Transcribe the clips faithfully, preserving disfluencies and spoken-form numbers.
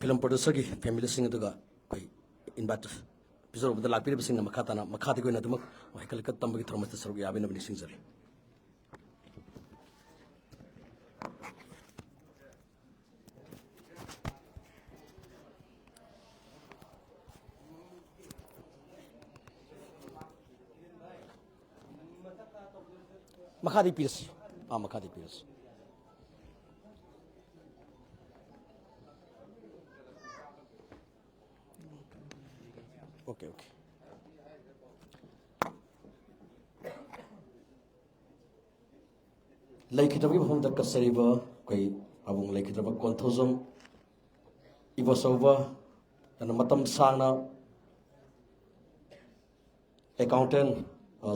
Film ꯄ꯭ꯔꯣꯗ꯭ꯌꯨꯁꯔꯒꯤ ꯐꯦꯃꯤꯂꯤꯁꯤꯡ ꯑꯗꯨꯒ ꯑꯩꯈꯣꯏ invite ꯄꯤꯖꯔꯨꯕꯗ ꯂꯥꯛꯄꯤꯔꯤꯕꯁꯤꯡꯅ ꯃꯈꯥ ꯇꯥꯅ, ꯃꯈꯥꯗꯒꯤ ꯑꯣꯏꯅ ꯑꯗꯨꯃꯛ ꯍꯩꯀꯠ ꯂꯩꯀꯠ ꯇꯝꯕꯒꯤ ꯊꯧꯔꯝ ꯑꯁꯤꯗ ꯁꯔꯨꯛ ꯌꯥꯕꯤꯅꯕ ꯅꯤꯡꯁꯤꯡꯖꯔꯤ꯫ ꯃꯈꯥꯗꯤ ꯄꯤꯔꯁꯤ꯫ ꯑꯥ, ꯃꯈꯥꯗꯤ ꯄꯤꯔꯁꯤ꯫ Okay, okay. ꯂꯩꯈꯤꯗꯕꯒꯤ ꯃꯐꯝꯗ ꯀꯠꯆꯔꯤꯕ ꯑꯩꯈꯣꯏ ꯄꯥꯕꯨꯡ ꯂꯩꯈꯤꯗ꯭ꯔꯕ ꯀꯣꯟꯊꯧꯖꯝ ꯏꯕꯣꯆꯧꯕ, ꯑꯗꯨꯅ ꯃꯇꯝ ꯁꯥꯡꯅ ꯑꯦꯀꯥꯎꯟꯇꯦꯟ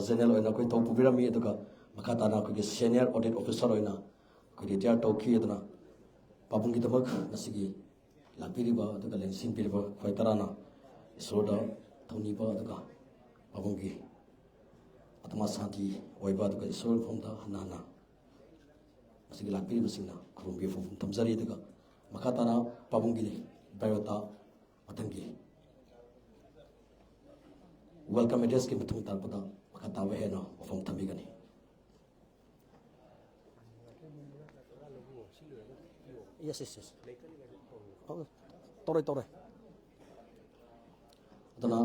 ꯖꯦꯅꯔꯦꯜ ꯑꯣꯏꯅ ꯑꯩꯈꯣꯏ ꯊꯧ ꯄꯨꯕꯤꯔꯝꯃꯤ, ꯑꯗꯨꯒ ꯃꯈꯥ ꯇꯥꯅ ꯑꯩꯈꯣꯏꯒꯤ ꯁꯦꯅꯤꯌꯔ ꯑꯣꯗꯤꯠ ꯑꯣꯐꯤꯁꯥꯔ ꯑꯣꯏꯅ ꯑꯩꯈꯣꯏ ꯔꯤꯇꯥꯌꯔ ꯇꯧꯈꯤ꯫ ꯑꯗꯨꯅ ꯄꯥꯕꯨꯡꯒꯤꯗꯃꯛ ꯉꯁꯤꯒꯤ ꯂꯥꯛꯄꯤꯔꯤꯕ ꯑꯗꯨꯒ ꯂꯦꯡꯁꯤꯟꯕꯤꯔꯤꯕ ꯈ꯭ꯋꯥꯏ ꯇꯔꯥꯅ ꯏꯁꯣꯔꯗ ꯊꯧꯅꯤꯕ ꯑꯗꯨꯒ ꯄꯥꯕꯨꯡꯒꯤ ꯑꯥꯇꯃꯥ ꯁꯥꯟꯇꯤ ꯑꯣꯏꯕ ꯑꯗꯨꯒ ꯏꯁꯣꯔ ꯃꯐꯝꯗ ꯍꯟꯅ ꯍꯟꯅ ꯃꯁꯤꯒꯤ ꯂꯥꯛꯄꯤꯔꯤꯕꯁꯤꯡꯅ ꯈꯨꯔꯨꯝꯕꯤꯕ ꯐꯥꯎꯐꯝ ꯊꯝꯖꯔꯤ꯫ ꯑꯗꯨꯒ ꯃꯈꯥ ꯇꯥꯅ ꯄꯥꯕꯨꯡꯒꯤ ꯕꯥꯏꯑꯣꯗꯥꯇꯥ ꯃꯊꯪꯒꯤ ꯋꯦꯜꯀꯝ ꯑꯦꯗ꯭ꯔꯦꯁꯀꯤ ꯃꯇꯨꯡ ꯇꯥꯔꯛꯄꯗ ꯃꯈꯥ ꯇꯥꯕ ꯍꯦꯟꯅ ꯋꯥꯐꯝ ꯊꯝꯕꯤꯒꯅꯤ꯫ Yes, yes, yes. ꯑꯣ, ꯇꯧꯔꯦ, ꯇꯧꯔꯦ꯫ ꯑꯗꯨꯅ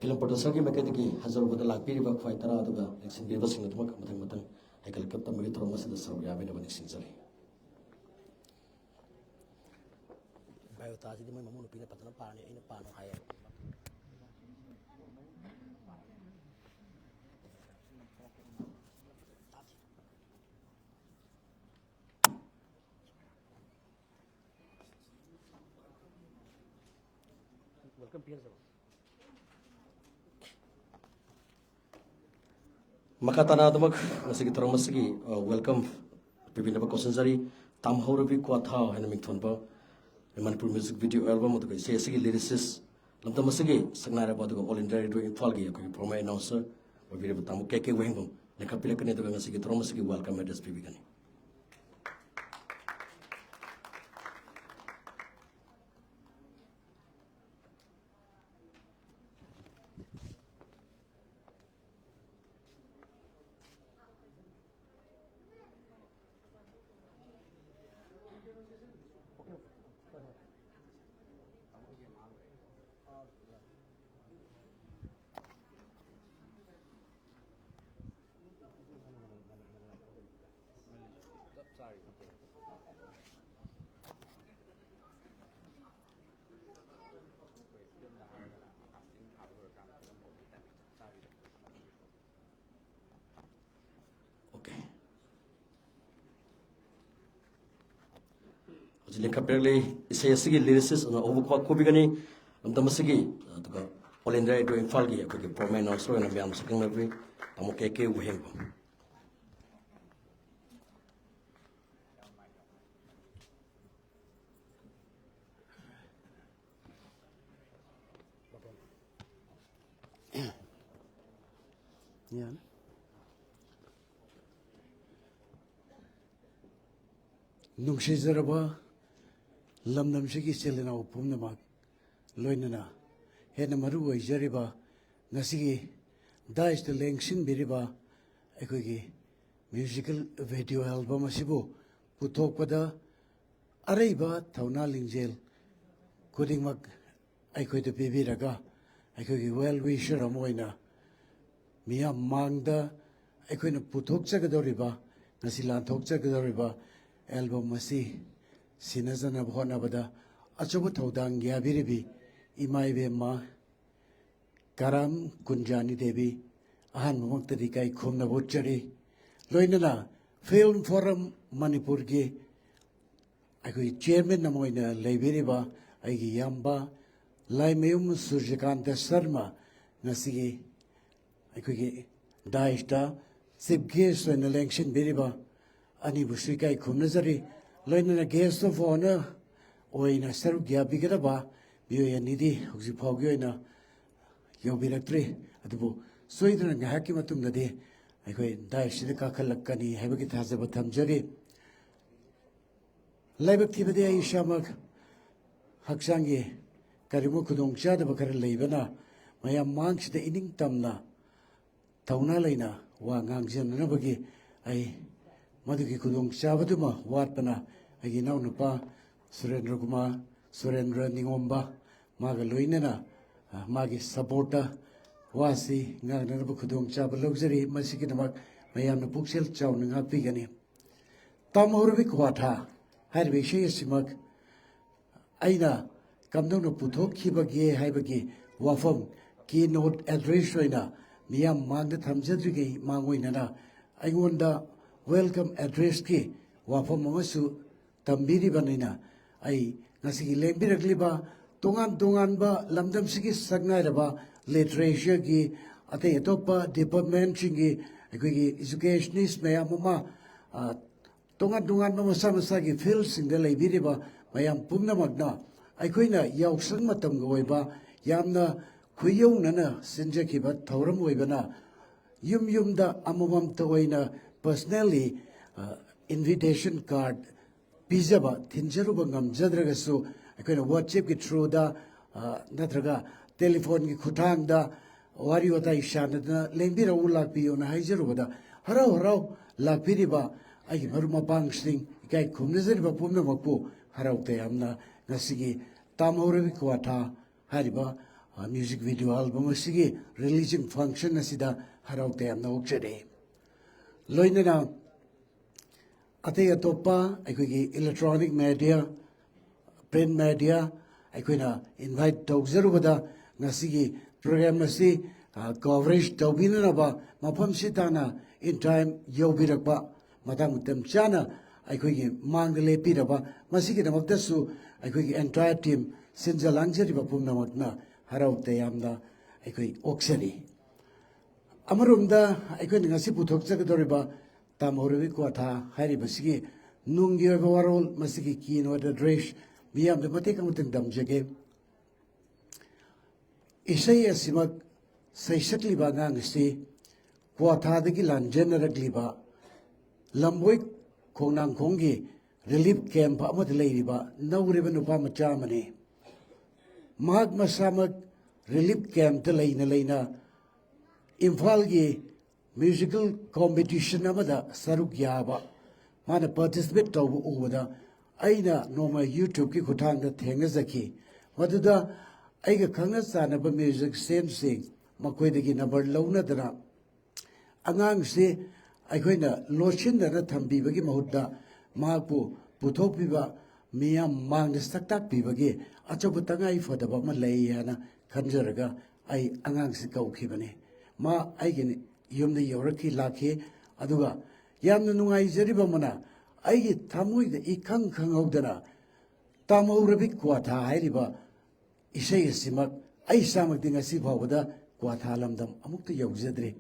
ꯐꯤꯂꯝ ꯄ꯭ꯔꯣꯗ꯭ꯌꯨꯁꯔꯒꯤ ꯃꯥꯏꯀꯩꯗꯒꯤ ꯍꯟꯖꯔꯨꯕꯗ ꯂꯥꯛꯄꯤꯔꯤꯕ ꯈ꯭ꯋꯥꯏ ꯇꯔꯥ ꯑꯗꯨꯒ ꯂꯦꯡꯁꯤꯟꯕꯤꯔꯤꯕꯁꯤꯡ ꯑꯗꯨꯃꯛ ꯃꯊꯪ ꯃꯊꯪ ꯍꯩꯀꯠ ꯂꯩꯀꯠ ꯇꯝꯕꯒꯤ ꯊꯧꯔꯝ ꯑꯁꯤꯗ ꯁꯔꯨꯛ ꯌꯥꯕꯤꯅꯕ ꯅꯤꯡꯁꯤꯡꯖꯔꯤ꯫ ꯕꯥꯏꯑꯣꯗꯥꯇꯥꯁꯤꯗꯤ ꯃꯣꯏ ꯃꯃꯧ ꯅꯨꯄꯤꯅ ꯐꯖꯅ ꯄꯥꯔꯅꯤ, ꯑꯩꯅ ꯄꯥꯅꯣ ꯍꯥꯏꯌꯦ꯫ ꯃꯈꯥ ꯇꯥꯅ ꯑꯗꯨꯃꯛ ꯉꯁꯤꯒꯤ ꯊꯧꯔꯝ ꯑꯁꯤꯒꯤ, ꯑ, ꯋꯦꯜꯀꯝ ꯄꯤꯕꯤꯅꯕ ꯀꯧꯁꯤꯟꯖꯔꯤ꯫ ꯇꯥꯝꯍꯧꯔꯕꯤ ꯀ꯭ꯋꯥꯊꯥ ꯍꯥꯏꯅ ꯃꯤꯡꯊꯣꯟꯕ ꯃꯅꯤꯄꯨꯔ ꯃ꯭ꯌꯨꯖꯤꯛ ꯚꯤꯗꯤꯑꯣ ꯑꯦꯜꯕꯝ ꯑꯗꯨꯒ ꯏꯁꯩ ꯑꯁꯤꯒꯤ ꯂꯤꯔꯤꯁꯤꯁ, ꯂꯝꯗꯝ ꯑꯁꯤꯒꯤ ꯁꯛꯅꯥꯏꯔꯕ ꯑꯗꯨꯒ ꯑꯣꯜ ꯏꯟꯗꯤꯌꯥ ꯔꯦꯗꯤꯑꯣ ꯏꯝꯐꯥꯜꯒꯤ ꯑꯩꯈꯣꯏꯒꯤ ꯐꯣꯔꯃꯔ ꯑꯦꯅꯥꯎꯟꯁꯔ ꯑꯣꯏꯕꯤꯔꯤꯕ ꯇꯥꯃꯣ ꯀꯦ ꯀꯦ ꯋꯥꯍꯦꯡꯕꯝ ꯂꯦꯡꯈꯠꯄꯤꯔꯛꯀꯅꯤ꯫ ꯑꯗꯨꯒ ꯉꯁꯤꯒꯤ ꯊꯧꯔꯝ ꯑꯁꯤꯒꯤ ꯋꯦꯜꯀꯝ ꯑꯦꯗ꯭ꯔꯦꯁ ꯄꯤꯕꯤꯒꯅꯤ꯫ ꯂꯤꯡꯈꯠꯄꯤꯔꯛꯂꯤ꯫ ꯏꯁꯩ ꯑꯁꯤꯒꯤ lyricist ꯑꯣꯏꯅ ꯎꯕ ꯈꯨꯕꯥꯛ ꯈꯨꯕꯤꯒꯅꯤ꯫ ꯃꯇꯝ ꯑꯁꯤꯒꯤ, ꯑꯗꯨꯒ All India Radio ꯏꯝꯐꯥꯜꯒꯤ ꯑꯩꯈꯣꯏꯒꯤ performance announcer ꯑꯣꯏꯅ ꯃꯌꯥꯝ ꯁꯛꯈꯪꯅꯕꯤ ꯇꯥꯃꯣ ꯀꯦ ꯀꯦ ꯋꯥꯍꯦꯡꯕꯝ꯫ ꯌꯥꯅꯤ꯫ ꯅꯨꯡꯁꯤꯖꯔꯕ ꯂꯝꯗꯝꯁꯤꯒꯤ ꯏꯆꯤꯜ ꯏꯅꯥꯎ ꯄꯨꯝꯅꯃꯛ, ꯂꯣꯏꯅꯅ ꯍꯦꯟꯅ ꯃꯔꯨ ꯑꯣꯏꯖꯔꯤꯕ ꯉꯁꯤꯒꯤ dais ꯇ ꯂꯦꯡꯁꯤꯟꯕꯤꯔꯤꯕ ꯑꯩꯈꯣꯏꯒꯤ musical video album ꯑꯁꯤꯕꯨ ꯄꯨꯊꯣꯛꯄꯗ ꯑꯔꯩꯕ ꯊꯧꯅꯥ ꯂꯤꯡꯖꯦꯜ ꯈꯨꯗꯤꯡꯃꯛ ꯑꯩꯈꯣꯏꯗ ꯄꯤꯕꯤꯔꯒ, ꯑꯩꯈꯣꯏꯒꯤ well wisher ꯑꯃ ꯑꯣꯏꯅ ꯃꯤꯌꯥꯝ ꯃꯥꯡꯗ ꯑꯩꯈꯣꯏꯅ ꯄꯨꯊꯣꯛꯆꯒꯗꯧꯔꯤꯕ, ꯉꯁꯤ ꯂꯥꯟꯊꯣꯛꯆꯒꯗꯧꯔꯤꯕ album ꯑꯁꯤ ꯁꯤꯟꯅꯖꯅꯕ ꯍꯣꯠꯅꯕꯗ ꯑꯆꯧꯕ ꯊꯧꯗꯥꯡ ꯌꯥꯕꯤꯔꯤꯕꯤ ꯏꯃꯥ ꯏꯕꯦꯝꯃ ꯀꯔꯥꯝ ꯀꯨꯟꯖꯥꯅꯤ ꯗꯦꯕꯤ, ꯑꯍꯥꯟꯕꯃꯛꯇꯗꯤ ꯏꯀꯥꯏ ꯈꯨꯝꯅꯕ ꯎꯠꯆꯔꯤ꯫ ꯂꯣꯏꯅꯅ Film Forum ꯃꯅꯤꯄꯨꯔꯒꯤ ꯑꯩꯈꯣꯏ chairman ꯑꯃ ꯑꯣꯏꯅ ꯂꯩꯕꯤꯔꯤꯕ ꯑꯩꯒꯤ ꯏꯌꯥꯝꯕ ꯂꯥꯏꯃꯌꯨꯝ ꯁꯨꯔꯖꯀꯥꯟꯇ ꯁꯔꯃ, ꯉꯁꯤꯒꯤ ꯑꯩꯈꯣꯏꯒꯤ dais ꯇ chief guest ꯑꯣꯏꯅ ꯂꯦꯡꯁꯤꯟꯕꯤꯔꯤꯕ ꯑꯅꯤꯕꯨꯁꯨ ꯏꯀꯥꯏ ꯈꯨꯝꯅꯖꯔꯤ꯫ ꯂꯣꯏꯅꯅ guest of honour ꯑꯣꯏꯅ ꯁꯔꯨꯛ ꯌꯥꯕꯤꯒꯗꯕ ꯃꯤꯑꯣꯏ ꯑꯅꯤꯗꯤ ꯍꯧꯖꯤꯛ ꯐꯥꯎꯒꯤ ꯑꯣꯏꯅ ꯌꯧꯕꯤꯔꯛꯇ꯭ꯔꯤ꯫ ꯑꯗꯨꯕꯨ ꯁꯣꯏꯗꯅ ꯉꯥꯏꯍꯥꯛꯀꯤ ꯃꯇꯨꯡꯗꯗꯤ ꯑꯩꯈꯣꯏ dais ꯁꯤꯗ ꯀꯥꯈꯠꯂꯛꯀꯅꯤ ꯍꯥꯏꯕꯒꯤ ꯊꯥꯖꯕ ꯊꯝꯖꯔꯤ꯫ ꯂꯥꯏꯕꯛ ꯊꯤꯕꯗꯤ ꯑꯩ ꯏꯁꯥꯃꯛ ꯍꯛꯆꯥꯡꯒꯤ ꯀꯔꯤꯒꯨꯝꯕ ꯈꯨꯗꯣꯡꯆꯥꯗꯕ ꯈꯔ ꯂꯩꯕꯅ ꯃꯌꯥꯝ ꯃꯥꯡꯁꯤꯗ ꯏꯅꯤꯡ ꯇꯝꯅ ꯊꯧꯅꯥ ꯂꯩꯅ ꯋꯥ ꯉꯥꯡꯖꯅꯅꯕꯒꯤ ꯑꯩ ꯃꯗꯨꯒꯤ ꯈꯨꯗꯣꯡꯆꯥꯕꯗꯨꯃ ꯋꯥꯠꯄꯅ ꯑꯩꯒꯤ ꯏꯅꯥꯎꯅꯨꯄꯥ ꯁꯨꯔꯦꯟꯗ꯭ꯔ ꯀꯨꯃꯥꯔ, ꯁꯨꯔꯦꯟꯗ꯭ꯔ ꯅꯤꯉꯣꯝꯕ, ꯃꯥꯒ ꯂꯣꯏꯅꯅ, ꯑ, ꯃꯥꯒꯤ support ꯇ ꯋꯥꯁꯤ ꯉꯥꯡꯅꯅꯕ ꯈꯨꯗꯣꯡꯆꯥꯕ ꯂꯧꯖꯔꯤ꯫ ꯃꯁꯤꯒꯤꯗꯃꯛ ꯃꯌꯥꯝꯅ ꯄꯨꯛꯆꯦꯜ ꯆꯥꯎꯅ ꯉꯥꯛꯄꯤꯒꯅꯤ꯫ ꯇꯝꯍꯧꯔꯕꯤ ꯀ꯭ꯋꯥꯊꯥ ꯍꯥꯏꯔꯤꯕ ꯏꯁꯩ ꯑꯁꯤꯃꯛ ꯑꯩꯅ ꯀꯝꯗꯧꯅ ꯄꯨꯊꯣꯛꯈꯤꯕꯒꯦ ꯍꯥꯏꯕꯒꯤ ꯋꯥꯐꯝ keynote address ꯑꯣꯏꯅ ꯃꯤꯌꯥꯝ ꯃꯥꯡꯗ ꯊꯝꯖꯗ꯭ꯔꯤꯉꯩ ꯃꯥꯡꯑꯣꯏꯅꯅ ꯑꯩꯉꯣꯟꯗ welcome address ꯀꯤ ꯋꯥꯐꯝ ꯑꯃꯁꯨ ꯇꯝꯕꯤꯔꯤꯕꯅꯤꯅ, ꯑꯩ ꯉꯁꯤꯒꯤ ꯂꯦꯡꯕꯤꯔꯛꯂꯤꯕ ꯇꯣꯉꯥꯟ ꯇꯣꯉꯥꯟꯕ ꯂꯝꯗꯝꯁꯤꯒꯤ ꯁꯛꯅꯥꯏꯔꯕ ꯂꯤꯇꯔꯦꯆꯔꯒꯤ ꯑꯇꯩ ꯑꯇꯣꯞꯄ ꯗꯤꯄꯥꯔꯠꯃꯦꯟꯁꯤꯡꯒꯤ ꯑꯩꯈꯣꯏꯒꯤ ꯏꯖꯨꯀꯦꯁꯅꯤꯁ ꯃꯌꯥꯝ ꯑꯃ, ꯑ, ꯇꯣꯉꯥꯟ ꯇꯣꯉꯥꯟꯕ ꯃꯁꯥ ꯃꯁꯥꯒꯤ ꯐꯤꯜꯁꯤꯡꯗ ꯂꯩꯕꯤꯔꯤꯕ ꯃꯌꯥꯝ ꯄꯨꯝꯅꯃꯛꯅ ꯑꯩꯈꯣꯏꯅ ꯌꯥꯎꯁꯪ ꯃꯇꯝꯒ ꯑꯣꯏꯕ ꯌꯥꯝꯅ ꯈꯨꯌꯧꯅꯅ ꯁꯤꯟꯖꯈꯤꯕ ꯊꯧꯔꯝ ꯑꯣꯏꯕꯅ, ꯌꯨꯝ ꯌꯨꯝꯗ ꯑꯃꯃꯝꯇ ꯑꯣꯏꯅ personally invitation card ꯄꯤꯖꯕ, ꯊꯤꯟꯖꯔꯨꯕ ꯉꯝꯖꯗ꯭ꯔꯒꯁꯨ, ꯑꯩꯈꯣꯏꯅ WhatsApp-ꯀꯤ through-ꯗ, ꯑ, ꯅꯠꯇ꯭ꯔꯒ telephone-ꯒꯤ ꯈꯨꯠꯊꯥꯡꯗ ꯋꯥꯔꯤ ꯋꯥꯇꯥꯏ ꯁꯥꯟꯅꯗꯅ ꯂꯦꯡꯕꯤꯔꯛꯎ, ꯂꯥꯛꯄꯤꯌꯨꯅ ꯍꯥꯏꯖꯔꯨꯕꯗ, ꯍꯔꯥꯎ ꯍꯔꯥꯎ ꯂꯥꯛꯄꯤꯔꯤꯕ ꯑꯩꯒꯤ ꯃꯔꯨꯞ ꯃꯄꯥꯡꯁꯤꯡ, ꯏꯀꯥꯏ ꯈꯨꯝꯅꯖꯔꯤꯕ ꯄꯨꯝꯅꯃꯛꯄꯨ ꯍꯔꯥꯎ ꯇꯌꯥꯝꯅ ꯉꯁꯤꯒꯤ ꯇꯥꯝꯍꯧꯔꯕꯤ ꯀ꯭ꯋꯥꯊꯥ ꯍꯥꯏꯔꯤꯕ, ꯑ, music video album ꯑꯁꯤꯒꯤ releasing function ꯑꯁꯤꯗ ꯍꯔꯥꯎ ꯇꯌꯥꯝꯅ ꯑꯣꯛꯆꯔꯤ꯫ ꯂꯣꯏꯅꯅ ꯑꯇꯩ ꯑꯇꯣꯞꯄ ꯑꯩꯈꯣꯏꯒꯤ electronic media, print media ꯑꯩꯈꯣꯏꯅ invite ꯇꯧꯖꯔꯨꯕꯗ, ꯉꯁꯤꯒꯤ program ꯑꯁꯤ, ꯑ, coverage ꯇꯧꯕꯤꯅꯅꯕ ꯃꯐꯝꯁꯤ ꯇꯥꯟꯅ in time ꯌꯧꯕꯤꯔꯛꯄ, ꯃꯇꯥꯡ ꯃꯇꯝ ꯆꯥꯅ ꯑꯩꯈꯣꯏꯒꯤ ꯃꯥꯡꯗ ꯂꯦꯞꯄꯤꯔꯕ, ꯃꯁꯤꯒꯤꯗꯃꯛꯇꯁꯨ ꯑꯩꯈꯣꯏꯒꯤ entire team, ꯁꯤꯟꯖ ꯂꯥꯡꯖꯔꯤꯕ ꯄꯨꯝꯅꯃꯛꯅ ꯍꯔꯥꯎ ꯇꯌꯥꯝꯅ ꯑꯩꯈꯣꯏ ꯑꯣꯛꯆꯔꯤ꯫ ꯑꯃꯔꯣꯝꯗ ꯑꯩꯈꯣꯏꯅ ꯉꯁꯤ ꯄꯨꯊꯣꯛꯆꯒꯗꯧꯔꯤꯕ ꯇꯥꯝꯍꯧꯔꯕꯤ ꯀ꯭ꯋꯥꯊꯥ ꯍꯥꯏꯔꯤꯕꯁꯤꯒꯤ ꯅꯨꯡꯒꯤ ꯑꯣꯏꯕ ꯋꯥꯔꯣꯜ, ꯃꯁꯤꯒꯤ keynote address ꯃꯤꯌꯥꯝꯗ ꯃꯇꯦꯛ ꯑꯃꯇꯪ ꯇꯝꯖꯒꯦ꯫ ꯏꯁꯩ ꯑꯁꯤꯃꯛ ꯁꯩꯁꯛꯂꯤꯕ ꯑꯉꯥꯡ ꯑꯁꯤ ꯀ꯭ꯋꯥꯊꯥꯗꯒꯤ ꯂꯥꯟꯖꯦꯟꯅꯔꯛꯂꯤꯕ ꯂꯝꯕꯣꯏ ꯈꯣꯡꯅꯥꯡꯈꯣꯡꯒꯤ relief camp ꯑꯃꯗ ꯂꯩꯔꯤꯕ ꯅꯧꯔꯤꯕ ꯅꯨꯄꯥ ꯃꯆꯥ ꯑꯃꯅꯤ꯫ ꯃꯍꯥꯛ ꯃꯁꯥꯃꯛ relief camp-ꯇ ꯂꯩꯅ ꯂꯩꯅ ꯏꯝꯐꯥꯜꯒꯤ musical competition ꯑꯃꯗ ꯁꯔꯨꯛ ꯌꯥꯕ ꯃꯥꯅ participate ꯇꯧꯕ ꯎꯕꯗ, ꯑꯩꯅ ꯅꯣꯡꯃ YouTube-ꯀꯤ ꯈꯨꯠꯊꯥꯡꯗ ꯊꯦꯡꯅꯖꯈꯤ꯫ ꯃꯗꯨꯗ ꯑꯩꯒ ꯈꯪꯅ ꯆꯥꯟꯅꯕ musician-ꯁꯤꯡ, ꯃꯈꯣꯏꯗꯒꯤ number ꯂꯧꯅꯗꯅ ꯑꯉꯥꯡꯁꯤ ꯑꯩꯈꯣꯏꯅ ꯂꯣꯠꯁꯤꯟꯗꯅ ꯊꯝꯕꯤꯕꯒꯤ ꯃꯍꯨꯠꯇ ꯃꯍꯥꯛꯄꯨ ꯄꯨꯊꯣꯛꯄꯤꯕ, ꯃꯤꯌꯥꯝ ꯃꯥꯡꯗ ꯁꯛꯇꯥꯛꯄꯤꯕꯒꯤ ꯑꯆꯧꯕ ꯇꯉꯥꯏ ꯐꯗꯕ ꯑꯃ ꯂꯩ ꯍꯥꯏꯅ ꯈꯟꯖꯔꯒ ꯑꯩ ꯑꯉꯥꯡꯁꯤ ꯀꯧꯈꯤꯕꯅꯤ꯫ ꯃꯥ ꯑꯩꯒꯤ ꯌꯨꯝꯗ ꯌꯧꯔꯛꯈꯤ, ꯂꯥꯛꯈꯤ꯫ ꯑꯗꯨꯒ ꯌꯥꯝꯅ ꯅꯨꯡꯉꯥꯏꯖꯔꯤꯕ ꯑꯃꯅ, ꯑꯩꯒꯤ ꯊꯃꯣꯏꯗ ꯏꯈꯪ ꯈꯪꯍꯧꯗꯅ ꯇꯝꯍꯧꯔꯕꯤ ꯀ꯭ꯋꯥꯊꯥ ꯍꯥꯏꯔꯤꯕ ꯏꯁꯩ ꯑꯁꯤꯃꯛ ꯑꯩ ꯏꯁꯥꯃꯛꯇꯤ ꯉꯁꯤ ꯐꯥꯎꯕꯗ ꯀ꯭ꯋꯥꯊꯥ ꯂꯝꯗꯝ ꯑꯃꯨꯛꯇ ꯌꯧꯖꯗ꯭ꯔꯤ꯫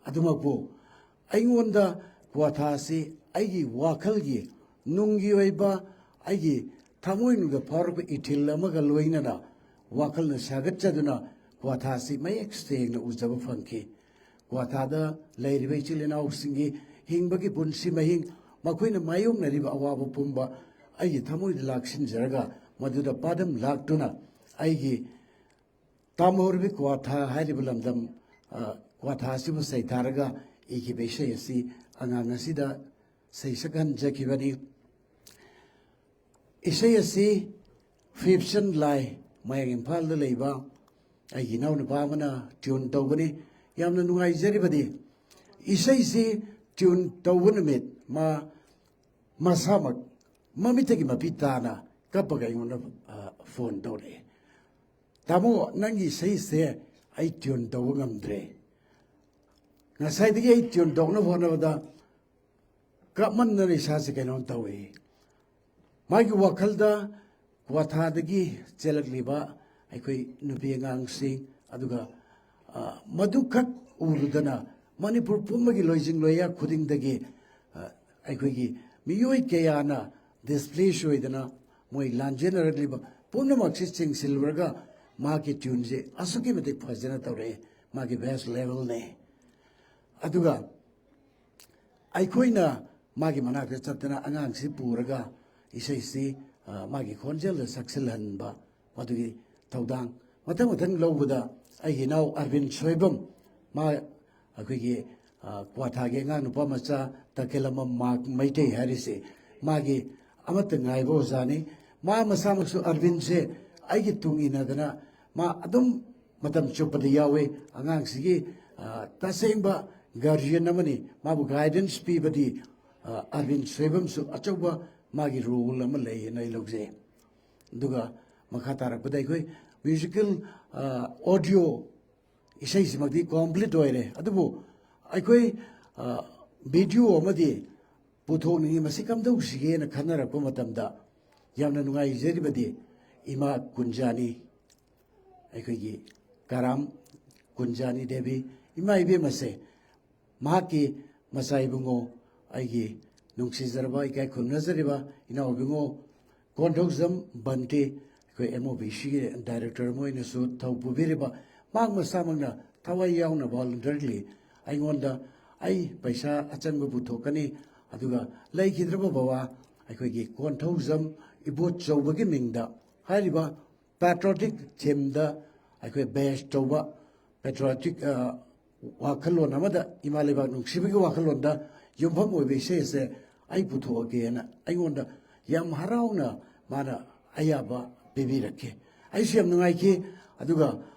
ꯑꯗꯨꯃꯛꯄꯨ ꯑꯩꯉꯣꯟꯗ ꯀ꯭ꯋꯥꯊꯥ ꯑꯁꯤ ꯑꯩꯒꯤ ꯋꯥꯈꯜꯒꯤ ꯅꯨꯡꯒꯤ ꯑꯣꯏꯕ, ꯑꯩꯒꯤ ꯊꯃꯣꯏꯅꯨꯡꯗ ꯐꯥꯎꯔꯛꯄ ꯏꯊꯤꯜ ꯑꯃꯒ ꯂꯣꯏꯅꯅ ꯋꯥꯈꯜꯅ ꯁꯥꯒꯠꯆꯗꯨꯅ ꯀ꯭ꯋꯥꯊꯥ ꯑꯁꯤ ꯃꯌꯦꯛ ꯁꯦꯡꯅ ꯎꯖꯕ ꯐꯪꯈꯤ꯫ ꯀ꯭ꯋꯥꯊꯥꯗ ꯂꯩꯔꯤꯕ ꯏꯆꯤꯜ ꯏꯅꯥꯎꯁꯤꯡꯒꯤ ꯍꯤꯡꯕꯒꯤ ꯄꯨꯟꯁꯤ ꯃꯍꯤꯡ, ꯃꯈꯣꯏꯅ ꯃꯥꯌꯣꯛꯅꯔꯤꯕ ꯑꯋꯥꯕ ꯄꯨꯝꯕ ꯑꯩꯒꯤ ꯊꯃꯣꯏꯗ ꯂꯥꯛꯁꯤꯟꯖꯔꯒ, ꯃꯗꯨꯗ ꯄꯥꯗꯝ ꯂꯥꯛꯇꯨꯅ ꯑꯩꯒꯤ ꯇꯥꯃꯣꯔꯕꯤ ꯀ꯭ꯋꯥꯊꯥ ꯍꯥꯏꯔꯤꯕ ꯂꯝꯗꯝ, ꯑ, ꯀ꯭ꯋꯥꯊꯥ ꯑꯁꯤꯕꯨ ꯁꯩꯊꯥꯔꯒ ꯏꯈꯤꯕ ꯏꯁꯩ ꯑꯁꯤ ꯑꯉꯥꯡ ꯑꯁꯤꯗ ꯁꯩꯁꯛꯍꯟꯖꯈꯤꯕꯅꯤ꯫ ꯏꯁꯩ ꯑꯁꯤ ꯐꯤꯞꯁꯟ ꯂꯥꯏ, ꯃꯌꯥꯡ ꯏꯝꯐꯥꯜꯗ ꯂꯩꯕ ꯑꯩꯒꯤ ꯏꯅꯥꯎꯅꯨꯄꯥ ꯑꯃꯅ ꯇ꯭ꯌꯨꯟ ꯇꯧꯕꯅꯤ꯫ ꯌꯥꯝꯅ ꯅꯨꯡꯉꯥꯏꯖꯔꯤꯕꯗꯤ, ꯏꯁꯩꯁꯤ ꯇ꯭ꯌꯨꯟ ꯇꯧꯕ ꯅꯨꯃꯤꯠ ꯃꯥ ꯃꯁꯥꯃꯛ ꯃꯃꯤꯠꯇꯒꯤ ꯃꯄꯤ ꯇꯥꯅ ꯀꯞꯄꯒ ꯑꯩꯉꯣꯟꯗ, ꯑ, ꯐꯣꯟ ꯇꯧꯔꯛꯑꯦ, "ꯇꯥꯃꯣ, ꯅꯪꯒꯤ ꯏꯁꯩꯁꯦ ꯑꯩ ꯇ꯭ꯌꯨꯟ ꯇꯧꯕ ꯉꯝꯗ꯭ꯔꯦ꯫ ꯉꯁꯥꯏꯗꯒꯤ ꯑꯩ ꯇ꯭ꯌꯨꯟ ꯇꯧꯅꯕ ꯍꯣꯠꯅꯕꯗ ꯀꯞꯃꯟꯗꯅ ꯏꯁꯥꯁꯦ ꯀꯩꯅꯣꯝ ꯇꯧꯏ"꯫ ꯃꯥꯒꯤ ꯋꯥꯈꯜꯗ ꯀ꯭ꯋꯥꯊꯥꯗꯒꯤ ꯆꯦꯜꯂꯛꯂꯤꯕ ꯑꯩꯈꯣꯏ ꯅꯨꯄꯤ ꯑꯉꯥꯡꯁꯤꯡ, ꯑꯗꯨꯒ, ꯑ, ꯃꯗꯨꯈꯛ ꯎꯔꯨꯗꯅ ꯃꯅꯤꯄꯨꯔ ꯄꯨꯝꯕꯒꯤ ꯂꯣꯏꯖꯤꯡ ꯂꯣꯏꯌꯥ ꯈꯨꯗꯤꯡꯗꯒꯤ, ꯑ, ꯑꯩꯈꯣꯏꯒꯤ ꯃꯤꯑꯣꯏ ꯀꯌꯥꯅ ꯗꯤꯁꯄ꯭ꯂꯦꯁ ꯑꯣꯏꯗꯅ ꯃꯣꯏ ꯂꯥꯟꯖꯦꯟꯅꯔꯛꯂꯤꯕ ꯄꯨꯝꯅꯃꯛꯁꯤ ꯆꯤꯡꯁꯤꯜꯂꯨꯔꯒ ꯃꯍꯥꯛꯀꯤ ꯇ꯭ꯌꯨꯟꯁꯦ ꯑꯁꯨꯛꯀꯤ ꯃꯇꯤꯛ ꯐꯖꯅ ꯇꯧꯔꯛꯑꯦ꯫ ꯃꯥꯒꯤ ꯕꯦꯁ ꯂꯦꯚꯦꯜꯅꯦ꯫ ꯑꯗꯨꯒ ꯑꯩꯈꯣꯏꯅ ꯃꯥꯒꯤ ꯃꯅꯥꯛꯇ ꯆꯠꯇꯅ ꯑꯉꯥꯡꯁꯤ ꯄꯨꯔꯒ ꯏꯁꯩꯁꯤ, ꯑ, ꯃꯥꯒꯤ ꯈꯣꯟꯖꯦꯜꯗ ꯁꯛꯆꯤꯜꯍꯟꯕ, ꯃꯗꯨꯒꯤ ꯊꯧꯗꯥꯡ ꯃꯊꯪ ꯃꯊꯪ ꯂꯧꯕꯗ ꯑꯩꯒꯤ ꯏꯅꯥꯎ ꯑꯔꯕꯤꯟ ꯁꯣꯏꯕꯝ, ꯃꯥ ꯑꯩꯈꯣꯏꯒꯤ, ꯑ, ꯀ꯭ꯋꯥꯊꯥꯒꯤ ꯑꯉꯥꯡ ꯅꯨꯄꯥ ꯃꯆꯥ ꯇꯈꯦꯂꯝꯕꯝ ꯃꯥꯔꯛ ꯃꯩꯇꯩ ꯍꯥꯏꯔꯤꯁꯦ, ꯃꯥꯒꯤ ꯑꯃꯠꯇ ꯉꯥꯏꯕ ꯑꯣꯖꯥꯅꯤ꯫ ꯃꯥ ꯃꯁꯥꯃꯛꯁꯨ ꯑꯔꯕꯤꯟꯁꯦ ꯑꯩꯒꯤ ꯇꯨꯡ ꯏꯟꯅꯗꯅ ꯃꯥ ꯑꯗꯨꯝ ꯃꯇꯝ ꯆꯨꯞꯄꯗ ꯌꯥꯎꯏ꯫ ꯑꯉꯥꯡꯁꯤꯒꯤ, ꯑ, ꯇꯁꯦꯡꯕ ꯒꯥꯔꯖꯤꯌꯟ ꯑꯃꯅꯤ꯫ ꯃꯥꯕꯨ ꯒꯥꯏꯗꯦꯟꯁ ꯄꯤꯕꯗꯤ, ꯑ, ꯑꯔꯕꯤꯟ ꯁꯣꯏꯕꯝꯁꯨ ꯑꯆꯧꯕ ꯃꯥꯒꯤ ꯔꯣꯜ ꯑꯃ ꯂꯩ ꯍꯥꯏꯅ ꯑꯩ ꯂꯧꯖꯩ꯫ ꯑꯗꯨꯒ ꯃꯈꯥ ꯇꯥꯔꯛꯄꯗ ꯑꯩꯈꯣꯏ ꯃ꯭ꯌꯨꯖꯤꯀꯦꯜ, ꯑ, ꯑꯣꯗꯤꯑꯣ ꯏꯁꯩꯁꯤꯃꯛꯇꯤ ꯀꯣꯝꯄ꯭ꯂꯤꯠ ꯑꯣꯏꯔꯦ, ꯑꯗꯨꯕꯨ ꯑꯩꯈꯣꯏ, ꯑ, ꯚꯤꯗꯤꯑꯣ ꯑꯃꯗꯤ ꯄꯨꯊꯣꯛꯅꯤꯡꯉꯤ, ꯃꯁꯤ ꯀꯝꯗꯧꯁꯤꯒꯦꯅ ꯈꯟꯅꯔꯛꯄ ꯃꯇꯝꯗ ꯌꯥꯝꯅ ꯅꯨꯡꯉꯥꯏꯖꯔꯤꯕꯗꯤ ꯏꯃꯥ ꯀꯨꯟꯖꯥꯅꯤ, ꯑꯩꯈꯣꯏꯒꯤ ꯀꯔꯥꯝ ꯀꯨꯟꯖꯥꯅꯤ ꯗꯦꯕꯤ, ꯏꯃꯥ ꯏꯕꯦꯝꯃꯁꯦ ꯃꯍꯥꯛꯀꯤ ꯃꯆꯥ ꯏꯕꯨꯡꯉꯣ, ꯑꯩꯒꯤ ꯅꯨꯡꯁꯤꯖꯔꯕ, ꯏꯀꯥꯏ ꯈꯨꯝꯅꯖꯔꯤꯕ ꯏꯅꯥꯎ ꯏꯕꯨꯡꯉꯣ ꯀꯣꯟꯊꯧꯖꯝ ꯕꯟꯇꯦ, ꯑꯩꯈꯣꯏ ꯑꯦꯝ ꯑꯣ ꯕꯤ ꯁꯤꯒꯤ ꯗꯥꯏꯔꯦꯛꯇꯔ ꯑꯃ ꯑꯣꯏꯅꯁꯨ ꯊꯧ ꯄꯨꯕꯤꯔꯤꯕ, ꯃꯍꯥꯛ ꯃꯁꯥꯃꯛꯅ ꯊꯋꯥꯏ ꯌꯥꯎꯅ voluntarily ꯑꯩꯉꯣꯟꯗ ꯑꯩ ꯄꯩꯁꯥ ꯑꯆꯪꯕ ꯄꯨꯊꯣꯛꯀꯅꯤ, ꯑꯗꯨꯒ ꯂꯩꯈꯤꯗ꯭ꯔꯕ ꯕꯕꯥ ꯑꯩꯈꯣꯏꯒꯤ ꯀꯣꯟꯊꯧꯖꯝ ꯏꯕꯣꯆꯧꯕꯒꯤ ꯃꯤꯡꯗ ꯍꯥꯏꯔꯤꯕ patriotic themeꯗ ꯑꯩꯈꯣꯏ base ꯇꯧꯕ patriotic, ꯑ, ꯋꯥꯈꯜꯂꯣꯟ ꯑꯃꯗ, ꯏꯃꯥ ꯂꯩꯕꯥꯛ ꯅꯨꯡꯁꯤꯕꯒꯤ ꯋꯥꯈꯜꯂꯣꯟꯗ ꯌꯨꯝꯐꯝ ꯑꯣꯏꯕ ꯏꯁꯩ ꯑꯁꯦ ꯑꯩ ꯄꯨꯊꯣꯛꯑꯒꯦꯅ ꯑꯩꯉꯣꯟꯗ ꯌꯥꯝ ꯍꯔꯥꯎꯅ ꯃꯥꯅ ꯑꯌꯥꯕ ꯄꯤꯕꯤꯔꯛꯈꯤ꯫ ꯑꯩꯁꯨ ꯌꯥꯝ ꯅꯨꯡꯉꯥꯏꯈꯤ꯫ ꯑꯗꯨꯒ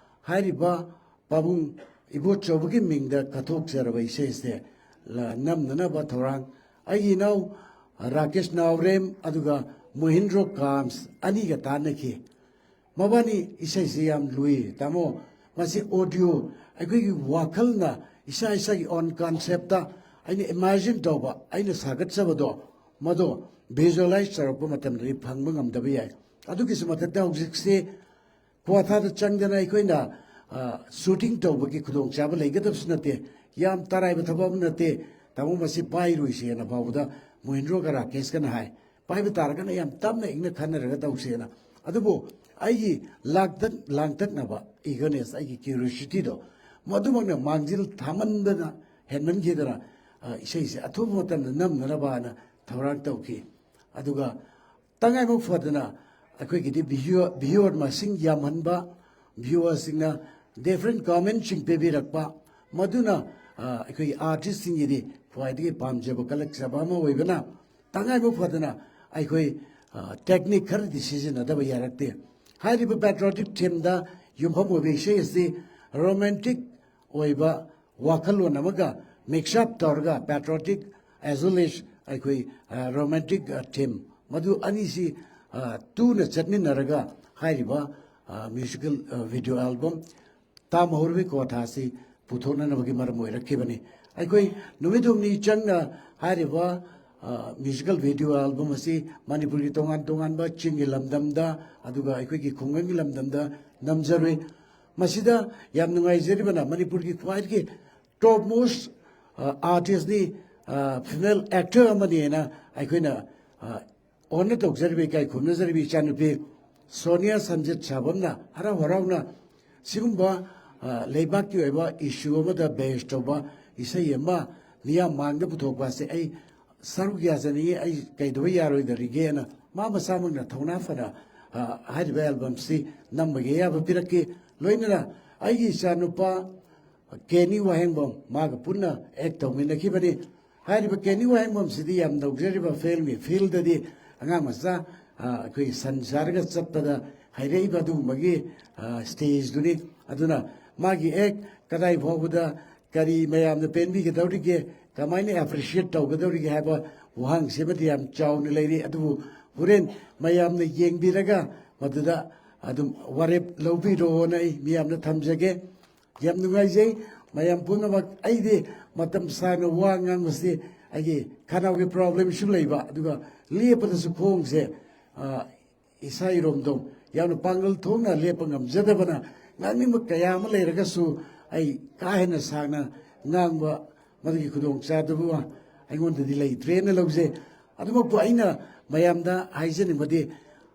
ꯍꯥꯏꯔꯤꯕ ꯄꯥꯕꯨꯡ ꯏꯕꯣꯆꯧꯕꯒꯤ ꯃꯤꯡꯗ ꯀꯠꯊꯣꯛꯆꯔꯕ ꯏꯁꯩꯁꯦ ꯂ-, ꯅꯝꯅꯅꯕ ꯊꯧꯔꯥꯡ ꯑꯩꯒꯤ ꯏꯅꯥꯎ ꯔꯥꯀꯦꯁ ꯅꯥꯎꯔꯦꯝ ꯑꯗꯨꯒ ꯃꯣꯍꯤꯟꯗ꯭ꯔꯣ ꯀꯥꯝꯁ ꯑꯅꯤꯒ ꯇꯥꯟꯅꯈꯤ꯫ ꯃꯕꯥꯅꯤ ꯏꯁꯩꯁꯤ ꯌꯥꯝ ꯂꯨꯏ, ꯇꯥꯃꯣ꯫ ꯃꯁꯤ audio, ꯑꯩꯈꯣꯏꯒꯤ ꯋꯥꯈꯜꯅ ꯏꯁꯥ ꯏꯁꯥꯒꯤ own conceptꯇ ꯑꯩꯅ imagine ꯇꯧꯕ, ꯑꯩꯅ ꯁꯥꯒꯠꯆꯕꯗꯣ, ꯃꯗꯣ visualize ꯇꯧꯔꯛꯄ ꯃꯇꯝꯗꯗꯤ ꯐꯪꯕ ꯉꯝꯗꯕ ꯌꯥꯏ꯫ ꯑꯗꯨꯒꯤꯁꯨ ꯃꯊꯛꯇ ꯍꯧꯖꯤꯛꯁꯤ ꯀ꯭ꯋꯥꯊꯥꯗ ꯆꯪꯗꯅ ꯑꯩꯈꯣꯏꯅ, ꯑ, shooting ꯇꯧꯕꯒꯤ ꯈꯨꯗꯣꯡꯆꯥꯕ ꯂꯩꯒꯗꯕꯁꯨ ꯅꯠꯇꯦ꯫ ꯌꯥꯝ ꯇꯔꯥꯏꯕ ꯊꯕꯛ ꯑꯃ ꯅꯠꯇꯦ꯫ ꯇꯥꯃꯣ, ꯃꯁꯤ ꯄꯥꯏꯔꯣꯏꯁꯦꯅ ꯐꯥꯎꯕꯗ ꯃꯣꯍꯤꯟꯗ꯭ꯔꯣꯒ ꯔꯥꯀꯦꯁꯀꯅ ꯍꯥꯏ꯫ ꯄꯥꯏꯕ ꯇꯥꯔꯒꯅ ꯌꯥꯝ ꯇꯞꯅ ꯏꯪꯅ ꯈꯟꯅꯔꯒ ꯇꯧꯁꯦꯅ꯫ ꯑꯗꯨꯕꯨ ꯑꯩꯒꯤ ꯂꯥꯡꯇꯛ-, ꯂꯥꯡꯇꯛꯅꯕ eagerness, ꯑꯩꯒꯤ curiosityꯗꯣ, ꯃꯗꯨꯃꯛꯅ ꯃꯥꯡꯖꯤꯜ ꯊꯥꯃꯟꯗꯅ, ꯍꯦꯟꯃꯟꯈꯤꯗꯅ, ꯑ, ꯏꯁꯩꯁꯦ ꯑꯊꯨꯕ ꯃꯇꯝꯗ ꯅꯝꯅꯅꯕꯅ ꯊꯧꯔꯥꯡ ꯇꯧꯈꯤ꯫ ꯑꯗꯨꯒ ꯇꯉꯥꯏꯐꯝ ꯐꯗꯅ ꯑꯩꯈꯣꯏꯒꯤꯗꯤ viewer, viewer ꯃꯁꯤꯡ ꯌꯥꯝꯍꯟꯕ, viewerꯁꯤꯡꯅ different commentꯁꯤꯡ ꯄꯤꯕꯤꯔꯛꯄ, ꯃꯗꯨꯅ, ꯑ, ꯑꯩꯈꯣꯏꯒꯤ artistꯁꯤꯡꯒꯤꯗꯤ ꯈ꯭ꯋꯥꯏꯗꯒꯤ ꯄꯥꯝꯖꯕ, ꯀꯜꯂꯛꯆꯕ ꯑꯃ ꯑꯣꯏꯕꯅ, ꯇꯉꯥꯏꯐꯝ ꯐꯗꯅ ꯑꯩꯈꯣꯏ, ꯑ, technique ꯈꯔꯗꯤ ꯁꯤꯖꯤꯟꯅꯗꯕ ꯌꯥꯔꯛꯇꯦ꯫ ꯍꯥꯏꯔꯤꯕ patriotic themeꯗ ꯌꯨꯝꯐꯝ ꯑꯣꯏꯕ ꯏꯁꯩ ꯑꯁꯤ romantic ꯑꯣꯏꯕ ꯋꯥꯈꯜꯂꯣꯟ ꯑꯃꯒ mix up ꯇꯧꯔꯒ patriotic as well as ꯑꯩꯈꯣꯏ, ꯑ, romantic, ꯑ, theme, ꯃꯗꯨ ꯑꯅꯤꯁꯤ, ꯑ, ꯇꯨꯅ ꯆꯠꯃꯤꯟꯅꯔꯒ ꯍꯥꯏꯔꯤꯕ, ꯑ, musical, ꯑ, video album ꯇꯥꯝ ꯍꯧꯔꯕꯤ ꯀ꯭ꯋꯥꯊꯥ ꯑꯁꯤ ꯄꯨꯊꯣꯛꯅꯅꯕꯒꯤ ꯃꯔꯝ ꯑꯣꯏꯔꯛꯈꯤꯕꯅꯤ꯫ ꯑꯩꯈꯣꯏ ꯅꯨꯃꯤꯠ ꯍꯨꯝꯅꯤ ꯆꯪꯅ ꯍꯥꯏꯔꯤꯕ ꯃ꯭ꯌꯨꯖꯤꯀꯦꯜ ꯚꯤꯗꯤꯑꯣ ꯑꯦꯜꯕꯝ ꯑꯁꯤ ꯃꯅꯤꯄꯨꯔꯒꯤ ꯇꯣꯉꯥꯟ ꯇꯣꯉꯥꯟꯕ ꯆꯤꯡꯒꯤ ꯂꯝꯗꯝꯗ, ꯑꯗꯨꯒ ꯑꯩꯈꯣꯏꯒꯤ ꯈꯨꯡꯒꯪꯒꯤ ꯂꯝꯗꯝꯗ ꯅꯝꯖꯔꯨꯏ꯫ ꯃꯁꯤꯗ ꯌꯥꯝ ꯅꯨꯡꯉꯥꯏꯖꯔꯤꯕꯅ, ꯃꯅꯤꯄꯨꯔꯒꯤ ꯈ꯭ꯋꯥꯏꯗꯒꯤ ꯇꯣꯞ ꯃꯣꯁ ꯑꯥꯔꯇꯤꯁꯅꯤ, ꯐꯤꯃꯦꯜ ꯑꯦꯛꯇꯔ ꯑꯃꯅꯤꯅ ꯑꯩꯈꯣꯏꯅ ꯑ, ꯑꯣꯟꯅ ꯇꯧꯖꯔꯤꯕ, ꯏꯀꯥꯏ ꯈꯨꯝꯅꯖꯔꯤꯕ ꯏꯆꯥꯅꯨꯄꯤ ꯁꯣꯅꯤꯌꯥ ꯁꯟꯖꯤꯠ ꯁꯥꯕꯝꯅ ꯍꯔꯥꯎ ꯍꯔꯥꯎꯅ ꯁꯤꯒꯨꯝꯕ, ꯑ, ꯂꯩꯕꯥꯛꯀꯤ ꯑꯣꯏꯕ ꯏꯁꯨ ꯑꯃꯗ ꯕꯦꯁ ꯇꯧꯕ ꯏꯁꯩ ꯑꯃ ꯃꯤꯌꯥꯝ ꯃꯥꯡꯗ ꯄꯨꯊꯣꯛꯄ ꯑꯁꯦ ꯑꯩ ꯁꯔꯨꯛ ꯌꯥꯖꯅꯤꯡꯉꯤ, ꯑꯩ ꯀꯩꯗꯧꯕ ꯌꯥꯔꯣꯏꯗꯧꯔꯤꯒꯦꯅ ꯃꯥ ꯃꯁꯥꯃꯛꯅ ꯊꯧꯅꯥ ꯐꯅ, ꯑ, ꯍꯥꯏꯔꯤꯕ ꯑꯦꯜꯕꯝꯁꯤ ꯅꯝꯕꯒꯤ ꯑꯌꯥꯕ ꯄꯤꯔꯛꯈꯤ꯫ ꯂꯣꯏꯅꯅ ꯑꯩꯒꯤ ꯏꯆꯥꯅꯨꯄꯥ ꯀꯦꯅꯤ ꯋꯥꯍꯦꯡꯕꯝ ꯃꯥꯒ ꯄꯨꯟꯅ ꯑꯦꯛ ꯇꯧꯃꯤꯟꯅꯈꯤꯕꯅꯤ꯫ ꯍꯥꯏꯔꯤꯕ ꯀꯦꯅꯤ ꯋꯥꯍꯦꯡꯕꯝꯁꯤꯗꯤ ꯌꯥꯝ ꯅꯧꯖꯔꯤꯕ ꯐꯤꯜꯝꯒꯤ ꯐꯤꯜꯗꯗꯤ ꯑꯉꯥꯡ ꯃꯆꯥ, ꯑ, ꯑꯩꯈꯣꯏꯒꯤ ꯁꯟ ꯆꯥꯔꯒ ꯆꯠꯄꯗ ꯍꯩꯔꯛꯏꯕ ꯑꯗꯨꯒꯨꯝꯕꯒꯤ, ꯑ, ꯁ꯭ꯇꯦꯖꯇꯨꯅꯤ꯫ ꯑꯗꯨꯅ ꯃꯥꯒꯤ ꯑꯦꯛ ꯀꯗꯥꯏ ꯐꯥꯎꯕꯗ ꯀꯔꯤ ꯃꯌꯥꯝꯅ ꯄꯦꯟꯕꯤꯒꯗꯧꯔꯤꯒꯦ, ꯀꯃꯥꯏꯅ ꯑꯦꯄ꯭ꯔꯤꯁꯤꯌꯦꯠ ꯇꯧꯒꯗꯧꯔꯤꯒꯦ ꯍꯥꯏꯕ ꯋꯥꯍꯪꯁꯤꯃꯗꯤ ꯌꯥꯝ ꯆꯥꯎꯅ ꯂꯩꯔꯤ꯫ ꯑꯗꯨꯕꯨ ꯍꯣꯔꯦꯟ ꯃꯌꯥꯝꯅ ꯌꯦꯡꯕꯤꯔꯒ ꯃꯗꯨꯗ ꯑꯗꯨꯝ ꯋꯥꯔꯦꯞ ꯂꯧꯕꯤꯔꯣꯅ ꯑꯩ ꯃꯤꯌꯥꯝꯅ ꯊꯝꯖꯒꯦ꯫ ꯌꯥꯝ ꯅꯨꯡꯉꯥꯏꯖꯩ ꯃꯌꯥꯝ ꯄꯨꯝꯅꯃꯛ꯫ ꯑꯩꯗꯤ ꯃꯇꯝ ꯁꯥꯡꯅ ꯋꯥ ꯉꯥꯡꯕꯁꯤ ꯑꯩꯒꯤ ꯈꯅꯥꯎꯒꯤ ꯄ꯭ꯔꯣꯕ꯭ꯂꯦꯝꯁꯨ ꯂꯩꯕ, ꯑꯗꯨꯒ ꯂꯦꯞꯄꯗꯁꯨ ꯈꯣꯡꯁꯦ, ꯑ, ꯏꯁꯥ ꯏꯔꯣꯝꯗꯣꯝ ꯌꯥꯝꯅ ꯄꯥꯡꯒꯜ ꯊꯣꯛꯅ ꯂꯦꯞꯄ ꯉꯝꯖꯗꯕꯅ, ꯉꯥꯡꯅꯤꯡꯕ ꯀꯌꯥ ꯑꯃ ꯂꯩꯔꯒꯁꯨ ꯑꯩ ꯀꯥ ꯍꯦꯟꯅ ꯁꯥꯡꯅ ꯉꯥꯡꯕ ꯃꯗꯨꯒꯤ ꯈꯨꯗꯣꯡꯆꯥꯗꯕ ꯑꯩꯉꯣꯟꯗꯗꯤ ꯂꯩꯇ꯭ꯔꯦꯅ ꯂꯧꯖꯩ꯫ ꯑꯗꯨꯃꯛꯄꯨ ꯑꯩꯅ ꯃꯌꯥꯝꯗ ꯍꯥꯏꯖꯅꯤꯡꯕꯗꯤ,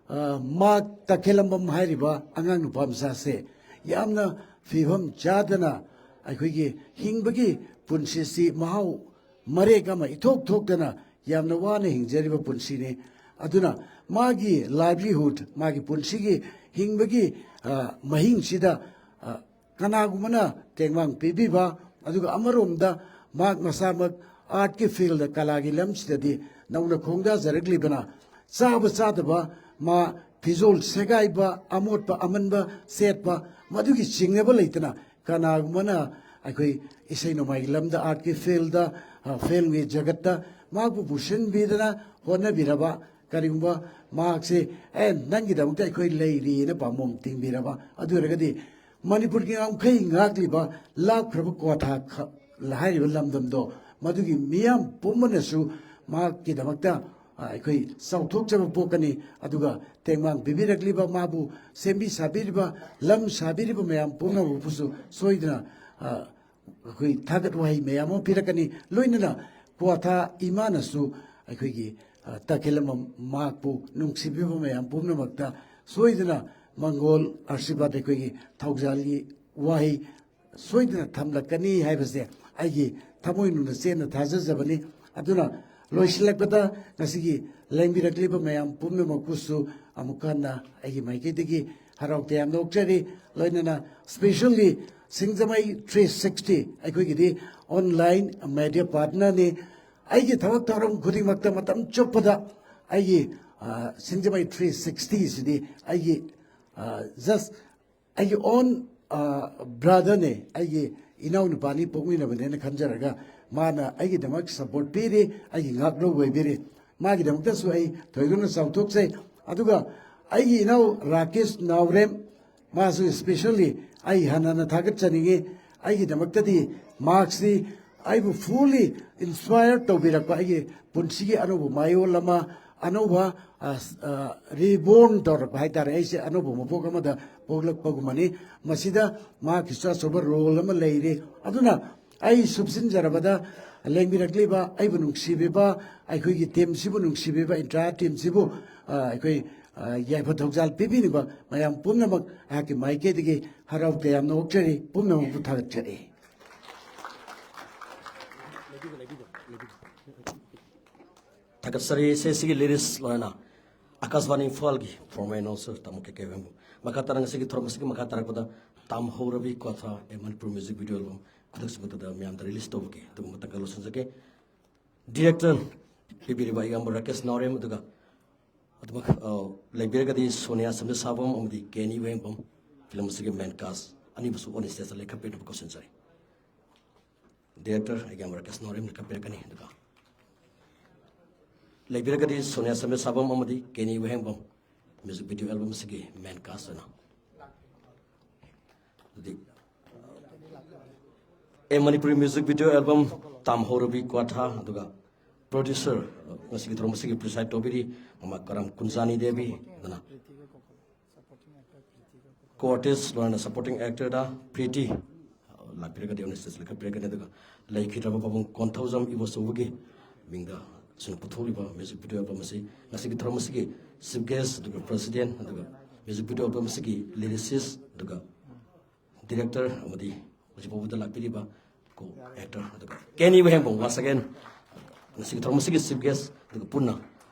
ꯑ, ꯃꯥ ꯇꯈꯦꯂꯝꯕꯝ ꯍꯥꯏꯔꯤꯕ ꯑꯉꯥꯡ ꯅꯨꯄꯥ ꯃꯆꯥꯁꯦ ꯌꯥꯝꯅ ꯐꯤꯕꯝ ꯆꯥꯗꯅ ꯑꯩꯈꯣꯏꯒꯤ ꯍꯤꯡꯕꯒꯤ ꯄꯨꯟꯁꯤꯁꯤ ꯃꯍꯥꯎ ꯃꯔꯦꯛ ꯑꯃ ꯏꯊꯣꯛ ꯊꯣꯛꯇꯅ ꯌꯥꯝꯅ ꯋꯥꯅ ꯍꯤꯡꯖꯔꯤꯕ ꯄꯨꯟꯁꯤꯅꯤ꯫ ꯑꯗꯨꯅ ꯃꯥꯒꯤ ꯂꯥꯏꯚꯂꯤꯍꯨꯗ, ꯃꯥꯒꯤ ꯄꯨꯟꯁꯤꯒꯤ ꯍꯤꯡꯕꯒꯤ, ꯑ, ꯃꯍꯤꯡꯁꯤꯗ, ꯑ, ꯀꯅꯥꯒꯨꯝꯕꯅ ꯇꯦꯡꯕꯥꯡ ꯄꯤꯕꯤꯕ, ꯑꯗꯨꯒ ꯑꯃꯔꯣꯝꯗ ꯃꯍꯥꯛ ꯃꯁꯥꯃꯛ ꯑꯥꯔꯠꯀꯤ ꯐꯤꯜꯗ, ꯀꯂꯥꯒꯤ ꯂꯝꯁꯤꯗꯗꯤ ꯅꯧꯅ ꯈꯣꯡꯗꯥꯖꯔꯛꯂꯤꯕꯅ, ꯆꯥꯕ ꯆꯥꯗꯕ, ꯃꯥ ꯐꯤꯖꯣꯜ ꯁꯦꯒꯥꯏꯕ, ꯑꯃꯣꯠꯄ ꯑꯃꯟꯕ ꯁꯦꯠꯄ, ꯃꯗꯨꯒꯤ ꯆꯤꯡꯅꯕ ꯂꯩꯇꯅ ꯀꯅꯥꯒꯨꯝꯕꯅ ꯑꯩꯈꯣꯏ ꯏꯁꯩ ꯅꯣꯡꯃꯥꯏꯒꯤ ꯂꯝꯗ, ꯑꯥꯔꯠꯀꯤ ꯐꯤꯜꯗ, ꯑ, ꯐꯤꯜꯝꯒꯤ ꯖꯒꯠꯇ ꯃꯍꯥꯛꯄꯨ ꯄꯨꯁꯤꯟꯕꯤꯗꯅ ꯍꯣꯠꯅꯕꯤꯔꯕ, ꯀꯔꯤꯒꯨꯝꯕ ꯃꯍꯥꯛꯁꯦ, "ꯑꯦ, ꯅꯪꯒꯤꯗꯃꯛꯇ ꯑꯩꯈꯣꯏ ꯂꯩꯔꯤꯅ" ꯄꯥꯝꯕꯣꯝ ꯇꯤꯡꯕꯤꯔꯕ, ꯑꯗꯨ ꯑꯣꯏꯔꯒꯗꯤ ꯃꯅꯤꯄꯨꯔꯒꯤ ꯉꯝꯈꯩ ꯉꯥꯛꯂꯤꯕ ꯂꯥꯞꯈ꯭ꯔꯕ ꯀ꯭ꯋꯥꯊꯥ ꯈ-, ꯍꯥꯏꯔꯤꯕ ꯂꯝꯗꯝꯗꯣ, ꯃꯗꯨꯒꯤ ꯃꯤꯌꯥꯝ ꯄꯨꯝꯕꯅꯁꯨ ꯃꯍꯥꯛꯀꯤꯗꯃꯛꯇ ꯑꯩꯈꯣꯏ ꯆꯥꯎꯊꯣꯛꯆꯕ ꯄꯣꯛꯀꯅꯤ꯫ ꯑꯗꯨꯒ ꯇꯦꯡꯕꯥꯡ ꯄꯤꯕꯤꯔꯛꯂꯤꯕ, ꯃꯥꯕꯨ ꯁꯦꯝꯕꯤ ꯁꯥꯕꯤꯔꯤꯕ, ꯂꯝ ꯁꯥꯕꯤꯔꯤꯕ ꯃꯌꯥꯝ ꯄꯨꯝꯅꯃꯛꯄꯨꯁꯨ ꯁꯣꯏꯗꯅ ꯑꯩꯈꯣꯏ ꯊꯥꯒꯠ ꯋꯥꯍꯩ ꯃꯌꯥꯝ ꯑꯃ ꯄꯤꯔꯛꯀꯅꯤ꯫ ꯂꯣꯏꯅꯅ ꯀ꯭ꯋꯥꯊꯥ ꯏꯃꯥꯅꯁꯨ ꯑꯩꯈꯣꯏꯒꯤ ꯇꯈꯦꯂꯝꯕꯝ ꯃꯍꯥꯛꯄꯨ ꯅꯨꯡꯁꯤꯕꯤꯕ ꯃꯌꯥꯝ ꯄꯨꯝꯅꯃꯛꯇ ꯁꯣꯏꯗꯅ ꯃꯪꯒꯣꯜ ꯑꯥꯔꯁꯤꯕꯥꯗ ꯑꯩꯈꯣꯏꯒꯤ ꯊꯧꯖꯥꯜꯒꯤ ꯋꯥꯍꯩ ꯁꯣꯏꯗꯅ ꯊꯝꯂꯛꯀꯅꯤ ꯍꯥꯏꯕꯁꯦ ꯑꯩꯒꯤ ꯊꯃꯣꯏꯅꯨꯡꯗ ꯆꯦꯠꯅ ꯊꯥꯖꯖꯕꯅꯤ꯫ ꯑꯗꯨꯅ ꯂꯣꯏꯁꯤꯜꯂꯛꯄꯗ ꯉꯁꯤꯒꯤ ꯂꯦꯡꯕꯤꯔꯛꯂꯤꯕ ꯃꯌꯥꯝ ꯄꯨꯝꯅꯃꯛꯄꯨꯁꯨ ꯑꯃꯨꯛ ꯍꯟꯅ ꯑꯩꯒꯤ ꯃꯥꯏꯀꯩꯗꯒꯤ ꯍꯔꯥꯎ ꯇꯌꯥꯝꯅ ꯑꯣꯛꯆꯔꯤ꯫ ꯂꯣꯏꯅꯅ specially ꯁꯤꯡꯖꯃꯩ three sixty ꯑꯩꯈꯣꯏꯒꯤꯗꯤ online media partnerꯅꯤ꯫ ꯑꯩꯒꯤ ꯊꯕꯛ ꯊꯧꯔꯝ ꯈꯨꯗꯤꯡꯃꯛꯇ ꯃꯇꯝ ꯆꯨꯞꯄꯗ ꯑꯩꯒꯤ ꯁꯤꯡꯖꯃꯩ three sixty ꯁꯤꯗꯤ ꯑꯩꯒꯤ just ꯑꯩꯒꯤ own brotherꯅꯦ, ꯑꯩꯒꯤ ꯏꯅꯥꯎꯅꯨꯄꯥꯅꯤ, ꯄꯣꯛꯃꯤꯟꯅꯕꯅꯦꯅ ꯈꯟꯖꯔꯒ ꯃꯥꯅ ꯑꯩꯒꯤꯗꯃꯛ support ꯄꯤꯔꯤ, ꯑꯩꯒꯤ ꯉꯥꯛꯂꯧꯕ ꯑꯣꯏꯕꯤꯔꯤ꯫ ꯃꯥꯒꯤꯗꯃꯛꯇꯁꯨ ꯑꯩ ꯊꯣꯏꯗꯣꯛꯅ ꯆꯥꯎꯊꯣꯛꯆꯩ꯫ ꯑꯗꯨꯒ ꯑꯩꯒꯤ ꯏꯅꯥꯎ ꯔꯥꯀꯦꯁ ꯅꯥꯎꯔꯦꯝ, ꯃꯥꯁꯨ specially ꯑꯩ ꯍꯟꯅ ꯍꯟꯅ ꯊꯥꯒꯠꯆꯅꯤꯡꯉꯤ꯫ ꯑꯩꯒꯤꯗꯃꯛꯇꯗꯤ ꯃꯍꯥꯛꯁꯤ ꯑꯩꯕꯨ fully inspire ꯇꯧꯕꯤꯔꯛꯄ, ꯑꯩꯒꯤ ꯄꯨꯟꯁꯤꯒꯤ ꯑꯅꯧꯕ ꯃꯌꯣꯜ ꯑꯃ, ꯑꯅꯧꯕ reborn ꯇꯧꯔꯛꯄ ꯍꯥꯏꯇꯥꯔꯦ꯫ ꯑꯩꯁꯦ ꯑꯅꯧꯕ ꯃꯄꯣꯛ ꯑꯃꯗ ꯄꯣꯛꯂꯛꯄꯒꯨꯝꯕꯅꯤ꯫ ꯃꯁꯤꯗ ꯃꯍꯥꯛꯀꯤꯁꯨ ꯑꯆꯧꯕ role ꯑꯃ ꯂꯩꯔꯤ꯫ ꯑꯗꯨꯅ ꯑꯩ ꯁꯨꯞꯁꯤꯟꯖꯔꯕꯗ ꯂꯦꯡꯕꯤꯔꯛꯂꯤꯕ ꯑꯩꯕꯨ ꯅꯨꯡꯁꯤꯕꯤꯕ, ꯑꯩꯈꯣꯏꯒꯤ teamꯁꯤꯕꯨ ꯅꯨꯡꯁꯤꯕꯤꯕ entire teamꯁꯤꯕꯨ ꯑꯩꯈꯣꯏ ꯌꯥꯏꯐ ꯊꯧꯖꯥꯜ ꯄꯤꯕꯤꯔꯤꯕ ꯃꯌꯥꯝ ꯄꯨꯝꯅꯃꯛ ꯑꯩꯍꯥꯛꯀꯤ ꯃꯥꯏꯀꯩꯗꯒꯤ ꯍꯔꯥꯎ ꯇꯌꯥꯝꯅ ꯑꯣꯛꯆꯔꯤ, ꯄꯨꯝꯅꯃꯛꯄꯨ ꯊꯥꯒꯠꯆꯔꯤ꯫ ꯊꯥꯒꯠꯆꯔꯤ꯫ ꯏꯁꯩ ꯑꯁꯤꯒꯤ lyrics ꯂꯣꯏꯅ ꯑꯀꯥꯁꯕꯥꯅꯤ ꯏꯝꯐꯥꯜꯒꯤ former announcer ꯇꯥꯃꯣ ꯀꯦ ꯀꯦ ꯋꯦꯡꯕꯨ꯫ ꯃꯈꯥ ꯇꯥꯅ ꯉꯁꯤꯒꯤ ꯊꯧꯔꯝ ꯑꯁꯤꯒꯤ ꯃꯈꯥ ꯇꯥꯔꯛꯄꯗ ꯇꯥꯝꯍꯧꯔꯕꯤ ꯀ꯭ꯋꯥꯊꯥ, a Manipuri music video album ꯈꯨꯗꯛꯁꯤꯃꯛꯇꯗ ꯃꯤꯌꯥꯝꯗ release ꯇꯧꯕꯒꯤ ꯑꯗꯨꯒꯨꯝꯕ ꯃꯇꯥꯡꯗ ꯂꯣꯏꯁꯤꯟꯖꯒꯦ꯫ Director ꯄꯤꯕꯤꯔꯤꯕ ꯑꯌꯥꯝꯕ ꯔꯥꯀꯦꯁ ꯅꯥꯎꯔꯦꯝ, ꯑꯗꯨꯒ ꯑꯗꯨꯃꯛ ꯂꯩꯕꯤꯔꯒꯗꯤ ꯁꯣꯅꯤꯌꯥ ꯁꯝꯖꯦꯠꯁꯥꯕꯝ ꯑꯃꯗꯤ ꯀꯦꯅꯤ ꯋꯦꯡꯕꯝ film ꯑꯁꯤꯒꯤ main cast ꯑꯅꯤꯕꯨꯁꯨ on stageꯇ ꯂꯦꯞꯈꯠꯄꯤꯅꯕ ꯀꯧꯁꯤꯟꯖꯔꯤ꯫ Director ꯑꯩꯒꯤ ꯔꯥꯀꯦꯁ ꯅꯥꯎꯔꯦꯝꯅ ꯀꯞꯄꯤꯔꯛꯀꯅꯤ꯫ ꯑꯗꯨꯒ ꯂꯩꯕꯤꯔꯒꯗꯤ ꯁꯣꯅꯤꯌꯥ ꯁꯝꯖꯦꯠꯁꯥꯕꯝ ꯑꯃꯗꯤ ꯀꯦꯅꯤ ꯋꯦꯡꯕꯝ music video album ꯑꯁꯤꯒꯤ main cast ꯑꯣꯏꯅ꯫ ꯑꯗꯨꯗꯤ a Manipuri music video album ꯇꯥꯝꯍꯧꯔꯕꯤ ꯀ꯭ꯋꯥꯊꯥ, ꯑꯗꯨꯒ Producer, ꯉꯁꯤꯒꯤ ꯊꯧꯔꯝ ꯑꯁꯤꯒꯤ preside ꯇꯧꯕꯤꯔꯤ ꯃꯃꯥ ꯀꯔꯝ ꯀꯨꯟꯖꯥꯅꯤ ꯗꯦꯕꯤ, ꯑꯗꯨꯅ co-artist ꯂꯣꯏꯅ supporting actor the Preeti ꯂꯥꯛꯄꯤꯔꯒꯗꯤ on stage ꯂꯦꯞꯈꯠꯄꯤꯔꯒꯅꯤ꯫ ꯑꯗꯨꯒ ꯂꯩꯈꯤꯗ꯭ꯔꯕ ꯄꯥꯕꯨꯡ ꯀꯣꯟꯊꯧꯖꯝ ꯏꯕꯣꯆꯧꯕꯒꯤ ꯃꯤꯡꯗ ꯁꯨꯝ ꯄꯨꯊꯣꯛꯂꯤꯕ music video album ꯑꯁꯤ ꯉꯁꯤꯒꯤ ꯊꯧꯔꯝ ꯑꯁꯤꯒꯤ chief guest, ꯑꯗꯨꯒ president, ꯑꯗꯨꯒ music video album ꯑꯁꯤꯒꯤ lyricist, ꯑꯗꯨꯒ director ꯑꯃꯗꯤ ꯍꯧꯖꯤꯛ ꯐꯥꯎꯕꯗ ꯂꯥꯛꯄꯤꯔꯤꯕ co-actor, ꯑꯗꯨꯒ ꯀꯦꯅꯤ ꯋꯥꯍꯦꯡꯕꯝ once again ꯉꯁꯤꯒꯤ ꯊꯧꯔꯝ ꯑꯁꯤꯒꯤ chief guest, ꯑꯗꯨꯒ ꯄꯨꯟꯅ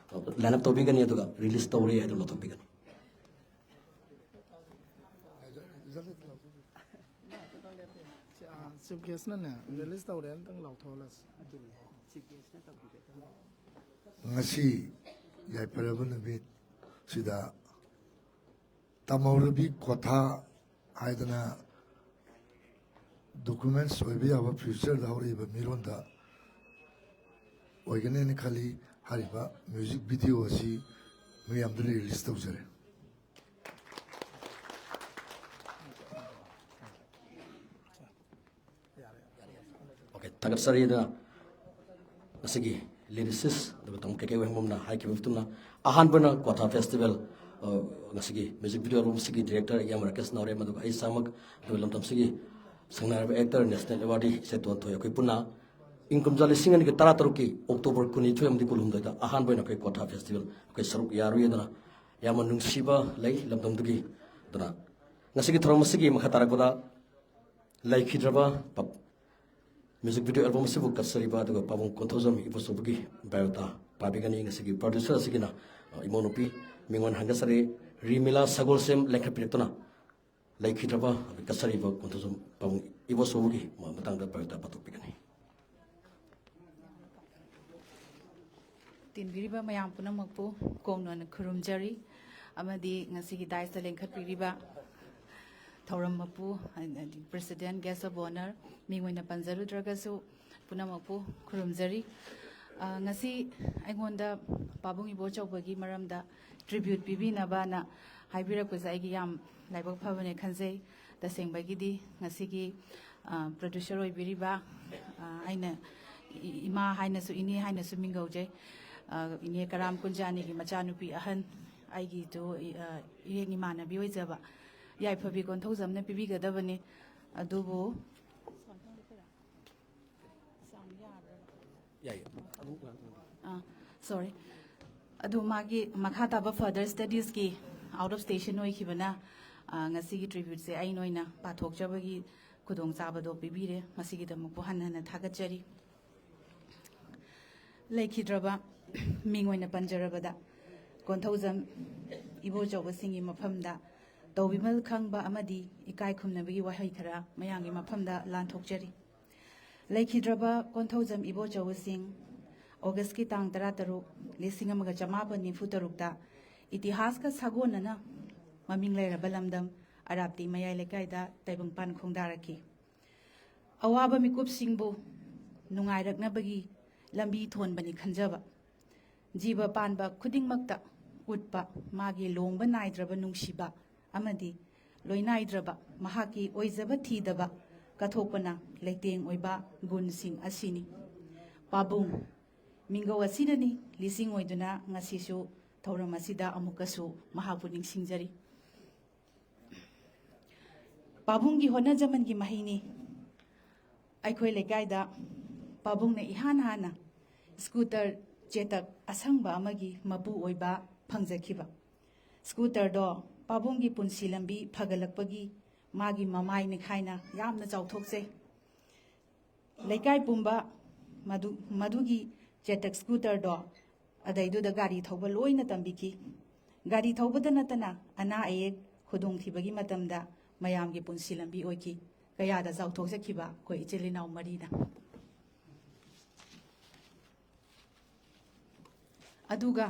line up ꯇꯧꯕꯤꯒꯅꯤ, ꯑꯗꯨꯒ release ꯇꯧꯔꯦ ꯍꯥꯏꯗꯨ ꯂꯧꯊꯣꯛꯄꯤꯒꯅꯤ꯫ Chief guest ꯅꯅꯦ release ꯇꯧꯔꯦ, ꯑꯝꯇꯪ ꯂꯥꯎꯊꯣꯛꯍꯜꯂꯁꯤ꯫ ꯉꯁꯤ ꯌꯥꯏꯐꯔꯕ ꯅꯨꯃꯤꯠꯁꯤꯗ ꯇꯝꯍꯧꯔꯕꯤ ꯀ꯭ꯋꯥꯊꯥ ꯍꯥꯏꯗꯅ documents ꯑꯣꯏꯕ ꯌꯥꯕ future ꯗ ꯍꯧꯔꯛꯏꯕ ꯃꯤꯔꯣꯟꯗ ꯑꯣꯏꯒꯅꯦꯅ ꯈꯜꯂꯤ꯫ ꯍꯥꯏꯔꯤꯕ music video ꯑꯁꯤ ꯃꯤꯌꯥꯝꯗ release ꯇꯧꯖꯔꯦ꯫ Okay, ꯊꯥꯒꯠꯆꯔꯤ꯫ ꯑꯗꯨꯅ ꯉꯁꯤꯒꯤ lyricist ꯑꯗꯨꯒ ꯇꯥꯃꯣ ꯀꯦ ꯀꯦ ꯋꯥꯍꯦꯡꯕꯝꯅ ꯍꯥꯏꯈꯤꯕ ꯃꯇꯨꯡ ꯏꯟꯅ ꯑꯍꯥꯟꯕ ꯑꯣꯏꯅ ꯀ꯭ꯋꯥꯊꯥ festival, ꯑ, ꯉꯁꯤꯒꯤ music video album ꯑꯁꯤꯒꯤ director ꯏꯌꯥꯝꯕ ꯔꯥꯀꯦꯁ ꯅꯥꯎꯔꯦꯝ, ꯑꯗꯨꯒ ꯑꯩ ꯏꯁꯥꯃꯛ, ꯑꯗꯨꯒ ꯂꯝꯗꯝꯁꯤꯒꯤ ꯁꯪꯅꯥꯏꯔꯕ actor national awardee ꯏꯆꯦ ꯇꯣꯟꯊꯣꯏ, ꯑꯩꯈꯣꯏ ꯄꯨꯟꯅ ꯏꯪ ꯀꯨꯝꯖꯥ ꯂꯤꯁꯤꯡ ꯑꯅꯤꯒ ꯇꯔꯥ ꯇꯔꯨꯛꯀꯤ October ꯀꯨꯟꯅꯤꯊꯣꯏ ꯑꯃꯗꯤ ꯀꯨꯟꯍꯨꯝꯗꯣꯏꯗ ꯑꯍꯥꯟꯕ ꯑꯣꯏꯅ ꯑꯩꯈꯣꯏ ꯀ꯭ꯋꯥꯊꯥ festival ꯑꯩꯈꯣꯏ ꯁꯔꯨꯛ ꯌꯥꯔꯨꯏ꯫ ꯑꯗꯨꯅ ꯌꯥꯝꯅ ꯅꯨꯡꯁꯤꯕ ꯂꯩ ꯂꯝꯗꯝꯗꯨꯒꯤ꯫ ꯑꯗꯨꯅ ꯉꯁꯤꯒꯤ ꯊꯧꯔꯝ ꯑꯁꯤꯒꯤ ꯃꯈꯥ ꯇꯥꯔꯛꯄꯗ ꯂꯩꯈꯤꯗ꯭ꯔꯕ ꯄ-, music video album ꯑꯁꯤꯕꯨ ꯀꯠꯆꯔꯤꯕ ꯑꯗꯨꯒ ꯄꯥꯕꯨꯡ ꯀꯣꯟꯊꯧꯖꯝ ꯏꯕꯣꯆꯧꯕꯒꯤ biodata ꯄꯥꯕꯤꯒꯅꯤ꯫ ꯉꯁꯤꯒꯤ producer ꯑꯁꯤꯒꯤꯅ, ꯑ, ꯏꯃꯧꯅꯨꯄꯤ ꯃꯤꯉꯣꯟ ꯍꯪꯒꯠꯆꯔꯤ, ꯔꯤꯃꯤꯂꯥ ꯁꯒꯣꯜꯁꯦꯝ ꯂꯦꯡꯈꯠꯄꯤꯔꯛꯇꯨꯅ ꯂꯩꯈꯤꯗ꯭ꯔꯕ ꯀꯠꯆꯔꯤꯕ ꯀꯣꯟꯊꯧꯖꯝ ꯄꯥꯕꯨꯡ ꯏꯕꯣꯆꯧꯕꯒꯤ ꯃꯇꯥꯡꯗ biodata ꯄꯥꯊꯣꯛꯄꯤꯒꯅꯤ꯫ ꯇꯤꯟꯕꯤꯔꯤꯕ ꯃꯌꯥꯝ ꯄꯨꯝꯅꯃꯛꯄꯨ ꯀꯣꯡꯅꯣꯟꯅ ꯈꯨꯔꯨꯝꯖꯔꯤ, ꯑꯃꯗꯤ ꯉꯁꯤꯒꯤ dais ꯇ ꯂꯦꯡꯈꯠꯄꯤꯔꯤꯕ ꯊꯧꯔꯝ ꯃꯄꯨ, ꯍꯥꯏꯗꯤ president, guest of honour, ꯃꯤꯡ ꯑꯣꯏꯅ ꯄꯟꯖꯔꯨꯗ꯭ꯔꯒꯁꯨ ꯄꯨꯝꯅꯃꯛꯄꯨ ꯈꯨꯔꯨꯝꯖꯔꯤ꯫ ꯑ, ꯉꯁꯤ ꯑꯩꯉꯣꯟꯗ ꯄꯥꯕꯨꯡ ꯏꯕꯣꯆꯧꯕꯒꯤ ꯃꯔꯝꯗ tribute ꯄꯤꯕꯤꯅꯕꯅ ꯍꯥꯏꯕꯤꯔꯛꯄꯁꯦ ꯑꯩꯒꯤ ꯌꯥꯝ ꯂꯥꯏꯕꯛ ꯐꯕꯅꯦ ꯈꯟꯖꯩ꯫ ꯇꯁꯦꯡꯕꯒꯤꯗꯤ ꯉꯁꯤꯒꯤ, ꯑ, producer ꯑꯣꯏꯕꯤꯔꯤꯕ, ꯑ, ꯑꯩꯅ ꯏ- ꯏꯃꯥ ꯍꯥꯏꯅꯁꯨ, ꯏꯅꯦ ꯍꯥꯏꯅꯁꯨ ꯃꯤꯡꯒꯧꯖꯩ꯫ ꯑ, ꯏꯅꯦ ꯀꯔꯥꯝ ꯀꯨꯟꯖꯥꯅꯤꯒꯤ ꯃꯆꯥꯅꯨꯄꯤ ꯑꯍꯟ, ꯑꯩꯒꯤꯗꯨ, ꯏ-, ꯑ, ꯏꯔꯦꯟ ꯏꯃꯥꯟꯅꯕꯤ ꯑꯣꯏꯖꯕ ꯌꯥꯏꯐꯕꯤ ꯀꯣꯟꯊꯧꯖꯝꯅ ꯄꯤꯕꯤꯒꯗꯕꯅꯤ꯫ ꯑꯗꯨꯕꯨ, ꯌꯥꯏꯌꯦ꯫ ꯑꯥ, ꯁꯣꯔꯤ꯫ ꯑꯗꯨ ꯃꯥꯒꯤ ꯃꯈꯥ ꯇꯥꯕ further studiesꯀꯤ out of station ꯑꯣꯏꯈꯤꯕꯅ, ꯑ, ꯉꯁꯤꯒꯤ tributeꯁꯦ ꯑꯩꯅ ꯑꯣꯏꯅ ꯄꯥꯊꯣꯛꯆꯕꯒꯤ ꯈꯨꯗꯣꯡꯆꯥꯕꯗꯣ ꯄꯤꯕꯤꯔꯦ꯫ ꯃꯁꯤꯒꯤꯗꯃꯛꯄꯨ ꯍꯟꯅ ꯍꯟꯅ ꯊꯥꯒꯠꯆꯔꯤ꯫ ꯂꯩꯈꯤꯗ꯭ꯔꯕ ꯃꯤꯡ ꯑꯣꯏꯅ ꯄꯟꯖꯔꯕꯗ, ꯀꯣꯟꯊꯧꯖꯝ ꯏꯕꯣꯆꯧꯕꯁꯤꯡꯒꯤ ꯃꯐꯝꯗ ꯇꯧꯕꯤꯃꯜ ꯈꯪꯕ ꯑꯃꯗꯤ ꯏꯀꯥꯏ ꯈꯨꯝꯅꯕꯒꯤ ꯋꯥꯍꯩ ꯈꯔ ꯃꯌꯥꯝꯒꯤ ꯃꯐꯝꯗ ꯂꯥꯟꯊꯣꯛꯆꯔꯤ꯫ ꯂꯩꯈꯤꯗ꯭ꯔꯕ ꯀꯣꯟꯊꯧꯖꯝ ꯏꯕꯣꯆꯧꯕꯁꯤꯡ, ꯑꯣꯒꯁꯀꯤ ꯇꯥꯡ ꯇꯔꯥꯇꯔꯨꯛ, ꯂꯤꯁꯤꯡ ꯑꯃꯒ ꯆꯃꯥꯄꯟ ꯅꯤꯐꯨ ꯇꯔꯨꯛꯇ ꯏꯇꯤꯍꯥꯁꯀ ꯁꯥꯒꯣꯟꯅꯅ ꯃꯃꯤꯡ ꯂꯩꯔꯕ ꯂꯝꯗꯝ ꯑꯔꯥꯞꯇꯤ ꯃꯌꯥꯏ ꯂꯩꯀꯥꯏꯗ ꯇꯥꯏꯕꯪꯄꯥꯟ ꯈꯣꯡꯗꯥꯔꯛꯈꯤ꯫ ꯑꯋꯥꯕ ꯃꯤꯀꯨꯞꯁꯤꯡꯕꯨ ꯅꯨꯡꯉꯥꯏꯔꯛꯅꯕꯒꯤ ꯂꯝꯕꯤ ꯊꯣꯟꯕꯅꯤ ꯈꯟꯖꯕ, ꯖꯤꯕ ꯄꯥꯟꯕ ꯈꯨꯗꯤꯡꯃꯛꯇ ꯎꯠꯄ ꯃꯥꯒꯤ ꯂꯣꯡꯕ ꯅꯥꯏꯗ꯭ꯔꯕ ꯅꯨꯡꯁꯤꯕ ꯑꯃꯗꯤ ꯂꯣꯏꯅꯥꯏꯗ꯭ꯔꯕ ꯃꯍꯥꯛꯀꯤ ꯑꯣꯏꯖꯕ ꯊꯤꯗꯕ ꯀꯠꯊꯣꯛꯄꯅ ꯂꯩꯇꯦꯡ ꯑꯣꯏꯕ ꯒꯨꯟꯁꯤꯡ ꯑꯁꯤꯅꯤ꯫ ꯄꯥꯕꯨꯡ ꯃꯤꯡꯒꯧ ꯑꯁꯤꯅꯅꯤ ꯂꯤꯁꯤꯡ ꯑꯣꯏꯗꯨꯅ ꯉꯁꯤꯁꯨ ꯊꯧꯔꯝ ꯑꯁꯤꯗ ꯑꯃꯨꯛꯀꯁꯨ ꯃꯍꯥꯛꯄꯨ ꯅꯤꯡꯁꯤꯡꯖꯔꯤ꯫ ꯄꯥꯕꯨꯡꯒꯤ ꯍꯣꯠꯅꯖꯃꯟꯒꯤ ꯃꯍꯩꯅꯤ꯫ ꯑꯩꯈꯣꯏ ꯂꯩꯀꯥꯏꯗ ꯄꯥꯕꯨꯡꯅ ꯏꯍꯥꯟ ꯍꯥꯟꯅ ꯁ꯭ꯀꯨꯇꯔ ꯆꯦꯇꯛ ꯑꯁꯪꯕ ꯑꯃꯒꯤ ꯃꯄꯨ ꯑꯣꯏꯕ ꯐꯪꯖꯈꯤꯕ꯫ ꯁ꯭ꯀꯨꯇꯔꯗꯣ ꯄꯥꯕꯨꯡꯒꯤ ꯄꯨꯟꯁꯤ ꯂꯝꯕꯤ ꯐꯒꯠꯂꯛꯄꯒꯤ ꯃꯥꯒꯤ ꯃꯃꯥꯏꯅꯤ ꯍꯥꯏꯅ ꯌꯥꯝꯅ ꯆꯥꯎꯊꯣꯛꯆꯩ꯫ ꯂꯩꯀꯥꯏ ꯄꯨꯝꯕ ꯃꯗꯨ, ꯃꯗꯨꯒꯤ ꯆꯦꯇꯛ ꯁ꯭ꯀꯨꯇꯔꯗꯣ ꯑꯗꯩꯗꯨꯗ ꯒꯥꯔꯤ ꯊꯧꯕ ꯂꯣꯏꯅ ꯇꯝꯕꯤꯈꯤ꯫ ꯒꯥꯔꯤ ꯊꯧꯕꯗ ꯅꯠꯇꯅ ꯑꯅꯥ ꯑꯌꯦꯛ, ꯈꯨꯗꯣꯡꯊꯤꯕꯒꯤ ꯃꯇꯝꯗ ꯃꯌꯥꯝꯒꯤ ꯄꯨꯟꯁꯤ ꯂꯝꯕꯤ ꯑꯣꯏꯈꯤ꯫ ꯀꯌꯥꯗ ꯆꯥꯎꯊꯣꯛꯆꯈꯤꯕ ꯑꯩꯈꯣꯏ ꯏꯆꯤꯜ ꯏꯅꯥꯎ ꯃꯔꯤꯅ꯫ ꯑꯗꯨꯒ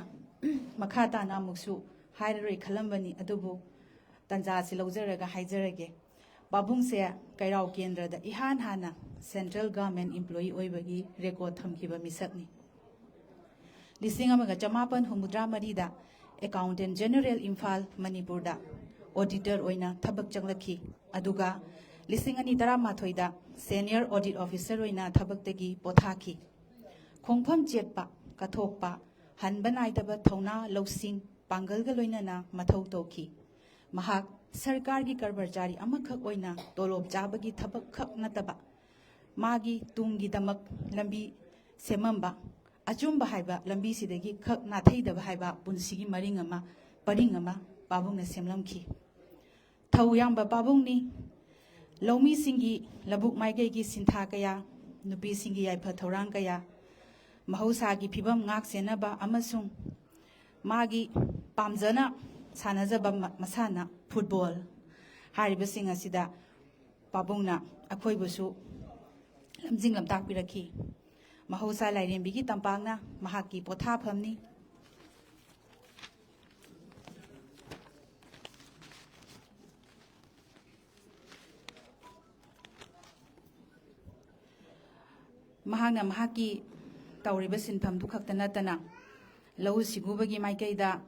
ꯃꯈꯥ ꯇꯥꯅ ꯑꯃꯨꯛꯁꯨ ꯍꯥꯏꯔꯔꯣꯏ ꯈꯜꯂꯝꯕꯅꯤ, ꯑꯗꯨꯕꯨ ꯇꯥꯟꯖꯥ ꯑꯁꯤ ꯂꯧꯖꯔꯒ ꯍꯥꯏꯖꯔꯒꯦ꯫ ꯄꯥꯕꯨꯡꯁꯦ ꯀꯩꯔꯥꯎ ꯀꯦꯟꯗ꯭ꯔꯗ ꯏꯍꯥꯟ ꯍꯥꯟꯅ central government employee ꯑꯣꯏꯕꯒꯤ record ꯊꯝꯈꯤꯕ ꯃꯤꯁꯛꯅꯤ꯫ ꯂꯤꯁꯤꯡ ꯑꯃꯒ ꯆꯃꯥꯄꯟ ꯍꯨꯝꯐꯨꯇꯔꯥ ꯃꯔꯤꯗ Accountant General, ꯏꯝꯐꯥꯜ, ꯃꯅꯤꯄꯨꯔꯗ auditor ꯑꯣꯏꯅ ꯊꯕꯛ ꯆꯪꯂꯛꯈꯤ꯫ ꯑꯗꯨꯒ ꯂꯤꯁꯤꯡ ꯑꯅꯤ ꯇꯔꯥꯃꯥꯊꯣꯏꯗ Senior Audit Officer ꯑꯣꯏꯅ ꯊꯕꯛꯇꯒꯤ ꯄꯣꯊꯥꯈꯤ꯫ ꯈꯣꯡꯐꯝ ꯆꯦꯠꯄ, ꯀꯠꯊꯣꯛꯄ, ꯍꯟꯕ ꯅꯥꯏꯗꯕ ꯊꯧꯅꯥ, ꯂꯧꯁꯤꯡ, ꯄꯥꯡꯒꯜꯒ ꯂꯣꯏꯅꯅ ꯃꯊꯧ ꯇꯧꯈꯤ꯫ ꯃꯍꯥꯛ ꯁꯔꯀꯥꯔꯒꯤ ꯀꯔꯃꯆꯥꯔꯤ ꯑꯃꯈꯛ ꯑꯣꯏꯅ ꯇꯣꯂꯣꯞ ꯆꯥꯕꯒꯤ ꯊꯕꯛ ꯈꯛ ꯅꯠꯇꯕ, ꯃꯥꯒꯤ ꯇꯨꯡꯒꯤꯗꯃꯛ ꯂꯝꯕꯤ ꯁꯦꯝꯃꯝꯕ, ꯑꯆꯨꯝꯕ ꯍꯥꯏꯕ ꯂꯝꯕꯤꯁꯤꯗꯒꯤ ꯈꯛ ꯅꯥꯊꯩꯗꯕ ꯍꯥꯏꯕ ꯄꯨꯟꯁꯤꯒꯤ ꯃꯔꯤꯡ ꯑꯃ, ꯄꯔꯤꯡ ꯑꯃ ꯄꯥꯕꯨꯡꯅ ꯁꯦꯝꯂꯝꯈꯤ꯫ ꯊꯧ ꯌꯥꯝꯕ ꯄꯥꯕꯨꯡꯅꯤ꯫ ꯂꯧꯃꯤꯁꯤꯡꯒꯤ ꯂꯧꯕꯨꯛ ꯃꯥꯏꯀꯩꯒꯤ ꯁꯤꯟꯊꯥ ꯀꯌꯥ, ꯅꯨꯄꯤꯁꯤꯡꯒꯤ ꯌꯥꯏꯐ ꯊꯧꯔꯥꯡ ꯀꯌꯥ, ꯃꯍꯧꯁꯥꯒꯤ ꯐꯤꯕꯝ ꯉꯥꯛ ꯁꯦꯟꯅꯕ ꯑꯃꯁꯨꯡ ꯃꯥꯒꯤ ꯄꯥꯝꯖꯅ ꯁꯥꯟꯅꯖꯕ ꯃ-, ꯃꯁꯥꯟꯅ ꯐꯨꯠꯕꯣꯜ ꯍꯥꯏꯔꯤꯕꯁꯤꯡ ꯑꯁꯤꯗ ꯄꯥꯕꯨꯡꯅ ꯑꯩꯈꯣꯏꯕꯨꯁꯨ ꯂꯝꯖꯤꯡ ꯂꯝꯇꯥꯛꯄꯤꯔꯛꯈꯤ꯫ ꯃꯍꯧꯁꯥ ꯂꯥꯏꯔꯦꯝꯕꯤꯒꯤ ꯇꯝꯄꯥꯛꯅ ꯃꯍꯥꯛꯀꯤ ꯄꯣꯊꯥꯐꯝꯅꯤ꯫ ꯃꯍꯥꯛꯅ ꯃꯍꯥꯛꯀꯤ ꯇꯧꯔꯤꯕ ꯁꯤꯟꯐꯝꯗꯨ ꯈꯛꯇ ꯅꯠꯇꯅ, ꯂꯧꯎ ꯁꯤꯡꯎꯕꯒꯤ ꯃꯥꯏꯀꯩꯗ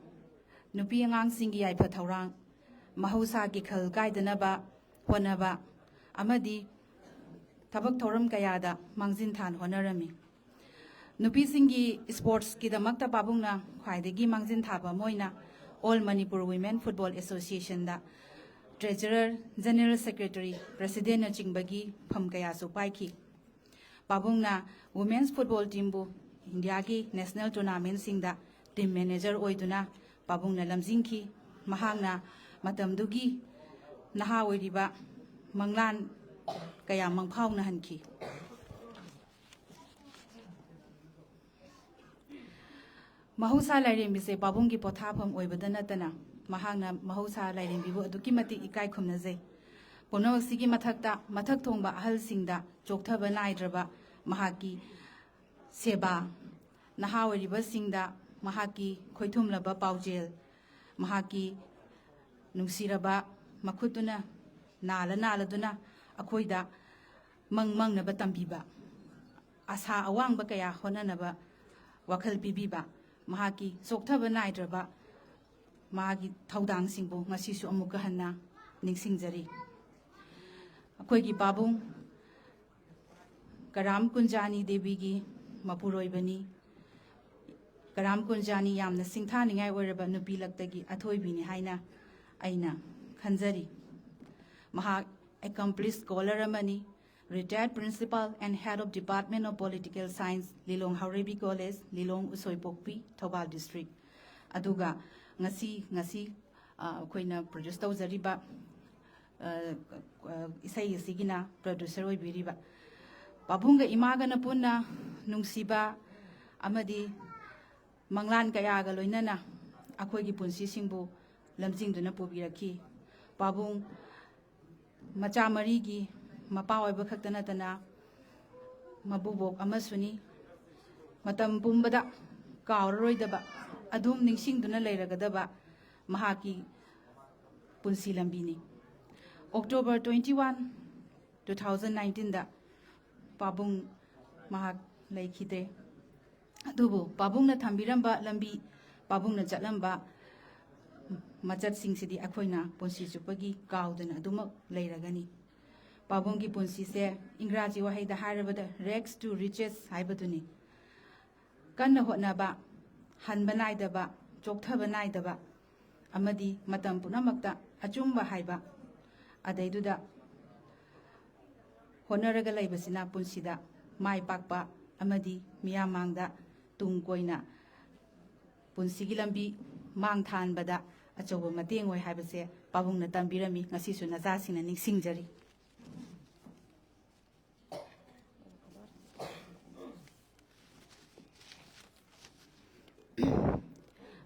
ꯅꯨꯄꯤ ꯑꯉꯥꯡꯁꯤꯡꯒꯤ ꯌꯥꯏꯐ ꯊꯧꯔꯥꯡ, ꯃꯍꯧꯁꯥꯒꯤ ꯈꯜ ꯀꯥꯏꯗꯅꯕ ꯍꯣꯠꯅꯕ ꯑꯃꯗꯤ ꯊꯕꯛ ꯊꯧꯔꯝ ꯀꯌꯥꯗ ꯃꯥꯡꯖꯤꯟ ꯊꯥꯅ ꯍꯣꯠꯅꯔꯝꯃꯤ꯫ ꯅꯨꯄꯤꯁꯤꯡꯒꯤ ꯁ꯭ꯄꯣꯔꯠꯁꯀꯤꯗꯃꯛꯇ ꯄꯥꯕꯨꯡꯅ ꯈ꯭ꯋꯥꯏꯗꯒꯤ ꯃꯥꯡꯖꯤꯟ ꯊꯥꯕ ꯑꯃ ꯑꯣꯏꯅ All Manipur Women Football Associationꯗ Treasurer, General Secretary, Presidentꯅꯆꯤꯡꯕꯒꯤ ꯐꯝ ꯀꯌꯥꯁꯨ ꯄꯥꯏꯈꯤ꯫ ꯄꯥꯕꯨꯡꯅ Women's Football Teamꯕꯨ ꯏꯟꯗꯤꯌꯥꯒꯤ national tournamentꯁꯤꯡꯗ team manager ꯑꯣꯏꯗꯨꯅ ꯄꯥꯕꯨꯡꯅ ꯂꯝꯖꯤꯡꯈꯤ꯫ ꯃꯍꯥꯛꯅ ꯃꯇꯝꯗꯨꯒꯤ ꯅꯍꯥ ꯑꯣꯏꯔꯤꯕ ꯃꯪꯂꯥꯟ ꯀꯌꯥ ꯃꯪꯐꯥꯎꯅꯍꯟꯈꯤ꯫ ꯃꯍꯧꯁꯥ ꯂꯥꯏꯔꯦꯝꯕꯤꯁꯦ ꯄꯥꯕꯨꯡꯒꯤ ꯄꯣꯊꯥꯐꯝ ꯑꯣꯏꯕꯗ ꯅꯠꯇꯅ, ꯃꯍꯥꯛꯅ ꯃꯍꯧꯁꯥ ꯂꯥꯏꯔꯦꯝꯕꯤꯕꯨ ꯑꯗꯨꯛꯀꯤ ꯃꯇꯤꯛ ꯏꯀꯥꯏ ꯈꯨꯝꯅꯖꯩ꯫ ꯄꯨꯝꯅꯃꯛꯁꯤꯒꯤ ꯃꯊꯛꯇ, ꯃꯊꯛ ꯊꯣꯡꯕ ꯑꯍꯜꯁꯤꯡꯗ ꯆꯣꯛꯊꯕ ꯅꯥꯏꯗ꯭ꯔꯕ ꯃꯍꯥꯛꯀꯤ ꯁꯦꯕꯥ, ꯅꯍꯥ ꯑꯣꯏꯔꯤꯕꯁꯤꯡꯗ ꯃꯍꯥꯛꯀꯤ ꯈꯣꯏꯊꯨꯝꯂꯕ ꯄꯥꯎꯖꯦꯜ, ꯃꯍꯥꯛꯀꯤ ꯅꯨꯡꯁꯤꯔꯕ ꯃꯈꯨꯠꯇꯨꯅ ꯅꯥꯜꯂ ꯅꯥꯜꯂꯗꯨꯅ ꯑꯩꯈꯣꯏꯗ ꯃꯪ ꯃꯪꯅꯕ ꯇꯝꯕꯤꯕ, ꯑꯁꯥ ꯑꯋꯥꯡꯕ ꯀꯌꯥ ꯍꯣꯠꯅꯅꯕ ꯋꯥꯈꯜ ꯄꯤꯕꯤꯕ, ꯃꯍꯥꯛꯀꯤ ꯆꯣꯛꯊꯕ ꯅꯥꯏꯗ꯭ꯔꯕ ꯃꯥꯒꯤ ꯊꯧꯗꯥꯡꯁꯤꯡꯕꯨ ꯉꯁꯤꯁꯨ ꯑꯃꯨꯛꯀ ꯍꯟꯅ ꯅꯤꯡꯁꯤꯡꯖꯔꯤ꯫ ꯑꯩꯈꯣꯏꯒꯤ ꯄꯥꯕꯨꯡ ꯀꯔꯥꯝ ꯀꯨꯟꯖꯥꯅꯤ ꯗꯦꯕꯤꯒꯤ ꯃꯄꯨꯔꯣꯏꯕꯅꯤ꯫ ꯀꯔꯥꯝ ꯀꯨꯟꯖꯥꯅꯤ ꯌꯥꯝꯅ ꯁꯤꯡꯊꯥꯅꯤꯡꯉꯥꯏ ꯑꯣꯏꯔꯕ ꯅꯨꯄꯤ ꯂꯛꯇꯒꯤ ꯑꯊꯣꯏꯕꯤꯅꯤ ꯍꯥꯏꯅ ꯑꯩꯅ ꯈꯟꯖꯔꯤ꯫ ꯃꯍꯥꯛ accomplished scholar ꯑꯃꯅꯤ, retired principal and head of Department of Political Science, Lilong Haoreibi college, Lilong Usoipokpi, Thoubal district. ꯑꯗꯨꯒ ꯉꯁꯤ, ꯉꯁꯤ ꯑ, ꯑꯩꯈꯣꯏꯅ ꯄ꯭ꯔꯣꯗ꯭ꯌꯨꯁ ꯇꯧꯖꯔꯤꯕ ꯑ, ꯑ, ꯏꯁꯩ ꯑꯁꯤꯒꯤꯅ ꯄ꯭ꯔꯣꯗ꯭ꯌꯨꯁꯔ ꯑꯣꯏꯕꯤꯔꯤꯕ ꯄꯥꯕꯨꯡꯒ ꯏꯃꯥꯒꯅ ꯄꯨꯟꯅ ꯅꯨꯡꯁꯤꯕ ꯑꯃꯗꯤ ꯃꯪꯂꯥꯟ ꯀꯌꯥꯒ ꯂꯣꯏꯅꯅ ꯑꯩꯈꯣꯏꯒꯤ ꯄꯨꯟꯁꯤꯁꯤꯡꯕꯨ ꯂꯝꯖꯤꯡꯗꯨꯅ ꯄꯨꯕꯤꯔꯛꯈꯤ꯫ ꯄꯥꯕꯨꯡ ꯃꯆꯥ ꯃꯔꯤꯒꯤ ꯃꯄꯥ ꯑꯣꯏꯕ ꯈꯛꯇ ꯅꯠꯇꯅ ꯃꯕꯨꯕꯣꯛ ꯑꯃꯁꯨꯅꯤ꯫ ꯃꯇꯝ ꯄꯨꯝꯕꯗ ꯀꯥꯎꯔꯔꯣꯏꯗꯕ, ꯑꯗꯨꯝ ꯅꯤꯡꯁꯤꯡꯗꯨꯅ ꯂꯩꯔꯒꯗꯕ ꯃꯍꯥꯛꯀꯤ ꯄꯨꯟꯁꯤ ꯂꯝꯕꯤꯅꯤ꯫ October twenty one, two thousand nineteenꯗ ꯄꯥꯕꯨꯡ ꯃꯍꯥꯛ ꯂꯩꯈꯤꯗꯦ꯫ ꯑꯗꯨꯕꯨ ꯄꯥꯕꯨꯡꯅ ꯊꯝꯕꯤꯔꯝꯕ ꯂꯝꯕꯤ, ꯄꯥꯕꯨꯡꯅ ꯆꯠꯂꯝꯕ ꯃꯆꯠꯁꯤꯡꯁꯤꯗꯤ ꯑꯩꯈꯣꯏꯅ ꯄꯨꯟꯁꯤ ꯆꯨꯞꯄꯒꯤ ꯀꯥꯎꯗꯅ ꯑꯗꯨꯃꯛ ꯂꯩꯔꯒꯅꯤ꯫ ꯄꯥꯕꯨꯡꯒꯤ ꯄꯨꯟꯁꯤꯁꯦ ꯏꯪꯒ꯭ꯔꯥꯖꯤ ꯋꯥꯍꯩꯗ ꯍꯥꯏꯔꯕꯗ rags to riches ꯍꯥꯏꯕꯗꯨꯅꯤ꯫ ꯀꯟꯅ ꯍꯣꯠꯅꯕ, ꯍꯟꯕ ꯅꯥꯏꯗꯕ, ꯆꯣꯛꯊꯕ ꯅꯥꯏꯗꯕ, ꯑꯃꯗꯤ ꯃꯇꯝ ꯄꯨꯝꯅꯃꯛꯇ ꯑꯆꯨꯝꯕ ꯍꯥꯏꯕ, ꯑꯗꯩꯗꯨꯗ ꯍꯣꯠꯅꯔꯒ ꯂꯩꯕꯁꯤꯅ ꯄꯨꯟꯁꯤꯗ ꯃꯥꯏ ꯄꯥꯛꯄ ꯑꯃꯗꯤ ꯃꯤꯌꯥꯝ ꯃꯥꯡꯗ ꯇꯨꯡ ꯀꯣꯏꯅ ꯄꯨꯟꯁꯤꯒꯤ ꯂꯝꯕꯤ ꯃꯥꯡ ꯊꯥꯍꯟꯕꯗ ꯑꯆꯧꯕ ꯃꯇꯦꯡ ꯑꯣꯏ ꯍꯥꯏꯕꯁꯦ ꯄꯥꯕꯨꯡꯅ ꯇꯝꯕꯤꯔꯝꯃꯤ꯫ ꯉꯁꯤꯁꯨ ꯅꯆꯥꯁꯤꯡꯅ ꯅꯤꯡꯁꯤꯡꯖꯔꯤ꯫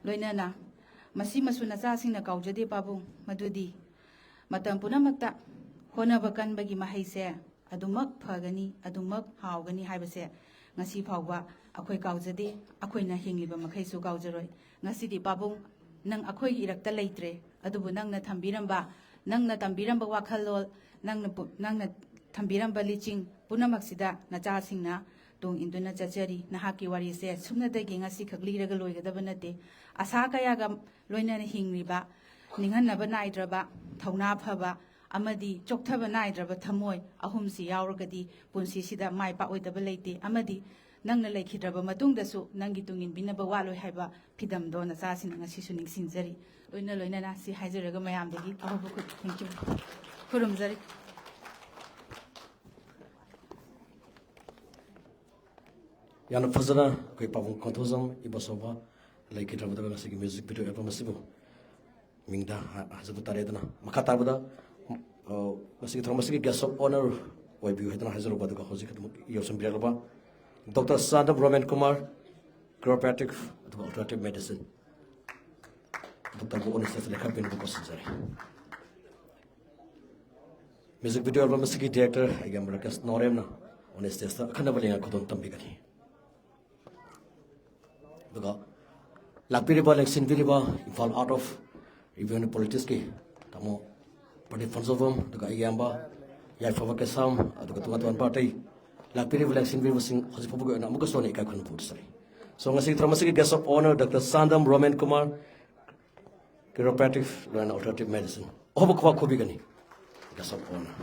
ꯂꯣꯏꯅꯅ ꯃꯁꯤꯃꯁꯨ ꯅꯆꯥꯁꯤꯡꯅ ꯀꯥꯎꯖꯗꯦ ꯄꯥꯕꯨꯡ, ꯃꯗꯨꯗꯤ ꯃꯇꯝ ꯄꯨꯝꯅꯃꯛꯇ ꯍꯣꯠꯅꯕ ꯀꯟꯕꯒꯤ ꯃꯍꯩꯁꯦ ꯑꯗꯨꯃꯛ ꯐꯒꯅꯤ, ꯑꯗꯨꯃꯛ ꯍꯥꯎꯒꯅꯤ ꯍꯥꯏꯕꯁꯦ ꯉꯁꯤ ꯐꯥꯎꯕ ꯑꯩꯈꯣꯏ ꯀꯥꯎꯖꯗꯦ, ꯑꯩꯈꯣꯏꯅ ꯍꯤꯡꯂꯤꯕ ꯃꯈꯩꯁꯨ ꯀꯥꯎꯖꯔꯣꯏ꯫ ꯉꯁꯤꯗꯤ ꯄꯥꯕꯨꯡ, ꯅꯪ ꯑꯩꯈꯣꯏꯒꯤ ꯏꯔꯛꯇ ꯂꯩꯇ꯭ꯔꯦ, ꯑꯗꯨꯕꯨ ꯅꯪꯅ ꯊꯝꯕꯤꯔꯝꯕ, ꯅꯪꯅ ꯇꯝꯕꯤꯔꯝꯕ ꯋꯥꯈꯜꯂꯣꯟ, ꯅꯪꯅ ꯄꯨ-, ꯅꯪꯅ ꯊꯝꯕꯤꯔꯝꯕ ꯂꯤꯆꯤꯡ ꯄꯨꯝꯅꯃꯛꯁꯤꯗ ꯅꯆꯥꯁꯤꯡꯅ ꯇꯨꯡ ꯏꯟꯗꯨꯅ ꯆꯠꯆꯔꯤ꯫ ꯅꯍꯥꯛꯀꯤ ꯋꯥꯔꯤꯁꯦ ꯁꯨꯞꯅꯇꯒꯤ ꯉꯁꯤꯈꯛ ꯂꯤꯔꯒ ꯂꯣꯏꯒꯗꯕ ꯅꯠꯇꯦ꯫ ꯑꯁꯥ ꯀꯌꯥꯒ ꯂꯣꯏꯅꯅ ꯍꯤꯡꯂꯤꯕ, ꯅꯤꯡꯍꯟꯅꯕ ꯅꯥꯏꯗ꯭ꯔꯕ, ꯊꯧꯅꯥ ꯐꯕ, ꯑꯃꯗꯤ ꯆꯣꯛꯊꯕ ꯅꯥꯏꯗ꯭ꯔꯕ ꯊꯃꯣꯏ ꯑꯍꯨꯝꯁꯤ ꯌꯥꯎꯔꯒꯗꯤ ꯄꯨꯟꯁꯤꯁꯤꯗ ꯃꯥꯏ ꯄꯥꯛꯑꯣꯏꯗꯕ ꯂꯩꯇꯦ꯫ ꯑꯃꯗꯤ ꯅꯪꯅ ꯂꯩꯈꯤꯗ꯭ꯔꯕ ꯃꯇꯨꯡꯗꯁꯨ ꯅꯪꯒꯤ ꯇꯨꯡꯏꯟꯕꯤꯅꯕ ꯋꯥꯠꯂꯣꯏ ꯍꯥꯏꯕ ꯐꯤꯗꯝꯗꯣ ꯅꯆꯥꯁꯤꯡꯅ ꯉꯁꯤꯁꯨ ꯅꯤꯡꯁꯤꯡꯖꯔꯤ꯫ ꯂꯣꯏꯅ ꯂꯣꯏꯅꯅ ꯁꯤ ꯍꯥꯏꯖꯔꯒ ꯃꯌꯥꯝꯗꯒꯤ ꯑꯍꯧꯕ ꯈꯨ-, thank you꯫ ꯈꯨꯔꯨꯝꯖꯔꯤ꯫ ꯌꯥꯝꯅ ꯐꯖꯅ ꯑꯩꯈꯣꯏ ꯄꯥꯕꯨꯡ ꯀꯣꯟꯊꯧꯖꯝ ꯏꯕꯣꯆꯧꯕ ꯂꯩꯈꯤꯗ꯭ꯔꯕꯗꯨꯒ ꯉꯁꯤꯒꯤ ꯃ꯭ꯌꯨꯖꯤꯛ ꯚꯤꯗꯤꯑꯣ ꯑꯦꯜꯕꯝ ꯑꯁꯤꯕꯨ ꯃꯤꯡꯗ ꯍꯥ-, ꯍꯥꯏꯖꯕ ꯇꯥꯔꯦ꯫ ꯑꯗꯨꯅ ꯃꯈꯥ ꯇꯥꯕꯗ, ꯑ, ꯉꯁꯤꯒꯤ ꯊꯧꯔꯝ ꯑꯁꯤꯒꯤ guest of honour ꯑꯣꯏꯕꯤꯌꯨ ꯍꯥꯏꯗꯨꯅ ꯍꯥꯏꯖꯔꯨꯕ, ꯑꯗꯨꯒ ꯍꯧꯖꯤꯛ ꯑꯗꯨꯝ ꯌꯧꯁꯤꯟꯕꯤꯔꯛꯂꯕ ꯗꯣꯛꯇꯔ ꯆꯥꯟꯗꯝ ꯔꯣꯃꯦꯟ ꯀꯨꯃꯥꯔ, chiropractic ꯑꯗꯨꯒ alternative medicine, ꯗꯣꯛꯇꯔꯕꯨ on stage ꯂꯩꯈꯥꯛ ꯄꯤꯅꯕ ꯀꯧꯁꯤꯟꯖꯔꯤ꯫ ꯃ꯭ꯌꯨꯖꯤꯛ ꯚꯤꯗꯤꯑꯣ ꯑꯦꯜꯕꯝ ꯑꯁꯤꯒꯤ ꯗꯤꯔꯦꯛꯇꯔ ꯑꯩꯒꯤ ꯔꯥꯀꯦꯁ ꯅꯣꯔꯦꯝꯅ on stage ꯑꯈꯟꯅꯕ ꯂꯩꯉꯥꯛ ꯈꯨꯗꯣꯜ ꯇꯝꯕꯤꯒꯅꯤ꯫ ꯑꯗꯨꯒ ꯂꯥꯛꯄꯤꯔꯤꯕ, ꯂꯦꯡꯁꯤꯟꯕꯤꯔꯤꯕ Imphal Art of Review and Politicsꯀꯤ ꯇꯥꯃꯣ ꯄ꯭ꯔꯗꯤꯞ ꯐꯣꯟꯖꯣꯕꯝ, ꯑꯗꯨꯒ ꯑꯩꯒꯤ ꯏꯌꯥꯝꯕ ꯌꯥꯏꯐꯕ ꯀꯩꯁꯥꯝ, ꯑꯗꯨꯒ ꯇꯣꯉꯥꯟ ꯇꯣꯉꯥꯟꯕ ꯑꯇꯩ ꯂꯥꯛꯄꯤꯔꯤꯕ, ꯂꯦꯡꯁꯤꯟꯕꯤꯔꯤꯕꯁꯤꯡ ꯍꯧꯖꯤꯛ ꯐꯥꯎꯕꯒꯤ ꯑꯣꯏꯅ ꯑꯃꯨꯛꯀꯁꯨ ꯑꯩꯅ ꯏꯀꯥꯏ ꯈꯨꯝꯅꯕ ꯐꯣꯡꯗꯣꯛꯆꯔꯤ꯫ So, ꯉꯁꯤꯒꯤ ꯊꯧꯔꯝ ꯑꯁꯤꯒꯤ guest of honour doctor Chandam Romen Kumar, chiropractic and alternative medicine, ꯑꯍꯣꯕ ꯈꯨꯕꯥꯛ ꯈꯨꯕꯤꯒꯅꯤ꯫ Guest of honour꯫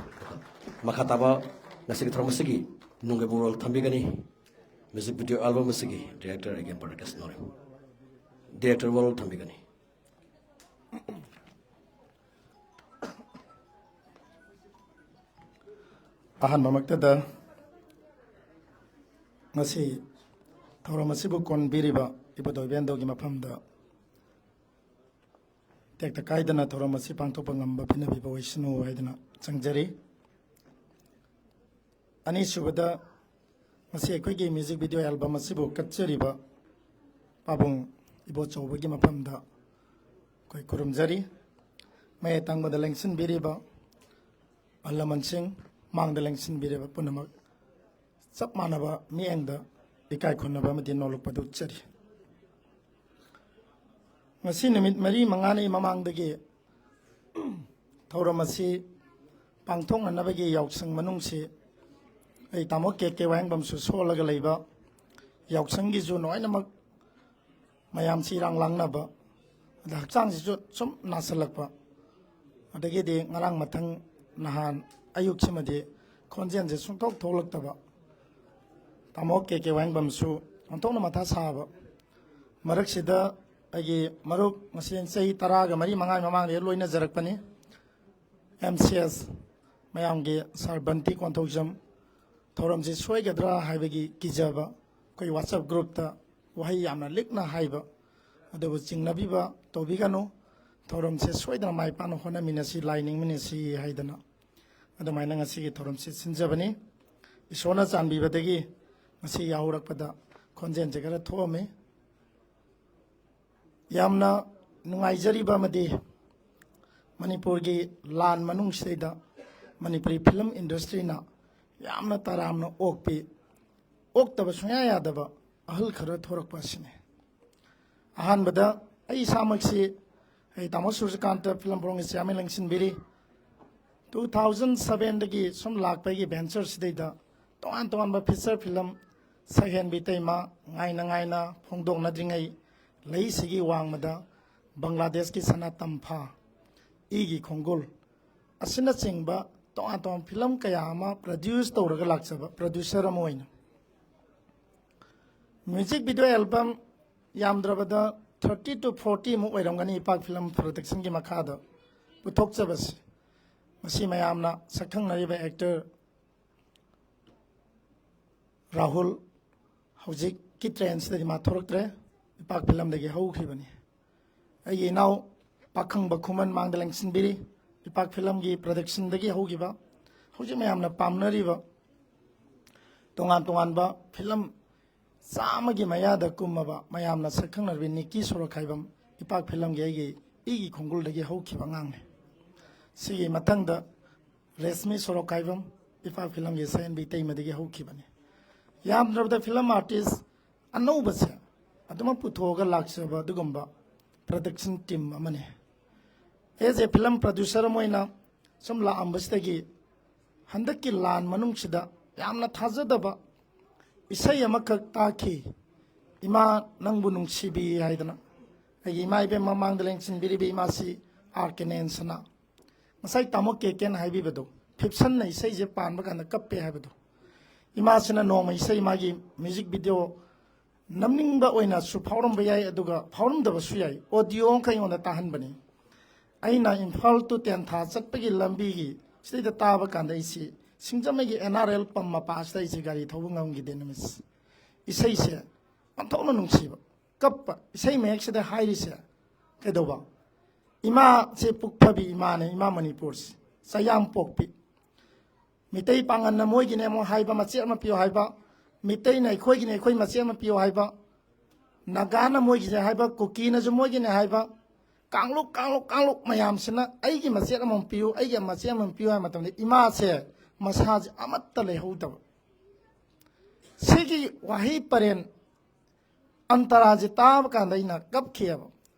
ꯃꯈꯥ ꯇꯥꯕ ꯉꯁꯤꯒꯤ ꯊꯧꯔꯝ ꯑꯁꯤꯒꯤ ꯅꯨꯡꯒꯤ ꯃꯣꯔꯣꯜ ꯊꯝꯕꯤꯒꯅꯤ꯫ ꯃ꯭ꯌꯨꯖꯤꯛ ꯚꯤꯗꯤꯑꯣ ꯑꯦꯜꯕꯝ ꯑꯁꯤꯒꯤ ꯗꯤꯔꯦꯛꯇꯔ ꯑꯩꯒꯤ ꯔꯥꯀꯦꯁ ꯅꯣꯔꯦꯝ꯫ ꯗꯤꯔꯦꯛꯇꯔ ꯃꯣꯔꯣꯜ ꯊꯝꯕꯤꯒꯅꯤ꯫ ꯑꯍꯥꯟꯕꯃꯛꯇꯗ ꯉꯁꯤ ꯊꯧꯔꯝ ꯑꯁꯤꯕꯨ ꯀꯣꯟꯕꯤꯔꯤꯕ ꯏꯕꯨꯙꯧ ꯏꯕꯦꯟꯗꯧꯒꯤ ꯃꯐꯝꯗ ꯇꯦꯛꯇ ꯀꯥꯏꯗꯅ ꯊꯧꯔꯝ ꯑꯁꯤ ꯄꯥꯡꯊꯣꯛꯄ ꯉꯝꯕ ꯄꯤꯅꯕꯤꯕ ꯑꯣꯏꯁꯅꯨ ꯍꯥꯏꯗꯨꯅ ꯆꯪꯖꯔꯤ꯫ ꯑꯅꯤꯁꯨꯕꯗ, ꯉꯁꯤ ꯑꯩꯈꯣꯏꯒꯤ ꯃ꯭ꯌꯨꯖꯤꯛ ꯚꯤꯗꯤꯑꯣ ꯑꯦꯜꯕꯝ ꯑꯁꯤꯕꯨ ꯀꯠꯆꯔꯤꯕ ꯄꯥꯕꯨꯡ ꯏꯕꯣꯆꯧꯕꯒꯤ ꯃꯐꯝꯗ ꯑꯩꯈꯣꯏ ꯈꯨꯔꯨꯝꯖꯔꯤ꯫ ꯃꯌꯥꯏ ꯊꯪꯕꯗ ꯂꯦꯡꯁꯤꯟꯕꯤꯔꯤꯕ ꯑꯍꯜ ꯂꯃꯟꯁꯤꯡ, ꯃꯥꯡꯗ ꯂꯦꯡꯁꯤꯟꯕꯤꯔꯤꯕ ꯄꯨꯝꯅꯃꯛ ꯆꯞ ꯃꯥꯟꯅꯕ ꯃꯤꯠꯌꯦꯡꯗ ꯏꯀꯥꯏ ꯈꯨꯝꯅꯕ ꯑꯃꯗꯤ ꯅꯣꯜꯂꯨꯛꯄꯗꯨ ꯎꯠꯆꯔꯤ꯫ ꯉꯁꯤ ꯅꯨꯃꯤꯠ ꯃꯔꯤ ꯃꯉꯥꯅꯤ ꯃꯃꯥꯡꯗꯒꯤ ꯊꯧꯔꯝ ꯑꯁꯤ ꯄꯥꯡꯊꯣꯛꯅꯅꯕꯒꯤ ꯌꯥꯎꯁꯪ ꯃꯅꯨꯡꯁꯤ ꯑꯩ ꯇꯥꯃꯣ ꯀꯦ ꯀꯦ ꯋꯥꯍꯦꯡꯕꯝꯁꯨ ꯁꯣꯜꯂꯒ ꯂꯩꯕ, ꯌꯥꯎꯁꯪꯒꯤꯁꯨ ꯂꯣꯏꯅꯃꯛ ꯃꯌꯥꯝꯁꯤ ꯏꯔꯥꯡ ꯂꯥꯡꯅꯕ, ꯑꯗ ꯍꯛꯆꯥꯡꯁꯤꯁꯨ ꯁꯨꯝ ꯅꯥꯁꯤꯜꯂꯛꯄ, ꯑꯗꯒꯤꯗꯤ ꯉꯔꯥꯡ ꯃꯊꯪ ꯅꯍꯥꯟ ꯑꯌꯨꯛꯁꯤꯃꯗꯤ ꯈꯣꯟꯖꯦꯜꯁꯦ ꯁꯨꯡꯊꯣꯛ ꯊꯣꯛꯂꯛꯇꯕ ꯇꯥꯃꯣ ꯀꯦ ꯀꯦ ꯋꯥꯍꯦꯡꯕꯝꯁꯨ ꯑꯣꯟꯊꯣꯛꯅ ꯃꯊꯥ ꯁꯥꯕ꯫ ꯃꯔꯛꯁꯤꯗ ꯑꯩꯒꯤ ꯃꯔꯨꯞ, ꯉꯁꯤ ꯆꯍꯤ ꯇꯔꯥꯒ ꯃꯔꯤ ꯃꯉꯥꯒꯤ ꯃꯃꯥꯡꯗ ꯂꯣꯏꯅꯖꯔꯛꯄꯅꯤ, ꯑꯦꯝ ꯁꯤ ꯑꯦꯁ ꯃꯌꯥꯝꯒꯤ ꯁꯥꯔ ꯕꯟꯇꯤ ꯀꯣꯟꯊꯧꯖꯝ, ꯊꯧꯔꯝꯁꯤ ꯁꯣꯏꯒꯗ꯭ꯔꯥ ꯍꯥꯏꯕꯒꯤ ꯀꯤꯖꯕ, ꯑꯩꯈꯣꯏ ꯋꯥꯆꯞ ꯒ꯭ꯔꯨꯞꯇ ꯋꯥꯍꯩ ꯌꯥꯝꯅ ꯂꯤꯛꯅ ꯍꯥꯏꯕ, ꯑꯗꯨꯕꯨ ꯆꯤꯡꯅꯕꯤꯕ ꯇꯧꯕꯤꯒꯅꯨ꯫ ꯊꯧꯔꯝꯁꯦ ꯁꯣꯏꯗꯅ ꯃꯥꯏ ꯄꯥꯛꯅ ꯍꯣꯠꯅꯃꯤꯟꯅꯁꯤ, ꯂꯥꯏ ꯅꯤꯡꯃꯤꯟꯅꯁꯤ ꯍꯥꯏꯗꯅ ꯑꯗꯨꯃꯥꯏꯅ ꯉꯁꯤꯒꯤ ꯊꯧꯔꯝꯁꯤ ꯁꯤꯟꯖꯕꯅꯤ꯫ ꯏꯁꯣꯔꯅ ꯆꯥꯟꯕꯤꯕꯗꯒꯤ ꯉꯁꯤ ꯌꯥꯍꯧꯔꯛꯄꯗ ꯈꯣꯟꯖꯦꯜꯁꯦ ꯈꯔ ꯊꯣꯛꯑꯝꯃꯤ꯫ ꯌꯥꯝꯅ ꯅꯨꯡꯉꯥꯏꯖꯔꯤꯕ ꯑꯃꯗꯤ ꯃꯅꯤꯄꯨꯔꯒꯤ ꯂꯥꯟ ꯃꯅꯨꯡꯁꯤꯗꯩꯗ ꯃꯅꯤꯄꯨꯔꯤ ꯐꯤꯂꯝ ꯏꯟꯗꯁꯇ꯭ꯔꯤꯅ ꯌꯥꯝꯅ ꯇꯔꯥꯝꯅ ꯑꯣꯛꯄꯤ, ꯑꯣꯛꯇꯕ ꯁꯨꯡꯌꯥ ꯌꯥꯗꯕ ꯑꯍꯜ ꯈꯔ ꯊꯣꯔꯛꯄ ꯑꯁꯤꯅꯤ꯫ ꯑꯍꯥꯟꯕꯗ ꯑꯩ ꯏꯁꯥꯃꯛꯁꯤ, ꯑꯩ ꯇꯥꯃꯣ ꯁꯨꯔꯖꯀꯥꯟꯇ ꯐꯤꯂꯝ ꯐꯣꯔꯝꯒꯤ ꯆꯤꯌꯥꯔꯃꯦꯟ ꯂꯦꯡꯁꯤꯟꯕꯤꯔꯤ꯫ ꯇꯨ ꯊꯥꯎꯖꯟ ꯁꯕꯦꯟꯗꯒꯤ ꯁꯨꯝ ꯂꯥꯛꯄ ꯑꯩꯒꯤ ꯚꯦꯟꯆꯔꯁꯤꯗꯩꯗ ꯇꯣꯉꯥꯟ ꯇꯣꯉꯥꯟꯕ ꯐꯤꯆꯔ ꯐꯤꯂꯝ ꯁꯛꯍꯦꯟꯕꯤ ꯏꯇꯩꯃ ꯉꯥꯏꯅ ꯉꯥꯏꯅ ꯐꯣꯡꯗꯣꯛꯅꯗ꯭ꯔꯤꯉꯩ ꯂꯩꯁꯤꯒꯤ ꯋꯥꯡꯃꯗ ꯕꯪꯒ꯭ꯂꯥꯗꯦꯁꯀꯤ ꯁꯅꯥ ꯇꯝꯐꯥ, ꯏꯒꯤ ꯈꯣꯡꯒꯨꯜ ꯑꯁꯤꯅꯆꯤꯡꯕ ꯇꯣꯉꯥꯟ ꯇꯣꯉꯥꯟꯕ ꯐꯤꯂꯝ ꯀꯌꯥ ꯑꯃ ꯄ꯭ꯔꯗ꯭ꯌꯨꯁ ꯇꯧꯔꯒ ꯂꯥꯛꯆꯕ ꯄ꯭ꯔꯗ꯭ꯌꯨꯁꯔ ꯑꯃ ꯑꯣꯏꯅ꯫ ꯃ꯭ꯌꯨꯖꯤꯛ ꯚꯤꯗꯤꯑꯣ ꯑꯦꯜꯕꯝ ꯌꯥꯝꯗ꯭ꯔꯕꯗ ꯊꯥꯔꯇꯤ ꯇꯨ ꯐꯣꯔꯇꯤ ꯃꯨꯛ ꯑꯣꯏꯔꯝꯒꯅꯤ ꯏꯄꯥꯛ ꯐꯤꯂꯝ ꯄ꯭ꯔꯣꯗꯛꯁꯟꯒꯤ ꯃꯈꯥꯗ ꯄꯨꯊꯣꯛꯆꯕꯁꯤ꯫ ꯃꯁꯤ ꯃꯌꯥꯝꯅ ꯁꯛꯈꯪꯅꯔꯤꯕ ꯑꯦꯛꯇꯔ ꯔꯥꯍꯨꯜ ꯍꯧꯖꯤꯛꯀꯤ ꯇ꯭ꯔꯦꯟꯁꯤꯗꯗꯤ ꯃꯥ ꯊꯣꯛꯂꯛꯇ꯭ꯔꯦ, ꯏꯄꯥꯛ ꯐꯤꯂꯝꯗꯒꯤ ꯍꯧꯈꯤꯕꯅꯤ꯫ ꯑꯩꯒꯤ ꯏꯅꯥꯎ ꯄꯥꯈꯪꯕ ꯈꯨꯃꯟ ꯃꯥꯡꯗ ꯂꯦꯡꯁꯤꯟꯕꯤꯔꯤ, ꯏꯄꯥꯛ ꯐꯤꯂꯝꯒꯤ ꯄ꯭ꯔꯗꯛꯁꯟꯗꯒꯤ ꯍꯧꯈꯤꯕ, ꯍꯧꯖꯤꯛ ꯃꯌꯥꯝꯅ ꯄꯥꯝꯅꯔꯤꯕ ꯇꯣꯉꯥꯟ ꯇꯣꯉꯥꯟꯕ ꯐꯤꯂꯝ ꯆꯥꯝꯃꯒꯤ ꯃꯌꯥꯗ ꯀꯨꯝꯃꯕ ꯃꯌꯥꯝꯅ ꯁꯛꯈꯪꯅꯔꯕꯤ ꯅꯤꯀꯤ ꯁꯣꯔꯣꯛꯈꯥꯏꯕꯝ ꯏꯄꯥꯛ ꯐꯤꯂꯝꯒꯤ ꯑꯩꯒꯤ ꯏꯒꯤ ꯈꯣꯡꯒꯨꯜꯗꯒꯤ ꯍꯧꯈꯤꯕ ꯑꯉꯥꯡꯅꯤ꯫ ꯁꯤꯒꯤ ꯃꯊꯪꯗ ꯔꯦꯁꯃꯤ ꯁꯣꯔꯣꯛꯈꯥꯏꯕꯝ ꯏꯄꯥꯛ ꯐꯤꯂꯝꯒꯤ ꯁꯛꯍꯦꯟꯕꯤ ꯏꯇꯩꯃꯗꯒꯤ ꯍꯧꯈꯤꯕꯅꯤ꯫ ꯌꯥꯝꯗ꯭ꯔꯕꯗ ꯐꯤꯂꯝ ꯑꯥꯔꯇꯤꯁ ꯑꯅꯧꯕꯁꯦ ꯑꯗꯨꯃꯛ ꯄꯨꯊꯣꯛꯑꯒ ꯂꯥꯛꯆꯕ ꯑꯗꯨꯒꯨꯝꯕ ꯄ꯭ꯔꯗꯛꯁꯟ ꯇꯤꯝ ꯑꯃꯅꯤ꯫ ꯑꯦꯖ ꯑꯦ ꯐꯤꯂꯝ ꯄ꯭ꯔꯗ꯭ꯌꯨꯁꯔ ꯑꯃ ꯑꯣꯏꯅ ꯁꯨꯝ ꯂꯥꯛꯑꯝꯕꯁꯤꯗꯒꯤ ꯍꯟꯗꯛꯀꯤ ꯂꯥꯟ ꯃꯅꯨꯡꯁꯤꯗ ꯌꯥꯝꯅ ꯊꯥꯖꯗꯕ ꯏꯁꯩ ꯑꯃꯈꯛ ꯇꯥꯈꯤ, "ꯏꯃꯥ ꯅꯪꯕꯨ ꯅꯨꯡꯁꯤꯕꯤ" ꯍꯥꯏꯗꯅ꯫ ꯑꯩꯒꯤ ꯏꯃꯥ ꯏꯕꯦꯟ ꯃꯃꯥꯡꯗ ꯂꯦꯡꯁꯤꯟꯕꯤꯔꯤꯕ ꯏꯃꯥꯁꯤ ꯑꯥꯔ ꯀꯦ ꯅꯦꯟꯁꯅ꯫ ꯉꯁꯥꯏ ꯇꯥꯃꯣ ꯀꯦ ꯀꯦꯅ ꯍꯥꯏꯕꯤꯕꯗꯣ, ꯐꯤꯞꯁꯟꯅ ꯏꯁꯩꯁꯦ ꯄꯥꯟꯕ ꯀꯥꯟꯗ ꯀꯞꯄꯦ ꯍꯥꯏꯕꯗꯣ, ꯏꯃꯥꯁꯤꯅ ꯅꯣꯡꯃ ꯏꯁꯩ, ꯃꯥꯒꯤ ꯃ꯭ꯌꯨꯖꯤꯛ ꯚꯤꯗꯤꯑꯣ ꯅꯝꯅꯤꯡꯕ ꯑꯣꯏꯅꯁꯨ ꯐꯥꯎꯔꯝꯕ ꯌꯥꯏ, ꯑꯗꯨꯒ ꯐꯥꯎꯔꯝꯗꯕꯁꯨ ꯌꯥꯏ, ꯑꯣꯗꯤꯑꯣ ꯑꯃꯈꯛ ꯑꯩꯉꯣꯟꯗ ꯇꯥꯍꯟꯕꯅꯤ꯫ ꯑꯩꯅ ꯏꯝꯐꯥꯜ ꯇꯨ ꯇꯦꯟꯊꯥ ꯆꯠꯄꯒꯤ ꯂꯝꯕꯤꯒꯤ ꯁꯤꯗꯩꯗ ꯇꯥꯕ ꯀꯥꯟꯗ ꯑꯩꯁꯤ ꯁꯤꯡꯖꯃꯩꯒꯤ ꯑꯦꯟ ꯑꯥꯔ ꯑꯦꯜ ꯄꯝ ꯃꯄꯥꯁꯤꯗ ꯑꯩꯁꯦ ꯒꯥꯔꯤ ꯊꯧꯕ ꯉꯝꯈꯤꯗꯦ ꯅꯨꯃꯤꯠꯁꯦ꯫ ꯏꯁꯩꯁꯦ ꯑꯣꯟꯊꯣꯛꯅ ꯅꯨꯡꯁꯤꯕ, ꯀꯞꯄ, ꯏꯁꯩ ꯃꯌꯦꯛꯁꯤꯗ ꯍꯥꯏꯔꯤꯁꯦ ꯀꯩꯗꯧꯕ? ꯏꯃꯥꯁꯦ ꯄꯨꯛ ꯐꯕꯤ ꯏꯃꯥꯅꯦ, ꯏꯃꯥ ꯃꯅꯤꯄꯨꯔꯁꯦ꯫ ꯆꯌꯥꯝ ꯄꯣꯛꯄꯤ꯫ ꯃꯤꯇꯩ ꯄꯥꯉꯟꯅ ꯃꯣꯏꯒꯤꯅꯦ ꯑꯃꯨꯛ ꯍꯥꯏꯕ, ꯃꯆꯦꯠ ꯑꯃ ꯄꯤꯌꯨ ꯍꯥꯏꯕ, ꯃꯤꯇꯩꯅ ꯑꯩꯈꯣꯏꯒꯤꯅꯦ, ꯑꯩꯈꯣꯏ ꯃꯆꯦꯠ ꯑꯃ ꯄꯤꯌꯨ ꯍꯥꯏꯕ, ꯅꯥꯒꯥꯅ ꯃꯣꯏꯒꯤꯅꯦ ꯍꯥꯏꯕ, ꯀꯨꯀꯤꯅꯁꯨ ꯃꯣꯏꯒꯤꯅꯦ ꯍꯥꯏꯕ, ꯀꯥꯡꯂꯨꯞ, ꯀꯥꯡꯂꯨꯞ, ꯀꯥꯡꯂꯨꯞ ꯃꯌꯥꯝꯁꯤꯅ ꯑꯩꯒꯤ ꯃꯆꯦꯠ ꯑꯃꯃꯝ ꯄꯤꯌꯨ, ꯑꯩꯒꯤ ꯃꯆꯦꯠ ꯑꯃꯃꯝ ꯄꯤꯌꯨ ꯍꯥꯏꯕ ꯃꯇꯝꯗ ꯏꯃꯥꯁꯦ ꯃꯁꯥꯁꯦ ꯑꯃꯠꯇ ꯂꯩꯍꯧꯗꯕ꯫ ꯁꯤꯒꯤ ꯋꯥꯍꯩ ꯄꯔꯦꯡ ꯑꯟꯇꯔꯥꯁꯦ ꯇꯥꯕ ꯀꯥꯟꯗ ꯑꯩꯅ ꯀꯞꯈꯤꯑꯕ꯫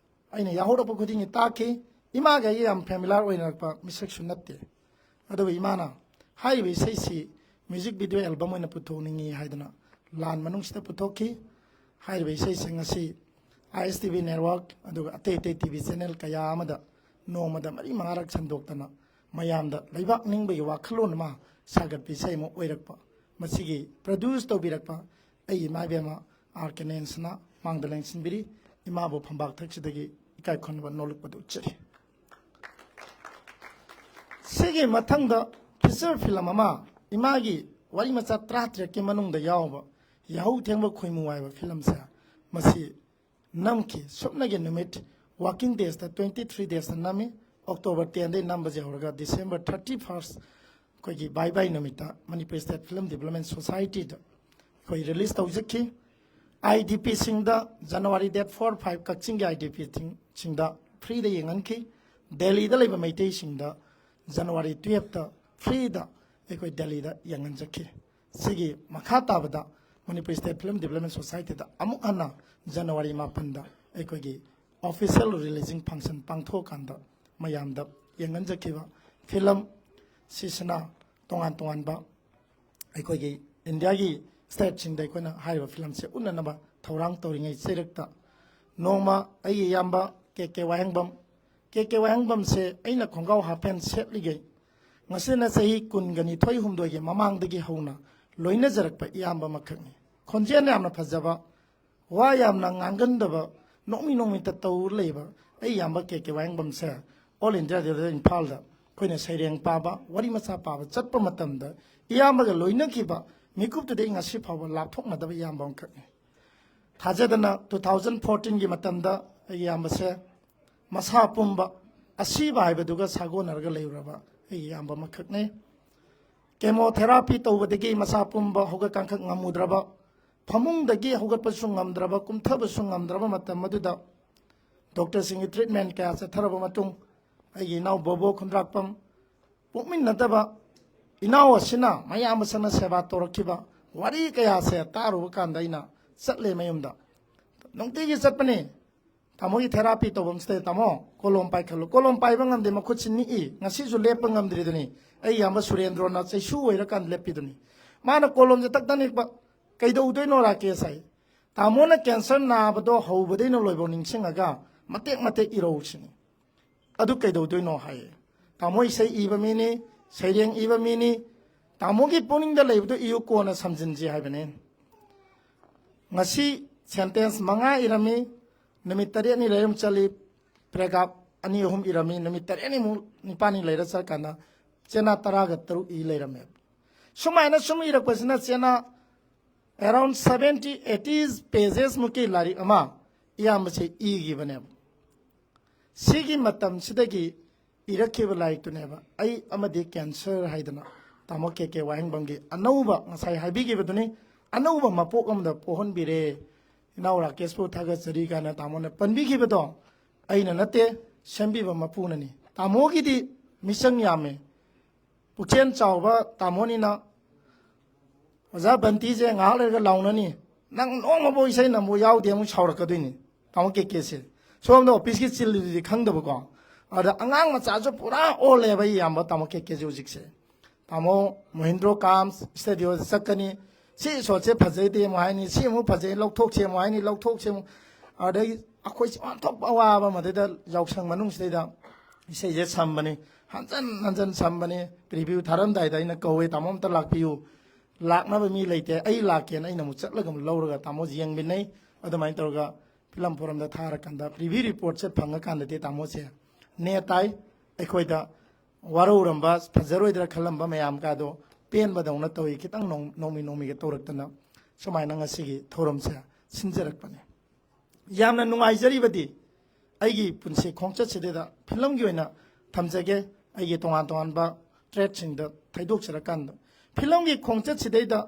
ꯑꯩꯅ ꯌꯥꯍꯧꯔꯛꯄ ꯈꯨꯗꯤꯡꯒꯤ ꯇꯥꯈꯤ꯫ ꯏꯃꯥꯒ ꯑꯩꯒ ꯌꯥꯝ ꯐꯦꯃꯤꯂꯥꯔ ꯑꯣꯏꯅꯔꯛꯄ ꯃꯤꯁꯛꯁꯨ ꯅꯠꯇꯦ꯫ ꯑꯗꯨꯕꯨ ꯏꯃꯥꯅ ꯍꯥꯏꯔꯤꯕ ꯏꯁꯩꯁꯤ ꯃ꯭ꯌꯨꯖꯤꯛ ꯚꯤꯗꯤꯑꯣ ꯑꯦꯜꯕꯝ ꯑꯣꯏꯅ ꯄꯨꯊꯣꯛꯅꯤꯡꯉꯤ ꯍꯥꯏꯗꯅ ꯂꯥꯟ ꯃꯅꯨꯡꯁꯤꯗ ꯄꯨꯊꯣꯛꯈꯤ꯫ ꯍꯥꯏꯔꯤꯕ ꯏꯁꯩꯁꯤꯡ ꯑꯁꯤ ꯑꯥꯏ ꯑꯦꯁ ꯇꯤ ꯚꯤ ꯅꯦꯠꯋꯥꯔꯛ ꯑꯗꯨꯒ ꯑꯇꯩ ꯑꯇꯩ ꯇꯤ ꯚꯤ ꯆꯦꯅꯦꯜ ꯀꯌꯥ ꯑꯃꯗ ꯅꯣꯡꯃꯗ ꯃꯔꯤ ꯃꯉꯥꯔꯛ ꯁꯟꯗꯣꯛꯇꯅ ꯃꯌꯥꯝꯗ ꯂꯩꯕꯥꯛ ꯅꯤꯡꯕꯒꯤ ꯋꯥꯈꯜꯂꯣꯟ ꯑꯃ ꯁꯥꯒꯠꯄ ꯏꯁꯩ ꯑꯃ ꯑꯣꯏꯔꯛꯄ꯫ ꯃꯁꯤꯒꯤ ꯄ꯭ꯔꯗ꯭ꯌꯨꯁ ꯇꯧꯕꯤꯔꯛꯄ ꯑꯩꯒꯤ ꯏꯃꯥ ꯏꯕꯦꯝꯃ ꯑꯥꯔ ꯀꯦ ꯅꯦꯟꯁꯅ ꯃꯥꯡꯗ ꯂꯦꯡꯁꯤꯟꯕꯤꯔꯤ꯫ ꯏꯃꯥꯕꯨ ꯐꯝꯕꯥꯛ ꯊꯛꯁꯤꯗꯒꯤ ꯏꯀꯥꯏ ꯈꯨꯝꯅꯕ ꯅꯣꯂꯨꯛꯄꯗ ꯎꯠꯆꯔꯤ꯫ ꯁꯤꯒꯤ ꯃꯊꯪꯗ ꯐꯤꯆꯔ ꯐꯤꯂꯝ ꯑꯃ, ꯏꯃꯥꯒꯤ ꯋꯥꯔꯤ ꯃꯆꯥ ꯇꯔꯥꯇꯔꯦꯠꯀꯤ ꯃꯅꯨꯡꯗ ꯌꯥꯎꯕ ꯌꯥꯍꯧ ꯊꯦꯡꯕ ꯈꯣꯏꯃꯨ ꯍꯥꯏꯕ ꯐꯤꯂꯝꯁꯦ, ꯃꯁꯤ ꯅꯝꯈꯤ꯫ ꯁꯨꯞꯅꯒꯤ ꯅꯨꯃꯤꯠ, working days, twenty three days ꯅꯝꯃꯤ꯫ ꯑꯣꯛꯇꯣꯕꯔ ꯇꯦꯟꯗꯒꯤ ꯅꯝꯕꯁꯦ ꯍꯧꯔꯒ ꯗꯤꯁꯦꯝꯕꯔ ꯊꯥꯔꯇꯤ ꯐꯥꯔꯁ ꯑꯩꯈꯣꯏꯒꯤ ꯕꯥꯏ ꯕꯥꯏ ꯅꯨꯃꯤꯠꯇ ꯃꯅꯤꯄꯨꯔ ꯁ꯭ꯇꯦꯠ ꯐꯤꯂꯝ ꯗꯤꯕꯂꯞꯃꯦꯟ ꯁꯣꯁꯥꯏꯇꯤꯗ ꯑꯩꯈꯣꯏ ꯔꯤꯂꯤꯁ ꯇꯧꯖꯈꯤ꯫ ꯑꯥꯏ ꯗꯤ ꯄꯤꯁꯤꯡꯗ ꯖꯅꯋꯥꯔꯤ ꯗꯦꯠ ꯐꯣꯔ ꯐꯥꯏꯚ ꯀꯛꯆꯤꯡꯒꯤ ꯑꯥꯏ ꯗꯤ ꯄꯤꯁꯤꯡꯗ ꯐ꯭ꯔꯤꯗ ꯌꯦꯡꯍꯟꯈꯤ꯫ ꯗꯦꯜꯂꯤꯗ ꯂꯩꯕ ꯃꯩꯇꯩꯁꯤꯡꯗ ꯖꯅꯋꯥꯔꯤ ꯇꯨꯌꯦꯜꯞꯇ ꯐ꯭ꯔꯤꯗ ꯑꯩꯈꯣꯏ ꯗꯦꯜꯂꯤꯗ ꯌꯦꯡꯍꯟꯖꯈꯤ꯫ ꯁꯤꯒꯤ ꯃꯈꯥ ꯇꯥꯕꯗ ꯃꯅꯤꯄꯨꯔ ꯁ꯭ꯇꯦꯠ ꯐꯤꯂꯝ ꯗꯤꯕꯂꯞꯃꯦꯟ ꯁꯣꯁꯥꯏꯇꯤꯗ ꯑꯃꯨꯛ ꯍꯟꯅ ꯖꯅꯋꯥꯔꯤ ꯃꯥꯄꯟꯗ ꯑꯩꯈꯣꯏꯒꯤ ꯑꯣꯐꯤꯁꯤꯌꯦꯜ ꯔꯤꯂꯤꯖꯤꯡ ꯐꯪꯁꯟ ꯄꯥꯡꯊꯣꯛꯑꯀꯥꯟꯗ ꯃꯌꯥꯝꯗ ꯌꯦꯡꯍꯟꯖꯈꯤꯕ ꯐꯤꯂꯝ ꯁꯤꯁꯤꯅ ꯇꯣꯉꯥꯟ ꯇꯣꯉꯥꯟꯕ ꯑꯩꯈꯣꯏꯒꯤ ꯏꯟꯗꯤꯌꯥꯒꯤ ꯁ꯭ꯇꯦꯠꯁꯤꯡꯗ ꯑꯩꯈꯣꯏꯅ ꯍꯥꯏꯔꯤꯕ ꯐꯤꯂꯝꯁꯦ ꯎꯠꯅꯅꯕ ꯊꯧꯔꯥꯡ ꯇꯧꯔꯤꯉꯩ ꯆꯩꯔꯛꯇ ꯅꯣꯡꯃ ꯑꯩꯒꯤ ꯏꯌꯥꯝꯕ ꯀꯦ ꯀꯦ ꯋꯥꯍꯦꯡꯕꯝ ꯀꯦ ꯀꯦ ꯋꯥꯍꯦꯡꯕꯝꯁꯦ ꯑꯩꯅ ꯈꯣꯡꯒ꯭ꯔꯥꯎ ꯍꯥꯞ ꯄꯦꯟ ꯁꯦꯠꯂꯤꯉꯩ, ꯉꯁꯤꯅ ꯆꯍꯤ ꯀꯨꯟꯒ ꯅꯤꯊꯣꯏ ꯍꯨꯝꯗꯣꯏꯒꯤ ꯃꯃꯥꯡꯗꯒꯤ ꯍꯧꯅ ꯂꯣꯏꯅꯖꯔꯛꯄ ꯏꯌꯥꯝꯕ ꯑꯃꯈꯛꯅꯤ꯫ ꯈꯣꯟꯖꯦꯜ ꯌꯥꯝꯅ ꯐꯖꯕ, ꯋꯥ ꯌꯥꯝꯅ ꯉꯥꯡꯒꯟꯗꯕ, ꯅꯣꯛꯃꯤ ꯅꯣꯛꯃꯤꯇ ꯇꯧꯔ ꯂꯩꯕ ꯑꯩ ꯏꯌꯥꯝꯕ ꯀꯦ ꯀꯦ ꯋꯥꯍꯦꯡꯕꯝꯁꯦ ꯑꯣꯜ ꯏꯟꯗꯤꯌꯥ ꯔꯦꯗꯤꯑꯣꯗ ꯏꯝꯐꯥꯜꯗ ꯑꯩꯈꯣꯏꯅ ꯁꯩꯔꯦꯡ ꯄꯥꯕ, ꯋꯥꯔꯤ ꯃꯆꯥ ꯄꯥꯕ ꯆꯠꯄ ꯃꯇꯝꯗ ꯏꯌꯥꯝꯕꯒ ꯂꯣꯏꯅꯈꯤꯕ ꯃꯤꯀꯨꯞꯇꯨꯗꯤ ꯑꯩ ꯉꯁꯤ ꯐꯥꯎꯕ ꯂꯥꯞꯊꯣꯛꯅꯗꯕ ꯏꯌꯥꯝꯕ ꯑꯃꯈꯛꯅꯤ꯫ ꯊꯥꯖꯗꯅ ꯇꯨ ꯊꯥꯎꯖꯟ ꯐꯣꯔꯇꯤꯟꯒꯤ ꯃꯇꯝꯗ ꯑꯩꯒꯤ ꯏꯌꯥꯝꯕꯁꯦ ꯃꯁꯥ ꯄꯨꯝꯕ ꯑꯁꯤꯕ ꯍꯥꯏꯕꯗꯨꯒ ꯁꯥꯒꯣꯟꯅꯔꯒ ꯂꯩꯔꯨꯔꯕ ꯑꯩꯒꯤ ꯏꯌꯥꯝꯕ ꯑꯃꯈꯛꯅꯤ꯫ ꯀꯦꯃꯣꯊꯦꯔꯥꯄꯤ ꯇꯧꯕꯗꯒꯤ ꯃꯁꯥ ꯄꯨꯝꯕ ꯍꯧꯒꯠ ꯀꯥꯡꯈꯠ ꯉꯝꯃꯨꯗ꯭ꯔꯕ, ꯐꯃꯨꯡꯗꯒꯤ ꯍꯧꯒꯠꯄꯁꯨ ꯉꯝꯗ꯭ꯔꯕ, ꯀꯨꯝꯊꯕꯁꯨ ꯉꯝꯗ꯭ꯔꯕ ꯃꯇꯝ ꯑꯗꯨꯗ ꯗꯣꯛꯇꯔꯁꯤꯡꯒꯤ ꯇ꯭ꯔꯤꯠꯃꯦꯟ ꯀꯌꯥ ꯆꯠꯊꯔꯕ ꯃꯇꯨꯡ ꯑꯩꯒꯤ ꯏꯅꯥꯎ ꯕꯣꯕꯣ ꯈꯨꯟꯗ꯭ꯔꯥꯛꯄꯝ ꯄꯣꯛꯃꯤꯟꯅꯗꯕ ꯏꯅꯥꯎ ꯑꯁꯤꯅ ꯃꯌꯥꯝ ꯑꯁꯤꯅ ꯁꯦꯕꯥ ꯇꯧꯔꯛꯈꯤꯕ ꯋꯥꯔꯤ ꯀꯌꯥꯁꯦ ꯇꯥꯔꯨꯕ ꯀꯥꯟꯗ ꯑꯩꯅ ꯆꯠꯂꯦ ꯃꯌꯨꯝꯗ꯫ ꯅꯨꯡꯇꯤꯒꯤ ꯆꯠꯄꯅꯤ꯫ ꯇꯥꯃꯣꯒꯤ ꯊꯦꯔꯥꯄꯤ ꯇꯧꯐꯝꯁꯤꯗ, "ꯇꯥꯃꯣ, ꯀꯣꯂꯣꯝ ꯄꯥꯏꯈꯠꯂꯨ"꯫ ꯀꯣꯂꯣꯝ ꯄꯥꯏꯕ ꯉꯝꯗꯦ, ꯃꯈꯨꯠꯁꯤ ꯅꯤꯛꯏ꯫ ꯉꯁꯤꯁꯨ ꯂꯦꯞꯄ ꯉꯝꯗ꯭ꯔꯤꯗꯨꯅꯤ꯫ ꯑꯩ ꯏꯌꯥꯝꯕ ꯁꯨꯔꯦꯟꯗ꯭ꯔꯣꯅ ꯆꯩꯁꯨ ꯑꯣꯏꯔꯀꯥꯟꯗ ꯂꯦꯞꯄꯤꯗꯨꯅꯤ꯫ ꯃꯥꯅ ꯀꯣꯂꯣꯝꯁꯦ ꯇꯛꯇ ꯅꯤꯛꯄ꯫ "ꯀꯩꯗꯧꯗꯣꯏꯅꯣ ꯔꯥꯀꯦꯁ?" ꯍꯥꯏ꯫ "ꯇꯥꯃꯣꯅ ꯀꯦꯟꯁꯔ ꯅꯥꯕꯗꯣ ꯍꯧꯕꯗꯩꯅ ꯂꯣꯏꯕꯧ ꯅꯤꯡꯁꯤꯡꯉꯒ ꯃꯇꯦꯛ ꯃꯇꯦꯛ ꯏꯔꯧꯁꯤꯅꯤ"꯫ "ꯑꯗꯨ ꯀꯩꯗꯧꯗꯣꯏꯅꯣ?" ꯍꯥꯏꯌꯦ꯫ ꯇꯥꯃꯣ ꯏꯁꯩ ꯏꯕ ꯃꯤꯅꯤ, ꯁꯩꯔꯦꯡ ꯏꯕ ꯃꯤꯅꯤ꯫ "ꯇꯥꯃꯣꯒꯤ ꯄꯨꯛꯅꯤꯡꯗ ꯂꯩꯕꯗꯨ ꯏꯌꯨ, ꯀꯣꯟꯅ ꯁꯝꯖꯤꯟꯁꯤ" ꯍꯥꯏꯕꯅꯤ꯫ ꯉꯁꯤ ꯁꯦꯟꯇꯦꯟꯁ ꯃꯉꯥ ꯏꯔꯝꯃꯤ, ꯅꯨꯃꯤꯠ ꯇꯔꯦꯠꯅꯤ ꯂꯩꯔꯝ ꯆꯠꯂꯤ, ꯄꯦꯔꯥꯒ꯭ꯔꯥꯐ ꯑꯅꯤ ꯑꯍꯨꯝ ꯏꯔꯝꯃꯤ, ꯅꯨꯃꯤꯠ ꯇꯔꯦꯠꯅꯤꯃꯨꯛ ꯅꯤꯄꯥꯜꯅꯤ ꯂꯩꯔ ꯆꯠꯀꯥꯟꯗ ꯆꯦꯅꯥ ꯇꯔꯥꯒ ꯇꯔꯨꯛ ꯏ ꯂꯩꯔꯝꯃꯦ꯫ ꯁꯨꯃꯥꯏꯅ ꯁꯨꯝ ꯏꯔꯛꯄꯁꯤꯅ ꯆꯦꯅꯥ around seventy eighty pages ꯃꯨꯛꯀꯤ ꯂꯥꯏꯔꯤꯛ ꯑꯃ ꯏꯌꯥꯝꯕꯁꯦ ꯏꯈꯤꯕꯅꯦꯕ꯫ ꯁꯤꯒꯤ ꯃꯇꯝꯁꯤꯗꯒꯤ ꯏꯔꯛꯈꯤꯕ ꯂꯥꯏꯔꯤꯛꯇꯨꯅꯦꯕ "ꯑꯩ ꯑꯃꯗꯤ ꯀꯦꯟꯁꯔ" ꯍꯥꯏꯗꯅ ꯇꯥꯃꯣ ꯀꯦ ꯀꯦ ꯋꯥꯍꯦꯡꯕꯝꯒꯤ ꯑꯅꯧꯕ, ꯉꯁꯥꯏ ꯍꯥꯏꯕꯤꯈꯤꯕꯗꯨꯅꯤ, ꯑꯅꯧꯕ ꯃꯄꯣꯛ ꯑꯃꯗ ꯄꯣꯛꯍꯟꯕꯤꯔꯦ꯫ "ꯏꯅꯥꯎ ꯔꯥꯀꯦꯁꯄꯨ ꯊꯥꯒꯠꯆꯔꯤ" ꯀꯥꯏꯅ ꯇꯥꯃꯣꯅ ꯄꯟꯕꯤꯈꯤꯕꯗꯣ ꯑꯩꯅ ꯅꯠꯇꯦ, ꯁꯦꯝꯕꯤꯕ ꯃꯄꯨꯅꯅꯤ꯫ ꯇꯥꯃꯣꯒꯤꯗꯤ ꯃꯤꯆꯪ ꯌꯥꯝꯃꯦ, ꯄꯨꯛꯆꯦꯜ ꯆꯥꯎꯕ ꯇꯥꯃꯣꯅꯤꯅ꯫ ꯑꯣꯖꯥ ꯕꯟꯇꯤꯁꯦ ꯉꯥꯏꯍꯥꯛ ꯂꯩꯔꯒ ꯂꯥꯎꯅꯅꯤ, "ꯅꯪ ꯅꯣꯡꯃꯐꯥꯎ ꯏꯁꯩ ꯅꯝꯕ ꯌꯥꯎꯗꯦ" ꯑꯃꯨꯛ ꯁꯥꯎꯔꯛꯀꯗꯣꯏꯅꯤ ꯇꯥꯃꯣ ꯀꯦ ꯀꯦꯁꯦ꯫ ꯁꯣꯝꯗ ꯑꯣꯐꯤꯁꯀꯤ ꯆꯤꯜꯂꯤꯗꯨꯗꯤ ꯈꯪꯗꯕꯀꯣ꯫ ꯑꯗ ꯑꯉꯥꯡ ꯃꯆꯥꯁꯨ ꯄꯨꯔꯥ ꯑꯣꯜꯂꯦꯕ ꯑꯩ ꯏꯌꯥꯝꯕ ꯇꯥꯃꯣ ꯀꯦ ꯀꯦꯁꯦ ꯍꯧꯖꯤꯛꯁꯦ꯫ ꯇꯥꯃꯣ ꯃꯣꯍꯤꯟꯗ꯭ꯔꯣ ꯀꯥꯝ ꯁ꯭ꯇꯨꯗꯤꯑꯣꯗ ꯆꯠꯀꯅꯤ, "ꯁꯤ ꯁꯣꯠꯁꯦ ꯐꯖꯩꯗꯦ" ꯑꯃꯨꯛ ꯍꯥꯏꯅꯤ, "ꯁꯤ ꯑꯃꯨꯛ ꯐꯖꯩ, ꯂꯧꯊꯣꯛꯁꯦ" ꯑꯃꯨꯛ ꯍꯥꯏꯅꯤ, "ꯂꯧꯊꯣꯛꯁꯦ" ꯑꯃꯨꯛ꯫ ꯑꯗꯩ ꯑꯩꯈꯣꯏꯁꯦ ꯑꯣꯟꯊꯣꯛꯄ ꯑꯋꯥꯕ ꯑꯃꯗꯩꯗ ꯌꯥꯎꯁꯪ ꯃꯅꯨꯡꯁꯤꯗꯩꯗ ꯏꯁꯩꯁꯦ ꯁꯝꯕꯅꯤ, ꯍꯟꯖꯟ ꯍꯟꯖꯟ ꯁꯝꯕꯅꯤ꯫ ꯄ꯭ꯔꯤꯚ꯭ꯌꯨ ꯊꯥꯔꯝꯗꯥꯏꯗ ꯑꯩꯅ ꯀꯧꯋꯦ, "ꯇꯥꯃꯣ ꯑꯝꯇ ꯂꯥꯛꯄꯤꯌꯨ, ꯂꯥꯛꯅꯕ ꯃꯤ ꯂꯩꯇꯦ, ꯑꯩ ꯂꯥꯛꯀꯦꯅ" ꯑꯩꯅ ꯑꯃꯨꯛ ꯆꯠꯂꯒ ꯑꯃꯨꯛ ꯂꯧꯔꯒ ꯇꯥꯃꯣꯁꯦ ꯌꯦꯡꯃꯤꯟꯅꯩ꯫ ꯑꯗꯨꯃꯥꯏꯅ ꯇꯧꯔꯒ ꯐꯤꯂꯝ ꯐꯣꯔꯝꯗ ꯊꯥꯔꯀꯥꯟꯗ ꯄ꯭ꯔꯤꯚ꯭ꯌꯨ ꯔꯤꯄꯣꯔꯠꯁꯦ ꯐꯪꯉꯀꯥꯟꯗꯗꯤ ꯇꯥꯃꯣꯁꯦ ꯅꯦ ꯇꯥꯏ, ꯑꯩꯈꯣꯏꯗ ꯋꯥꯔꯧꯔꯝꯕ, ꯐꯖꯔꯣꯏꯗ꯭ꯔꯥ ꯈꯜꯂꯝꯕ ꯃꯌꯥꯝꯒꯗꯣ ꯄꯦꯟꯕꯗꯧꯅ ꯇꯧꯏ꯫ ꯈꯤꯇꯪ ꯅꯣꯡ-, ꯅꯣꯡꯃꯤ ꯅꯣꯡꯃꯤꯒ ꯇꯧꯔꯛꯇꯅ ꯁꯨꯃꯥꯏꯅ ꯉꯁꯤꯒꯤ ꯊꯧꯔꯝꯁꯦ ꯁꯤꯟꯖꯔꯛꯄꯅꯤ꯫ ꯌꯥꯝꯅ ꯅꯨꯡꯉꯥꯏꯖꯔꯤꯕꯗꯤ ꯑꯩꯒꯤ ꯄꯨꯟꯁꯤ ꯈꯣꯡꯆꯠꯁꯤꯗꯩꯗ ꯐꯤꯂꯝꯒꯤ ꯑꯣꯏꯅ ꯊꯝꯖꯒꯦ꯫ ꯑꯩꯒꯤ ꯇꯣꯉꯥꯟ ꯇꯣꯉꯥꯟꯕ ꯇ꯭ꯔꯦꯠꯁꯤꯡꯗ ꯊꯩꯗꯣꯛꯆꯔꯀꯥꯟꯗ ꯐꯤꯂꯝꯒꯤ ꯈꯣꯡꯆꯠꯁꯤꯗꯩꯗ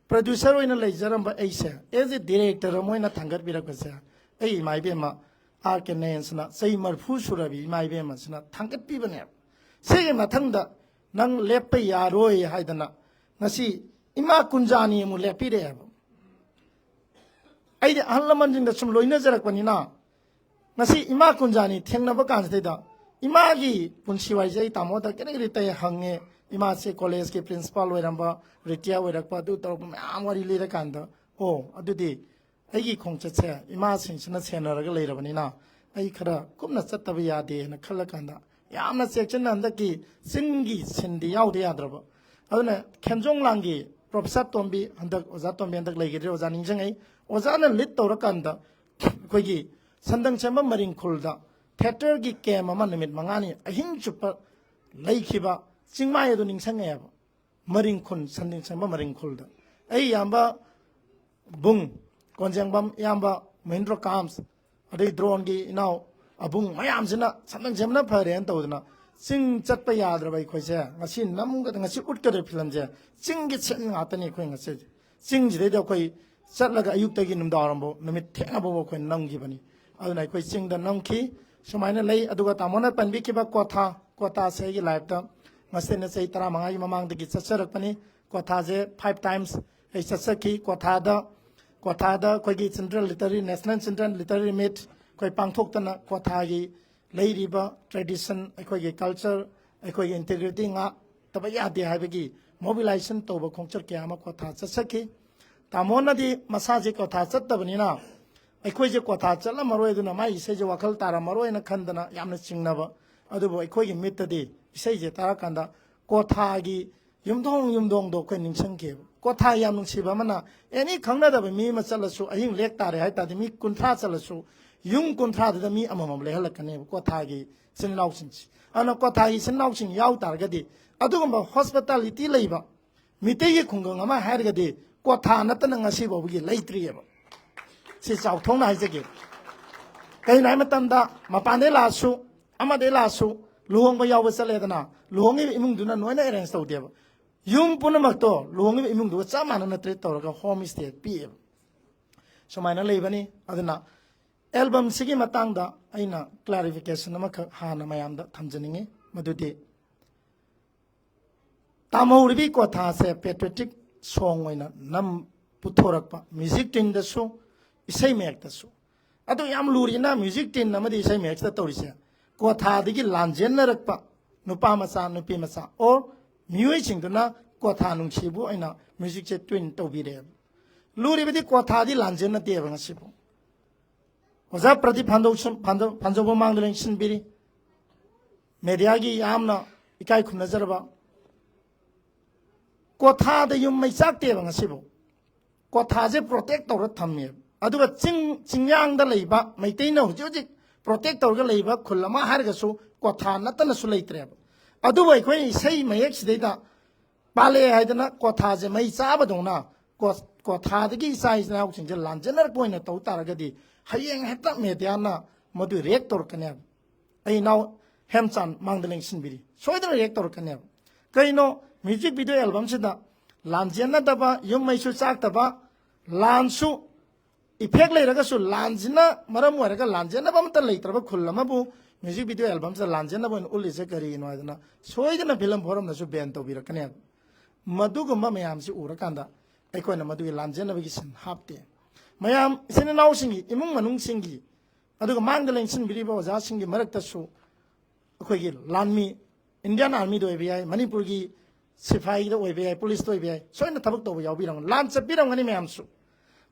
ꯄ꯭ꯔꯣꯗ꯭ꯌꯨꯁꯔ ꯑꯣꯏꯅ ꯂꯩꯖꯔꯝꯕ ꯑꯩꯁꯦ as a director ꯑꯃ ꯑꯣꯏꯅ ꯊꯥꯡꯒꯠꯄꯤꯔꯛꯄꯁꯦ ꯑꯩ ꯏꯃꯥ ꯏꯕꯦꯝꯃ ꯑꯥꯔ ꯀꯦ ꯅꯌꯟꯁꯤꯅ ꯆꯍꯤ ꯃꯔꯤꯐꯨ ꯁꯨꯔꯕꯤ ꯏꯃꯥ ꯏꯕꯦꯝꯃꯁꯤꯅ ꯊꯥꯡꯒꯠꯄꯤꯕꯅꯦꯕ꯫ ꯁꯤꯒꯤ ꯃꯊꯪꯗ ꯅꯪ ꯂꯦꯞꯄ ꯌꯥꯔꯣꯏ ꯍꯥꯏꯗꯅ ꯉꯁꯤ ꯏꯃꯥ ꯀꯨꯟꯖꯥꯅꯤ ꯑꯃꯨꯛ ꯂꯦꯞꯄꯤꯔꯛꯑꯦꯕ꯫ ꯑꯩꯗꯤ ꯑꯍꯜ ꯂꯃꯟꯁꯤꯡꯗ ꯁꯨꯝ ꯂꯣꯏꯅꯖꯔꯛꯄꯅꯤꯅ ꯉꯁꯤ ꯏꯃꯥ ꯀꯨꯟꯖꯥꯅꯤ ꯊꯦꯡꯅꯕ ꯀꯥꯟꯁꯤꯗꯩꯗ ꯏꯃꯥꯒꯤ ꯄꯨꯟꯁꯤ ꯋꯥꯔꯤꯁꯦ ꯑꯩ ꯇꯥꯃꯣꯗ ꯀꯔꯤ ꯀꯔꯤ ꯇꯩ ꯍꯪꯉꯦ꯫ ꯏꯃꯥꯁꯦ ꯀꯣꯂꯦꯖꯀꯤ ꯄ꯭ꯔꯤꯟꯁꯤꯄꯥꯜ ꯑꯣꯏꯔꯝꯕ, ꯔꯤꯇꯤꯌꯥꯔ ꯑꯣꯏꯔꯛꯄ, ꯑꯗꯨ ꯇꯧꯔꯛꯄ ꯃꯌꯥꯝ ꯋꯥꯔꯤ ꯂꯤꯔꯀꯥꯟꯗ, ꯑꯣ, ꯑꯗꯨꯗꯤ ꯑꯩꯒꯤ ꯈꯣꯡꯆꯠꯁꯦ ꯏꯃꯥꯁꯤꯡꯁꯤꯅ ꯁꯦꯟꯅꯔꯒ ꯂꯩꯔꯕꯅꯤꯅ ꯑꯩ ꯈꯔ ꯀꯨꯞꯅ ꯆꯠꯇꯕ ꯌꯥꯗꯦꯅ ꯈꯜꯂꯀꯥꯟꯗ ꯌꯥꯝꯅ ꯆꯦꯛꯁꯤꯟꯅ ꯍꯟꯗꯛꯀꯤ ꯆꯤꯡꯒꯤ ꯁꯤꯟꯗꯤ ꯌꯥꯎꯗ ꯌꯥꯗ꯭ꯔꯕ꯫ ꯑꯗꯨꯅ ꯈꯦꯝꯖꯣꯡ ꯂꯥꯡꯒꯤ ꯄ꯭ꯔꯣꯐꯦꯁꯔ ꯇꯣꯝꯕꯤ, ꯍꯟꯗꯛ ꯑꯣꯖꯥ ꯇꯣꯝꯕꯤ ꯍꯟꯗꯛ ꯂꯩꯈꯤꯗ꯭ꯔꯦ, ꯑꯣꯖꯥ ꯅꯤꯡꯁꯤꯡꯉꯩ, ꯑꯣꯖꯥꯅ ꯂꯤꯠ ꯇꯧꯔꯀꯥꯟꯗ ꯑꯩꯈꯣꯏꯒꯤ ꯁꯟꯗꯪ ꯁꯦꯝꯕ ꯃꯔꯤꯡ ꯈꯨꯜꯗ ꯊꯤꯌꯦꯇꯔꯒꯤ ꯀꯦꯝ ꯑꯃ ꯅꯨꯃꯤꯠ ꯃꯉꯥꯅꯤ ꯑꯍꯤꯡ ꯆꯨꯞꯄ ꯂꯩꯈꯤꯕ ꯆꯤꯡꯃꯥꯏ ꯑꯗꯨ ꯅꯤꯡꯁꯤꯡꯉꯛꯑꯦꯕ꯫ ꯃꯔꯤꯡ ꯈꯨꯜ, ꯁꯟꯗꯪ ꯁꯦꯝꯕ ꯃꯔꯤꯡ ꯈꯨꯜꯗ ꯑꯩ ꯏꯌꯥꯝꯕ ꯕꯨꯡ, ꯀꯣꯟꯖꯦꯡꯕꯝ ꯏꯌꯥꯝꯕ, ꯃꯍꯤꯟꯗ꯭ꯔꯣ ꯀꯥꯝꯁ, ꯑꯗꯩ ꯗ꯭ꯔꯣꯟꯒꯤ ꯏꯅꯥꯎ ꯑꯕꯨꯡ ꯃꯌꯥꯝꯁꯤꯅ ꯁꯟꯗꯪ ꯁꯦꯝꯕꯅ ꯐꯔꯦꯅ ꯇꯧꯗꯅ ꯆꯤꯡ ꯆꯠꯄ ꯌꯥꯗ꯭ꯔꯕ ꯑꯩꯈꯣꯏꯁꯦ ꯉꯁꯤ ꯅꯝꯒꯗ-, ꯉꯁꯤ ꯎꯠꯀꯗꯧꯔꯤꯕ ꯐꯤꯂꯝꯁꯦ ꯆꯤꯡꯒꯤ ꯁꯤꯟ ꯉꯥꯛꯇꯅꯤ꯫ ꯑꯩꯈꯣꯏ ꯉꯁꯤ ꯆꯤꯡꯁꯤꯗꯩꯗ ꯑꯩꯈꯣꯏ ꯆꯠꯂꯒ ꯑꯌꯨꯛꯇꯒꯤ ꯅꯨꯡꯗꯥꯡꯋꯥꯏꯔꯝꯐꯥꯎ, ꯅꯨꯃꯤꯠ ꯊꯦꯡꯅꯐꯥꯎ ꯑꯩꯈꯣꯏ ꯅꯝꯈꯤꯕꯅꯤ꯫ ꯑꯗꯨꯅ ꯑꯩꯈꯣꯏ ꯆꯤꯡꯗ ꯅꯝꯈꯤ꯫ ꯁꯨꯃꯥꯏꯅ ꯂꯩ꯫ ꯑꯗꯨꯒ ꯇꯥꯃꯣꯅ ꯄꯟꯕꯤꯈꯤꯕ ꯀ꯭ꯋꯥꯊꯥ, ꯀ꯭ꯋꯥꯊꯥꯁꯦ ꯑꯩꯒꯤ ꯂꯥꯏꯐꯇ ꯉꯁꯤꯅ ꯆꯍꯤ ꯇꯔꯥꯃꯉꯥꯒꯤ ꯃꯃꯥꯡꯗꯒꯤ ꯆꯠꯆꯔꯛꯄꯅꯤ꯫ ꯀ꯭ꯋꯥꯊꯥꯁꯦ five times ꯑꯩ ꯆꯠꯆꯈꯤ꯫ ꯀ꯭ꯋꯥꯊꯥꯗ, ꯀ꯭ꯋꯥꯊꯥꯗ ꯑꯩꯈꯣꯏꯒꯤ Children Literary, National Children Literary Meet ꯑꯩꯈꯣꯏ ꯄꯥꯡꯊꯣꯛꯇꯅ ꯀ꯭ꯋꯥꯊꯥꯒꯤ ꯂꯩꯔꯤꯕ tradition, ꯑꯩꯈꯣꯏꯒꯤ culture, ꯑꯩꯈꯣꯏꯒꯤ integrity ꯉꯥꯛꯇꯕ ꯌꯥꯗꯦ ꯍꯥꯏꯕꯒꯤ mobilization ꯇꯧꯕ ꯈꯣꯡꯆꯠ ꯀꯌꯥ ꯑꯃ ꯀ꯭ꯋꯥꯊꯥ ꯆꯠꯆꯈꯤ꯫ ꯇꯥꯃꯣꯅꯗꯤ ꯃꯁꯥꯁꯦ ꯀ꯭ꯋꯥꯊꯥ ꯆꯠꯇꯕꯅꯤꯅ ꯑꯩꯈꯣꯏꯁꯦ ꯀ꯭ꯋꯥꯊꯥ ꯆꯠꯂꯝꯃꯔꯣꯏ, ꯑꯗꯨꯅ ꯃꯥꯒꯤ ꯏꯁꯩꯁꯦ ꯋꯥꯈꯜ ꯇꯥꯔꯝꯃꯔꯣꯏꯅ ꯈꯟꯗꯅ ꯌꯥꯝꯅ ꯆꯤꯡꯅꯕ꯫ ꯑꯗꯨꯕꯨ ꯑꯩꯈꯣꯏꯒꯤ ꯃꯤꯠꯇꯗꯤ ꯏꯁꯩꯁꯦ ꯇꯥꯔꯀꯥꯟꯗ ꯀ꯭ꯋꯥꯊꯥꯒꯤ ꯌꯨꯝꯊꯣꯡ ꯌꯨꯝꯊꯣꯡꯗꯣ ꯑꯩꯈꯣꯏ ꯅꯤꯡꯁꯤꯡꯈꯤꯑꯕ꯫ ꯀ꯭ꯋꯥꯊꯥ ꯌꯥꯝ ꯅꯨꯡꯁꯤꯕ ꯑꯃꯅ, ꯑꯦꯅꯤ ꯈꯪꯅꯗꯕ ꯃꯤ ꯑꯃ ꯆꯠꯂꯁꯨ, ꯑꯍꯤꯡ ꯂꯦꯛ ꯇꯥꯔꯦ ꯍꯥꯏ ꯇꯥꯔꯗꯤ, ꯃꯤ ꯀꯨꯟꯊ꯭ꯔꯥ ꯆꯠꯂꯁꯨ ꯌꯨꯝ ꯀꯨꯟꯊ꯭ꯔꯥꯗꯨꯗ ꯃꯤ ꯑꯃꯃꯝ ꯂꯩꯍꯜꯂꯛꯀꯅꯦꯕ ꯀ꯭ꯋꯥꯊꯥꯒꯤ ꯏꯆꯤꯟ ꯏꯅꯥꯎꯁꯤꯡꯁꯦ꯫ ꯑꯗꯨꯅ ꯀ꯭ꯋꯥꯊꯥꯒꯤ ꯏꯆꯤꯟ ꯏꯅꯥꯎꯁꯤꯡ ꯌꯥꯎ ꯇꯥꯔꯒꯗꯤ, ꯑꯗꯨꯒꯨꯝꯕ ꯍꯣꯁꯄꯤꯇꯥꯂꯤꯇꯤ ꯂꯩꯕ ꯃꯤꯇꯩꯒꯤ ꯈꯨꯡꯒꯪ ꯑꯃ ꯍꯥꯏꯔꯒꯗꯤ ꯀ꯭ꯋꯥꯊꯥ ꯅꯠꯇꯅ ꯉꯁꯤ ꯐꯥꯎꯕꯒꯤ ꯂꯩꯇ꯭ꯔꯤꯑꯕ꯫ ꯁꯤ ꯆꯥꯎꯊꯣꯛꯅ ꯍꯥꯏꯖꯒꯦ꯫ ꯀꯩꯅꯣ ꯍꯥꯏ ꯃꯇꯝꯗ, ꯃꯄꯥꯟꯗꯩ ꯂꯥꯛꯑꯁꯨ, ꯑꯃꯗꯩ ꯂꯥꯛꯑꯁꯨ, ꯂꯨꯍꯣꯡꯕ ꯌꯥꯎꯕ ꯆꯠꯂꯦꯗꯅ, ꯂꯨꯍꯣꯡꯉꯤꯕ ꯏꯃꯨꯡꯗꯨꯅ ꯂꯣꯏꯅ ꯑꯦꯔꯦꯟꯖ ꯇꯧꯗꯦꯕ꯫ ꯌꯨꯝ ꯄꯨꯝꯅꯃꯛꯇꯣ ꯂꯨꯍꯣꯡꯉꯤꯕ ꯏꯃꯨꯡꯗꯨꯒ ꯆꯞ ꯃꯥꯟꯅꯅ ꯇ꯭ꯔꯤꯠ ꯇꯧꯔꯒ ꯍꯣꯝ ꯁ꯭ꯇꯦ ꯄꯤꯌꯦꯕ꯫ ꯁꯨꯃꯥꯏꯅ ꯂꯩꯕꯅꯤ꯫ ꯑꯗꯨꯅ ꯑꯦꯜꯕꯝꯁꯤꯒꯤ ꯃꯇꯥꯡꯗ ꯑꯩꯅ ꯀ꯭ꯂꯥꯔꯤꯐꯤꯀꯦꯁꯟ ꯑꯃꯈꯛ ꯍꯥꯟꯅ ꯃꯌꯥꯝꯗ ꯊꯝꯖꯅꯤꯡꯉꯤ꯫ ꯃꯗꯨꯗꯤ ꯇꯥꯃꯧꯔꯤꯕꯤ ꯀ꯭ꯋꯥꯊꯥꯁꯦ ꯄꯦꯇ꯭ꯔꯤꯌꯣꯇꯤꯛ ꯁꯣꯡ ꯑꯣꯏꯅ ꯅꯝ ꯄꯨꯊꯣꯔꯛꯄ, ꯃ꯭ꯌꯨꯖꯤꯛ ꯇ꯭ꯌꯨꯟꯗꯁꯨ, ꯏꯁꯩ ꯃꯌꯦꯛꯇꯁꯨ꯫ ꯑꯗꯨ ꯌꯥꯝ ꯂꯨꯔꯤꯅ, ꯃ꯭ꯌꯨꯖꯤꯛ ꯇ꯭ꯌꯨꯟ ꯑꯃꯗꯤ ꯏꯁꯩ ꯃꯌꯦꯛꯁꯤꯗ ꯇꯧꯔꯤꯁꯦ, ꯀ꯭ꯋꯥꯊꯥꯗꯒꯤ ꯂꯥꯟꯖꯦꯟꯅꯔꯛꯄ ꯅꯨꯄꯥ ꯃꯆꯥ, ꯅꯨꯄꯤ ꯃꯆꯥ, ꯑꯣꯔ ꯃꯤꯑꯣꯏꯁꯤꯡꯗꯨꯅ ꯀ꯭ꯋꯥꯊꯥ ꯅꯨꯡꯁꯤꯕꯨ ꯑꯣꯏꯅ ꯃ꯭ꯌꯨꯖꯤꯛꯁꯦ ꯇ꯭ꯌꯨꯟ ꯇꯧꯕꯤꯔꯛꯑꯦꯕ꯫ ꯂꯨꯔꯤꯕꯗꯤ ꯀ꯭ꯋꯥꯊꯥꯗꯤ ꯂꯥꯟꯖꯦꯟꯅꯗꯦꯕ ꯉꯁꯤꯕꯨ꯫ ꯑꯣꯖꯥ ꯄ꯭ꯔꯗꯤꯞ ꯐꯥꯟꯗꯧ-, ꯐꯥꯟꯗꯧ-, ꯐꯥꯟꯖꯧꯕ ꯃꯥꯡꯗ ꯂꯦꯡꯁꯤꯟꯕꯤꯔꯤ꯫ ꯃꯦꯗꯤꯌꯥꯒꯤ ꯌꯥꯝꯅ ꯏꯀꯥꯏ ꯈꯨꯝꯅꯖꯔꯕ꯫ ꯀ꯭ꯋꯥꯊꯥꯗ ꯌꯨꯝ ꯃꯩ ꯆꯥꯛꯇꯦꯕ ꯉꯁꯤꯕꯨ꯫ ꯀ꯭ꯋꯥꯊꯥꯁꯦ ꯄ꯭ꯔꯣꯇꯦꯛ ꯇꯧꯔ ꯊꯝꯃꯦꯕ꯫ ꯑꯗꯨꯒ ꯆꯤꯡ, ꯆꯤꯡꯌꯥꯡꯗ ꯂꯩꯕ ꯃꯩꯇꯩꯅ ꯍꯧꯖꯤꯛ ꯍꯧꯖꯤꯛ ꯄ꯭ꯔꯣꯇꯦꯛ ꯇꯧꯔꯒ ꯂꯩꯕ ꯈꯨꯜ ꯑꯃ ꯍꯥꯏꯔꯒꯁꯨ ꯀ꯭ꯋꯥꯊꯥ ꯅꯠꯇꯅꯁꯨ ꯂꯩꯇ꯭ꯔꯦꯕ꯫ ꯑꯗꯨꯕꯨ ꯑꯩꯈꯣꯏ ꯏꯁꯩ ꯃꯌꯦꯛꯁꯤꯗꯩꯗ ꯄꯥꯜꯂꯛꯑꯦ ꯍꯥꯏꯗꯅ ꯀ꯭ꯋꯥꯊꯥꯁꯦ ꯃꯩ ꯆꯥꯕꯗꯧꯅ ꯀ꯭ꯋꯥ-, ꯀ꯭ꯋꯥꯊꯥꯗꯒꯤ ꯏꯆꯥ ꯏꯅꯥꯎꯁꯤꯡꯁꯦ ꯂꯥꯟꯖꯦꯟꯅꯔꯛꯄ ꯑꯣꯏꯅ ꯇꯧ ꯇꯥꯔꯒꯗꯤ, ꯍꯌꯦꯡ ꯍꯦꯛꯇ ꯃꯦꯗꯤꯌꯥꯅ ꯃꯗꯨ ꯔꯦꯛ ꯇꯧꯔꯛꯀꯅꯦꯕ꯫ ꯑꯩ ꯏꯅꯥꯎ ꯍꯦꯝꯆꯥꯟ ꯃꯥꯡꯗ ꯂꯦꯡꯁꯤꯟꯕꯤꯔꯤ, ꯁꯣꯏꯗꯅ ꯔꯦꯛ ꯇꯧꯔꯛꯀꯅꯦꯕ꯫ ꯀꯩꯅꯣ, ꯃ꯭ꯌꯨꯖꯤꯛ ꯚꯤꯗꯤꯑꯣ ꯑꯦꯜꯕꯝꯁꯤꯗ ꯂꯥꯟꯖꯦꯟꯅꯗꯕ, ꯌꯨꯝ ꯃꯩꯁꯨ ꯆꯥꯛꯇꯕ, ꯂꯥꯟꯁꯨ ꯏꯐꯦꯛ ꯂꯩꯔꯒꯁꯨ ꯂꯥꯟꯁꯤꯅ ꯃꯔꯝ ꯑꯣꯏꯔꯒ ꯂꯥꯟꯖꯦꯟꯅꯕ ꯑꯃꯠꯇ ꯂꯩꯇ꯭ꯔꯕ ꯈꯨꯜ ꯑꯃꯕꯨ ꯃ꯭ꯌꯨꯖꯤꯛ ꯚꯤꯗꯤꯑꯣ ꯑꯦꯜꯕꯝꯁꯤꯗ ꯂꯥꯟꯖꯦꯟꯅꯕ ꯑꯣꯏꯅ ꯎꯠꯂꯤꯁꯦ ꯀꯔꯤꯒꯤꯅꯣ ꯍꯥꯏꯗꯅ ꯁꯣꯏꯗꯅ ꯐꯤꯂꯝ ꯐꯣꯔꯝꯅꯁꯨ ꯕꯦꯟ ꯇꯧꯕꯤꯔꯛꯀꯅꯦꯕ꯫ ꯃꯗꯨꯒꯨꯝꯕ ꯃꯌꯥꯝꯁꯤ ꯎꯔꯀꯥꯟꯗ ꯑꯩꯈꯣꯏꯅ ꯃꯗꯨꯒꯤ ꯂꯥꯟꯖꯦꯟꯅꯕꯒꯤ ꯁꯤꯟ ꯍꯥꯞꯇꯦ꯫ ꯃꯌꯥꯝ ꯏꯆꯤꯟ ꯏꯅꯥꯎꯁꯤꯡꯒꯤ, ꯏꯃꯨꯡ ꯃꯅꯨꯡꯁꯤꯡꯒꯤ, ꯑꯗꯨꯒ ꯃꯥꯡꯗ ꯂꯦꯡꯁꯤꯟꯕꯤꯔꯤꯕ ꯑꯣꯖꯥꯁꯤꯡꯒꯤ ꯃꯔꯛꯇꯁꯨ ꯑꯩꯈꯣꯏꯒꯤ ꯂꯥꯟꯃꯤ, ꯏꯟꯗꯤꯌꯥꯟ ꯑꯥꯔꯃꯤꯗ ꯑꯣꯏꯕ ꯌꯥꯏ, ꯃꯅꯤꯄꯨꯔꯒꯤ ꯁꯤꯐꯥꯏꯗ ꯑꯣꯏꯕ ꯌꯥꯏ, ꯄꯨꯂꯤꯁꯇ ꯑꯣꯏꯕ ꯌꯥꯏ, ꯁꯣꯏꯅ ꯊꯕꯛ ꯇꯧꯕ ꯌꯥꯎꯕꯤꯔꯝꯒꯅꯤ, ꯂꯥꯟ ꯆꯠꯄꯤꯔꯝꯒꯅꯤ ꯃꯌꯥꯝꯁꯨ꯫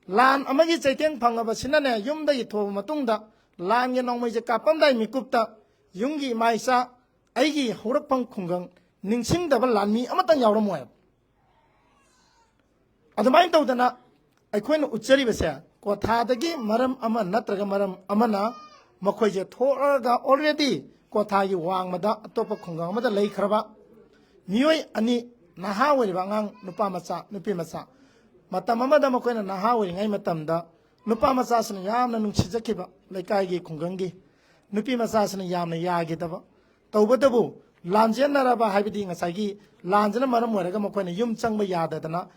ꯂꯥꯟ ꯑꯃꯒꯤ ꯆꯩꯊꯦꯡ ꯐꯪꯉꯕꯁꯤꯅꯅꯦ, ꯌꯨꯝꯗꯒꯤ ꯊꯣꯛꯑꯕ ꯃꯇꯨꯡꯗ ꯂꯥꯟꯒꯤ ꯅꯣꯡꯃꯩꯁꯦ ꯀꯥꯞꯄꯝꯗꯥꯏ ꯃꯤꯀꯨꯞꯇ ꯌꯨꯝꯒꯤ ꯏꯃꯥ ꯏꯆꯥ, ꯑꯩꯒꯤ ꯍꯧꯔꯛꯐꯝ ꯈꯨꯡꯒꯪ ꯅꯤꯡꯁꯤꯡꯗꯕ ꯂꯥꯟꯃꯤ ꯑꯃꯇꯪ ꯌꯥꯎꯔꯝꯃꯣꯏꯕ꯫ ꯑꯗꯨꯃꯥꯏꯅ ꯇꯧꯗꯅ ꯑꯩꯈꯣꯏꯅ ꯎꯠꯆꯔꯤꯕꯁꯦ, ꯀ꯭ꯋꯥꯊꯥꯗꯒꯤ ꯃꯔꯝ ꯑꯃ ꯅꯠꯇ꯭ꯔꯒ ꯃꯔꯝ ꯑꯃꯅ ꯃꯈꯣꯏꯁꯦ ꯊꯣꯛꯂꯒ already ꯀ꯭ꯋꯥꯊꯥꯒꯤ ꯋꯥꯡꯃꯗ ꯑꯇꯣꯞꯄ ꯈꯨꯡꯒꯪ ꯑꯃꯗ ꯂꯩꯈ꯭ꯔꯕ ꯃꯤꯑꯣꯏ ꯑꯅꯤ, ꯅꯍꯥ ꯑꯣꯏꯔꯤꯕ ꯑꯉꯥꯡ ꯅꯨꯄꯥ ꯃꯆꯥ, ꯅꯨꯄꯤ ꯃꯆꯥ, ꯃꯇꯝ ꯑꯃꯗ ꯃꯈꯣꯏꯅ ꯅꯍꯥ ꯑꯣꯏꯔꯤꯉꯩ ꯃꯇꯝꯗ ꯅꯨꯄꯥ ꯃꯆꯥꯁꯤꯅ ꯌꯥꯝꯅ ꯅꯨꯡꯁꯤꯖꯈꯤꯕ ꯂꯩꯀꯥꯏꯒꯤ ꯈꯨꯡꯒꯪꯒꯤ ꯅꯨꯄꯤ ꯃꯆꯥꯁꯤꯅ ꯌꯥꯝꯅ ꯌꯥꯈꯤꯗꯕ, ꯇꯧꯕꯇꯕꯨ ꯂꯥꯟꯖꯦꯟꯅꯔꯕ, ꯍꯥꯏꯕꯗꯤ ꯉꯁꯥꯏꯒꯤ ꯂꯥꯟꯁꯤꯅ ꯃꯔꯝ ꯑꯣꯏꯔꯒ ꯃꯈꯣꯏꯅ ꯌꯨꯝ ꯆꯪꯕ ꯌꯥꯗꯗꯅ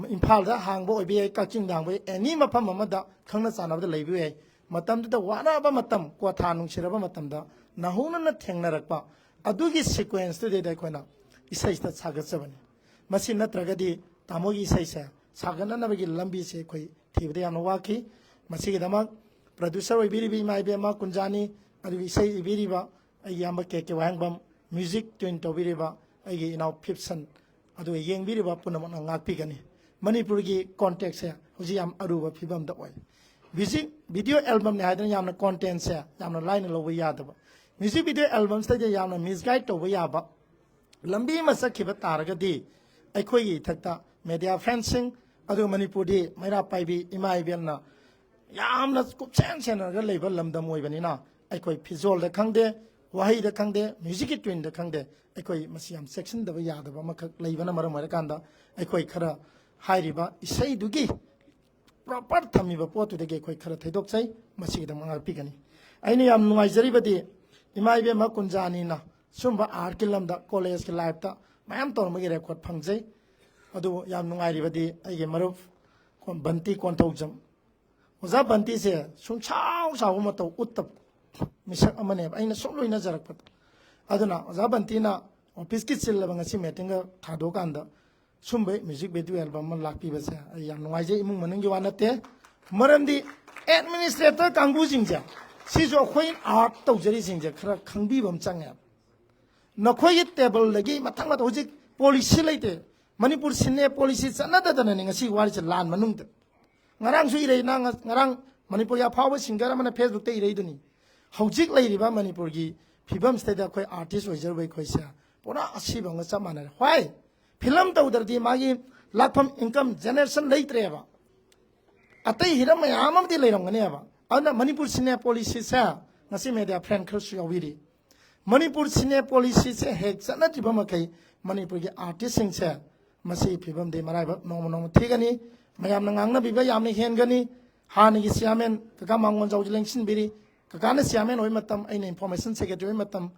ꯏꯝꯐꯥꯜꯗ ꯍꯥꯡꯕ ꯑꯣꯏꯕ ꯌꯥꯏ, ꯀꯛꯆꯤꯡꯗ ꯍꯥꯡꯕ ꯌꯥꯏ, ꯑꯦꯅꯤ ꯃꯐꯝ ꯑꯃꯗ ꯈꯪꯅ ꯆꯥꯟꯅꯕꯗ ꯂꯩꯕ ꯌꯥꯏ꯫ ꯃꯇꯝꯗꯨꯗ ꯋꯥꯔꯕ ꯃꯇꯝ, ꯀ꯭ꯋꯥꯊꯥ ꯅꯨꯡꯁꯤꯔꯕ ꯃꯇꯝꯗ ꯅꯧꯍꯧꯅꯅ ꯊꯦꯡꯅꯔꯛꯄ ꯑꯗꯨꯒꯤ ꯁꯤꯀ꯭ꯋꯦꯟꯁꯇꯨꯗꯩꯗ ꯑꯩꯈꯣꯏꯅ ꯏꯁꯩꯁꯤꯗ ꯁꯥꯒꯠꯆꯕꯅꯤ꯫ ꯃꯁꯤ ꯅꯠꯇ꯭ꯔꯒꯗꯤ ꯇꯥꯃꯣꯒꯤ ꯏꯁꯩꯁꯦ ꯁꯥꯒꯠꯅꯅꯕꯒꯤ ꯂꯝꯕꯤꯁꯦ ꯑꯩꯈꯣꯏ ꯊꯤꯕꯗ ꯌꯥꯝꯅ ꯋꯥꯈꯤ꯫ ꯃꯁꯤꯒꯤꯗꯃꯛ ꯄ꯭ꯔꯗ꯭ꯌꯨꯁꯔ ꯑꯣꯏꯕꯤꯔꯤꯕ ꯏꯃꯥ ꯏꯕꯦꯝꯃ ꯀꯨꯟꯖꯥꯅꯤ, ꯑꯗꯨꯒ ꯏꯁꯩ ꯏꯕꯤꯔꯤꯕ ꯑꯩꯒꯤ ꯏꯌꯥꯝꯕ ꯀꯦ ꯀꯦ ꯋꯥꯍꯦꯡꯕꯝ, ꯃ꯭ꯌꯨꯖꯤꯛ ꯇ꯭ꯌꯨꯟ ꯇꯧꯕꯤꯔꯤꯕ ꯑꯩꯒꯤ ꯏꯅꯥꯎ ꯐꯤꯞꯁꯟ, ꯑꯗꯨꯒ ꯌꯦꯡꯕꯤꯔꯤꯕ ꯄꯨꯝꯅꯃꯛꯅ ꯉꯥꯛꯄꯤꯒꯅꯤ꯫ ꯃꯅꯤꯄꯨꯔꯒꯤ ꯀꯣꯟꯇꯦꯛꯁꯁꯦ ꯍꯧꯖꯤꯛ ꯌꯥꯝ ꯑꯔꯨꯕ ꯐꯤꯕꯝꯗ ꯑꯣꯏ꯫ ꯃ꯭ꯌꯨꯖꯤꯛ ꯚꯤꯗꯤꯑꯣ ꯑꯦꯜꯕꯝꯅꯤ ꯍꯥꯏꯗꯅ ꯌꯥꯝꯅ ꯀꯣꯟꯇꯦꯟꯁꯦ ꯌꯥꯝꯅ ꯂꯥꯏꯅ ꯂꯧꯕ ꯌꯥꯗꯕ, ꯃ꯭ꯌꯨꯖꯤꯛ ꯚꯤꯗꯤꯑꯣ ꯑꯦꯜꯕꯝꯁꯤꯗꯒꯤ ꯌꯥꯝꯅ ꯃꯤꯁꯒꯥꯏꯗ ꯇꯧꯕ ꯌꯥꯕ ꯂꯝꯕꯤ ꯑꯃ ꯆꯠꯈꯤꯕ ꯇꯥꯔꯒꯗꯤ, ꯑꯩꯈꯣꯏꯒꯤ ꯏꯊꯛꯇ ꯃꯦꯗꯤꯌꯥ ꯐ꯭ꯔꯦꯟꯁꯤꯡ, ꯑꯗꯨꯒ ꯃꯅꯤꯄꯨꯔꯗꯤ ꯃꯩꯔꯥ ꯄꯥꯏꯕꯤ ꯏꯃꯥ ꯏꯕꯦꯜꯅ ꯌꯥꯝꯅ ꯀꯨꯞꯁꯦꯟ ꯁꯦꯟꯅꯔꯒ ꯂꯩꯕ ꯂꯝꯗꯝ ꯑꯣꯏꯕꯅꯤꯅ, ꯑꯩꯈꯣꯏ ꯐꯤꯖꯣꯜꯗ ꯈꯪꯗꯦ, ꯋꯥꯍꯩꯗ ꯈꯪꯗꯦ, ꯃ꯭ꯌꯨꯖꯤꯛꯀꯤ ꯇ꯭ꯌꯨꯟꯗ ꯈꯪꯗꯦ, ꯑꯩꯈꯣꯏ ꯃꯁꯤ ꯌꯥꯝ ꯆꯦꯛꯁꯤꯟꯗꯕ ꯌꯥꯗꯕ ꯑꯃꯈꯛ ꯂꯩꯕꯅ ꯃꯔꯝ ꯑꯣꯏꯔꯀꯥꯟꯗ, ꯑꯩꯈꯣꯏ ꯈꯔ ꯍꯥꯏꯔꯤꯕ ꯏꯁꯩꯗꯨꯒꯤ ꯄ꯭ꯔꯣꯄꯔ ꯊꯝꯃꯤꯕ ꯄꯣꯠꯇꯨꯗꯒꯤ ꯑꯩꯈꯣꯏ ꯈꯔ ꯊꯩꯗꯣꯛꯆꯩ, ꯃꯁꯤꯒꯤꯗꯃꯛ ꯉꯥꯛꯄꯤꯒꯅꯤ꯫ ꯑꯩꯅ ꯌꯥꯝ ꯅꯨꯡꯉꯥꯏꯖꯔꯤꯕꯗꯤ, ꯏꯃꯥ ꯏꯕꯦꯝꯃ ꯀꯨꯟꯖꯥꯅꯤꯅ ꯁꯨꯝꯕ ꯑꯥꯔꯠꯀꯤ ꯂꯝꯗ ꯀꯣꯂꯦꯖꯀꯤ ꯂꯥꯏꯐꯇ ꯃꯌꯥꯝ ꯇꯧꯔꯝꯕꯒꯤ ꯔꯦꯀꯣꯔꯠ ꯐꯪꯖꯩ꯫ ꯑꯗꯨꯕꯨ ꯌꯥꯝ ꯅꯨꯡꯉꯥꯏꯔꯤꯕꯗꯤ ꯑꯩꯒꯤ ꯃꯔꯨꯞ ꯕꯟꯇꯤ ꯀꯣꯟꯊꯧꯖꯝ, ꯑꯣꯖꯥ ꯕꯟꯇꯤꯁꯦ ꯁꯨꯝ ꯁꯥꯎ ꯁꯥꯎꯕ ꯃꯇꯧ ꯎꯠꯇꯕ ꯃꯤꯁꯛ ꯑꯃꯅꯦꯕ ꯑꯩꯅ ꯁꯨꯝ ꯂꯣꯏꯅꯖꯔꯛꯄꯗ꯫ ꯑꯗꯨꯅ ꯑꯣꯖꯥ ꯕꯟꯇꯤꯅ ꯑꯣꯐꯤꯁꯀꯤ ꯆꯤꯜꯂꯕ ꯉꯁꯤ ꯃꯤꯇꯤꯡꯒ ꯊꯥꯗꯣꯛꯑꯀꯥꯟꯗ ꯁꯨꯝꯕ ꯃ꯭ꯌꯨꯖꯤꯛ ꯚꯤꯗꯤꯑꯣ ꯑꯦꯜꯕꯝ ꯑꯃ ꯂꯥꯛꯄꯤꯕꯁꯦ ꯑꯩ ꯌꯥꯝ ꯅꯨꯡꯉꯥꯏꯖꯩ, ꯏꯃꯨꯡ ꯃꯅꯨꯡꯒꯤ ꯋꯥ ꯅꯠꯇꯦ꯫ ꯃꯔꯝꯗꯤ ꯑꯦꯗꯃꯤꯅꯤꯁꯇ꯭ꯔꯦꯇꯔ ꯀꯥꯡꯕꯨꯁꯤꯡꯁꯦ, ꯁꯤꯁꯨ ꯑꯩꯈꯣꯏ ꯑꯥꯔꯠ ꯇꯧꯖꯔꯤꯁꯤꯡꯁꯦ ꯈꯔ ꯈꯪꯕꯤꯕ ꯑꯃ ꯆꯪꯉꯦꯕ꯫ ꯅꯈꯣꯏꯒꯤ ꯇꯦꯕꯜꯗꯒꯤ ꯃꯊꯪ ꯃꯊꯪ ꯍꯧꯖꯤꯛ ꯄꯣꯂꯤꯁꯤ ꯂꯩꯇꯦ, ꯃꯅꯤꯄꯨꯔ ꯁꯤꯟꯅꯦ ꯄꯣꯂꯤꯁꯤ ꯆꯠꯅꯗꯗꯅꯅꯦ ꯉꯁꯤ ꯋꯥꯔꯤꯁꯦ ꯂꯥꯟ ꯃꯅꯨꯡꯗ꯫ ꯉꯔꯥꯡꯁꯨ ꯏꯔꯩ, ꯅꯪ ꯉꯔꯥꯡ ꯃꯅꯤꯄꯨꯔꯒꯤ ꯑꯐꯥꯎꯕ ꯁꯤꯡꯒꯔ ꯑꯃꯅ ꯐꯦꯁꯕꯨꯛꯇ ꯏꯔꯩꯗꯨꯅꯤ, ꯍꯧꯖꯤꯛ ꯂꯩꯔꯤꯕ ꯃꯅꯤꯄꯨꯔꯒꯤ ꯐꯤꯕꯝꯁꯤꯗꯩꯗ ꯑꯩꯈꯣꯏ ꯑꯥꯔꯇꯤꯁ ꯑꯣꯏꯖꯔꯨꯕ ꯑꯩꯈꯣꯏꯁꯦ ꯄꯨꯔꯥ ꯑꯁꯤꯕ ꯑꯃꯒ ꯆꯞ ꯃꯥꯟꯅꯔꯦ꯫ ꯍꯣꯏ, ꯐꯤꯂꯝ ꯇꯧꯗ꯭ꯔꯗꯤ ꯃꯥꯒꯤ ꯂꯥꯛꯐꯝ, ꯏꯟꯀꯝ ꯖꯦꯅꯦꯔꯦꯁꯟ ꯂꯩꯇ꯭ꯔꯦꯕ꯫ ꯑꯇꯩ ꯍꯤꯔꯝ ꯃꯌꯥꯝ ꯑꯃꯗꯤ ꯂꯩꯔꯝꯒꯅꯦꯕ꯫ ꯑꯗꯨꯅ ꯃꯅꯤꯄꯨꯔ ꯁꯤꯅꯦ ꯄꯣꯂꯤꯁꯤꯁꯦ ꯉꯁꯤ ꯃꯦꯗꯤꯌꯥ ꯐ꯭ꯔꯦꯟ ꯈꯔꯁꯨ ꯌꯥꯎꯕꯤꯔꯤ꯫ ꯃꯅꯤꯄꯨꯔ ꯁꯤꯅꯦ ꯄꯣꯂꯤꯁꯤꯁꯦ ꯍꯦꯛ ꯆꯠꯅꯗ꯭ꯔꯤꯕ ꯃꯈꯩ ꯃꯅꯤꯄꯨꯔꯒꯤ ꯑꯥꯔꯇꯤꯁꯁꯤꯡꯁꯦ ꯃꯁꯤꯒꯤ ꯐꯤꯕꯝꯗꯤ ꯃꯔꯥꯏꯕꯛ ꯅꯣꯡꯃ ꯅꯣꯡꯃ ꯊꯤꯒꯅꯤ꯫ ꯃꯌꯥꯝꯅ ꯉꯥꯡꯅꯕꯤꯕ ꯌꯥꯝꯅ ꯍꯦꯟꯒꯅꯤ꯫ ꯍꯥꯟꯅꯒꯤ ꯆꯤꯌꯥꯔꯃꯦꯟ ꯀꯀꯥ ꯃꯥꯡꯒꯣꯟꯖꯥꯎꯁꯨ ꯂꯦꯡꯁꯤꯟꯕꯤꯔꯤ꯫ ꯀꯀꯥꯅ ꯆꯤꯌꯥꯔꯃꯦꯟ ꯑꯣꯏꯕ ꯃꯇꯝ, ꯑꯩꯅ ꯏꯟꯐꯣꯔꯃꯦꯁꯟ ꯁꯦꯀ꯭ꯔꯦꯇꯔꯤ ꯑꯣꯏꯕ ꯃꯇꯝ,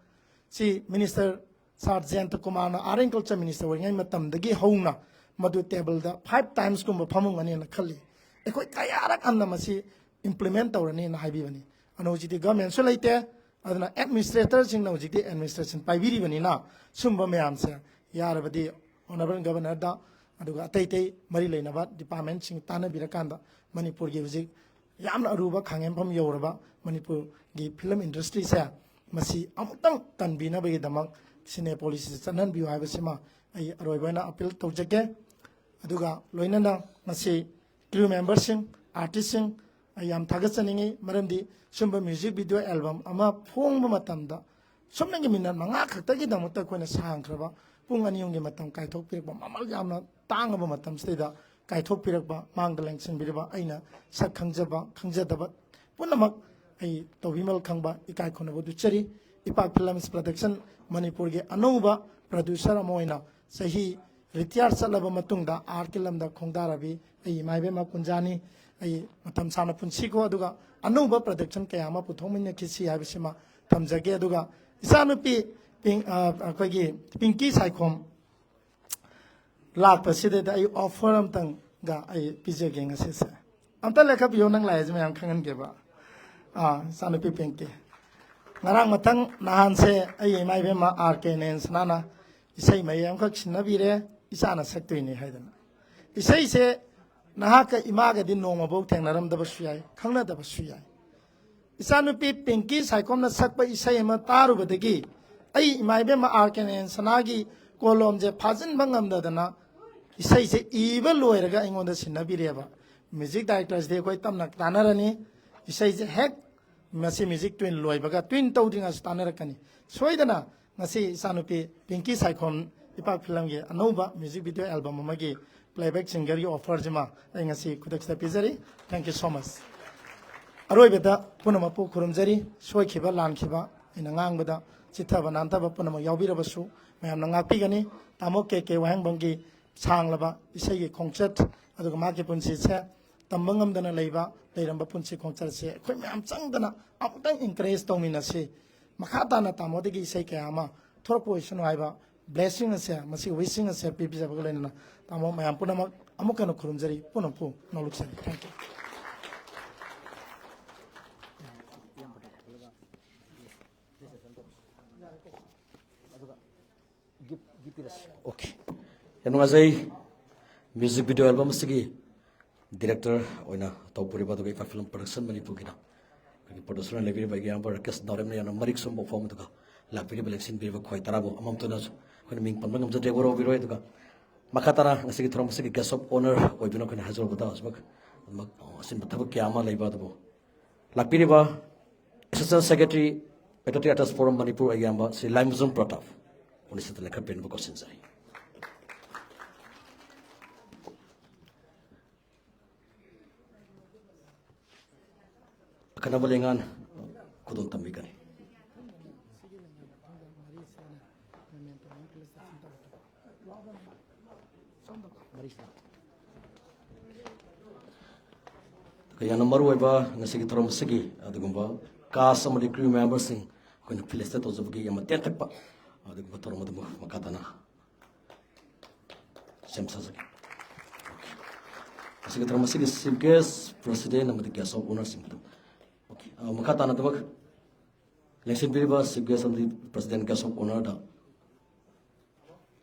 ꯁꯤ ꯃꯤꯅꯤꯁꯇꯔ ꯁꯥꯔ ꯖꯌꯟꯇ ꯀꯨꯃꯥꯔꯅ, ꯑꯥꯔꯠ ꯑꯦꯟ ꯀꯜꯆꯔ ꯃꯤꯅꯤꯁꯇꯔ ꯑꯣꯏꯔꯤꯉꯩ ꯃꯇꯝꯗꯒꯤ ꯍꯧꯅ ꯃꯗꯨ ꯇꯦꯕꯜꯗ ꯐꯥꯏꯚ ꯇꯥꯏꯝꯁꯀꯨꯝꯕ ꯐꯝꯃꯝꯒꯅꯦꯅ ꯈꯜꯂꯤ꯫ ꯑꯩꯈꯣꯏ ꯀꯌꯥꯔꯛ ꯍꯟꯅ ꯃꯁꯤ ꯏꯝꯄ꯭ꯂꯤꯃꯦꯟ ꯇꯧꯔꯅꯤꯅ ꯍꯥꯏꯕꯤꯕꯅꯤ꯫ ꯑꯗꯣ ꯍꯧꯖꯤꯛꯇꯤ ꯒꯚꯔꯟꯃꯦꯟꯁꯨ ꯂꯩꯇꯦ, ꯑꯗꯨꯅ ꯑꯦꯗꯃꯤꯅꯤꯁꯇ꯭ꯔꯦꯇꯔꯁꯤꯡꯅ ꯍꯧꯖꯤꯛꯇꯤ ꯑꯦꯗꯃꯤꯅꯤꯁꯇ꯭ꯔꯦꯁꯟ ꯄꯥꯏꯕꯤꯔꯤꯕꯅꯤꯅ ꯁꯨꯝꯕ ꯃꯌꯥꯝꯁꯦ ꯌꯥꯔꯕꯗꯤ ꯑꯣꯅꯔꯦꯕꯜ ꯒꯚꯔꯅꯔꯗ, ꯑꯗꯨꯒ ꯑꯇꯩ ꯑꯇꯩ ꯃꯔꯤ ꯂꯩꯅꯕ ꯗꯤꯄꯥꯔꯠꯃꯦꯟꯁꯤꯡ ꯇꯥꯟꯅꯕꯤꯔꯀꯥꯟꯗ ꯃꯅꯤꯄꯨꯔꯒꯤ ꯍꯧꯖꯤꯛ ꯌꯥꯝꯅ ꯑꯔꯨꯕ ꯈꯥꯡꯍꯦꯟꯐꯝ ꯌꯧꯔꯕ ꯃꯅꯤꯄꯨꯔꯒꯤ ꯐꯤꯂꯝ ꯏꯟꯗꯁꯇ꯭ꯔꯤꯁꯦ ꯃꯁꯤ ꯑꯃꯨꯛꯇꯪ ꯀꯟꯕꯤꯅꯕꯒꯤꯗꯃꯛ ꯁꯤꯅꯦ ꯄꯣꯂꯤꯁꯤꯁꯦ ꯆꯠꯍꯟꯕꯤꯌꯨ ꯍꯥꯏꯕꯁꯤꯃ ꯑꯩ ꯑꯔꯣꯏꯕ ꯑꯣꯏꯅ ꯑꯄꯤꯜ ꯇꯧꯖꯒꯦ꯫ ꯑꯗꯨꯒ ꯂꯣꯏꯅꯅ ꯉꯁꯤ ꯀ꯭ꯔꯨ ꯃꯦꯝꯕꯔꯁꯤꯡ, ꯑꯥꯔꯇꯤꯁꯁꯤꯡ, ꯑꯩ ꯌꯥꯝ ꯊꯥꯒꯠꯆꯅꯤꯡꯉꯤ꯫ ꯃꯔꯝꯗꯤ ꯁꯨꯝꯕ ꯃ꯭ꯌꯨꯖꯤꯛ ꯚꯤꯗꯤꯑꯣ ꯑꯦꯜꯕꯝ ꯑꯃ ꯐꯣꯡꯕ ꯃꯇꯝꯗ ꯁꯨꯞꯅꯒꯤ ꯃꯤꯅꯠ ꯃꯉꯥ ꯈꯛꯇꯒꯤꯗꯃꯛꯇ ꯑꯩꯈꯣꯏꯅ ꯁꯥꯡꯈ꯭ꯔꯕ ꯄꯨꯡ ꯑꯅꯤ ꯑꯍꯨꯝꯒꯤ ꯃꯇꯝ ꯀꯥꯏꯊꯣꯛꯄꯤꯔꯛꯄ, ꯃꯃꯜ ꯌꯥꯝꯅ ꯇꯥꯡꯉꯕ ꯃꯇꯝꯁꯤꯗꯩꯗ ꯀꯥꯏꯊꯣꯛꯄꯤꯔꯛꯄ, ꯃꯥꯡꯗ ꯂꯦꯡꯁꯤꯟꯕꯤꯔꯕ ꯑꯩꯅ ꯁꯛ ꯈꯪꯖꯕ, ꯈꯪꯖꯗꯕ ꯄꯨꯝꯅꯃꯛ ꯑꯩ ꯇꯧꯕꯤꯃꯜ ꯈꯪꯕ ꯏꯀꯥꯏ ꯈꯨꯝꯅꯕ ꯎꯠꯆꯔꯤ꯫ ꯏꯄꯥꯛ ꯐꯤꯂꯝꯁ ꯄ꯭ꯔꯗꯛꯁꯟ ꯃꯅꯤꯄꯨꯔꯒꯤ ꯑꯅꯧꯕ ꯄ꯭ꯔꯗ꯭ꯌꯨꯁꯔ ꯑꯃ ꯑꯣꯏꯅ ꯆꯍꯤ ꯔꯤꯇꯤꯌꯥꯔ ꯆꯠꯂꯕ ꯃꯇꯨꯡꯗ ꯑꯥꯔꯠꯀꯤ ꯂꯝꯗ ꯈꯣꯡꯗꯥꯔꯕꯤ ꯑꯩ ꯏꯃꯥ ꯏꯕꯦꯝꯃ ꯀꯨꯟꯖꯥꯅꯤ꯫ ꯑꯩ ꯃꯇꯝ ꯁꯥꯡꯅ ꯄꯨꯟꯁꯤꯀꯣ, ꯑꯗꯨꯒ ꯑꯅꯧꯕ ꯄ꯭ꯔꯗꯛꯁꯟ ꯀꯌꯥ ꯑꯃ ꯄꯨꯊꯣꯛꯃꯤꯟꯅꯈꯤꯁꯤ ꯍꯥꯏꯕꯁꯤꯃ ꯊꯝꯖꯒꯦ꯫ ꯑꯗꯨꯒ ꯏꯆꯥꯅꯨꯄꯤ ꯄꯤꯡ-, ꯑ, ꯑꯩꯈꯣꯏꯒꯤ ꯄꯤꯡꯀꯤ ꯁꯥꯏꯈꯣꯝ ꯂꯥꯛꯄꯁꯤꯗꯩꯗ ꯑꯩ ꯑꯣꯐꯔ ꯑꯝꯇꯪꯒ ꯑꯩ ꯄꯤꯖꯒꯦ ꯉꯁꯤꯁꯦ꯫ ꯑꯝꯇ ꯂꯦꯞꯈꯠꯄꯤꯌꯣ, ꯅꯪ ꯂꯥꯛꯏꯁꯦ ꯃꯌꯥꯝ ꯈꯪꯍꯟꯒꯦꯕ꯫ ꯑꯥ, ꯏꯆꯥꯅꯨꯄꯤ ꯄꯤꯡꯀꯤ꯫ ꯉꯔꯥꯡ ꯃꯊꯪ ꯅꯍꯥꯟꯁꯦ ꯑꯩ ꯏꯃꯥ ꯏꯕꯦꯝꯃ ꯑꯥꯔ ꯀꯦ ꯅꯌꯟꯁꯅꯥꯅ ꯏꯁꯩ ꯃꯌꯦꯛ ꯑꯃꯈꯛ ꯁꯤꯟꯅꯕꯤꯔꯦ, ꯏꯆꯥꯅ ꯁꯛꯇꯣꯏꯅꯤ ꯍꯥꯏꯗꯅ꯫ ꯏꯁꯩꯁꯦ ꯅꯍꯥꯛꯀ ꯏꯃꯥꯒꯗꯤ ꯅꯣꯡꯃꯐꯧ ꯊꯦꯡꯅꯔꯝꯗꯕꯁꯨ ꯌꯥꯏ, ꯈꯪꯅꯗꯕꯁꯨ ꯌꯥꯏ꯫ ꯏꯆꯥꯅꯨꯄꯤ ꯄꯤꯡꯀꯤ ꯁꯥꯏꯈꯣꯝꯅ ꯁꯛꯄ ꯏꯁꯩ ꯑꯃ ꯇꯥꯔꯨꯕꯗꯒꯤ ꯑꯩ ꯏꯃꯥ ꯏꯕꯦꯝꯃ ꯑꯥꯔ ꯀꯦ ꯅꯌꯟꯁꯅꯥꯒꯤ ꯀꯣꯂꯣꯝꯁꯦ ꯐꯥꯖꯤꯟꯕ ꯉꯝꯗꯗꯅ ꯏꯁꯩꯁꯦ ꯏꯕ ꯂꯣꯏꯔꯒ ꯑꯩꯉꯣꯟꯗ ꯁꯤꯟꯅꯕꯤꯔꯦꯕ꯫ ꯃ꯭ꯌꯨꯖꯤꯛ ꯗꯥꯏꯔꯦꯛꯇꯔꯁꯤꯗꯤ ꯑꯩꯈꯣꯏ ꯇꯞꯅ ꯇꯥꯟꯅꯔꯅꯤ꯫ ꯏꯁꯩꯁꯦ ꯍꯦꯛ ꯃꯁꯤ ꯃ꯭ꯌꯨꯖꯤꯛ ꯇ꯭ꯌꯨꯟ ꯂꯣꯏꯕꯒ, ꯇ꯭ꯌꯨꯟ ꯇꯧꯗ꯭ꯔꯤꯉꯩꯁꯨ ꯇꯥꯟꯅꯔꯛꯀꯅꯤ꯫ ꯁꯣꯏꯗꯅ ꯉꯁꯤ ꯏꯆꯥꯅꯨꯄꯤ ꯄꯤꯡꯀꯤ ꯁꯥꯏꯈꯣꯝ ꯏꯄꯥꯛ ꯐꯤꯂꯝꯒꯤ ꯑꯅꯧꯕ ꯃ꯭ꯌꯨꯖꯤꯛ ꯚꯤꯗꯤꯑꯣ ꯑꯦꯜꯕꯝ ꯑꯃꯒꯤ ꯄ꯭ꯂꯦꯕꯦꯛ ꯁꯤꯡꯒꯔꯒꯤ ꯑꯣꯐꯔꯁꯤꯃ ꯑꯩ ꯉꯁꯤ ꯈꯨꯗꯛꯁꯤꯗ ꯄꯤꯖꯔꯤ꯫ Thank you so much꯫ ꯑꯔꯣꯏꯕꯗ ꯄꯨꯝꯅꯃꯛꯄꯨ ꯈꯨꯔꯨꯝꯖꯔꯤ꯫ ꯁꯣꯏꯈꯤꯕ ꯂꯥꯟꯈꯤꯕ, ꯑꯩꯅ ꯉꯥꯡꯕꯗ ꯆꯤꯠꯊꯕ ꯅꯥꯟꯊꯕ ꯄꯨꯝꯅꯃꯛ ꯌꯥꯎꯕꯤꯔꯕꯁꯨ ꯃꯌꯥꯝꯅ ꯉꯥꯛꯄꯤꯒꯅꯤ꯫ ꯇꯥꯃꯣ ꯀꯦ ꯀꯦ ꯋꯥꯍꯦꯡꯕꯝꯒꯤ ꯁꯥꯡꯂꯕ ꯏꯁꯩꯒꯤ ꯈꯣꯡꯆꯠ, ꯑꯗꯨꯒ ꯃꯍꯥꯛꯀꯤ ꯄꯨꯟꯁꯤꯁꯦ ꯇꯝꯕ ꯉꯝꯗꯅ ꯂꯩꯕ, ꯂꯩꯔꯝꯕ ꯄꯨꯟꯁꯤ ꯈꯣꯡꯆꯠꯁꯦ ꯑꯩꯈꯣꯏ ꯃꯌꯥꯝ ꯆꯪꯗꯅ ꯑꯃꯨꯛꯇꯪ encourage ꯇꯧꯃꯤꯟꯅꯁꯤ꯫ ꯃꯈꯥ ꯇꯥꯅ ꯇꯥꯃꯣꯗꯒꯤ ꯏꯁꯩ ꯀꯌꯥ ꯑꯃ ꯊꯣꯔꯛꯄ ꯑꯣꯏꯁꯅꯨ ꯍꯥꯏꯕ blessing ꯑꯁꯦ, ꯃꯁꯤ wishing ꯑꯁꯦ ꯄꯤꯕꯤꯖꯕꯒ ꯂꯣꯏꯅꯅ ꯇꯥꯃꯣ ꯃꯌꯥꯝ ꯄꯨꯝꯅꯃꯛ ꯑꯃꯨꯛ ꯍꯟꯅ ꯈꯨꯔꯨꯝꯖꯔꯤ, ꯄꯨꯝꯅꯃꯛꯄꯨ ꯅꯣꯂꯨꯛꯆꯔꯤ꯫ Thank you꯫ ꯑꯣꯀꯦ, ꯌꯥꯝ ꯅꯨꯡꯉꯥꯏꯖꯩ꯫ ꯃ꯭ꯌꯨꯖꯤꯛ ꯚꯤꯗꯤꯑꯣ ꯑꯦꯜꯕꯝ ꯑꯁꯤꯒꯤ ꯗꯤꯔꯦꯛꯇꯔ ꯑꯣꯏꯅ ꯇꯧꯕꯤꯔꯤꯕ, ꯑꯗꯨꯒ ꯏꯝꯐꯥꯜ ꯐꯤꯂꯝ ꯄ꯭ꯔꯣꯗꯛꯁꯟ ꯃꯅꯤꯄꯨꯔꯒꯤꯅ ꯑꯩꯈꯣꯏꯒꯤ ꯄ꯭ꯔꯣꯗ꯭ꯌꯨꯁꯔ ꯑꯣꯏꯅ ꯂꯩꯕꯤꯔꯤꯕ ꯑꯩꯒꯤ ꯏꯌꯥꯝꯕ ꯔꯥꯀꯦꯁ ꯅꯥꯎꯔꯦꯝꯅ ꯌꯥꯝꯅ ꯃꯔꯤꯛ ꯆꯨꯝꯕ ꯋꯥꯐꯝ, ꯑꯗꯨꯒ ꯂꯥꯛꯄꯤꯔꯤꯕ, ꯂꯦꯡꯁꯤꯟꯕꯤꯔꯤꯕ ꯈ꯭ꯋꯥꯏ ꯇꯔꯥꯕꯨ ꯑꯃꯃꯝꯇꯅ ꯑꯩꯈꯣꯏꯅ ꯃꯤꯡ ꯄꯟꯕ ꯉꯝꯖꯗ꯭ꯔꯦ, ꯋꯥꯔꯧꯕꯤꯔꯣꯏ꯫ ꯑꯗꯨꯒ ꯃꯈꯥ ꯇꯥꯅ ꯉꯁꯤꯒꯤ ꯊꯧꯔꯝ ꯑꯁꯤꯒꯤ guest of honour ꯑꯣꯏꯗꯨꯅ ꯑꯩꯈꯣꯏꯅ ꯍꯥꯏꯖꯔꯨꯕꯗ ꯍꯧꯖꯤꯛꯃꯛ ꯑꯗꯨꯃꯛ ꯑꯆꯤꯟꯕ ꯊꯕꯛ ꯀꯌꯥ ꯑꯃ ꯂꯩꯕ ꯑꯗꯨꯕꯨ ꯂꯥꯛꯄꯤꯔꯤꯕ Assistant Secretary, Patriotic Artist Forum Manipur ꯑꯌꯥꯝꯕ ꯁ꯭ꯔꯤ ꯂꯥꯏꯃꯖꯝ ꯄ꯭ꯔꯇꯥꯞ, ꯎꯅꯤꯁꯤꯗ ꯂꯦꯡꯈꯠꯄꯤꯅꯕ ꯀꯧꯁꯤꯟꯖꯔꯤ꯫ ꯑꯈꯟꯅꯕ ꯂꯩꯉꯥꯛꯅ ꯈꯨꯗꯣꯜ ꯇꯝꯕꯤꯒꯅꯤ꯫ ꯌꯥꯝꯅ ꯃꯔꯨꯑꯣꯏꯕ ꯉꯁꯤꯒꯤ ꯊꯧꯔꯝ ꯑꯁꯤꯒꯤ ꯑꯗꯨꯒꯨꯝꯕ cast ꯑꯃꯗꯤ crew memberꯁꯤꯡ ꯑꯩꯈꯣꯏꯅ felicitate ꯇꯧꯖꯕꯒꯤ ꯌꯥꯝꯅ ꯇꯦꯟꯇꯛꯄ ꯑꯗꯨꯒꯨꯝꯕ ꯊꯧꯔꯝ ꯑꯗꯨꯕꯨ ꯃꯈꯥ ꯇꯥꯅ ꯁꯦꯝ ꯁꯥꯖꯒꯦ꯫ ꯉꯁꯤꯒꯤ ꯊꯧꯔꯝ ꯑꯁꯤꯒꯤ chief guest, president ꯑꯃꯗꯤ guest of honourꯁꯤꯡ ꯑꯗꯨ, okay, ꯑ, ꯃꯈꯥ ꯇꯥꯅ ꯑꯗꯨꯃꯛ ꯂꯦꯡꯁꯤꯟꯕꯤꯔꯤꯕ chief guest ꯑꯃꯗꯤ president, guest of honourꯗ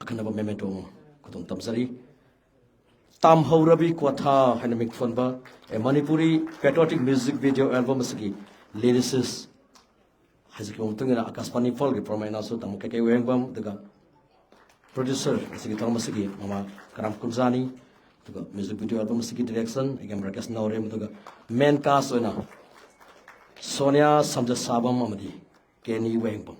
ꯑꯈꯟꯅꯕ memento ꯑꯃ ꯈꯨꯗꯣꯜ ꯇꯝꯖꯔꯤ꯫ ꯇꯥꯝꯍꯧꯔꯕꯤ ꯀ꯭ꯋꯥꯊꯥ ꯍꯥꯏꯅ ꯃꯤꯡ ꯊꯣꯟꯕ A Manipuri Patriotic Music Video Album ꯑꯁꯤꯒꯤ lyricist ꯍꯥꯏꯖꯈꯤꯕ ꯃꯇꯨꯡ ꯏꯟꯅ ꯑꯀꯥꯁꯕꯥꯅꯤ ꯏꯝꯐꯥꯜꯒꯤ ꯄ꯭ꯔꯣꯃꯥꯏꯅꯥꯁꯨ ꯇꯥꯃꯣ ꯀꯦ ꯀꯦ ꯋꯥꯍꯦꯡꯕꯝ, ꯑꯗꯨꯒ producer ꯑꯁꯤꯒꯤ ꯊꯧꯔꯝ ꯑꯁꯤꯒꯤ ꯃꯃꯥ ꯀꯔꯥꯝ ꯀꯨꯟꯖꯥꯅꯤ, ꯑꯗꯨꯒ ꯃ꯭ꯌꯨꯖꯤꯛ ꯚꯤꯗꯤꯑꯣ ꯑꯦꯜꯕꯝ ꯑꯁꯤꯒꯤ ꯗꯤꯔꯦꯛꯁꯟ ꯑꯩꯒꯤ ꯔꯥꯀꯦꯁ ꯅꯥꯎꯔꯦꯝ, ꯑꯗꯨꯒ ꯃꯦꯟ ꯀꯥꯁ ꯑꯣꯏꯅ ꯁꯣꯅꯤꯌꯥ ꯁꯝꯖꯁꯥꯕꯝ ꯑꯃꯗꯤ ꯀꯦꯅꯤ ꯋꯥꯍꯦꯡꯕꯝ꯫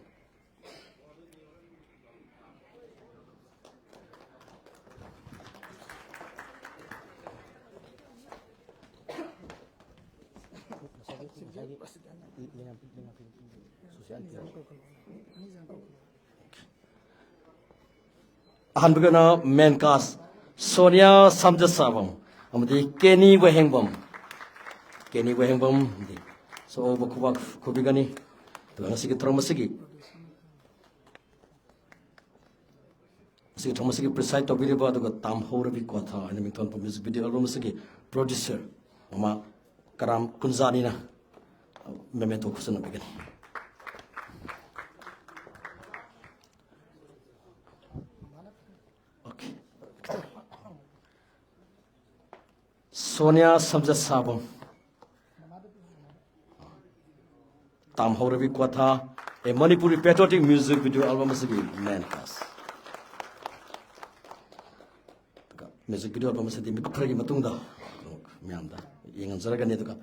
ꯑꯍꯥꯟꯕꯒꯤ ꯑꯣꯏꯅ ꯃꯦꯟ ꯀꯥꯁ ꯁꯣꯅꯤꯌꯥ ꯁꯝꯖꯁꯥꯕꯝ ꯑꯃꯗꯤ ꯀꯦꯅꯤ ꯋꯥꯍꯦꯡꯕꯝ, ꯀꯦꯅꯤ ꯋꯥꯍꯦꯡꯕꯝ ꯑꯃꯗꯤ ꯁꯣꯛꯑꯣꯕ ꯈꯨꯕꯥꯛ ꯈꯨꯕꯤꯒꯅꯤ꯫ ꯑꯗꯨꯒ ꯉꯁꯤꯒꯤ ꯊꯧꯔꯝ ꯑꯁꯤꯒꯤ ꯑꯁꯤꯒꯤ ꯊꯧꯔꯝ ꯑꯁꯤꯒꯤ ꯄ꯭ꯔꯤꯁꯥꯏꯠ ꯇꯧꯕꯤꯔꯤꯕ ꯑꯗꯨꯒ ꯇꯥꯝꯍꯧꯔꯕꯤ ꯀ꯭ꯋꯥꯊꯥ ꯍꯥꯏꯅ ꯃꯤꯡꯊꯣꯟꯕ ꯃ꯭ꯌꯨꯖꯤꯛ ꯚꯤꯗꯤꯑꯣ ꯑꯦꯜꯕꯝ ꯑꯁꯤꯒꯤ ꯄ꯭ꯔꯣꯗ꯭ꯌꯨꯁꯔ ꯃꯃꯥ ꯀꯔꯥꯝ ꯀꯨꯟꯖꯥꯅꯤꯅ ꯃꯦꯃꯦꯟꯇꯣ ꯈꯨꯠꯁꯟꯅꯕꯤꯒꯅꯤ꯫ Okay. Sonia Samjasabam, Tamhourabi Kwatha, a Manipuri patriotic music video album ꯑꯁꯤꯒꯤ ꯃꯦꯟ ꯀꯥꯁ꯫ ꯑꯗꯨꯒ ꯃ꯭ꯌꯨꯖꯤꯛ ꯚꯤꯗꯤꯑꯣ ꯑꯦꯜꯕꯝ ꯑꯁꯤꯗꯤ ꯃꯤꯀꯨꯞ ꯈꯔꯒꯤ ꯃꯇꯨꯡꯗ ꯃꯌꯥꯝꯗ ꯌꯦꯡꯍꯟꯖꯔꯒꯅꯤ꯫ ꯑꯗꯨꯒ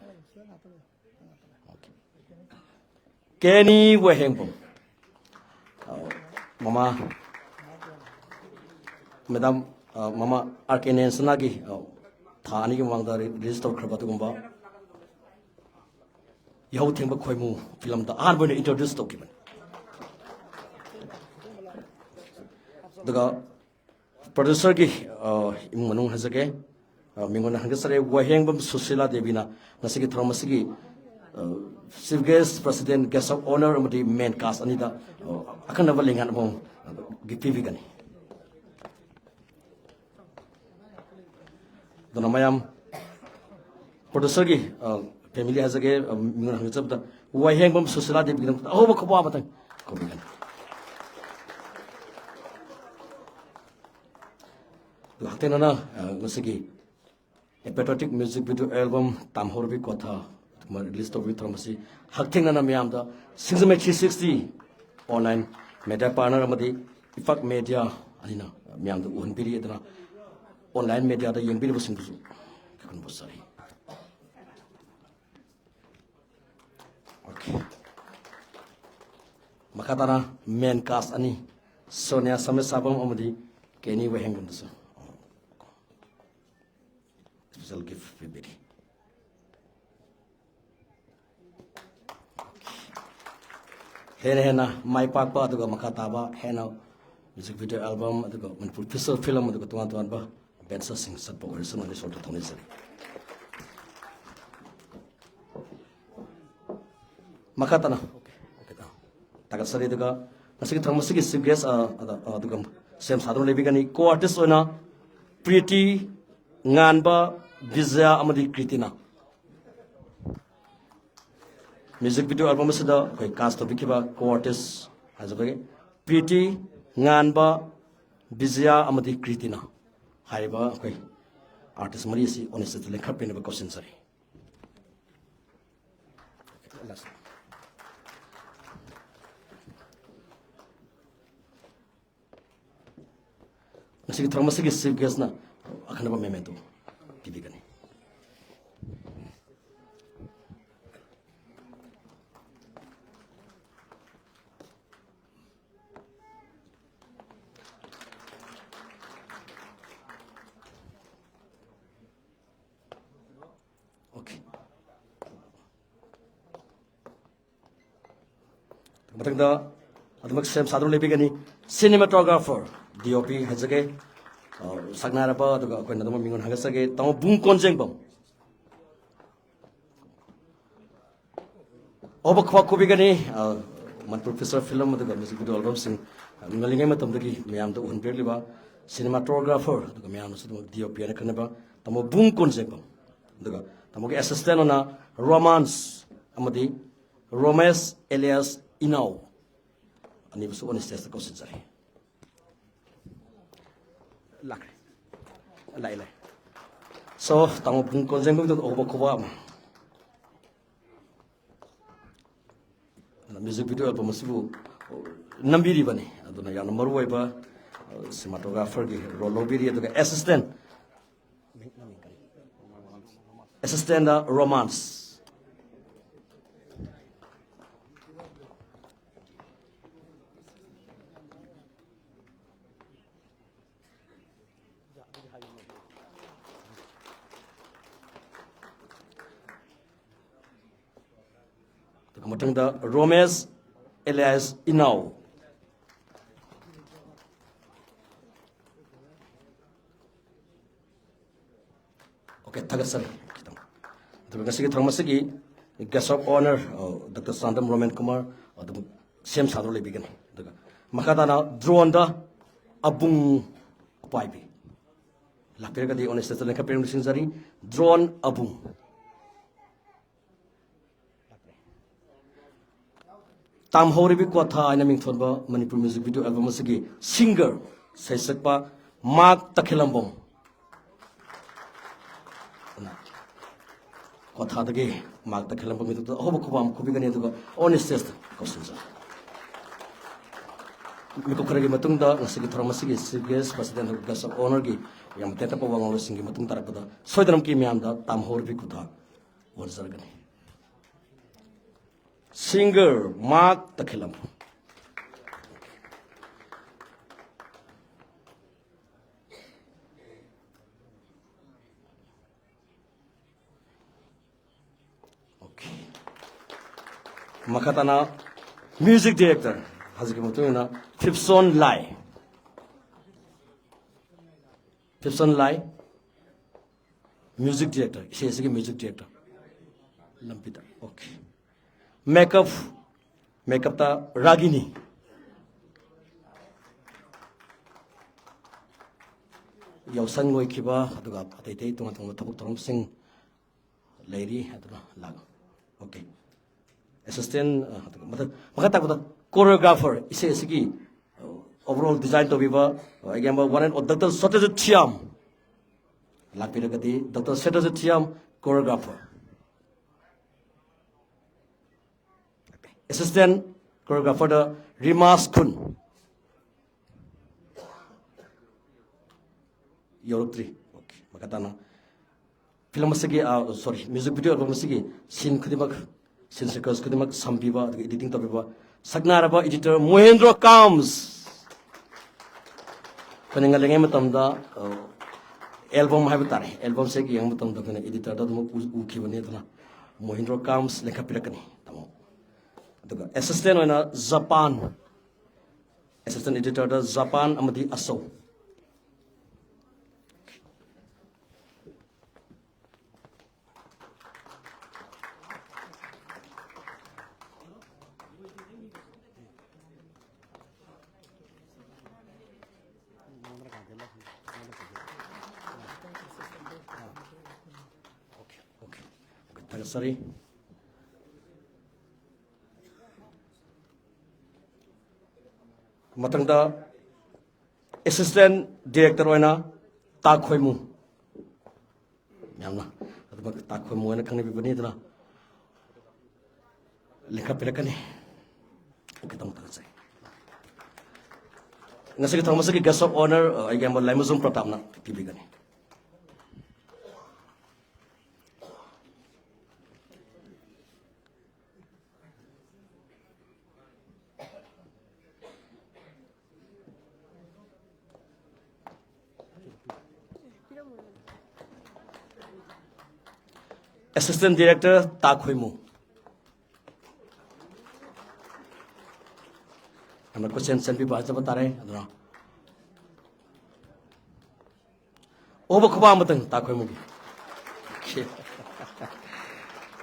ꯀꯦꯅꯤ ꯋꯥꯍꯦꯡꯕꯝ, ꯑ, ꯃꯃꯥ, ꯃꯦꯗꯥꯝ, ꯑ, ꯃꯃꯥ ꯑꯥꯔ ꯀꯦ ꯅꯦꯟꯁꯅꯥꯒꯤ, ꯑ, ꯊꯥ ꯑꯅꯤꯒꯤ ꯃꯃꯥꯡꯗ ꯔꯤ-, ꯔꯤꯂꯤꯖ ꯇꯧꯈ꯭ꯔꯕ ꯑꯗꯨꯒꯨꯝꯕ ꯌꯥꯍꯧ ꯊꯦꯡꯕ ꯈꯣꯏꯃꯨ ꯐꯤꯂꯝꯗ ꯑꯍꯥꯟꯕ ꯑꯣꯏꯅ ꯏꯟꯇ꯭ꯔꯣꯗ꯭ꯌꯨꯁ ꯇꯧꯈꯤꯕꯅꯤ꯫ ꯑꯗꯨꯒ ꯄ꯭ꯔꯣꯗ꯭ꯌꯨꯁꯔꯒꯤ, ꯑ, ꯏꯃꯨꯡ ꯃꯅꯨꯡ ꯍꯥꯏꯖꯒꯦ꯫ ꯑ, ꯃꯤꯉꯣꯟꯗ ꯍꯪꯖꯔꯦ, ꯋꯥꯍꯦꯡꯕꯝ ꯁꯨꯁꯤꯂꯥ ꯗꯦꯕꯤꯅ ꯉꯁꯤꯒꯤ ꯊꯧꯔꯝ ꯑꯁꯤꯒꯤ, ꯑ, chief guest, president, guest of honour ꯑꯃꯗꯤ ꯃꯦꯟ ꯀꯥꯁ ꯑꯅꯤꯗ, ꯑ, ꯑꯈꯟꯅꯕ ꯂꯦꯡꯍꯥꯟ ꯑꯃꯃꯝ, ꯑ, ꯒꯤꯐ ꯄꯤꯕꯤꯒꯅꯤ꯫ ꯑꯗꯨꯅ ꯃꯌꯥꯝ ꯄ꯭ꯔꯣꯗ꯭ꯌꯨꯁꯔꯒꯤ, ꯑ, ꯐꯦꯃꯤꯂꯤ ꯍꯥꯏꯖꯒꯦ, ꯑ, ꯃꯤꯉꯣꯟꯗ ꯍꯪꯖꯕꯗ ꯋꯥꯍꯦꯡꯕꯝ ꯁꯨꯁꯤꯂꯥ ꯗꯦꯕꯤꯒꯤꯗꯃꯛꯇ ꯑꯍꯧꯕ ꯈꯨꯕꯥꯛ ꯑꯃꯇꯪ ꯈꯨꯕꯤꯒꯅꯤ꯫ ꯑꯗꯨꯒ ꯍꯛꯊꯦꯡꯅꯅ, ꯑ, ꯉꯁꯤꯒꯤ patriotic music video album Tamhourabi Kwatha release ꯇꯧꯕꯒꯤ ꯊꯧꯔꯝ ꯑꯁꯤ ꯍꯛꯊꯦꯡꯅꯅ ꯃꯌꯥꯝꯗ ꯁꯤꯡꯖꯃꯩ three sixty online media partner ꯑꯃꯗꯤ ꯏꯐꯛ ꯃꯦꯗꯤꯌꯥ ꯑꯅꯤꯅ ꯃꯌꯥꯝꯗ ꯎꯍꯟꯕꯤꯔꯤ꯫ ꯑꯗꯨꯅ online mediaꯗ ꯌꯦꯡꯕꯤꯔꯤꯕꯁꯤꯡꯕꯨꯁꯨ ꯈꯨꯔꯨꯝꯖꯔꯤ꯫ Okay꯫ ꯃꯈꯥ ꯇꯥꯅ main cast ꯑꯅꯤ, ꯁꯣꯅꯤꯌꯥ ꯁꯃꯦꯁꯥꯕꯝ ꯑꯃꯗꯤ ꯀꯦꯅꯤ ꯋꯥꯍꯦꯡꯕꯝꯗꯁꯨ special gift ꯄꯤꯕꯤꯔꯤ꯫ ꯍꯦꯟꯅ ꯍꯦꯟꯅ ꯃꯥꯏ ꯄꯥꯛꯄ ꯑꯗꯨꯒ ꯃꯈꯥ ꯇꯥꯕ ꯍꯦꯟꯅ music video album ꯑꯗꯨꯒ ꯃꯅꯤꯄꯨꯔ feature film ꯑꯗꯨꯒ ꯇꯣꯉꯥꯟ ꯇꯣꯉꯥꯟꯕ ventureꯁꯤꯡ ꯆꯠꯄ ꯑꯣꯏꯔꯁꯅꯨ ꯍꯥꯏꯅ ꯏꯁꯣꯔꯗ ꯊꯧꯅꯤꯖꯔꯤ꯫ ꯃꯈꯥ ꯇꯥꯅ ꯊꯥꯒꯠꯆꯔꯤ꯫ ꯑꯗꯨꯒ ꯉꯁꯤꯒꯤ ꯊꯧꯔꯝ ꯑꯁꯤꯒꯤ chief guest, ꯑ, ꯑꯗ, ꯑ, ꯑꯗꯨꯒ ꯁꯦꯝ ꯁꯥꯗꯨꯅ ꯂꯩꯕꯤꯒꯅꯤ꯫ Co-artist ꯑꯣꯏꯅ ꯄ꯭ꯔꯤꯇꯤ, ꯉꯥꯟꯕ, ꯕꯤꯖꯌꯥ ꯑꯃꯗꯤ ꯀ꯭ꯔꯤꯇꯤꯅ꯫ Music video album ꯑꯁꯤꯗ ꯑꯩꯈꯣꯏ cast ꯇꯧꯕꯤꯈꯤꯕ co-artist ꯍꯥꯏꯖꯕꯒꯤ ꯄ꯭ꯔꯤꯇꯤ, ꯉꯥꯟꯕ, ꯕꯤꯖꯌꯥ ꯑꯃꯗꯤ ꯀ꯭ꯔꯤꯇꯤꯅ ꯍꯥꯏꯔꯤꯕ ꯑꯩꯈꯣꯏ artist ꯃꯔꯤ ꯑꯁꯤ on stage ꯂꯦꯡꯈꯠꯄꯤꯅꯕ ꯀꯧꯁꯤꯟꯖꯔꯤ꯫ ꯉꯁꯤꯒꯤ ꯊꯧꯔꯝ ꯑꯁꯤꯒꯤ chief guestꯅ ꯑꯈꯟꯅꯕ memento ꯄꯤꯕꯤꯒꯅꯤ꯫ Okay꯫ ꯃꯊꯪꯗ ꯑꯗꯨꯃꯛ ꯁꯦꯝ ꯁꯥꯗꯨꯅ ꯂꯩꯕꯤꯒꯅꯤ cinematographer, D O P ꯍꯥꯏꯖꯒꯦ, ꯑ, ꯁꯛꯅꯥꯏꯔꯕ, ꯑꯗꯨꯒ ꯑꯩꯈꯣꯏꯅ ꯑꯗꯨꯃꯛ ꯃꯤꯡꯑꯣꯟ ꯍꯥꯏꯒꯠꯆꯒꯦ, ꯇꯥꯃꯣ ꯕꯨꯡ ꯀꯣꯟꯖꯦꯡꯕꯝ꯫ ꯑꯍꯧꯕ ꯈꯨꯕꯥꯛ ꯈꯨꯕꯤꯒꯅꯤ, ꯑ, ꯃꯅꯤꯄꯨꯔ feature film ꯑꯗꯨꯒ music video albumꯁꯤꯡ, ꯑ, ꯉꯜꯂꯤꯉꯩ ꯃꯇꯝꯗꯒꯤ ꯃꯌꯥꯝꯗ ꯎꯍꯟꯕꯤꯔꯛꯂꯤꯕ cinematographer ꯑꯗꯨꯒ ꯃꯌꯥꯝꯅꯁꯨ ꯑꯗꯨꯃꯛ D O P ꯍꯥꯏꯅ ꯈꯪꯅꯕ ꯇꯥꯃꯣ ꯕꯨꯡ ꯀꯣꯟꯖꯦꯡꯕꯝ꯫ ꯑꯗꯨꯒ ꯇꯥꯃꯣꯒꯤ assistant ꯑꯣꯏꯅ ꯔꯣꯃꯥꯟꯁ ꯑꯃꯗꯤ ꯔꯣꯃꯦꯁ alias ꯏꯅꯥꯎ ꯑꯅꯤꯕꯨꯁꯨ on stageꯇ ꯀꯧꯁꯤꯟꯖꯔꯤ꯫ ꯂꯥꯛꯈ꯭ꯔꯦ꯫ ꯂꯥꯛꯑꯦ, ꯂꯥꯛꯑꯦ꯫ So, ꯇꯥꯃꯣ ꯕꯨꯡ ꯀꯣꯟꯖꯦꯡꯕꯝꯒꯤꯗ ꯑꯍꯧꯕ ꯈꯨꯕꯥꯛ ꯑꯃ꯫ Music video album ꯑꯁꯤꯕꯨ ꯅꯝꯕꯤꯔꯤꯕꯅꯤ꯫ ꯑꯗꯨꯅ ꯌꯥꯝꯅ ꯃꯔꯨ ꯑꯣꯏꯕ, ꯑ, cinematographerꯒꯤ role ꯂꯧꯕꯤꯔꯤ꯫ ꯑꯗꯨꯒ assistant Assistant ꯗ romance. ꯑꯗꯨꯒ ꯃꯊꯪꯗ ꯔꯣꯃꯦꯁ ꯑꯦꯂꯤꯌꯥꯁ ꯏꯅꯥꯎ꯫ ꯑꯣꯀꯦ, ꯊꯥꯒꯠꯆꯔꯤ꯫ ꯈꯤꯇꯪ꯫ ꯑꯗꯨꯒ ꯉꯁꯤꯒꯤ ꯊꯧꯔꯝ ꯑꯁꯤꯒꯤ guest of honour, ꯑ, ꯗꯣꯛꯇꯔ ꯆꯥꯟꯗꯝ ꯔꯣꯃꯦꯟ ꯀꯨꯃꯥꯔ ꯑꯗꯨꯝ ꯁꯦꯝ ꯁꯥꯗꯨꯅ ꯂꯩꯕꯤꯒꯅꯤ꯫ ꯑꯗꯨꯒ ꯃꯈꯥ ꯇꯥꯅ drone ꯗ ꯑꯕꯨꯡ ꯄꯥꯏꯕꯤ ꯂꯥꯛꯄꯤꯔꯒꯗꯤ on stage ꯇ ꯂꯦꯡꯈꯠꯄꯤꯔꯝꯅ ꯅꯤꯡꯁꯤꯡꯖꯔꯤ꯫ Drone ꯑꯕꯨꯡ꯫ ꯇꯥꯝꯍꯧꯔꯤꯕꯤ ꯀ꯭ꯋꯥꯊꯥ ꯍꯥꯏꯅ ꯃꯤꯡꯊꯣꯟꯕ ꯃꯅꯤꯄꯨꯔ music video album ꯑꯁꯤꯒꯤ singer, ꯁꯩꯁꯛꯄ ꯃꯥꯔꯛ ꯇꯈꯦꯂꯝꯕꯝ꯫ ꯀ꯭ꯋꯥꯊꯥꯗꯒꯤ ꯃꯥꯔꯛ ꯇꯈꯦꯂꯝꯕꯝꯒꯤꯗꯃꯛꯇ ꯑꯍꯧꯕ ꯈꯨꯕꯥꯝ ꯈꯨꯕꯤꯒꯅꯤ, ꯑꯗꯨꯒ on stage ꯇ ꯀꯧꯁꯤꯟꯖꯔꯤ꯫ ꯃꯤꯀꯨꯞ ꯈꯔꯒꯤ ꯃꯇꯨꯡꯗ ꯉꯁꯤꯒꯤ ꯊꯧꯔꯝ ꯑꯁꯤꯒꯤ chief guest, president, guest of honour ꯒꯤ ꯌꯥꯝ ꯇꯦꯟꯇꯛꯄ ꯋꯥ ꯉꯥꯡꯂꯣꯏꯁꯤꯡꯒꯤ ꯃꯇꯨꯡ ꯇꯥꯔꯛꯄꯗ ꯁꯣꯏꯗꯅꯃꯛꯀꯤ ꯃꯌꯥꯝꯗ ꯇꯥꯝꯍꯧꯔꯤꯕꯤ ꯀ꯭ꯋꯥꯊꯥ ꯑꯣꯟꯖꯔꯒꯅꯤ꯫ Singer ꯃꯥꯔꯛ ꯇꯈꯦꯂꯝꯕꯝ꯫ ꯑꯣꯀꯦ꯫ ꯃꯈꯥ ꯇꯥꯅ music director, ꯍꯧꯖꯤꯛꯀꯤ ꯃꯇꯨꯡ ꯏꯟꯅ ꯐꯤꯞꯁꯣꯟ ꯂꯥꯏ꯫ ꯐꯤꯞꯁꯣꯟ ꯂꯥꯏ꯫ Music director, ꯏꯁꯩ ꯑꯁꯤꯒꯤ music director꯫ ꯂꯝꯕꯤꯗ꯫ ꯑꯣꯀꯦ꯫ Makeup, makeup ꯇ ꯔꯥꯒꯤꯅꯤ꯫ ꯌꯥꯎꯁꯪ ꯂꯣꯏꯈꯤꯕ, ꯑꯗꯨꯒ ꯑꯇꯩ ꯑꯇꯩ ꯇꯣꯉꯥꯟ ꯇꯣꯉꯥꯟꯕ ꯊꯕꯛ ꯊꯧꯔꯝꯁꯤꯡ ꯂꯩꯔꯤ, ꯑꯗꯨꯅ ꯂꯥꯛ-, ꯑꯣꯀꯦ꯫ Assistant, ꯑ, ꯑꯗꯨꯒ ꯃꯊꯪ, ꯃꯈꯥ ꯇꯥꯕꯗ choreographer, ꯏꯁꯩ ꯑꯁꯤꯒꯤ, ꯑ, overall design ꯇꯧꯕꯤꯕ, ꯑ, ꯑꯩꯒꯤ ꯏꯌꯥꯝꯕ one and only doctor Satyajit Thiyam. ꯂꯥꯛꯄꯤꯔꯒꯗꯤ doctor Satyajit Thiyam, choreographer꯫ Assistant choreographer ꯗ ꯔꯤꯃꯥꯁ ꯈꯨꯟ꯫ ꯌꯧꯔꯛꯇ꯭ꯔꯤ꯫ ꯑꯣꯀꯦ꯫ ꯃꯈꯥ ꯇꯥꯅ ꯐꯤꯂꯝ ꯑꯁꯤꯒꯤ, ꯁꯣꯔꯤ, ꯃ꯭ꯌꯨꯖꯤꯛ ꯚꯤꯗꯤꯑꯣ ꯑꯦꯜꯕꯝ ꯑꯁꯤꯒꯤ ꯁꯤꯟ ꯈꯨꯗꯤꯡꯃꯛ, ꯁꯤꯟ ꯁꯤꯀ꯭ꯋꯦꯟꯁ ꯈꯨꯗꯤꯡꯃꯛ ꯁꯝꯕꯤꯕ, ꯑꯗꯨꯒ ꯏꯗꯤꯇꯤꯡ ꯇꯧꯕꯤꯕ ꯁꯛꯅꯥꯏꯔꯕ ꯏꯗꯤꯇꯔ ꯃꯣꯍꯦꯟꯗ꯭ꯔꯣ ꯀꯥꯝꯁ꯫ ꯑꯩꯈꯣꯏꯅ ꯉꯜꯂꯤꯉꯩ ꯃꯇꯝꯗ, ꯑ, ꯑꯦꯜꯕꯝ ꯍꯥꯏꯕ ꯇꯥꯔꯦ, ꯑꯦꯜꯕꯝꯁꯦ ꯌꯦꯡꯕ ꯃꯇꯝꯗ ꯑꯩꯈꯣꯏꯅ ꯏꯗꯤꯇꯔꯗ ꯑꯗꯨꯃꯛ ꯎ-, ꯎꯈꯤꯕꯅꯤ꯫ ꯑꯗꯨꯅ ꯃꯣꯍꯦꯟꯗ꯭ꯔꯣ ꯀꯥꯝꯁ ꯂꯤꯡꯈꯠꯄꯤꯔꯛꯀꯅꯤ, ꯇꯥꯃꯣ꯫ ꯑꯗꯨꯒ ꯑꯦꯁꯤꯁꯇꯦꯟ ꯑꯣꯏꯅ ꯖꯄꯥꯟ, ꯑꯦꯁꯤꯁꯇꯦꯟ ꯏꯗꯤꯇꯔꯗ ꯖꯄꯥꯟ ꯑꯃꯗꯤ ꯑꯁꯧ꯫ Okay, okay. Okay, ꯊꯥꯒꯠꯆꯔꯤ꯫ ꯃꯊꯪꯗ ꯑꯦꯁꯤꯁꯇꯦꯟ ꯗꯤꯔꯦꯛꯇꯔ ꯑꯣꯏꯅ ꯇꯥ ꯈꯣꯏꯃꯨ꯫ ꯃꯌꯥꯝꯅ ꯑꯗꯨꯃꯛ ꯇꯥ ꯈꯣꯏꯃꯨ ꯍꯥꯏꯅ ꯈꯪꯅꯕꯤꯕꯅꯤ, ꯑꯗꯨꯅ ꯂꯤꯡꯈꯠꯄꯤꯔꯛꯀꯅꯤ꯫ ꯈꯤꯇꯪ ꯊꯥꯒꯠꯆꯩ꯫ ꯉꯁꯤꯒꯤ ꯊꯧꯔꯝ ꯑꯁꯤꯒꯤ guest of honour, ꯑ, ꯑꯩꯒꯤ ꯏꯌꯥꯝꯕ ꯂꯥꯏꯃꯖꯨꯝ ꯄ꯭ꯔꯇꯥꯞꯅ ꯄꯤꯕꯤꯒꯅꯤ꯫ ꯑꯦꯁꯤꯁꯇꯦꯟ ꯗꯤꯔꯦꯛꯇꯔ ꯇꯥ ꯈꯣꯏꯃꯨ꯫ ꯌꯥꯝꯅ ꯈꯨꯠꯁꯦꯝ ꯆꯟꯕꯤꯕ ꯍꯥꯏꯖꯕ ꯇꯥꯔꯦ꯫ ꯑꯗꯨꯅ ꯑꯣꯕ ꯈꯨꯕꯥꯛ ꯑꯃꯇꯪ ꯇꯥ ꯈꯣꯏꯃꯨꯒꯤ꯫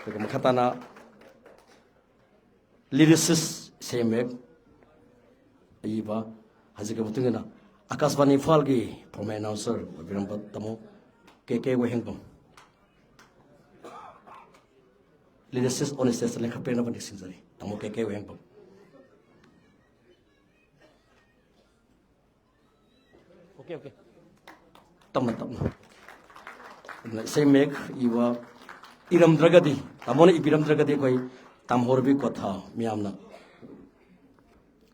ꯑꯗꯨꯒ ꯃꯈꯥ ꯇꯥꯅ ꯂꯤꯔꯤꯁꯤꯁ, ꯏꯁꯩ ꯃꯌꯦꯛ ꯏꯕ, ꯍꯧꯖꯤꯛꯀꯤ ꯃꯇꯨꯡ ꯏꯟꯅ ꯑꯀꯥꯁꯕꯥꯅꯤ ꯏꯝꯐꯥꯜꯒꯤ former announcer ꯑꯣꯏꯕꯤꯔꯝꯕ ꯇꯥꯃꯣ ꯀꯦ ꯀꯦ ꯋꯥꯍꯦꯡꯕꯝ꯫ Lyricist on stage ꯂꯤꯡꯈꯠꯄꯤꯅꯕ ꯅꯤꯡꯁꯤꯡꯖꯔꯤ, ꯇꯥꯃꯣ ꯀꯦ ꯀꯦ ꯋꯥꯍꯦꯡꯕꯝ꯫ Okay, okay. ꯇꯞꯅ, ꯇꯞꯅ꯫ ꯑꯗꯨꯅ ꯏꯁꯩ ꯃꯌꯦꯛ ꯏꯕ, ꯏꯔꯝꯗ꯭ꯔꯒꯗꯤ, ꯇꯥꯃꯣꯅ ꯏꯕꯤꯔꯝꯗ꯭ꯔꯒꯗꯤ ꯑꯩꯈꯣꯏ ꯇꯥꯝꯍꯧꯔꯕꯤ ꯀꯣꯊꯥ ꯃꯤꯌꯥꯝꯅ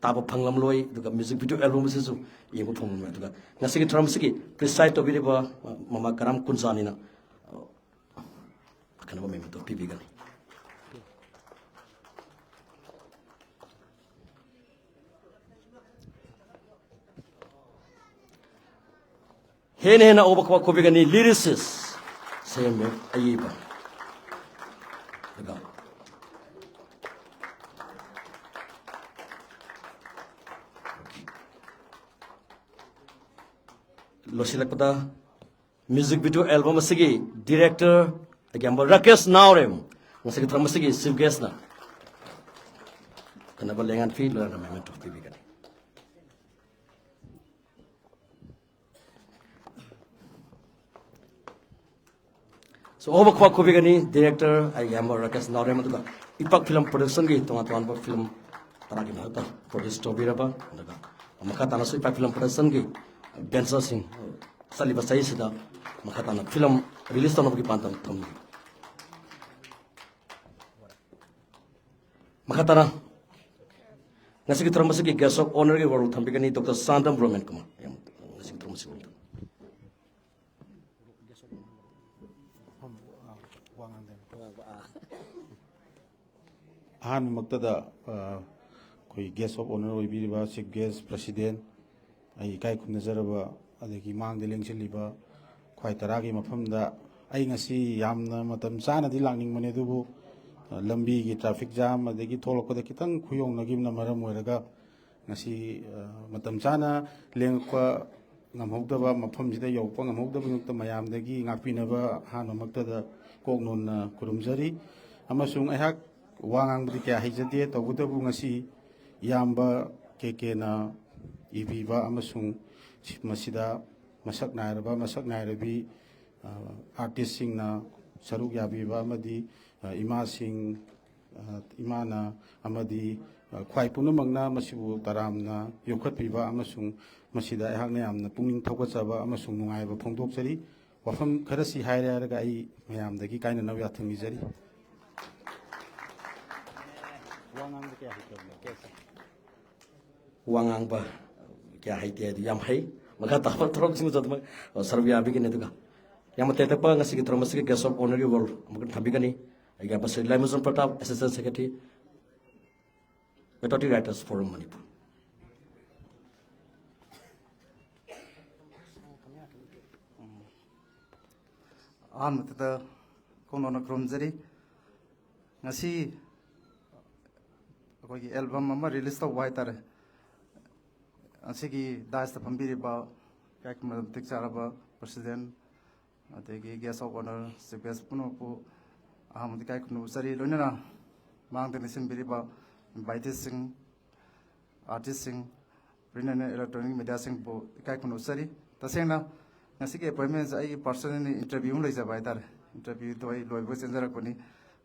ꯇꯥꯕ ꯐꯪꯂꯝꯂꯣꯏ, ꯑꯗꯨꯒ ꯃ꯭ꯌꯨꯖꯤꯛ ꯚꯤꯗꯤꯑꯣ ꯑꯦꯜꯕꯝ ꯑꯁꯤꯁꯨ ꯌꯦꯡꯕ ꯐꯪꯂꯝꯂꯣꯏ꯫ ꯑꯗꯨꯒ ꯉꯁꯤꯒꯤ ꯊꯧꯔꯝ ꯑꯁꯤꯒꯤ ꯄ꯭ꯔꯤꯁꯥꯏꯗ ꯇꯧꯕꯤꯔꯤꯕ, ꯑ, ꯃꯃꯥ ꯀꯔꯥꯝ ꯀꯨꯟꯖꯥꯅꯤꯅ, ꯑ, ꯑꯈꯟꯅꯕ ꯃꯦꯃꯣ ꯄꯤꯕꯤꯒꯅꯤ꯫ ꯍꯦꯟꯅ ꯍꯦꯟꯅ ꯑꯎꯕ ꯈꯨꯕꯥꯛ ꯈꯨꯕꯤꯒꯅꯤ, ꯂꯤꯔꯤꯁꯤꯁ ꯁꯦꯝꯕ ꯑꯏꯕ꯫ ꯑꯗꯨꯒ ꯂꯣꯏꯁꯤꯜꯂꯛꯄꯗ ꯃ꯭ꯌꯨꯖꯤꯛ ꯚꯤꯗꯤꯑꯣ ꯑꯦꯜꯕꯝ ꯑꯁꯤꯒꯤ ꯗꯤꯔꯦꯛꯇꯔ ꯑꯌꯥꯝꯕ ꯔꯥꯀꯦꯁ ꯅꯥꯎꯔꯦꯝ, ꯉꯁꯤꯒꯤ ꯊꯧꯔꯝ ꯑꯁꯤꯒꯤ ꯆꯤꯐ ꯒꯦꯁꯅ ꯑꯈꯟꯅꯕ ꯂꯦꯡꯉꯥꯟ ꯐꯤ ꯂꯣꯏꯅꯅ ꯃꯦꯃꯦꯟꯇꯣ ꯄꯤꯕꯤꯒꯅꯤ꯫ So, ꯑꯍꯧꯕ ꯈꯨꯕꯥꯛ ꯈꯨꯕꯤꯒꯅꯤ ꯗꯤꯔꯦꯛꯇꯔ ꯑꯩꯒꯤ ꯏꯌꯥꯝꯕ ꯔꯥꯀꯦꯁ ꯅꯥꯎꯔꯦꯝ, ꯑꯗꯨꯒ ꯏꯄꯥꯛ ꯐꯤꯂꯝ ꯄ꯭ꯔꯣꯗꯛꯁꯟꯒꯤ ꯇꯣꯉꯥꯟ ꯇꯣꯉꯥꯟꯕ ꯐꯤꯂꯝ ꯇꯔꯥꯒꯤ ꯃꯊꯛꯇ ꯄ꯭ꯔꯣꯗ꯭ꯌꯨꯁ ꯇꯧꯕꯤꯔꯕ, ꯑꯗꯨꯒ ꯃꯈꯥ ꯇꯥꯅꯁꯨ ꯏꯄꯥꯛ ꯐꯤꯂꯝ ꯄ꯭ꯔꯣꯗꯛꯁꯟꯒꯤ ꯚꯦꯟꯆꯔꯁꯤꯡ ꯆꯠꯂꯤꯕ ꯆꯍꯤꯁꯤꯗ ꯃꯈꯥ ꯇꯥꯅ ꯐꯤꯂꯝ ꯔꯤꯂꯤꯁ ꯇꯧꯅꯕꯒꯤ ꯄꯥꯟꯗꯝ ꯊꯝꯂꯤ꯫ ꯃꯈꯥ ꯇꯥꯅ ꯉꯁꯤꯒꯤ ꯊꯧꯔꯝ ꯑꯁꯤꯒꯤ ꯒꯦꯁ ꯑꯣꯐ ꯑꯣꯅꯔꯒꯤ ꯋꯥꯔꯣꯜ ꯊꯝꯕꯤꯒꯅꯤ ꯗꯣꯛꯇꯔ ꯆꯥꯟꯗꯝ ꯔꯣꯃꯦꯟ ꯀꯨꯃꯥꯔ꯫ ꯌꯥꯝ ꯉꯁꯤꯒꯤ ꯊꯧꯔꯝ ꯑꯁꯤꯒꯤ ꯋꯥꯔꯣꯜ ꯑꯍꯥꯟꯕꯃꯛꯇꯗ, ꯑ, ꯑꯩꯈꯣꯏ ꯒꯦꯁ ꯑꯣꯐ ꯑꯣꯅꯔ ꯑꯣꯏꯕꯤꯔꯤꯕ ꯆꯤꯐ ꯒꯦꯁ, ꯄ꯭ꯔꯁꯤꯗꯦꯟ, ꯑꯩ ꯏꯀꯥꯏ ꯈꯨꯝꯅꯖꯔꯕ, ꯑꯗꯒꯤ ꯃꯥꯡꯗ ꯂꯦꯡꯁꯤꯜꯂꯤꯕ ꯈ꯭ꯋꯥꯏ ꯇꯔꯥꯒꯤ ꯃꯐꯝꯗ, ꯑꯩ ꯉꯁꯤ ꯌꯥꯝꯅ ꯃꯇꯝ ꯆꯥꯅꯗꯤ ꯂꯥꯛꯅꯤꯡꯕꯅꯦ, ꯑꯗꯨꯕꯨ, ꯑ, ꯂꯝꯕꯤꯒꯤ ꯇ꯭ꯔꯥꯐꯤꯛ ꯖꯥꯝ ꯑꯗꯒꯤ ꯊꯣꯛꯂꯛꯄꯗ ꯈꯤꯇꯪ ꯈꯨꯌꯧꯅꯈꯤꯕꯅ ꯃꯔꯝ ꯑꯣꯏꯔꯒ ꯉꯁꯤ, ꯑ, ꯃꯇꯝ ꯆꯥꯅ ꯂꯦꯡꯉꯛꯄ ꯉꯝꯍꯧꯗꯕ, ꯃꯐꯝꯁꯤꯗ ꯌꯧꯔꯛꯄ ꯉꯝꯍꯧꯗꯕꯒꯤꯗꯃꯛꯇ ꯃꯌꯥꯝꯗꯒꯤ ꯉꯥꯛꯄꯤꯅꯕ ꯑꯍꯥꯟꯕꯃꯛꯇꯗ ꯀꯣꯛ ꯅꯣꯟꯅ ꯈꯨꯔꯨꯝꯖꯔꯤ꯫ ꯑꯃꯁꯨꯡ ꯑꯩꯍꯥꯛ ꯋꯥ ꯉꯥꯡꯕꯗꯤ ꯀꯌꯥ ꯍꯩꯖꯗꯦ, ꯇꯧꯕꯇꯕꯨ ꯉꯁꯤ ꯏꯌꯥꯝꯕ ꯀꯦ ꯀꯦꯅ ꯏꯕꯤꯕ ꯑꯃꯁꯨꯡ ꯃꯁꯤꯗ ꯃꯁꯛ ꯅꯥꯏꯔꯕ, ꯃꯁꯛ ꯅꯥꯏꯔꯕꯤ, ꯑ, ꯑꯥꯔꯇꯤꯁꯁꯤꯡꯅ ꯁꯔꯨꯛ ꯌꯥꯕꯤꯕ ꯑꯃꯗꯤ, ꯑ, ꯏꯃꯥꯁꯤꯡ, ꯑ, ꯏꯃꯥꯅ ꯑꯃꯗꯤ, ꯑ, ꯈ꯭ꯋꯥꯏ ꯄꯨꯝꯅꯃꯛꯅ ꯃꯁꯤꯕꯨ ꯇꯔꯥꯝꯅ ꯌꯣꯛꯈꯠꯄꯤꯕ ꯑꯃꯁꯨꯡ ꯃꯁꯤꯗ ꯑꯩꯍꯥꯛꯅ ꯌꯥꯝꯅ ꯄꯨꯛꯅꯤꯡ ꯊꯧꯒꯠꯆꯕ ꯑꯃꯁꯨꯡ ꯅꯨꯡꯉꯥꯏꯕ ꯐꯣꯡꯗꯣꯛꯆꯔꯤ꯫ ꯋꯥꯐꯝ ꯈꯔꯁꯤ ꯍꯥꯏꯔꯦ ꯍꯥꯏꯔꯒ ꯑꯩ ꯃꯌꯥꯝꯗꯒꯤ ꯀꯥꯏꯅꯅꯕ ꯌꯥꯊꯪ ꯅꯤꯖꯔꯤ꯫ ꯋꯥ ꯉꯥꯡꯕ ꯀꯌꯥ ꯍꯩꯇꯕꯅꯦ꯫ ꯋꯥ ꯉꯥꯡꯕ ꯀꯌꯥ ꯍꯩꯇꯦ, ꯑꯗꯨ ꯌꯥꯝ ꯍꯩ꯫ ꯃꯈꯥ ꯇꯥꯕ ꯊꯧꯔꯝꯁꯤꯡꯁꯨ ꯑꯗꯨꯃꯛ ꯁꯔꯨꯛ ꯌꯥꯕꯤꯒꯅꯤ꯫ ꯑꯗꯨꯒ ꯌꯥꯝꯅ ꯇꯦꯟꯇꯛꯄ ꯉꯁꯤꯒꯤ ꯊꯧꯔꯝ ꯑꯁꯤꯒꯤ guest of honourꯒꯤ role ꯑꯃꯨꯛꯀ ꯊꯝꯕꯤꯒꯅꯤ ꯑꯩꯒꯤ ꯏꯌꯥꯝꯕ Shri ꯂꯥꯏꯃꯖꯝ Pratap, Assistant Secretary, Patriotic Writers Forum Manipur. ꯑꯍꯥꯟꯕꯗ ꯈꯣꯡꯅꯣꯟꯅ ꯈꯨꯔꯨꯝꯖꯔꯤ꯫ ꯉꯁꯤ ꯑꯩꯈꯣꯏꯒꯤ album ꯑꯃ release ꯇꯧꯕ ꯍꯥꯏꯇꯥꯔꯦ꯫ ꯑꯁꯤꯒꯤ daisꯇ ꯐꯝꯕꯤꯔꯤꯕ ꯏꯀꯥꯏ ꯈꯨꯝꯅꯕ ꯃꯇꯤꯛ ꯆꯥꯔꯕ president, ꯑꯗꯒꯤ guest of honour, chief guest ꯄꯨꯝꯅꯃꯛꯄꯨ ꯑꯍꯥꯟꯕꯗ ꯏꯀꯥꯏ ꯈꯨꯝꯅꯕ ꯎꯠꯆꯔꯤ꯫ ꯂꯣꯏꯅꯅ ꯃꯥꯡꯗ ꯂꯦꯡꯁꯤꯟꯕꯤꯔꯤꯕ inviteeꯁꯤꯡ, artistꯁꯤꯡ, print and electronic mediaꯁꯤꯡꯕꯨ ꯏꯀꯥꯏ ꯈꯨꯝꯅꯕ ꯎꯠꯆꯔꯤ꯫ ꯇꯁꯦꯡꯅ ꯉꯁꯤꯒꯤ appointmentꯁꯦ ꯑꯩꯒꯤ personally interview ꯑꯃ ꯂꯩꯖꯕ ꯍꯥꯏꯇꯥꯔꯦ꯫ Interviewꯗꯣ ꯑꯩ ꯂꯣꯏꯕꯒ ꯆꯦꯟꯖꯔꯛꯄꯅꯤ꯫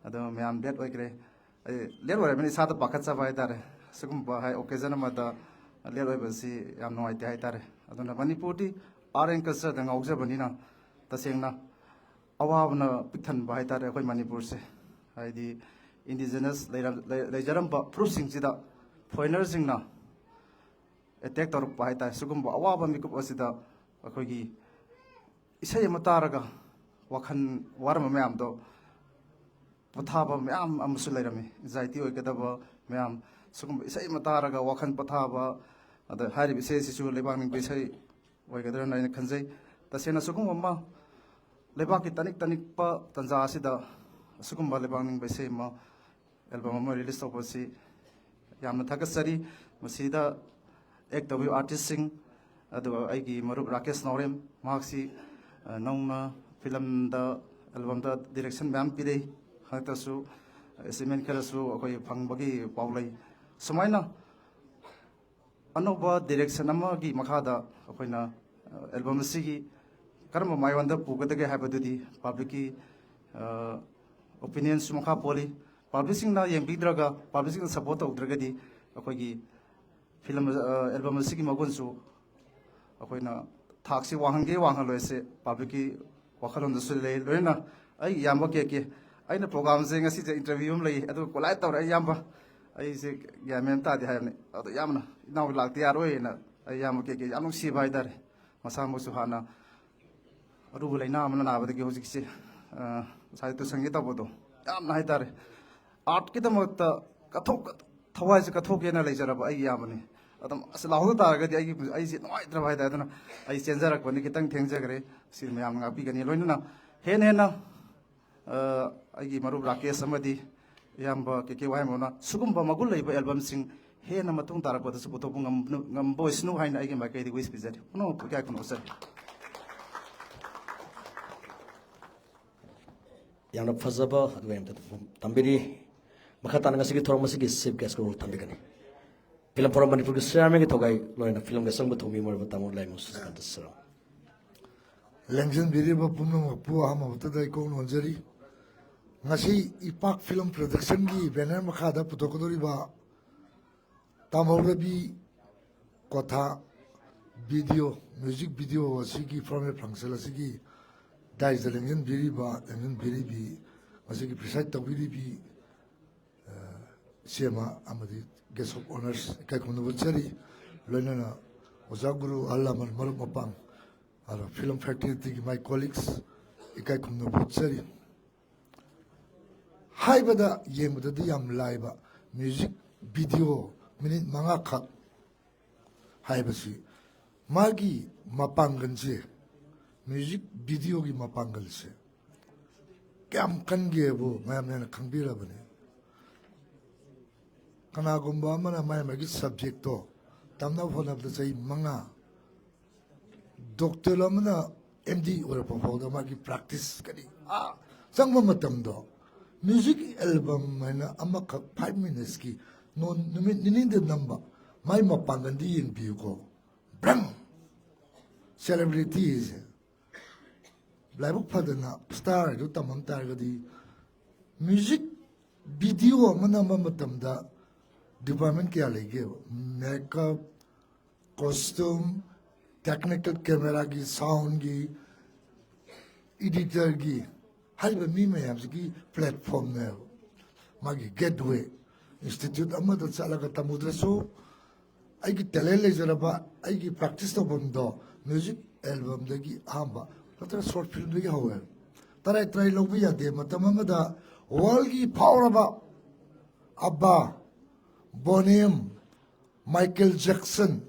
ꯑꯗꯣ ꯃꯌꯥꯝ late ꯑꯣꯏꯈ꯭ꯔꯦ꯫ ꯑꯩ late ꯑꯣꯏꯔꯕꯅꯤꯅ ꯏꯁꯥꯗ ꯄꯥꯈꯠꯆꯕ ꯍꯥꯏꯇꯥꯔꯦ꯫ ꯁꯤꯒꯨꯝꯕ ꯍꯥꯏ occasion ꯑꯃꯗ late ꯑꯣꯏꯕꯁꯤ ꯌꯥꯝ ꯅꯨꯡꯉꯥꯏꯇꯦ ꯍꯥꯏꯇꯥꯔꯦ꯫ ꯑꯗꯨꯅ ꯃꯅꯤꯄꯨꯔꯗꯤ art and cultureꯗ ꯉꯥꯎꯖꯕꯅꯤꯅ ꯇꯁꯦꯡꯅ ꯑꯋꯥꯕꯅ ꯄꯤꯛ ꯊꯟꯕ ꯍꯥꯏꯇꯥꯔꯦ ꯑꯩꯈꯣꯏ ꯃꯅꯤꯄꯨꯔꯁꯦ꯫ ꯍꯥꯏꯗꯤ indigenous ꯂꯩꯔꯝ-, ꯂꯩ-, ꯂꯩꯖꯔꯝꯕ ꯐꯨꯔꯨꯞꯁꯤꯡꯁꯤꯗ foreignerꯁꯤꯡꯅ attack ꯇꯧꯔꯛꯄ ꯍꯥꯏꯇꯥꯔꯦ꯫ ꯁꯤꯒꯨꯝꯕ ꯑꯋꯥꯕ ꯃꯤꯀꯨꯞ ꯑꯁꯤꯗ ꯑꯩꯈꯣꯏꯒꯤ ꯏꯁꯩ ꯑꯃ ꯇꯥꯔꯒ ꯋꯥꯈꯜ ꯋꯥꯔꯝꯕ ꯃꯌꯥꯝꯗꯣ ꯄꯣꯊꯥꯕ ꯃꯌꯥꯝ ꯑꯃꯁꯨ ꯂꯩꯔꯝꯃꯤ꯫ Anxiety ꯑꯣꯏꯒꯗꯕ ꯃꯌꯥꯝ, ꯁꯤꯒꯨꯝꯕ ꯏꯁꯩ ꯑꯃ ꯇꯥꯔꯒ ꯋꯥꯈꯜ ꯄꯣꯊꯥꯕ, ꯑꯗ ꯍꯥꯏꯔꯤꯕ ꯏꯁꯩ ꯑꯁꯤꯁꯨ ꯂꯩꯕꯥꯛ ꯅꯤꯡꯕ ꯏꯁꯩ ꯑꯣꯏꯒꯗ꯭ꯔꯅ ꯑꯩꯅ ꯈꯟꯖꯩ꯫ ꯇꯁꯦꯡꯅ ꯁꯤꯒꯨꯝꯕ ꯑꯃ ꯂꯩꯕꯥꯛꯀꯤ ꯇꯅꯤꯛ ꯇꯅꯤꯛꯄ ꯇꯥꯟꯖꯥ ꯑꯁꯤꯗ ꯑꯁꯤꯒꯨꯝꯕ ꯂꯩꯕꯥꯛ ꯅꯤꯡꯕ ꯏꯁꯩ ꯑꯃ, album ꯑꯃ release ꯇꯧꯕꯁꯤ ꯌꯥꯝꯅ ꯊꯥꯒꯠꯆꯔꯤ꯫ ꯃꯁꯤꯗ act ꯇꯧꯕꯤꯕ artistꯁꯤꯡ, ꯑꯗꯨꯒ ꯑꯩꯒꯤ ꯃꯔꯨꯞ ꯔꯥꯀꯦꯁ ꯅꯥꯎꯔꯦꯝ, ꯃꯍꯥꯛꯁꯤ, ꯑ, ꯅꯧꯅ filmꯗ, albumꯗ direction ꯃꯌꯥꯝ ꯄꯤꯔꯛꯏ꯫ ꯍꯟꯗꯛꯇꯁꯨ achievement ꯈꯔꯁꯨ ꯑꯩꯈꯣꯏ ꯐꯪꯕꯒꯤ ꯄꯥꯎ ꯂꯩ꯫ ꯁꯨꯃꯥꯏꯅ ꯑꯅꯧꯕ direction ꯑꯃꯒꯤ ꯃꯈꯥꯗ ꯑꯩꯈꯣꯏꯅ, ꯑ, album ꯑꯁꯤꯒꯤ ꯀꯔꯝꯕ ꯃꯥꯏꯑꯣꯟꯗ ꯄꯨꯒꯗꯒꯦ ꯍꯥꯏꯕꯗꯨꯗꯤ publicꯀꯤ, ꯑ, opinionꯁꯨ ꯃꯈꯥ ꯄꯣꯜꯂꯤ꯫ Publicꯁꯤꯡꯅ ꯌꯦꯡꯕꯤꯗ꯭ꯔꯒ, publicꯁꯤꯡꯅ support ꯇꯧꯗ꯭ꯔꯒꯗꯤ ꯑꯩꯈꯣꯏꯒꯤ film, ꯑ, album ꯑꯁꯤꯒꯤ ꯃꯒꯨꯟꯁꯨ ꯑꯩꯈꯣꯏꯅ ꯊꯥꯛꯁꯤ ꯋꯥꯡꯍꯟꯒꯦ ꯋꯥꯡꯍꯜꯂꯣꯏꯁꯦ publicꯀꯤ ꯋꯥꯈꯜꯂꯣꯟꯗꯁꯨ ꯂꯩ꯫ ꯂꯣꯏꯅꯅ ꯑꯩ ꯏꯌꯥꯝꯕ ꯀꯦ ꯀꯦ, ꯑꯩꯅ programꯁꯦ ꯉꯁꯤꯁꯦ interview ꯑꯃ ꯂꯩ, ꯑꯗꯨ collide ꯇꯧꯔꯦ꯫ ꯑꯩ ꯏꯌꯥꯝꯕ, ꯑꯩꯁꯦ ꯒ꯭ꯌꯥꯟ ꯃꯦꯟ ꯇꯥꯗꯦ ꯍꯥꯏꯕꯅꯤ꯫ ꯑꯗꯣ ꯌꯥꯝꯅ ꯏꯅꯥꯎ ꯂꯥꯛꯇ ꯌꯥꯔꯣꯏꯅ ꯑꯩ ꯏꯌꯥꯝꯕ ꯀꯦ ꯀꯦ ꯌꯥꯝ ꯅꯨꯡꯁꯤꯕ ꯍꯥꯏꯇꯥꯔꯦ꯫ ꯃꯁꯥꯃꯛꯁꯨ ꯍꯥꯟꯅ ꯑꯔꯨꯕ ꯂꯥꯏꯅꯥ ꯑꯃꯅ ꯅꯥꯕꯗꯒꯤ ꯍꯧꯖꯤꯛꯁꯦ, ꯑ, ꯉꯁꯥꯏ ꯇꯨꯁꯟꯒꯦ ꯇꯧꯕꯗꯣ ꯌꯥꯝꯅ ꯍꯥꯏꯇꯥꯔꯦ, ꯑꯥꯔꯠꯀꯤꯗꯃꯛꯇ ꯀꯠꯊꯣꯛ-, ꯊꯋꯥꯏꯁꯦ ꯀꯠꯊꯣꯛꯀꯦꯅ ꯂꯩꯖꯔꯕ ꯑꯩꯒꯤ ꯏꯌꯥꯝꯕꯅꯤ꯫ ꯑꯗꯨꯝ ꯑꯁ ꯂꯥꯎꯍꯧꯗ ꯇꯥꯔꯒꯗꯤ ꯑꯩꯒꯤ, ꯑꯩꯁꯦ ꯅꯨꯡꯉꯥꯏꯇ꯭ꯔꯕ ꯍꯥꯏꯇꯥꯔꯦ꯫ ꯑꯗꯨꯅ ꯑꯩ ꯆꯦꯟꯖꯔꯛꯄꯅꯤ, ꯈꯤꯇꯪ ꯊꯦꯡꯖꯈ꯭ꯔꯦ꯫ ꯁꯤ ꯃꯌꯥꯝꯅ ꯉꯥꯛꯄꯤꯒꯅꯤ꯫ ꯂꯣꯏꯅꯅ ꯍꯦꯟꯅ ꯍꯦꯟꯅ, ꯑ, ꯑꯩꯒꯤ ꯃꯔꯨꯞ ꯔꯥꯀꯦꯁ ꯑꯃꯗꯤ ꯏꯌꯥꯝꯕ ꯀꯦ ꯀꯦ ꯋꯥꯍꯦꯡꯕꯝꯅ ꯁꯤꯒꯨꯝꯕ ꯃꯒꯨꯟ ꯂꯩꯕ ꯑꯦꯜꯕꯝꯁꯤꯡ ꯍꯦꯟꯅ ꯃꯇꯨꯡ ꯇꯥꯔꯛꯄꯗꯁꯨ ꯄꯨꯊꯣꯛꯄ ꯉꯝ-, ꯉꯝꯕ ꯑꯣꯏꯁꯅꯨ ꯍꯥꯏꯅ ꯑꯩꯒꯤ ꯃꯥꯏꯀꯩꯗꯒꯤ wish ꯄꯤꯖꯔꯤ꯫ ꯄꯨꯝꯅꯃꯛꯄꯨ ꯏꯀꯥꯏ ꯈꯨꯝꯅꯖꯔꯤ꯫ ꯌꯥꯝꯅ ꯐꯖꯕ ꯑꯗꯨꯒ ꯌꯥꯝꯅ ꯇꯝꯕꯤꯔꯤ꯫ ꯃꯈꯥ ꯇꯥꯅ ꯉꯁꯤꯒꯤ ꯊꯧꯔꯝ ꯑꯁꯤꯒꯤ chief guest ꯀꯧꯔ ꯊꯝꯕꯤꯒꯅꯤ꯫ Film Forum ꯃꯅꯤꯄꯨꯔꯒꯤ chairman ꯒꯤ ꯊꯧꯒꯥꯏ ꯂꯣꯏꯅ film ꯒ ꯆꯪꯕ ꯊꯧꯃꯤ ꯑꯣꯏꯔꯕ ꯇꯥꯃꯣ ꯂꯥꯏꯃꯨ ꯁꯨꯁꯤꯀꯥꯟꯇ ꯁꯔꯥꯎ꯫ ꯂꯦꯡꯖꯤꯟꯕꯤꯔꯤꯕ ꯄꯨꯝꯅꯃꯛꯄꯨ ꯑꯍꯥꯟꯕꯃꯛꯇꯗ ꯑꯩ ꯀꯣꯛ ꯅꯣꯟꯖꯔꯤ꯫ ꯉꯁꯤ ꯏꯄꯥꯛ film production ꯒꯤ banner ꯃꯈꯥꯗ ꯄꯨꯊꯣꯛꯀꯗꯧꯔꯤꯕ ꯇꯥꯃꯣ ꯔꯕꯤ ꯀꯣꯊꯥ video, music video ꯑꯁꯤꯒꯤ formal function ꯑꯁꯤꯒꯤ ꯗꯥꯏꯁꯇ ꯂꯦꯡꯖꯤꯟꯕꯤꯔꯤꯕ, ꯂꯦꯡꯖꯤꯟꯕꯤꯔꯤꯕꯤ, ꯃꯁꯤꯒꯤ preside ꯇꯧꯕꯤꯔꯤꯕꯤ, ꯑ, ꯏꯆꯦꯃ ꯑꯃꯗꯤ guest of honours ꯏꯀꯥꯏ ꯈꯨꯝꯅꯕ ꯎꯠꯆꯔꯤ꯫ ꯂꯣꯏꯅꯅ ꯑꯣꯖꯥ ꯒꯨꯔꯨ, ꯑꯍꯜ ꯂꯃꯟ, ꯃꯔꯨꯞ ꯃꯄꯥꯡ, ꯑꯗꯨꯒ film fraternity ꯒꯤ my colleagues ꯏꯀꯥꯏ ꯈꯨꯝꯅꯕ ꯎꯠꯆꯔꯤ꯫ ꯍꯥꯏꯕꯗ ꯌꯦꯡꯕꯗꯗꯤ ꯌꯥꯝ ꯂꯥꯏꯕ music video minute ꯃꯉꯥꯈꯛ ꯍꯥꯏꯕꯁꯤ ꯃꯥꯒꯤ ꯃꯄꯥꯡꯒꯜꯁꯦ, music video ꯒꯤ ꯃꯄꯥꯡꯒꯜꯁꯦ ꯀꯌꯥꯝ ꯀꯟꯒꯦꯕꯨ ꯃꯌꯥꯝꯅ ꯍꯦꯟꯅ ꯈꯪꯕꯤꯔꯕꯅꯤ꯫ ꯀꯅꯥꯒꯨꯝꯕ ꯑꯃꯅ ꯃꯥꯏ ꯃꯥꯒꯤ subject ꯇꯣ ꯇꯝꯅꯕ ꯍꯣꯠꯅꯕꯗ ꯆꯍꯤ ꯃꯉꯥ, doctor ꯑꯃꯅ M D ꯑꯣꯏꯔꯛꯄ ꯐꯥꯎꯗ ꯃꯥꯒꯤ practice ꯀꯔꯤ ꯑꯥ ꯆꯪꯕ ꯃꯇꯝꯗꯣ, music album ꯍꯥꯏꯅ ꯑꯃꯈꯛ five minutes ꯀꯤ ꯅꯣ-, ꯅꯨꯃꯤꯠ ꯅꯤꯅꯤꯗ ꯅꯝꯕ ꯃꯥꯏ ꯃꯄꯥꯡꯒꯜꯗꯤ ꯌꯦꯡꯕꯤꯌꯨꯀꯣ꯫ ꯕ꯭ꯔꯪ! Celebrity ꯁꯦ ꯂꯥꯏꯕꯛ ꯐꯗꯅ star ꯍꯥꯏꯗꯨ ꯇꯝꯃꯝ ꯇꯥꯔꯒꯗꯤ, music video ꯑꯃ ꯅꯝꯕ ꯃꯇꯝꯗ department ꯀꯌꯥ ꯂꯩꯒꯦꯕ? Makeup, costume, technical, camera ꯒꯤ, sound ꯒꯤ, editor ꯒꯤ, ꯍꯥꯏꯔꯤꯕ ꯃꯤ ꯃꯌꯥꯝꯁꯤꯒꯤ platform ꯅꯦꯕ, ꯃꯥꯒꯤ gateway꯫ ꯏꯟꯁꯇꯤꯇ꯭ꯌꯨꯠ ꯑꯃꯗ ꯆꯠꯂꯒ ꯇꯝꯃꯨꯗ꯭ꯔꯁꯨ, ꯑꯩꯒꯤ ꯇꯦꯂꯦꯟ ꯂꯩꯖꯔꯕ, ꯑꯩꯒꯤ ꯄ꯭ꯔꯦꯛꯇꯤꯁ ꯇꯧꯐꯝꯗꯣ ꯃ꯭ꯌꯨꯖꯤꯛ ꯑꯦꯜꯕꯝꯗꯒꯤ ꯑꯍꯥꯟꯕ ꯅꯠꯇ꯭ꯔꯒ ꯁꯣꯔꯠ ꯐꯤꯂꯝꯗꯒꯤ ꯍꯧꯋꯦ꯫ ꯇꯔꯥꯏ ꯇꯔꯥꯏ ꯂꯧꯕ ꯌꯥꯗꯦ꯫ ꯃꯇꯝ ꯑꯃꯗ ꯋꯥꯔꯜꯒꯤ ꯐꯥꯎꯔꯕ ꯑꯕꯥ, ꯕꯣꯅꯤꯝ, ꯃꯥꯏꯀꯦꯜ ꯖꯦꯛꯁꯟ,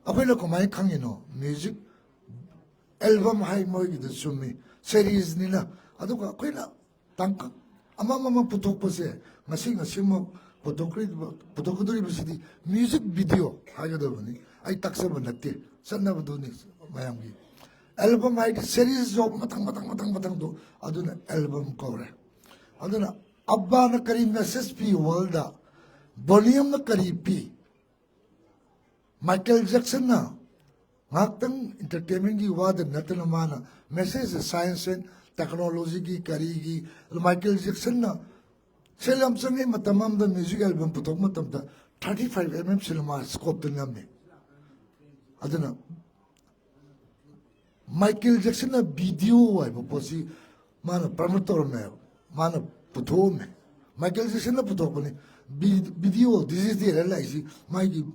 ꯑꯩꯈꯣꯏꯅ ꯀꯃꯥꯏꯅ ꯈꯪꯉꯤꯅꯣ? ꯃ꯭ꯌꯨꯖꯤꯛ ꯑꯦꯜꯕꯝ ꯍꯥꯏ ꯃꯣꯏꯒꯤꯗ ꯆꯨꯝꯃꯤ, ꯁꯦꯔꯤꯁꯅꯤꯅ꯫ ꯑꯗꯨꯒ ꯑꯩꯈꯣꯏꯅ ꯇꯥꯡꯀꯛ ꯑꯃꯃꯝ ꯄꯨꯊꯣꯛꯄꯁꯦ, ꯉꯁꯤ ꯉꯁꯤꯃꯛ ꯄꯨꯊꯣꯛꯈ꯭ꯔꯤꯕ, ꯄꯨꯊꯣꯛꯀꯗꯧꯔꯤꯕꯁꯤꯗꯤ ꯃ꯭ꯌꯨꯖꯤꯛ ꯚꯤꯗꯤꯑꯣ ꯍꯥꯏꯒꯗꯕꯅꯤ꯫ ꯑꯩ ꯇꯥꯛꯆꯕ ꯅꯠꯇꯦ, ꯆꯠꯅꯕꯗꯨꯅꯤ ꯃꯌꯥꯝꯒꯤ꯫ ꯑꯦꯜꯕꯝ ꯍꯥꯏꯗꯤ ꯁꯦꯔꯤꯁ ꯑꯣꯐ ꯃꯊꯪ ꯃꯊꯪ ꯃꯊꯪ ꯃꯊꯪꯗꯣ, ꯑꯗꯨꯅ ꯑꯦꯜꯕꯝ ꯀꯧꯔꯦ꯫ ꯑꯗꯨꯅ ꯑꯕꯥꯅ ꯀꯔꯤ ꯃꯦꯁꯦꯖ ꯄꯤ ꯋꯥꯔꯜꯗ, ꯕꯣꯅꯤꯌꯝꯅ ꯀꯔꯤ ꯄꯤ, ꯃꯥꯏꯀꯦꯜ ꯖꯦꯛꯁꯟꯅ ꯉꯥꯏꯍꯥꯛꯇꯪ ꯏꯟꯇꯔꯇꯦꯟꯃꯦꯟꯒꯤ ꯋꯥꯗ ꯅꯠꯇꯅ ꯃꯥꯅ ꯃꯦꯁꯦꯖ ꯁꯥꯏꯟꯁ ꯑꯦꯟ ꯇꯦꯛꯅꯣꯂꯣꯖꯤꯒꯤ ꯀꯔꯤꯒꯤ, ꯑꯗꯨ ꯃꯥꯏꯀꯦꯜ ꯖꯦꯛꯁꯟꯅ ꯁꯦꯜ ꯌꯥꯝ ꯆꯪꯉꯤ꯫ ꯃꯇꯝ ꯑꯃꯗ ꯃ꯭ꯌꯨꯖꯤꯛ ꯑꯦꯜꯕꯝ ꯄꯨꯊꯣꯛꯄ ꯃꯇꯝꯗ thirty five M M cinema ꯁ꯭ꯀꯣꯞꯇ ꯅꯝꯃꯤ꯫ ꯑꯗꯨꯅ ꯃꯥꯏꯀꯦꯜ ꯖꯦꯛꯁꯟꯅ ꯚꯤꯗꯤꯑꯣ ꯍꯥꯏꯕ ꯄꯣꯠꯁꯤ ꯃꯥꯅ ꯄ꯭ꯔꯃꯣꯠ ꯇꯧꯔꯝꯃꯦꯕ, ꯃꯥꯅ ꯄꯨꯊꯣꯛꯑꯝꯃꯦ꯫ ꯃꯥꯏꯀꯦꯜ ꯖꯦꯛꯁꯟꯅ ꯄꯨꯊꯣꯛꯄꯅꯤ꯫ ꯚꯤ-, ꯚꯤꯗꯤꯑꯣ ꯗꯤꯖꯤꯇꯦꯜ ꯂꯥꯛꯏꯁꯤ ꯃꯥꯒꯤ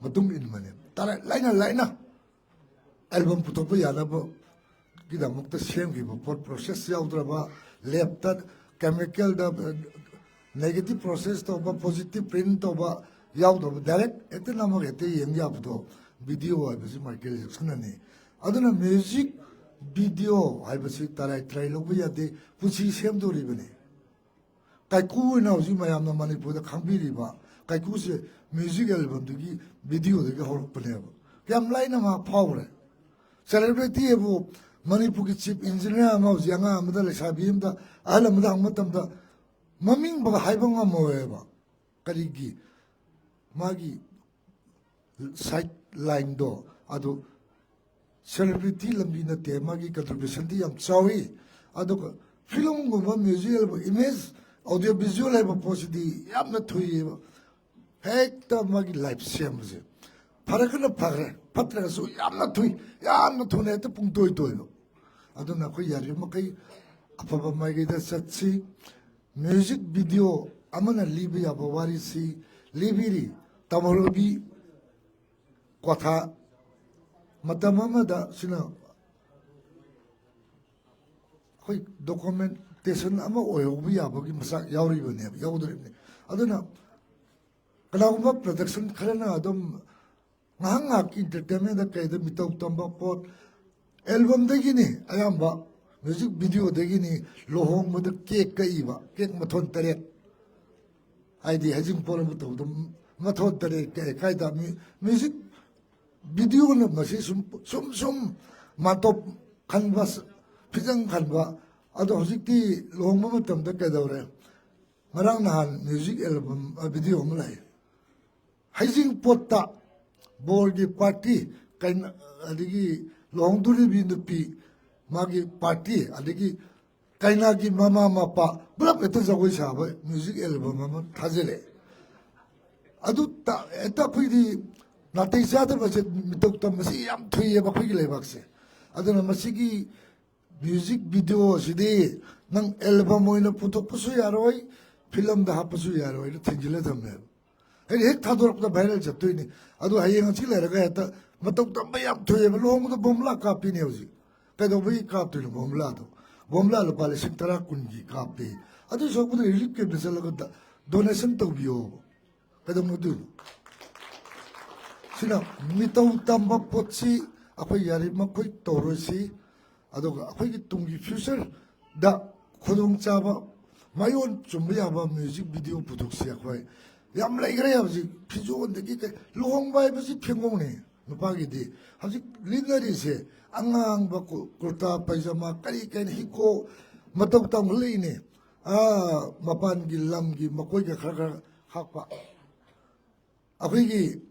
ꯃꯇꯨꯡ ꯏꯟꯕꯅꯦ꯫ ꯇꯔꯥꯏ ꯂꯥꯏꯅ ꯂꯥꯏꯅ ꯑꯦꯜꯕꯝ ꯄꯨꯊꯣꯛꯄ ꯌꯥꯅꯕꯒꯤꯗꯃꯛꯇ ꯁꯦꯝꯈꯤꯕ ꯄꯣꯠ, ꯄ꯭ꯔꯣꯁꯦꯁ ꯌꯥꯎꯗ꯭ꯔꯕ, ꯂꯦꯞꯇ ꯀꯦꯃꯤꯀꯦꯜꯗ ꯅꯦꯒꯦꯇꯤꯚ ꯄ꯭ꯔꯣꯁꯦꯁ ꯇꯧꯕ, ꯄꯣꯖꯤꯇꯤꯚ ꯄ꯭ꯔꯤꯟ ꯇꯧꯕ ꯌꯥꯎꯗꯕ, ꯗꯥꯏꯔꯦꯛ ꯍꯦꯛꯇ ꯅꯝꯃꯒ ꯍꯦꯛꯇ ꯌꯦꯡ ꯌꯥꯕꯗꯣ ꯚꯤꯗꯤꯑꯣ ꯍꯥꯏꯕꯁꯤ ꯃꯥꯏꯀꯦꯜ ꯖꯦꯛꯁꯟꯅꯅꯤ꯫ ꯑꯗꯨꯅ ꯃ꯭ꯌꯨꯖꯤꯛ ꯚꯤꯗꯤꯑꯣ ꯍꯥꯏꯕꯁꯤ ꯇꯔꯥꯏ ꯇꯔꯥꯏ ꯂꯧꯕ ꯌꯥꯗꯦ, ꯄꯨꯟꯁꯤ ꯁꯦꯝꯗꯣꯔꯤꯕꯅꯤ꯫ ꯀꯥꯏꯀꯨ ꯑꯣꯏꯅ ꯍꯧꯖꯤꯛ ꯃꯌꯥꯝꯅ ꯃꯅꯤꯄꯨꯔꯗ ꯈꯪꯕꯤꯔꯤꯕ ꯀꯥꯏꯀꯨꯁꯦ ꯃ꯭ꯌꯨꯖꯤꯛ ꯑꯦꯜꯕꯝꯗꯨꯒꯤ ꯚꯤꯗꯤꯑꯣꯗꯒꯤ ꯍꯧꯔꯛꯄꯅꯦꯕ꯫ ꯀꯌꯥꯝ ꯂꯥꯏꯅ ꯃꯥ ꯐꯥꯎꯈ꯭ꯔꯦ꯫ ꯁꯦꯂꯦꯕ꯭ꯔꯤꯇꯤ ꯑꯕꯨ ꯃꯅꯤꯄꯨꯔꯒꯤ ꯆꯤꯐ ꯏꯟꯖꯤꯅꯤꯌꯥꯔ ꯑꯃ ꯍꯧꯖꯤꯛ ꯑꯉꯥꯡ ꯑꯃꯗ, ꯂꯩꯁꯥꯕꯤ ꯑꯃꯗ, ꯑꯍꯜ ꯑꯃꯗ ꯍꯪꯕ ꯃꯇꯝꯗ ꯃꯃꯤꯡ ꯐꯥꯎ ꯍꯥꯏꯕ ꯉꯝꯃꯣꯏꯕ꯫ ꯀꯔꯤꯒꯤ? ꯃꯥꯒꯤ ꯁꯥꯏꯠ ꯂꯥꯏꯟꯗꯣ ꯑꯗꯨ ꯁꯦꯂꯦꯕ꯭ꯔꯤꯇꯤ ꯂꯝꯕꯤ ꯅꯠꯇꯦ, ꯃꯥꯒꯤ ꯀꯟꯇ꯭ꯔꯤꯕ꯭ꯌꯨꯁꯟꯗꯤ ꯌꯥꯝ ꯆꯥꯎꯏ꯫ ꯑꯗꯨꯒ ꯐꯤꯂꯝꯒꯨꯝꯕ, music album, image, audio visual ꯍꯥꯏꯕ ꯄꯣꯠꯁꯤꯗꯤ ꯌꯥꯝꯅ ꯊꯨꯏꯌꯦꯕ꯫ ꯍꯦꯛꯇ ꯃꯥꯒꯤ ꯂꯥꯏꯐ ꯁꯦꯝꯕꯁꯦ, ꯐꯔꯒꯅ ꯐꯈ꯭ꯔꯦ, ꯐꯠꯇ꯭ꯔꯒꯁꯨ ꯌꯥꯝꯅ ꯊꯨꯏ, ꯌꯥꯝꯅ ꯊꯨꯅ ꯍꯦꯛꯇ ꯄꯨꯡꯇꯣꯏ ꯇꯣꯏꯕ꯫ ꯑꯗꯨꯅ ꯑꯩꯈꯣꯏ ꯌꯥꯔꯤꯕ ꯃꯈꯩ ꯑꯐꯕ ꯃꯥꯏꯀꯩꯗ ꯆꯠꯁꯤ꯫ ꯃ꯭ꯌꯨꯖꯤꯛ ꯚꯤꯗꯤꯑꯣ ꯑꯃꯅ ꯂꯤꯕ ꯌꯥꯕ ꯋꯥꯔꯤꯁꯤ ꯂꯤꯕꯤꯔꯤ꯫ ꯇꯥꯃꯣ ꯔꯣꯕꯤ ꯀ꯭ꯋꯥꯊꯥ ꯃꯇꯝ ꯑꯃꯗ ꯁꯤꯅ ꯑꯩꯈꯣꯏ ꯗꯣꯀꯨꯃꯦꯟꯇꯦꯁꯟ ꯑꯃ ꯑꯣꯏꯍꯧꯕ ꯌꯥꯕꯒꯤ ꯃꯆꯥꯛ ꯌꯥꯎꯔꯤꯕꯅꯦꯕ, ꯌꯥꯎꯗꯣꯔꯤꯕꯅꯤ꯫ ꯑꯗꯨꯅ ꯀꯅꯥꯒꯨꯝꯕ ꯄ꯭ꯔꯗꯛꯁꯟ ꯈꯔꯅ ꯑꯗꯨꯝ ꯉꯥꯏꯍꯥꯛ ꯉꯥꯏꯍꯥꯛꯀꯤ ꯏꯟꯇꯔꯇꯦꯟꯃꯦꯟꯗ ꯀꯩꯗ ꯃꯤꯇꯧ ꯇꯝꯕ ꯄꯣꯠ, ꯑꯦꯜꯕꯝꯗꯒꯤꯅꯤ ꯑꯌꯥꯝꯕ, ꯃ꯭ꯌꯨꯖꯤꯛ ꯚꯤꯗꯤꯑꯣꯗꯒꯤꯅꯤ ꯂꯨꯍꯣꯡꯕꯗ ꯀꯦꯛ ꯀꯛꯏꯕ, ꯀꯦꯛ ꯃꯊꯣꯟ ꯇꯔꯦꯠ꯫ ꯍꯥꯏꯗꯤ ꯍꯩꯖꯤꯡꯄꯣꯠ ꯑꯃ ꯇꯧꯕꯗ ꯃꯊꯣꯟ ꯇꯔꯦꯠ ꯀꯛꯑꯦ ꯀꯥꯏꯗ? ꯃ꯭ꯌꯨ-, ꯃ꯭ꯌꯨꯖꯤꯛ ꯚꯤꯗꯤꯑꯣꯅ ꯃꯁꯤ ꯁꯨꯝ, ꯁꯨꯝ, ꯁꯨꯝ ꯃꯥꯟꯇꯣꯞ ꯈꯟꯕ, ꯐꯤꯖꯪ ꯈꯟꯕ꯫ ꯑꯗꯣ ꯍꯧꯖꯤꯛꯇꯤ ꯂꯨꯍꯣꯡꯕ ꯃꯇꯝꯗ ꯀꯩꯗꯧꯔꯦ? ꯉꯔꯥꯡ ꯅꯍꯥꯟ ꯃ꯭ꯌꯨꯖꯤꯛ ꯑꯦꯜꯕꯝ, ꯑ, ꯚꯤꯗꯤꯑꯣ ꯑꯃ ꯂꯥꯛꯑꯦ꯫ ꯍꯩꯖꯤꯡꯄꯣꯠꯇ ꯕꯣꯔꯒꯤ ꯄꯥꯔꯇꯤ, ꯀꯩꯅ-, ꯑꯗꯒꯤ ꯂꯨꯍꯣꯡꯗꯣꯔꯤꯕꯤ ꯅꯨꯄꯤ, ꯃꯥꯒꯤ ꯄꯥꯔꯇꯤ, ꯑꯗꯒꯤ ꯀꯩꯅꯥꯒꯤ ꯃꯃꯥ ꯃꯄꯥ ꯄꯨꯂꯞ ꯍꯦꯛꯇ ꯖꯒꯣꯏ ꯁꯥꯕ ꯃ꯭ꯌꯨꯖꯤꯛ ꯑꯦꯜꯕꯝ ꯑꯃ ꯊꯥꯖꯤꯜꯂꯛꯑꯦ꯫ ꯑꯗꯨ ꯇ-, ꯍꯦꯛꯇ ꯑꯩꯈꯣꯏꯗꯤ ꯅꯥꯇꯩ ꯆꯥꯗꯕꯁꯦ, ꯃꯤꯇꯧ ꯇꯝꯕꯁꯤ ꯌꯥꯝ ꯊꯨꯏꯌꯦꯕ ꯑꯩꯈꯣꯏꯒꯤ ꯂꯩꯕꯥꯛꯁꯦ꯫ ꯑꯗꯨꯅ ꯃꯁꯤꯒꯤ ꯃ꯭ꯌꯨꯖꯤꯛ ꯚꯤꯗꯤꯑꯣ ꯑꯁꯤꯗꯤ ꯅꯪ ꯑꯦꯜꯕꯝ ꯑꯣꯏꯅ ꯄꯨꯊꯣꯛꯄꯁꯨ ꯌꯥꯔꯣꯏ, ꯐꯤꯂꯝꯗ ꯍꯥꯞꯄꯁꯨ ꯌꯥꯔꯣꯏꯅ ꯊꯤꯡꯖꯤꯜꯂ ꯊꯝꯃꯦꯕ꯫ ꯍꯥꯏꯗꯤ ꯍꯦꯛ ꯊꯥꯗꯣꯔꯛꯄꯗ ꯚꯥꯏꯔꯦꯜ ꯆꯠꯇꯣꯏꯅꯤ꯫ ꯑꯗꯨ ꯍꯌꯦꯡ ꯍꯪꯆꯤꯠ ꯂꯩꯔꯒ ꯍꯦꯛꯇ ꯃꯇꯧ ꯇꯝꯕ ꯌꯥꯝ ꯊꯣꯛꯑꯦꯕ꯫ ꯂꯨꯍꯣꯡꯕꯗ ꯕꯣꯝꯕꯨꯂꯥ ꯀꯥꯞꯄꯤꯅꯦ ꯍꯧꯖꯤꯛ꯫ ꯀꯩꯗꯧꯕꯒꯤ ꯀꯥꯞꯇꯣꯏꯅꯣ ꯕꯣꯝꯕꯨꯂꯥꯗꯣ? ꯕꯣꯝꯕꯨꯂꯥ ꯂꯨꯄꯥ ꯂꯤꯁꯤꯡ ꯇꯔꯥ ꯀꯨꯟꯒꯤ ꯀꯥꯞꯄꯤ꯫ ꯑꯗꯨꯏ ꯁꯔꯨꯛꯄꯨꯗꯤ ꯔꯤꯂꯤꯐ ꯀꯦꯝꯞꯇ ꯆꯠꯂꯒ ꯗꯣꯅꯦꯁꯟ ꯇꯧꯕꯤꯌꯣꯕ꯫ ꯀꯩꯗꯧꯅꯗꯣꯏꯅꯣ? ꯁꯤꯅ ꯃꯤꯇꯧ ꯇꯝꯕ ꯄꯣꯠꯁꯤ ꯑꯩꯈꯣꯏ ꯌꯥꯔꯤꯃꯈꯩ ꯇꯧꯔꯣꯏꯁꯤ꯫ ꯑꯗꯨꯒ ꯑꯩꯈꯣꯏꯒꯤ ꯇꯨꯡꯒꯤ ꯐ꯭ꯌꯨꯆꯔꯗ ꯈꯨꯗꯣꯡꯆꯥꯕ, ꯃꯌꯣꯟ ꯆꯨꯝꯕ ꯌꯥꯕ ꯃ꯭ꯌꯨꯖꯤꯛ ꯚꯤꯗꯤꯑꯣ ꯄꯨꯊꯣꯛꯁꯤ꯫ ꯑꯩꯈꯣꯏ ꯌꯥꯝ ꯂꯩꯈ꯭ꯔꯦ ꯍꯧꯖꯤꯛ꯫ ꯐꯤꯖꯣꯜꯗꯒꯤ ꯀꯩ, ꯂꯨꯍꯣꯡꯕ ꯍꯥꯏꯕꯁꯤ ꯐꯤꯔꯣꯜꯅꯤ ꯅꯨꯄꯥꯒꯤꯗꯤ꯫ ꯍꯧꯖꯤꯛ ꯂꯤꯠꯅꯔꯤꯁꯦ ꯑꯉꯥꯡꯕ ꯀꯨ-, ꯀꯨꯔꯇꯥ ꯄꯥꯏꯖꯃꯥ, ꯀꯔꯤ ꯀꯔꯤ ꯍꯤꯀꯣ ꯃꯇꯧ ꯇꯝꯈꯠꯂꯛꯏꯅꯦ꯫ ꯑꯥ, ꯃꯄꯥꯟꯒꯤ ꯂꯝꯒꯤ ꯃꯈꯣꯏꯒ ꯈꯔ ꯈꯔ ꯍꯥꯞꯄ꯫ ꯑꯩꯈꯣꯏꯒꯤ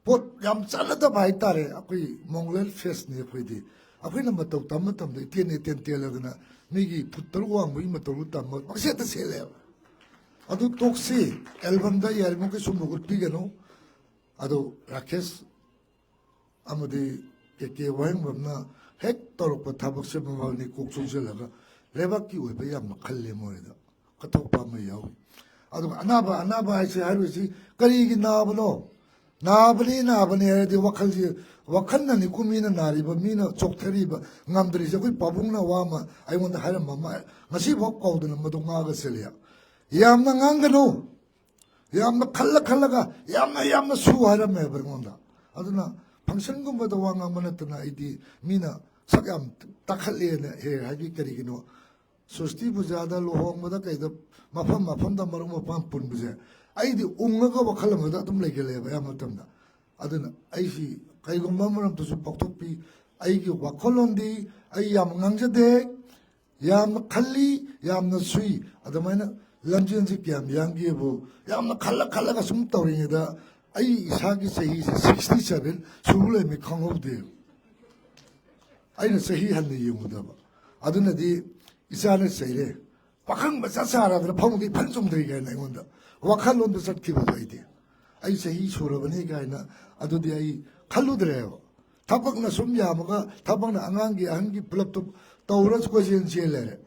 ꯄꯣꯠ ꯌꯥꯝ ꯆꯥꯟꯅꯗꯕ ꯍꯥꯏꯇꯥꯔꯦ꯫ ꯑꯩꯈꯣꯏ ꯃꯣꯡꯒꯣꯂꯤꯌꯟ ꯐꯦꯁꯅꯤ ꯑꯩꯈꯣꯏꯗꯤ꯫ ꯑꯩꯈꯣꯏꯅ ꯃꯇꯧ ꯇꯝꯕ ꯃꯇꯝꯗ ꯏꯇꯦꯟ ꯏꯇꯦꯟ ꯇꯦꯜꯂꯗꯅ ꯃꯤꯒꯤ ꯐꯨꯠ ꯇꯔꯨꯛ ꯋꯥꯡꯕꯒꯤ ꯃꯇꯧꯗꯨ ꯇꯝꯕ ꯄꯪꯁꯦꯠꯇ ꯁꯦꯠꯂꯦꯕ꯫ ꯑꯗꯨ ꯇꯣꯛꯁꯤ, ꯑꯦꯜꯕꯝꯗ ꯌꯥꯔꯤꯃꯈꯩ ꯁꯨꯝꯕ ꯎꯠꯄꯤꯒꯅꯨ꯫ ꯑꯗꯨ ꯔꯥꯀꯦꯁ ꯑꯃꯗꯤ ꯀꯦ ꯀꯦ ꯋꯥꯍꯦꯡꯕꯝꯅ ꯍꯦꯛ ꯇꯧꯔꯛꯄ ꯊꯕꯛꯁꯦ ꯃꯕꯥꯅꯤ ꯀꯣꯛ ꯆꯨꯡꯁꯤꯜꯂꯒ ꯂꯩꯕꯥꯛꯀꯤ ꯑꯣꯏꯕ ꯌꯥꯝꯅ ꯈꯜꯂꯦ ꯃꯣꯏꯗ꯫ ꯀꯠꯊꯣꯛꯄ ꯑꯃ ꯌꯥꯎꯏ꯫ ꯑꯗꯨꯒ ꯑꯅꯥꯕ, ꯑꯅꯥꯕ ꯍꯥꯏꯁꯦ, ꯍꯥꯏꯔꯨꯁꯤ, ꯀꯔꯤꯒꯤ ꯅꯥꯕꯅꯣ? ꯅꯥꯕꯅꯤ, ꯅꯥꯕꯅꯤ ꯍꯥꯏꯔꯗꯤ ꯋꯥꯈꯜꯁꯤ, ꯋꯥꯈꯜꯅꯅꯤꯀꯣ ꯃꯤꯅ ꯅꯥꯔꯤꯕ, ꯃꯤꯅ ꯆꯣꯛꯊꯔꯤꯕ, ꯉꯝꯗ꯭ꯔꯤꯁꯦ꯫ ꯑꯩꯈꯣꯏ ꯄꯥꯕꯨꯡꯅ ꯋꯥ ꯑꯃ ꯑꯩꯉꯣꯟꯗ ꯍꯥꯏꯔꯝꯕ ꯑꯃ ꯉꯁꯤꯐꯥꯎ ꯀꯥꯎꯗꯅ ꯃꯗꯨ ꯉꯥꯛꯑꯒ ꯆꯦꯜꯂꯤ꯫ "ꯌꯥꯝꯅ ꯉꯥꯡꯒꯅꯨ, ꯌꯥꯝꯅ ꯈꯜꯂ ꯈꯜꯂꯒ ꯌꯥꯝꯅ ꯌꯥꯝꯅ ꯁꯨ" ꯍꯥꯏꯔꯝꯃꯦꯕ ꯑꯩꯉꯣꯟꯗ꯫ ꯑꯗꯨꯅ functionꯒꯨꯝꯕꯗ ꯋꯥ ꯉꯥꯡꯕ ꯅꯠꯇꯅ ꯑꯩꯗꯤ ꯃꯤꯅ ꯁꯛ ꯌꯥꯝ ꯇꯥꯈꯠꯂꯦꯅ ꯍꯦꯛ ꯍꯥꯏꯕꯤ꯫ ꯀꯔꯤꯒꯤꯅꯣ? ꯁꯣꯁꯇꯤ ꯄꯨꯖꯥꯗ, ꯂꯨꯍꯣꯡꯕꯗ, ꯀꯩꯗ, ꯃꯐꯝ ꯃꯐꯝꯗ ꯃꯔꯨꯞ ꯃꯄꯥꯡ ꯄꯨꯟꯕꯁꯦ ꯑꯩꯗꯤ ꯎꯪꯉꯒ ꯋꯥꯈꯜ ꯑꯃꯗ ꯑꯗꯨꯝ ꯂꯩꯒꯜꯂꯦꯕ ꯑꯌꯥꯝꯕ ꯃꯇꯝꯗ꯫ ꯑꯗꯨꯅ ꯑꯩꯁꯤ ꯀꯩꯒꯨꯝꯕ ꯑꯃꯔꯣꯝꯗꯁꯨ ꯄꯥꯎꯊꯣꯛꯄꯤ꯫ ꯑꯩꯒꯤ ꯋꯥꯈꯜꯂꯣꯟꯗꯤ ꯑꯩ ꯌꯥꯝ ꯉꯥꯡꯖꯗꯦ, ꯌꯥꯝꯅ ꯈꯜꯂꯤ, ꯌꯥꯝꯅ ꯁꯨꯏ꯫ ꯑꯗꯨꯃꯥꯏꯅ ꯂꯝꯖꯦꯟꯁꯤ ꯀꯌꯥꯝ ꯌꯥꯡꯒꯦꯕꯨ ꯌꯥꯝꯅ ꯈꯜꯂ ꯈꯜꯂꯒ ꯁꯨꯝ ꯇꯧꯔꯤꯉꯩꯗ ꯑꯩ ꯏꯁꯥꯒꯤ ꯆꯍꯤꯁꯦ sixty seven ꯁꯨ ꯂꯩꯔꯝꯃꯤ, ꯈꯪꯍꯧꯗꯦ꯫ ꯑꯩꯅ ꯆꯍꯤ ꯍꯟꯅ ꯌꯦꯡꯉꯨꯗꯕ꯫ ꯑꯗꯨꯅꯗꯤ ꯏꯆꯥꯅ ꯆꯩꯔꯦ, "ꯄꯥꯈꯪ ꯃꯆꯥ ꯁꯥꯔꯗꯅ ꯐꯃꯨꯡꯗꯒꯤ ꯐꯟ ꯆꯣꯡꯗ꯭ꯔꯤ" ꯀꯥꯏꯅ ꯑꯩꯉꯣꯟꯗ ꯋꯥꯈꯜꯂꯣꯟꯗ ꯆꯠꯈꯤꯕꯗꯣ꯫ ꯑꯩꯗꯤ ꯑꯩ ꯆꯍꯤ ꯁꯨꯔꯕꯅꯤ ꯀꯥꯏꯅ ꯑꯗꯨꯗꯤ ꯑꯩ ꯈꯜꯂꯨꯗ꯭ꯔꯦꯕ꯫ ꯊꯕꯛꯅ ꯁꯨꯝ ꯌꯥꯝꯃꯒ, ꯊꯕꯛꯅ ꯑꯉꯥꯡꯒꯤ, ꯑꯍꯟꯒꯤ ꯄꯨꯂꯞꯇꯨ ꯇꯧꯔ ꯀꯣꯏꯆꯦꯟ ꯆꯦꯟ ꯂꯩꯔꯦ꯫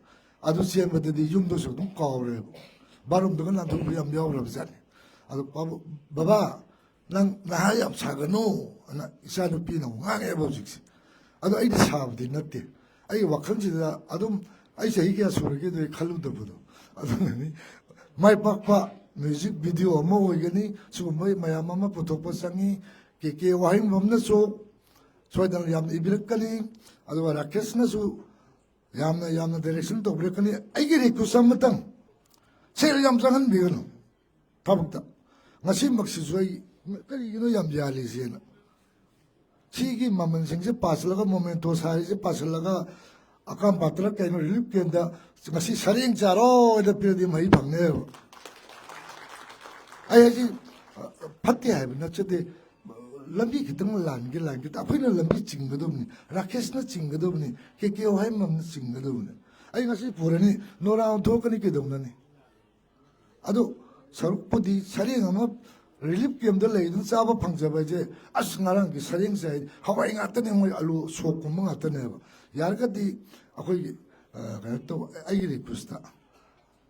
ꯑꯗꯨ ꯆꯦꯟꯕꯗꯗꯤ ꯌꯨꯝꯗꯁꯨ ꯑꯗꯨꯝ ꯀꯥꯎꯔꯦꯕ꯫ ꯕꯥꯠꯔꯨꯝꯗꯒ ꯅꯥꯟꯊꯣꯛꯄ ꯌꯥꯝ ꯌꯥꯎꯈ꯭ꯔꯕ ꯖꯥꯠꯅꯤ꯫ ꯑꯗꯣ ꯄꯥꯕꯨ-, "ꯕꯕꯥ, ꯅꯪ ꯅꯍꯥ ꯌꯥꯝ ꯁꯥꯒꯅꯨ" ꯑꯅ ꯏꯆꯥ ꯅꯨꯄꯤꯅ ꯑꯃꯨꯛ ꯉꯥꯡꯉꯦꯕ ꯍꯧꯖꯤꯛꯁꯦ꯫ ꯑꯗꯣ ꯑꯩꯗꯤ ꯁꯥꯕꯗꯤ ꯅꯠꯇꯦ꯫ ꯑꯩꯒꯤ ꯋꯥꯈꯜꯁꯤꯗ ꯑꯗꯨꯝ ꯑꯩ ꯆꯍꯤ ꯀꯌꯥ ꯁꯨꯔꯒꯦꯗꯣ ꯑꯩ ꯈꯜꯂꯨꯗꯕꯗꯣ꯫ ꯑꯗꯨꯅꯅꯤ ꯃꯥꯏ ꯄꯥꯛꯄ ꯃ꯭ꯌꯨꯖꯤꯛ ꯚꯤꯗꯤꯑꯣ ꯑꯃ ꯑꯣꯏꯒꯅꯤ꯫ ꯁꯤꯒꯨꯝꯕ ꯃꯌꯥꯝ ꯑꯃ ꯄꯨꯊꯣꯛꯄ ꯆꯪꯉꯤ꯫ ꯀꯦ ꯀꯦ ꯋꯥꯍꯦꯡꯕꯝꯅꯁꯨ ꯁꯣꯏꯗꯅ ꯌꯥꯝꯅ ꯏꯕꯤꯔꯛꯀꯅꯤ꯫ ꯑꯗꯨꯒ ꯔꯥꯀꯦꯁꯅꯁꯨ ꯌꯥꯝꯅ, ꯌꯥꯝꯅ direction ꯇꯧꯕꯤꯔꯛꯀꯅꯤ꯫ ꯑꯩꯒꯤ request ꯑꯃꯇꯪ, ꯁꯦꯜ ꯌꯥꯝ ꯆꯪꯍꯟꯕꯤꯒꯅꯨ ꯊꯕꯛꯇ꯫ ꯉꯁꯤꯃꯛꯁꯤꯁꯨ ꯑꯩ ꯀꯔꯤꯒꯤꯅꯣ ꯌꯥꯝ ꯌꯥꯜꯂꯤꯁꯦꯅ꯫ ꯁꯤꯒꯤ ꯃꯃꯜꯁꯤꯡꯁꯦ ꯄꯥꯁꯤꯜꯂꯒ, ꯃꯣꯃꯦꯟꯇꯣ ꯁꯥꯔꯤꯁꯦ ꯄꯥꯁꯤꯜꯂꯒ, ꯑꯀꯥꯝ ꯄꯥꯇ꯭ꯔ ꯀꯩꯅꯣ relief camp ꯇ ꯉꯁꯤ ꯁꯔꯦꯡ ꯆꯥꯔꯣ ꯍꯥꯏꯅ ꯄꯤꯔꯗꯤ ꯃꯍꯩ ꯐꯪꯅꯦꯕ꯫ ꯑꯩ ꯍꯥꯏꯁꯤ, ꯑ, ꯐꯠꯇꯦ ꯍꯥꯏꯕ ꯅꯠꯆꯗꯦ꯫ ꯂꯝꯕꯤ ꯈꯤꯇꯪ ꯂꯥꯟꯒꯦ, ꯂꯥꯟꯒꯦ, ꯑꯩꯈꯣꯏꯅ ꯂꯝꯕꯤ ꯆꯤꯡꯒꯗꯕꯅꯤ, ꯔꯥꯀꯦꯁꯅ ꯆꯤꯡꯒꯗꯕꯅꯤ, ꯀꯦ ꯀꯦ ꯋꯥꯍꯦꯡꯕꯝꯅ ꯆꯤꯡꯒꯗꯕꯅꯤ꯫ ꯑꯩ ꯉꯁꯤ ꯄꯨꯔꯅꯤ, ꯅꯣꯔꯥ ꯑꯣꯟꯊꯣꯛꯀꯅꯤ, ꯀꯩꯗꯧꯅꯅꯤ? ꯑꯗꯨ ꯁꯔꯨꯛꯄꯨꯗꯤ ꯁꯔꯦꯡ ꯑꯃ relief camp ꯇ ꯂꯩꯗꯨꯅ ꯆꯥꯕ ꯐꯪꯖꯕ ꯍꯥꯏꯁꯦ, ꯑꯁ, ꯉꯔꯥꯡꯒꯤ ꯁꯔꯦꯡꯁꯦ ꯍꯥꯏꯗꯤ ꯍꯋꯥꯏ ꯉꯥꯛꯇꯅꯦ, ꯃꯣꯏ ꯑꯂꯨ ꯁꯣꯛꯀꯨꯝꯕ ꯉꯥꯛꯇꯅꯦꯕ꯫ ꯌꯥꯔꯒꯗꯤ ꯑꯩꯈꯣꯏꯒꯤ, ꯑ, ꯀꯩꯅꯣ ꯇꯧꯕ, ꯑꯩꯒꯤ request ꯇ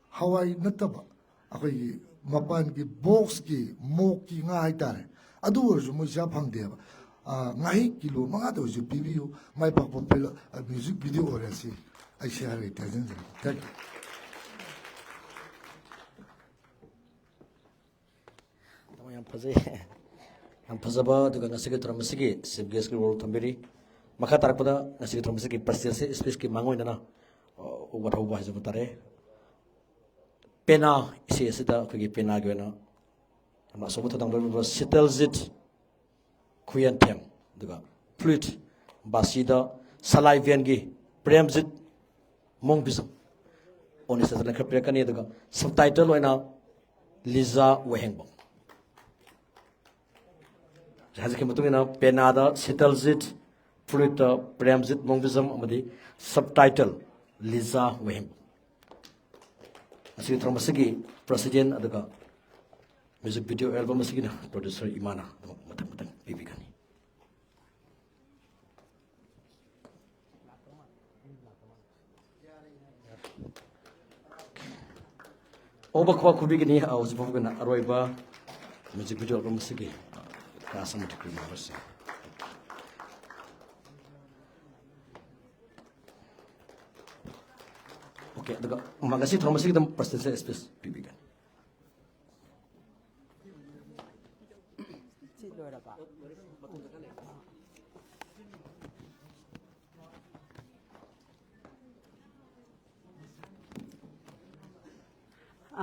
ꯍꯋꯥꯏ ꯅꯠꯇꯕ ꯑꯩꯈꯣꯏꯒꯤ ꯃꯄꯥꯟꯒꯤ ꯕꯣꯛꯁꯀꯤ ꯃꯣꯛꯀꯤ ꯉꯥ ꯍꯥꯏꯇꯥꯔꯦ, ꯑꯗꯨ ꯑꯣꯏꯔꯁꯨ ꯃꯣꯏ ꯆꯥ ꯐꯪꯗꯦꯕ꯫ ꯑ, ꯉꯥꯍꯩ ꯀꯤꯂꯣ ꯃꯉꯥꯗ ꯑꯣꯏꯔꯁꯨ ꯄꯤꯕꯤꯌꯨ, ꯃꯥꯏ ꯄꯥꯛꯄ ꯐꯤꯂꯝ, ꯑ, ꯃ꯭ꯌꯨꯖꯤꯛ ꯚꯤꯗꯤꯑꯣ ꯑꯣꯏꯔꯁꯤ꯫ ꯑꯩ ꯁꯤ ꯍꯥꯏꯔꯒ ꯊꯥꯖꯤꯟꯖꯔꯒꯦ꯫ Thank you꯫ ꯌꯥꯝ ꯐꯖꯩ꯫ ꯌꯥꯝ ꯐꯖꯕ ꯑꯗꯨꯒ ꯉꯁꯤꯒꯤ ꯊꯧꯔꯝ ꯑꯁꯤꯒꯤ ꯆꯤꯐ ꯒꯦꯁꯀꯤ ꯔꯣꯜ ꯊꯝꯕꯤꯔꯤ꯫ ꯃꯈꯥ ꯇꯥꯔꯛꯄꯗ ꯉꯁꯤꯒꯤ ꯊꯧꯔꯝ ꯑꯁꯤꯒꯤ ꯄ꯭ꯔꯁꯤꯗꯦꯟꯁꯤ ꯁ꯭ꯄꯤꯁꯀꯤ ꯃꯥꯡ ꯑꯣꯏꯅꯅ, ꯑ, ꯋꯥꯊꯧꯕ ꯍꯥꯏꯖꯕ ꯇꯥꯔꯦ, ꯄꯦꯅꯥ ꯏꯁꯩ ꯑꯁꯤꯗ ꯑꯩꯈꯣꯏꯒꯤ ꯄꯦꯅꯥꯒꯤ ꯑꯣꯏꯅ ꯌꯥꯝꯅ ꯑꯆꯧꯕ ꯊꯧꯗꯥꯡ ꯂꯧꯔꯤꯕ ꯁꯤꯇꯜꯖꯤꯠ ꯈꯨꯌꯦꯟꯊꯦꯝ, ꯑꯗꯨꯒ ꯐ꯭ꯂꯨꯏꯠ ꯕꯥꯁꯤꯗ ꯁꯂꯥꯏ ꯚꯦꯟꯒꯤ ꯄ꯭ꯔꯦꯝꯖꯤꯠ ꯃꯣꯡꯕꯤꯖꯝ ꯑꯣꯟ ꯁ꯭ꯇꯦꯖꯇ ꯂꯦꯡꯈꯠꯄꯤꯔꯛꯀꯅꯤ꯫ ꯑꯗꯨꯒ ꯁꯕ ꯇꯥꯏꯇꯜ ꯑꯣꯏꯅ ꯂꯤꯖꯥ ꯋꯥꯍꯦꯡꯕꯝ꯫ ꯍꯧꯖꯤꯛꯀꯤ ꯃꯇꯨꯡ ꯏꯟꯅ ꯄꯦꯅꯥꯗ ꯁꯤꯇꯜꯖꯤꯠ, ꯐ꯭ꯂꯨꯏꯠꯇ ꯄ꯭ꯔꯦꯝꯖꯤꯠ ꯃꯣꯡꯕꯤꯖꯝ ꯑꯃꯗꯤ ꯁꯕ ꯇꯥꯏꯇꯜ ꯂꯤꯖꯥ ꯋꯥꯍꯦꯡꯕꯝ꯫ ꯑꯁꯤꯒꯤ ꯊꯧꯔꯝ ꯑꯁꯤꯒꯤ ꯄ꯭ꯔꯁꯤꯗꯦꯟ ꯑꯗꯨꯒ ꯃ꯭ꯌꯨꯖꯤꯛ ꯚꯤꯗꯤꯑꯣ ꯑꯦꯜꯕꯝ ꯑꯁꯤꯒꯤꯅ ꯄ꯭ꯔꯣꯗ꯭ꯌꯨꯁꯔ ꯏꯃꯥꯅ ꯑꯗꯨꯝ ꯃꯊꯪ ꯃꯊꯪ ꯄꯤꯕꯤꯒꯅꯤ꯫ ꯑꯣꯕ ꯈꯨꯋꯥ ꯈꯨꯕꯤꯒꯅꯤ꯫ ꯑ, ꯍꯧꯖꯤꯛ ꯐꯥꯎꯕꯒꯤꯅ ꯑꯔꯣꯏꯕ ꯃ꯭ꯌꯨꯖꯤꯛ ꯚꯤꯗꯤꯑꯣ ꯑꯦꯜꯕꯝ ꯑꯁꯤꯒꯤ, ꯑ, ꯀꯥꯁ ꯑꯃꯗꯤ ꯀ꯭ꯔꯤꯝ ꯍꯥꯏꯕꯁꯦ꯫ ꯑꯣꯀꯦ, ꯑꯗꯨꯒ ꯃ-, ꯉꯁꯤ ꯊꯧꯔꯝ ꯑꯁꯤꯒꯤꯗꯃꯛ ꯄ꯭ꯔꯁꯤꯗꯦꯟꯁꯤꯌꯦꯜ ꯁ꯭ꯄꯤꯁ ꯄꯤꯕꯤꯒꯅꯤ꯫ ꯁꯤ ꯂꯣꯏꯔꯕ?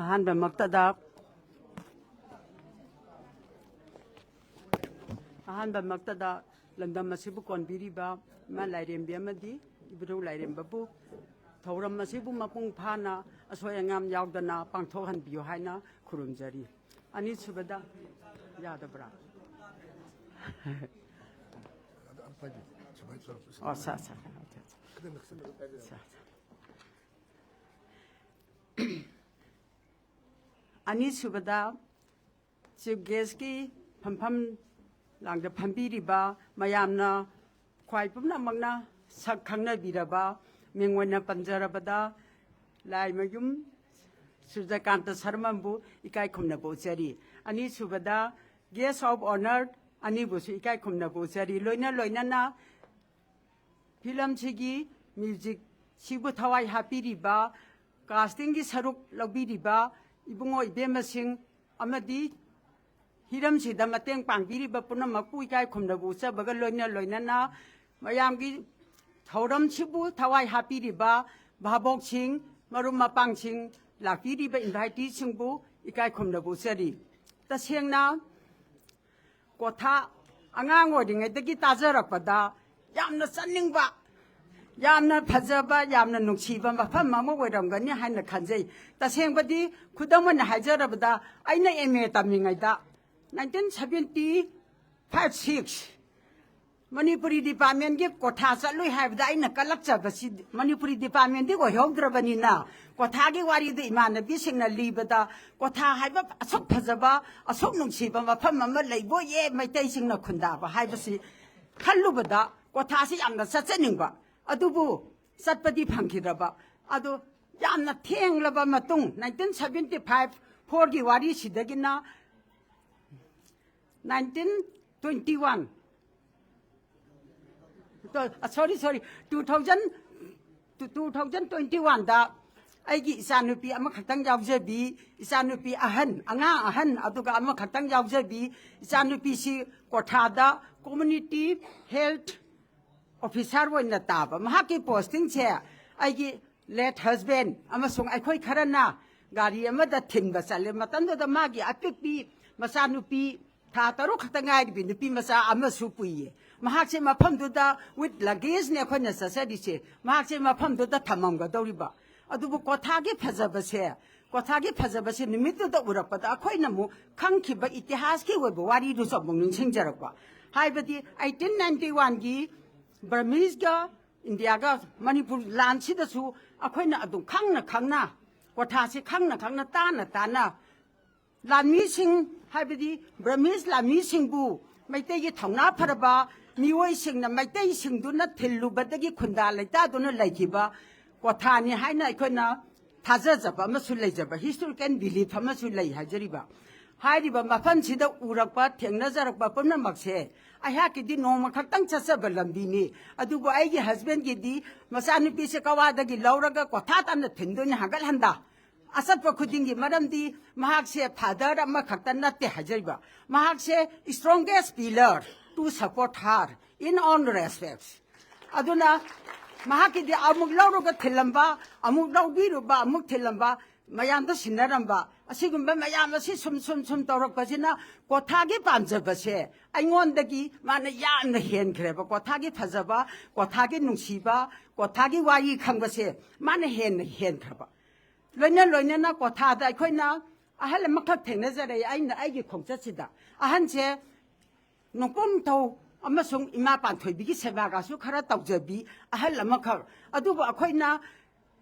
ꯑꯍꯥꯟꯕꯃꯛꯇꯗ, ꯑꯍꯥꯟꯕꯃꯛꯇꯗ ꯂꯝꯗꯝ ꯑꯁꯤꯕꯨ ꯀꯣꯟꯕꯤꯔꯤꯕ ꯏꯃꯥ ꯂꯥꯏꯔꯦꯝꯕꯤ ꯑꯃꯗꯤ ꯏꯕꯨꯙꯧ ꯂꯥꯏꯔꯦꯝꯕꯕꯨ ꯊꯧꯔꯝ ꯑꯁꯤꯕꯨ ꯃꯄꯨꯡ ꯐꯥꯅ ꯑꯁꯣꯏ ꯑꯉꯥꯝ ꯌꯥꯎꯗꯅ ꯄꯥꯡꯊꯣꯛꯍꯟꯕꯤꯌꯨ ꯍꯥꯏꯅ ꯈꯨꯔꯨꯝꯖꯔꯤ꯫ ꯑꯅꯤꯁꯨꯕꯗ, ꯌꯥꯗꯕ꯭ꯔꯥ? ꯑꯣ, ꯁꯥ, ꯁꯥ, ꯁꯥ, ꯑꯣꯀꯦ, ꯁꯥ, ꯁꯥ꯫ ꯑꯅꯤꯁꯨꯕꯗ, ꯆꯤꯐ ꯒꯦꯁꯀꯤ ꯐꯝꯐꯝ ꯂꯥꯡꯗ ꯐꯝꯕꯤꯔꯤꯕ ꯃꯌꯥꯝꯅ ꯈ꯭ꯋꯥꯏ ꯄꯨꯝꯅꯃꯛꯅ ꯁꯛ ꯈꯪꯅꯕꯤꯔꯕ ꯃꯤꯡ ꯑꯣꯏꯅ ꯄꯟꯖꯔꯕꯗ ꯂꯥꯏꯃꯌꯨꯝ ꯁꯨꯔꯖꯀꯥꯟꯇ ꯁꯔꯃꯟꯕꯨ ꯏꯀꯥꯏ ꯈꯨꯝꯅꯕ ꯎꯠꯆꯔꯤ꯫ ꯑꯅꯤꯁꯨꯕꯗ, guest of honour ꯑꯅꯤꯕꯨꯁꯨ ꯏꯀꯥꯏ ꯈꯨꯝꯅꯕ ꯎꯠꯆꯔꯤ꯫ ꯂꯣꯏꯅ ꯂꯣꯏꯅꯅ ꯐꯤꯂꯝꯁꯤꯒꯤ ꯃ꯭ꯌꯨꯖꯤꯛꯁꯤꯕꯨ ꯊꯋꯥꯏ ꯍꯥꯞꯄꯤꯔꯤꯕ, ꯀꯥꯁꯇꯤꯡꯒꯤ ꯁꯔꯨꯛ ꯂꯧꯕꯤꯔꯤꯕ ꯏꯕꯨꯡꯉꯣ ꯏꯕꯦꯝꯃꯁꯤꯡ ꯑꯃꯗꯤ ꯍꯤꯔꯝꯁꯤꯗ ꯃꯇꯦꯡ ꯄꯥꯡꯕꯤꯔꯤꯕ ꯄꯨꯝꯅꯃꯛꯄꯨ ꯏꯀꯥꯏ ꯈꯨꯝꯅꯕ ꯎꯠꯆꯕꯒ ꯂꯣꯏꯅ ꯂꯣꯏꯅꯅ, ꯃꯌꯥꯝꯒꯤ ꯊꯧꯔꯝꯁꯤꯕꯨ ꯊꯋꯥꯏ ꯍꯥꯞꯄꯤꯔꯤꯕ ꯚꯥꯕꯣꯛꯁꯤꯡ, ꯃꯔꯨꯞ ꯃꯄꯥꯡꯁꯤꯡ, ꯂꯥꯛꯄꯤꯔꯤꯕ ꯏꯟꯚꯥꯏꯇꯤꯁꯤꯡꯕꯨ ꯏꯀꯥꯏ ꯈꯨꯝꯅꯕ ꯎꯠꯆꯔꯤ꯫ ꯇꯁꯦꯡꯅ ꯀꯣꯊꯥ ꯑꯉꯥꯡ ꯑꯣꯏꯔꯤꯉꯩꯗꯒꯤ ꯇꯥꯖꯔꯛꯄꯗ ꯌꯥꯝꯅ ꯆꯠꯅꯤꯡꯕ, ꯌꯥꯝꯅ ꯐꯖꯕ, ꯌꯥꯝꯅ ꯅꯨꯡꯁꯤꯕ ꯃꯐꯝ ꯑꯃ ꯑꯣꯏꯔꯝꯒꯅꯤ ꯍꯥꯏꯅ ꯈꯟꯖꯩ꯫ ꯇꯁꯦꯡꯕꯗꯤ, ꯈꯨꯗꯝ ꯑꯣꯏꯅ ꯍꯥꯏꯖꯔꯕꯗ, ꯑꯩꯅ M A ꯇꯝꯃꯤꯉꯩꯗ, nineteen seventy five six, Manipuri ꯗꯤꯄꯥꯔꯠꯃꯦꯟꯒꯤ ꯀꯣꯊꯥ ꯆꯠꯂꯨꯏ ꯍꯥꯏꯕꯗ ꯑꯩꯅ ꯀꯜꯂꯛꯆꯕꯁꯤ, ꯃꯅꯤꯄꯨꯔꯤ ꯗꯤꯄꯥꯔꯠꯃꯦꯟꯗꯤ ꯑꯣꯏꯍꯧꯗ꯭ꯔꯕꯅꯤꯅ, ꯀꯣꯊꯥꯒꯤ ꯋꯥꯔꯤꯗꯨ ꯏꯃꯥꯟꯅꯕꯤꯁꯤꯡꯅ ꯂꯤꯕꯗ, ꯀꯣꯊꯥ ꯍꯥꯏꯕ ꯑꯁꯨꯛ ꯐꯖꯕ, ꯑꯁꯨꯛ ꯅꯨꯡꯁꯤꯕ ꯃꯐꯝ ꯑꯃ ꯂꯩꯕꯣꯏꯌꯦ, ꯃꯩꯇꯩꯁꯤꯡꯅ ꯈꯨꯟꯗꯥꯕ ꯍꯥꯏꯕꯁꯤ ꯈꯜꯂꯨꯕꯗ, ꯀꯣꯊꯥꯁꯤ ꯌꯥꯝꯅ ꯆꯠꯆꯅꯤꯡꯕ꯫ ꯑꯗꯨꯕꯨ ꯆꯠꯄꯗꯤ ꯐꯪꯈꯤꯗ꯭ꯔꯕ꯫ ꯑꯗꯨ ꯌꯥꯝꯅ ꯊꯦꯡꯂꯕ ꯃꯇꯨꯡ, nineteen seventy five four ꯒꯤ ꯋꯥꯔꯤꯁꯤꯗꯒꯤꯅ nineteen twenty one, sorry, sorry, two thousand, two thousand twenty one ꯗ ꯑꯩꯒꯤ ꯏꯆꯥꯅꯨꯄꯤ ꯑꯃꯈꯛꯇꯪ ꯌꯥꯎꯖꯕꯤ, ꯏꯆꯥꯅꯨꯄꯤ ꯑꯍꯟ, ꯑꯉꯥꯡ ꯑꯍꯟ, ꯑꯗꯨꯒ ꯑꯃꯈꯛꯇꯪ ꯌꯥꯎꯖꯕꯤ, ꯏꯆꯥꯅꯨꯄꯤꯁꯤ ꯀꯣꯊꯥꯗ community health officer ꯑꯣꯏꯅ ꯇꯥꯕ꯫ ꯃꯍꯥꯛꯀꯤ posting ꯁꯦ ꯑꯩꯒꯤ late husband ꯑꯃꯁꯨꯡ ꯑꯩꯈꯣꯏ ꯈꯔꯅ ꯒꯥꯔꯤ ꯑꯃꯗ ꯊꯤꯟꯕ ꯆꯠꯂꯦ꯫ ꯃꯇꯝꯗꯨꯗ ꯃꯥꯒꯤ ꯑꯄꯤꯛꯄꯤ ꯃꯆꯥꯅꯨꯄꯤ ꯊꯥ ꯇꯔꯨꯛ ꯈꯛꯇ ꯉꯥꯏꯔꯤꯕꯤ ꯅꯨꯄꯤ ꯃꯆꯥ ꯑꯃꯁꯨ ꯄꯨꯏꯌꯦ꯫ ꯃꯍꯥꯛꯁꯦ ꯃꯐꯝꯗꯨꯗ with luggage ꯅꯦ ꯑꯩꯈꯣꯏꯅ ꯆꯠꯆꯔꯤꯁꯦ꯫ ꯃꯍꯥꯛꯁꯦ ꯃꯐꯝꯗꯨꯗ ꯊꯝꯃꯝꯒꯗꯧꯔꯤꯕ꯫ ꯑꯗꯨꯕꯨ ꯀꯣꯊꯥꯒꯤ ꯐꯖꯕꯁꯦ, ꯀꯣꯊꯥꯒꯤ ꯐꯖꯕꯁꯦ ꯅꯨꯃꯤꯠꯇꯨꯗ ꯎꯔꯛꯄꯗ ꯑꯩꯈꯣꯏꯅ ꯑꯃꯨꯛ ꯈꯪꯈꯤꯕ ꯏꯇꯤꯍꯥꯁꯀꯤ ꯑꯣꯏꯕ ꯋꯥꯔꯤꯗꯨꯁꯨ ꯑꯃꯨꯛ ꯅꯤꯡꯁꯤꯡꯖꯔꯛꯄ꯫ ꯍꯥꯏꯕꯗꯤ eighteen ninety one ꯒꯤ Burmese ꯒ ꯏꯟꯗꯤꯌꯥꯒ ꯃꯅꯤꯄꯨꯔ ꯂꯥꯟꯁꯤꯗꯁꯨ ꯑꯩꯈꯣꯏꯅ ꯑꯗꯨꯝ ꯈꯪꯅ ꯈꯪꯅ, ꯀꯣꯊꯥꯁꯤ ꯈꯪꯅ ꯈꯪꯅ, ꯇꯥꯅ ꯇꯥꯅ, ꯂꯥꯟꯃꯤꯁꯤꯡ, ꯍꯥꯏꯕꯗꯤ Burmese ꯂꯥꯟꯃꯤꯁꯤꯡꯕꯨ ꯃꯩꯇꯩꯒꯤ ꯊꯧꯅꯥ ꯐꯔꯕ ꯃꯤꯑꯣꯏꯁꯤꯡꯅ, ꯃꯩꯇꯩꯁꯤꯡꯗꯨꯅ ꯊꯤꯜꯂꯨꯕꯗꯒꯤ ꯈꯨꯟꯗꯥ ꯂꯩꯇꯥꯗꯨꯅ ꯂꯩꯈꯤꯕ ꯀꯣꯊꯥꯅꯤ ꯍꯥꯏꯅ ꯑꯩꯈꯣꯏꯅ ꯊꯥꯖꯖꯕ ꯑꯃꯁꯨ ꯂꯩꯖꯕ, historical belief ꯑꯃꯁꯨ ꯂꯩ ꯍꯥꯏꯖꯔꯤꯕ꯫ ꯍꯥꯏꯔꯤꯕ ꯃꯐꯝꯁꯤꯗ ꯎꯔꯛꯄ, ꯊꯦꯡꯅꯖꯔꯛꯄ ꯄꯨꯝꯅꯃꯛꯁꯦ ꯑꯩꯍꯥꯛꯀꯤꯗꯤ ꯅꯣꯡꯃ ꯈꯛꯇꯪ ꯆꯠꯆꯕ ꯂꯝꯕꯤꯅꯤ꯫ ꯑꯗꯨꯕꯨ ꯑꯩꯒꯤ husbandꯒꯤꯗꯤ ꯃꯆꯥꯅꯨꯄꯤꯁꯦ ꯀꯋꯥꯗꯒꯤ ꯂꯧꯔꯒ ꯀ꯭ꯋꯥꯊꯥ ꯇꯥꯟꯅ ꯊꯤꯟꯗꯣꯏꯅꯤ ꯍꯟꯒꯠ ꯍꯟꯗ꯫ ꯑꯆꯠꯄ ꯈꯨꯗꯤꯡꯒꯤ, ꯃꯔꯝꯗꯤ ꯃꯍꯥꯛꯁꯦ father ꯑꯃꯈꯛꯇ ꯅꯠꯇꯦ ꯍꯥꯏꯖꯔꯤꯕ, ꯃꯍꯥꯛꯁꯦ strongest pillar to support her in all respects꯫ ꯑꯗꯨꯅ ꯃꯍꯥꯛꯀꯤꯗꯤ ꯑꯃꯨꯛ ꯂꯧꯔꯒ ꯊꯤꯜꯂꯝꯕ, ꯑꯃꯨꯛ ꯂꯧꯕꯤꯔꯨꯕ, ꯑꯃꯨꯛ ꯊꯤꯜꯂꯝꯕ, ꯃꯌꯥꯝꯗ ꯁꯤꯟꯅꯔꯝꯕ, ꯑꯁꯤꯒꯨꯝꯕ ꯃꯌꯥꯝ ꯑꯁꯤ ꯁꯨꯝ ꯁꯨꯝ ꯁꯨꯝ ꯇꯧꯔꯛꯄꯁꯤꯅ ꯀ꯭ꯋꯥꯊꯥꯒꯤ ꯄꯥꯝꯖꯕꯁꯦ ꯑꯩꯉꯣꯟꯗꯒꯤ ꯃꯥꯅ ꯌꯥꯝꯅ ꯍꯦꯟꯈ꯭ꯔꯦꯕ꯫ ꯀ꯭ꯋꯥꯊꯥꯒꯤ ꯐꯖꯕ, ꯀ꯭ꯋꯥꯊꯥꯒꯤ ꯅꯨꯡꯁꯤꯕ, ꯀ꯭ꯋꯥꯊꯥꯒꯤ ꯋꯥꯔꯤ ꯈꯪꯕꯁꯦ ꯃꯥꯅ ꯍꯦꯟꯅ ꯍꯦꯟꯈ꯭ꯔꯕ꯫ ꯂꯣꯏꯅ ꯂꯣꯏꯅꯅ ꯀ꯭ꯋꯥꯊꯥꯗ ꯑꯩꯈꯣꯏꯅ ꯑꯍꯜ ꯑꯃꯈꯛ ꯊꯦꯡꯅꯖꯔꯛꯏ ꯑꯩꯅ ꯑꯩꯒꯤ ꯈꯣꯡꯆꯠꯁꯤꯗ꯫ ꯑꯍꯟꯁꯦ ꯅꯣꯡꯄꯣꯛ ꯅꯤꯡꯊꯧ ꯑꯃꯁꯨꯡ ꯏꯃꯥ ꯄꯥꯟꯊꯣꯏꯕꯤꯒꯤ ꯁꯦꯕꯥꯒꯁꯨ ꯈꯔ ꯇꯧꯖꯕꯤ ꯑꯍꯜ ꯑꯃꯈꯛ꯫ ꯑꯗꯨꯕꯨ ꯑꯩꯈꯣꯏꯅ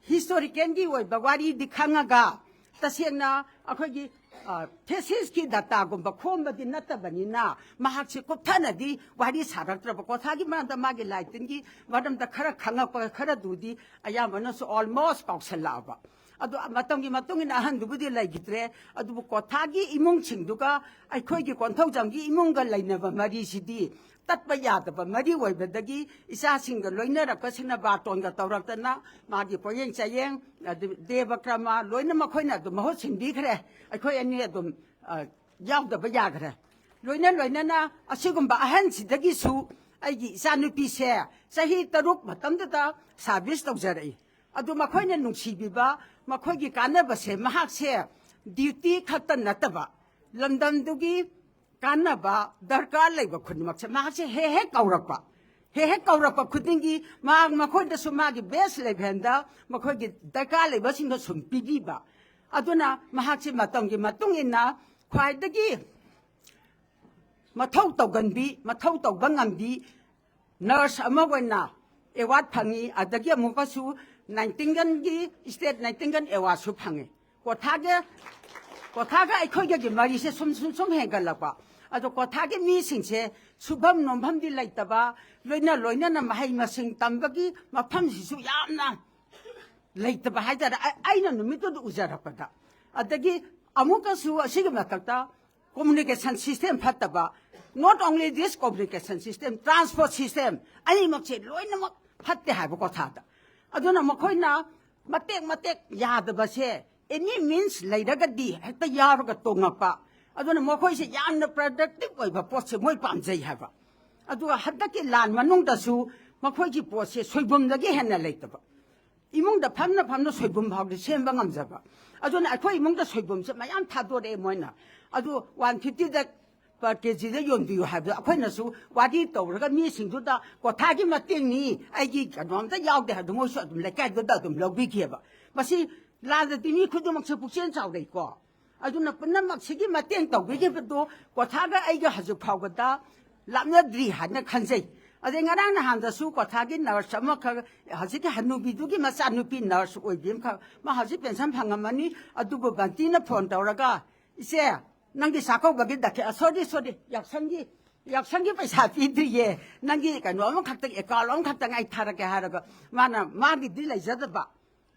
historicalꯒꯤ ꯑꯣꯏꯕ ꯋꯥꯔꯤꯗꯤ ꯈꯪꯉꯒ, ꯇꯁꯦꯡꯅ ꯑꯩꯈꯣꯏꯒꯤ, ꯑ, thesisꯀꯤ dataꯒꯨꯝꯕ ꯈꯣꯝꯕꯗꯤ ꯅꯠꯇꯕꯅꯤꯅ, ꯃꯍꯥꯛꯁꯦ ꯀꯨꯞꯊꯅꯗꯤ ꯋꯥꯔꯤ ꯁꯥꯔꯛꯇ꯭ꯔꯕ꯫ ꯀ꯭ꯋꯥꯊꯥꯒꯤ ꯃꯔꯝꯗ ꯃꯥꯒꯤ ꯂꯥꯏꯇꯤꯟꯒꯤ ꯃꯔꯝꯗ ꯈꯔ ꯈꯪꯉꯛꯄ ꯈꯔꯗꯨꯗꯤ ꯑꯌꯥꯝꯕꯅꯁꯨ almost ꯀꯥꯎꯁꯜꯂꯛꯑꯕ꯫ ꯑꯗꯣ ꯃꯇꯝꯒꯤ ꯃꯇꯨꯡ ꯏꯟꯅ ꯑꯍꯟꯗꯨꯕꯨꯗꯤ ꯂꯩꯈꯤꯗ꯭ꯔꯦ꯫ ꯑꯗꯨꯕꯨ ꯀ꯭ꯋꯥꯊꯥꯒꯤ ꯏꯃꯨꯡꯁꯤꯡꯗꯨꯒ ꯑꯩꯈꯣꯏꯒꯤ ꯀꯣꯟꯊꯧꯖꯝꯒꯤ ꯏꯃꯨꯡꯒ ꯂꯩꯅꯕ ꯃꯔꯤꯁꯤꯗꯤ ꯇꯠꯄ ꯌꯥꯗꯕ ꯃꯔꯤ ꯑꯣꯏꯕꯗꯒꯤ ꯏꯆꯥꯁꯤꯡꯒ ꯂꯣꯏꯅꯔꯛꯄꯁꯤꯅ ꯕꯥꯔꯇꯣꯟꯒ ꯇꯧꯔꯛꯇꯅ ꯃꯥꯒꯤ ꯄꯣꯌꯦꯡ ꯆꯥꯌꯦꯡ, ꯑꯗꯨ ꯗꯦꯕ ꯀ꯭ꯔꯃ ꯂꯣꯏꯅ ꯃꯈꯣꯏꯅ ꯑꯗꯨꯝ ꯃꯍꯨꯠ ꯁꯤꯟꯕꯤꯈ꯭ꯔꯦ꯫ ꯑꯩꯈꯣꯏ ꯑꯅꯤ ꯑꯗꯨꯝ, ꯑ, ꯌꯥꯎꯗꯕ ꯌꯥꯈ꯭ꯔꯦ꯫ ꯂꯣꯏꯅ ꯂꯣꯏꯅꯅ ꯑꯁꯤꯒꯨꯝꯕ ꯑꯍꯟꯁꯤꯗꯒꯤꯁꯨ ꯑꯩꯒꯤ ꯏꯆꯥꯅꯨꯄꯤꯁꯦ ꯆꯍꯤ ꯇꯔꯨꯛ ꯃꯇꯝꯗꯨꯗ service ꯇꯧꯖꯔꯛꯏ꯫ ꯑꯗꯨ ꯃꯈꯣꯏꯅ ꯅꯨꯡꯁꯤꯕꯤꯕ, ꯃꯈꯣꯏꯒꯤ ꯀꯥꯟꯅꯕꯁꯦ ꯃꯍꯥꯛꯁꯦ duty ꯈꯛꯇ ꯅꯠꯇꯕ, ꯂꯝꯗꯝꯗꯨꯒꯤ ꯀꯥꯟꯅꯕ ꯗꯔꯀꯥꯔ ꯂꯩꯕ ꯈꯨꯗꯤꯡꯃꯛꯁꯦ ꯃꯍꯥꯛꯁꯦ ꯍꯦꯛ ꯍꯦꯛ ꯀꯧꯔꯛꯄ, ꯍꯦꯛ ꯍꯦꯛ ꯀꯧꯔꯛꯄ ꯈꯨꯗꯤꯡꯒꯤ ꯃꯍꯥꯛ ꯃꯈꯣꯏꯗꯁꯨ ꯃꯥꯒꯤ best levelꯗ ꯃꯈꯣꯏꯒꯤ ꯗꯔꯀꯥꯔ ꯂꯩꯕꯁꯤꯡꯗꯣ ꯁꯨꯝ ꯄꯤꯕꯤꯕ꯫ ꯑꯗꯨꯅ ꯃꯍꯥꯛꯁꯦ ꯃꯇꯝꯒꯤ ꯃꯇꯨꯡ ꯏꯟꯅ ꯈ꯭ꯋꯥꯏꯗꯒꯤ ꯃꯊꯧ ꯇꯧꯒꯟꯕꯤ, ꯃꯊꯧ ꯇꯧꯕ ꯉꯝꯕꯤ nurse ꯑꯃ ꯑꯣꯏꯅ award ꯐꯪꯉꯤ꯫ ꯑꯗꯒꯤ ꯑꯃꯨꯛꯀꯁꯨ Nightingaleꯒꯤ, State Nightingale Awardꯁꯨ ꯐꯪꯉꯤ꯫ ꯀ꯭ꯋꯥꯊꯥꯒ, ꯀ꯭ꯋꯥꯊꯥꯒ ꯑꯩꯈꯣꯏꯒꯒꯤ ꯃꯔꯤꯁꯦ ꯁꯨꯝ, ꯁꯨꯝ, ꯁꯨꯝ ꯍꯦꯟꯒꯠꯂꯛꯄ꯫ ꯑꯗꯣ ꯀ꯭ꯋꯥꯊꯥꯒꯤ ꯃꯤꯁꯤꯡꯁꯦ ꯁꯨꯐꯝ ꯅꯣꯝꯐꯝꯗꯤ ꯂꯩꯇꯕ, ꯂꯣꯏꯅ ꯂꯣꯏꯅꯅ ꯃꯍꯩ ꯃꯁꯤꯡ ꯇꯝꯕꯒꯤ ꯃꯐꯝꯁꯤꯁꯨ ꯌꯥꯝꯅ ꯂꯩꯇꯕ ꯍꯥꯏꯇꯥꯔꯦ꯫ ꯑꯩ- ꯑꯩꯅ ꯅꯨꯃꯤꯠꯇꯨꯗ ꯎꯖꯔꯛꯄꯗ꯫ ꯑꯗꯒꯤ ꯑꯃꯨꯛꯀꯁꯨ ꯑꯁꯤꯒꯤ ꯃꯊꯛꯇ communication system ꯐꯠꯇꯕ, not only this, communication system, transport system, ꯑꯅꯤꯃꯛꯁꯦ ꯂꯣꯏꯅꯃꯛ ꯐꯠꯇꯦ ꯍꯥꯏꯕ ꯀ꯭ꯋꯥꯊꯥꯗ꯫ ꯑꯗꯨꯅ ꯃꯈꯣꯏꯅ ꯃꯇꯦꯛ ꯃꯇꯦꯛ ꯌꯥꯗꯕꯁꯦ, any means ꯂꯩꯔꯒꯗꯤ ꯍꯦꯛꯇ ꯌꯥꯎꯔꯒ ꯇꯣꯡꯉꯛꯄ꯫ ꯑꯗꯨꯅ ꯃꯈꯣꯏꯁꯦ ꯌꯥꯝꯅ productive ꯑꯣꯏꯕ ꯄꯣꯠꯁꯦ ꯃꯣꯏ ꯄꯥꯝꯖꯩ ꯍꯥꯏꯕ꯫ ꯑꯗꯨꯒ ꯍꯟꯗꯛꯀꯤ ꯂꯥꯟ ꯃꯅꯨꯡꯗꯁꯨ ꯃꯈꯣꯏꯒꯤ ꯄꯣꯠꯁꯦ ꯁꯣꯏꯕꯨꯝꯗꯒꯤ ꯍꯦꯟꯅ ꯂꯩꯇꯕ꯫ ꯏꯃꯨꯡꯗ ꯐꯝꯅ ꯐꯝꯅ ꯁꯣꯏꯕꯨꯝ ꯐꯥꯎꯗꯤ ꯁꯦꯝꯕ ꯉꯝꯖꯕ꯫ ꯑꯗꯨꯅ ꯑꯩꯈꯣꯏ ꯏꯃꯨꯡꯗ ꯁꯣꯏꯕꯨꯝꯁꯦ ꯃꯌꯥꯝ ꯊꯥꯗꯣꯔꯛꯑꯦ ꯃꯣꯏꯅ꯫ ꯑꯗꯨ one fifty ꯗ per ꯀꯦ ꯖꯤꯗ ꯌꯣꯟꯕꯤꯌꯨ ꯍꯥꯏꯕꯗꯣ ꯑꯩꯈꯣꯏꯅꯁꯨ ꯋꯥꯔꯤ ꯇꯧꯔꯒ ꯃꯤꯁꯤꯡꯗꯨꯗ ꯀ꯭ꯋꯥꯊꯥꯒꯤ ꯃꯇꯦꯡꯅꯤ, ꯑꯩꯒꯤ ꯀꯩꯅꯣꯝꯇ ꯌꯥꯎꯗꯦ ꯍꯥꯏꯕꯗꯣ ꯃꯣꯏꯁꯨ ꯑꯗꯨꯝ ꯂꯩꯀꯥꯏꯗꯨꯗ ꯑꯗꯨꯝ ꯂꯧꯕꯤꯈꯤꯑꯕ꯫ ꯃꯁꯤ ꯂꯥꯟꯗꯗꯤ ꯃꯤ ꯈꯨꯗꯤꯡꯃꯛꯁꯦ ꯄꯨꯛꯆꯦꯜ ꯆꯥꯎꯔꯛꯏꯀꯣ꯫ ꯑꯗꯨꯅ ꯄꯨꯝꯅꯃꯛꯁꯤꯒꯤ ꯃꯇꯦꯡ ꯇꯧꯕꯤꯈꯤꯕꯗꯨ ꯀ꯭ꯋꯥꯊꯥꯒ ꯑꯩꯒ ꯍꯧꯖꯤꯛ ꯐꯥꯎꯕꯗ ꯂꯥꯞꯅꯗ꯭ꯔꯤ ꯍꯥꯏꯅ ꯈꯟꯖꯩ꯫ ꯑꯗꯩ ꯉꯔꯥꯡ ꯅꯍꯥꯟꯗꯁꯨ ꯀ꯭ꯋꯥꯊꯥꯒꯤ ꯅꯔꯁ ꯑꯃꯈꯛ, ꯍꯧꯖꯤꯛꯀꯤ ꯍꯅꯨꯕꯤꯗꯨꯒꯤ ꯃꯆꯥꯅꯨꯄꯤ ꯅꯔꯁ ꯑꯣꯏꯕꯤ ꯑꯃꯈꯛ, ꯃꯥ ꯍꯧꯖꯤꯛ ꯄꯦꯟꯁꯟ ꯐꯪꯉꯝꯃꯅꯤ꯫ ꯑꯗꯨꯕꯨ ꯕꯟꯇꯤꯅ ꯐꯣꯟ ꯇꯧꯔꯒ, "ꯏꯆꯦ, ꯅꯪꯒꯤ ꯆꯥꯛꯀꯧꯕꯒꯤ ꯗꯈꯤ-, ꯑ, ꯁꯣꯔꯤ, ꯁꯣꯔꯤ, ꯌꯥꯎꯁꯪꯒꯤ, ꯌꯥꯎꯁꯪꯒꯤ ꯄꯩꯁꯥ ꯄꯤꯗ꯭ꯔꯤꯌꯦ, ꯅꯪꯒꯤ ꯀꯩꯅꯣ ꯑꯃꯈꯛꯇꯪ, ꯑꯦꯀꯥꯎꯟ ꯑꯃꯈꯛꯇꯪ ꯑꯩ ꯊꯥꯔꯛꯀꯦ" ꯍꯥꯏꯔꯒ, ꯃꯥꯅ ꯃꯥꯒꯤꯗꯤ ꯂꯩꯖꯗꯕ,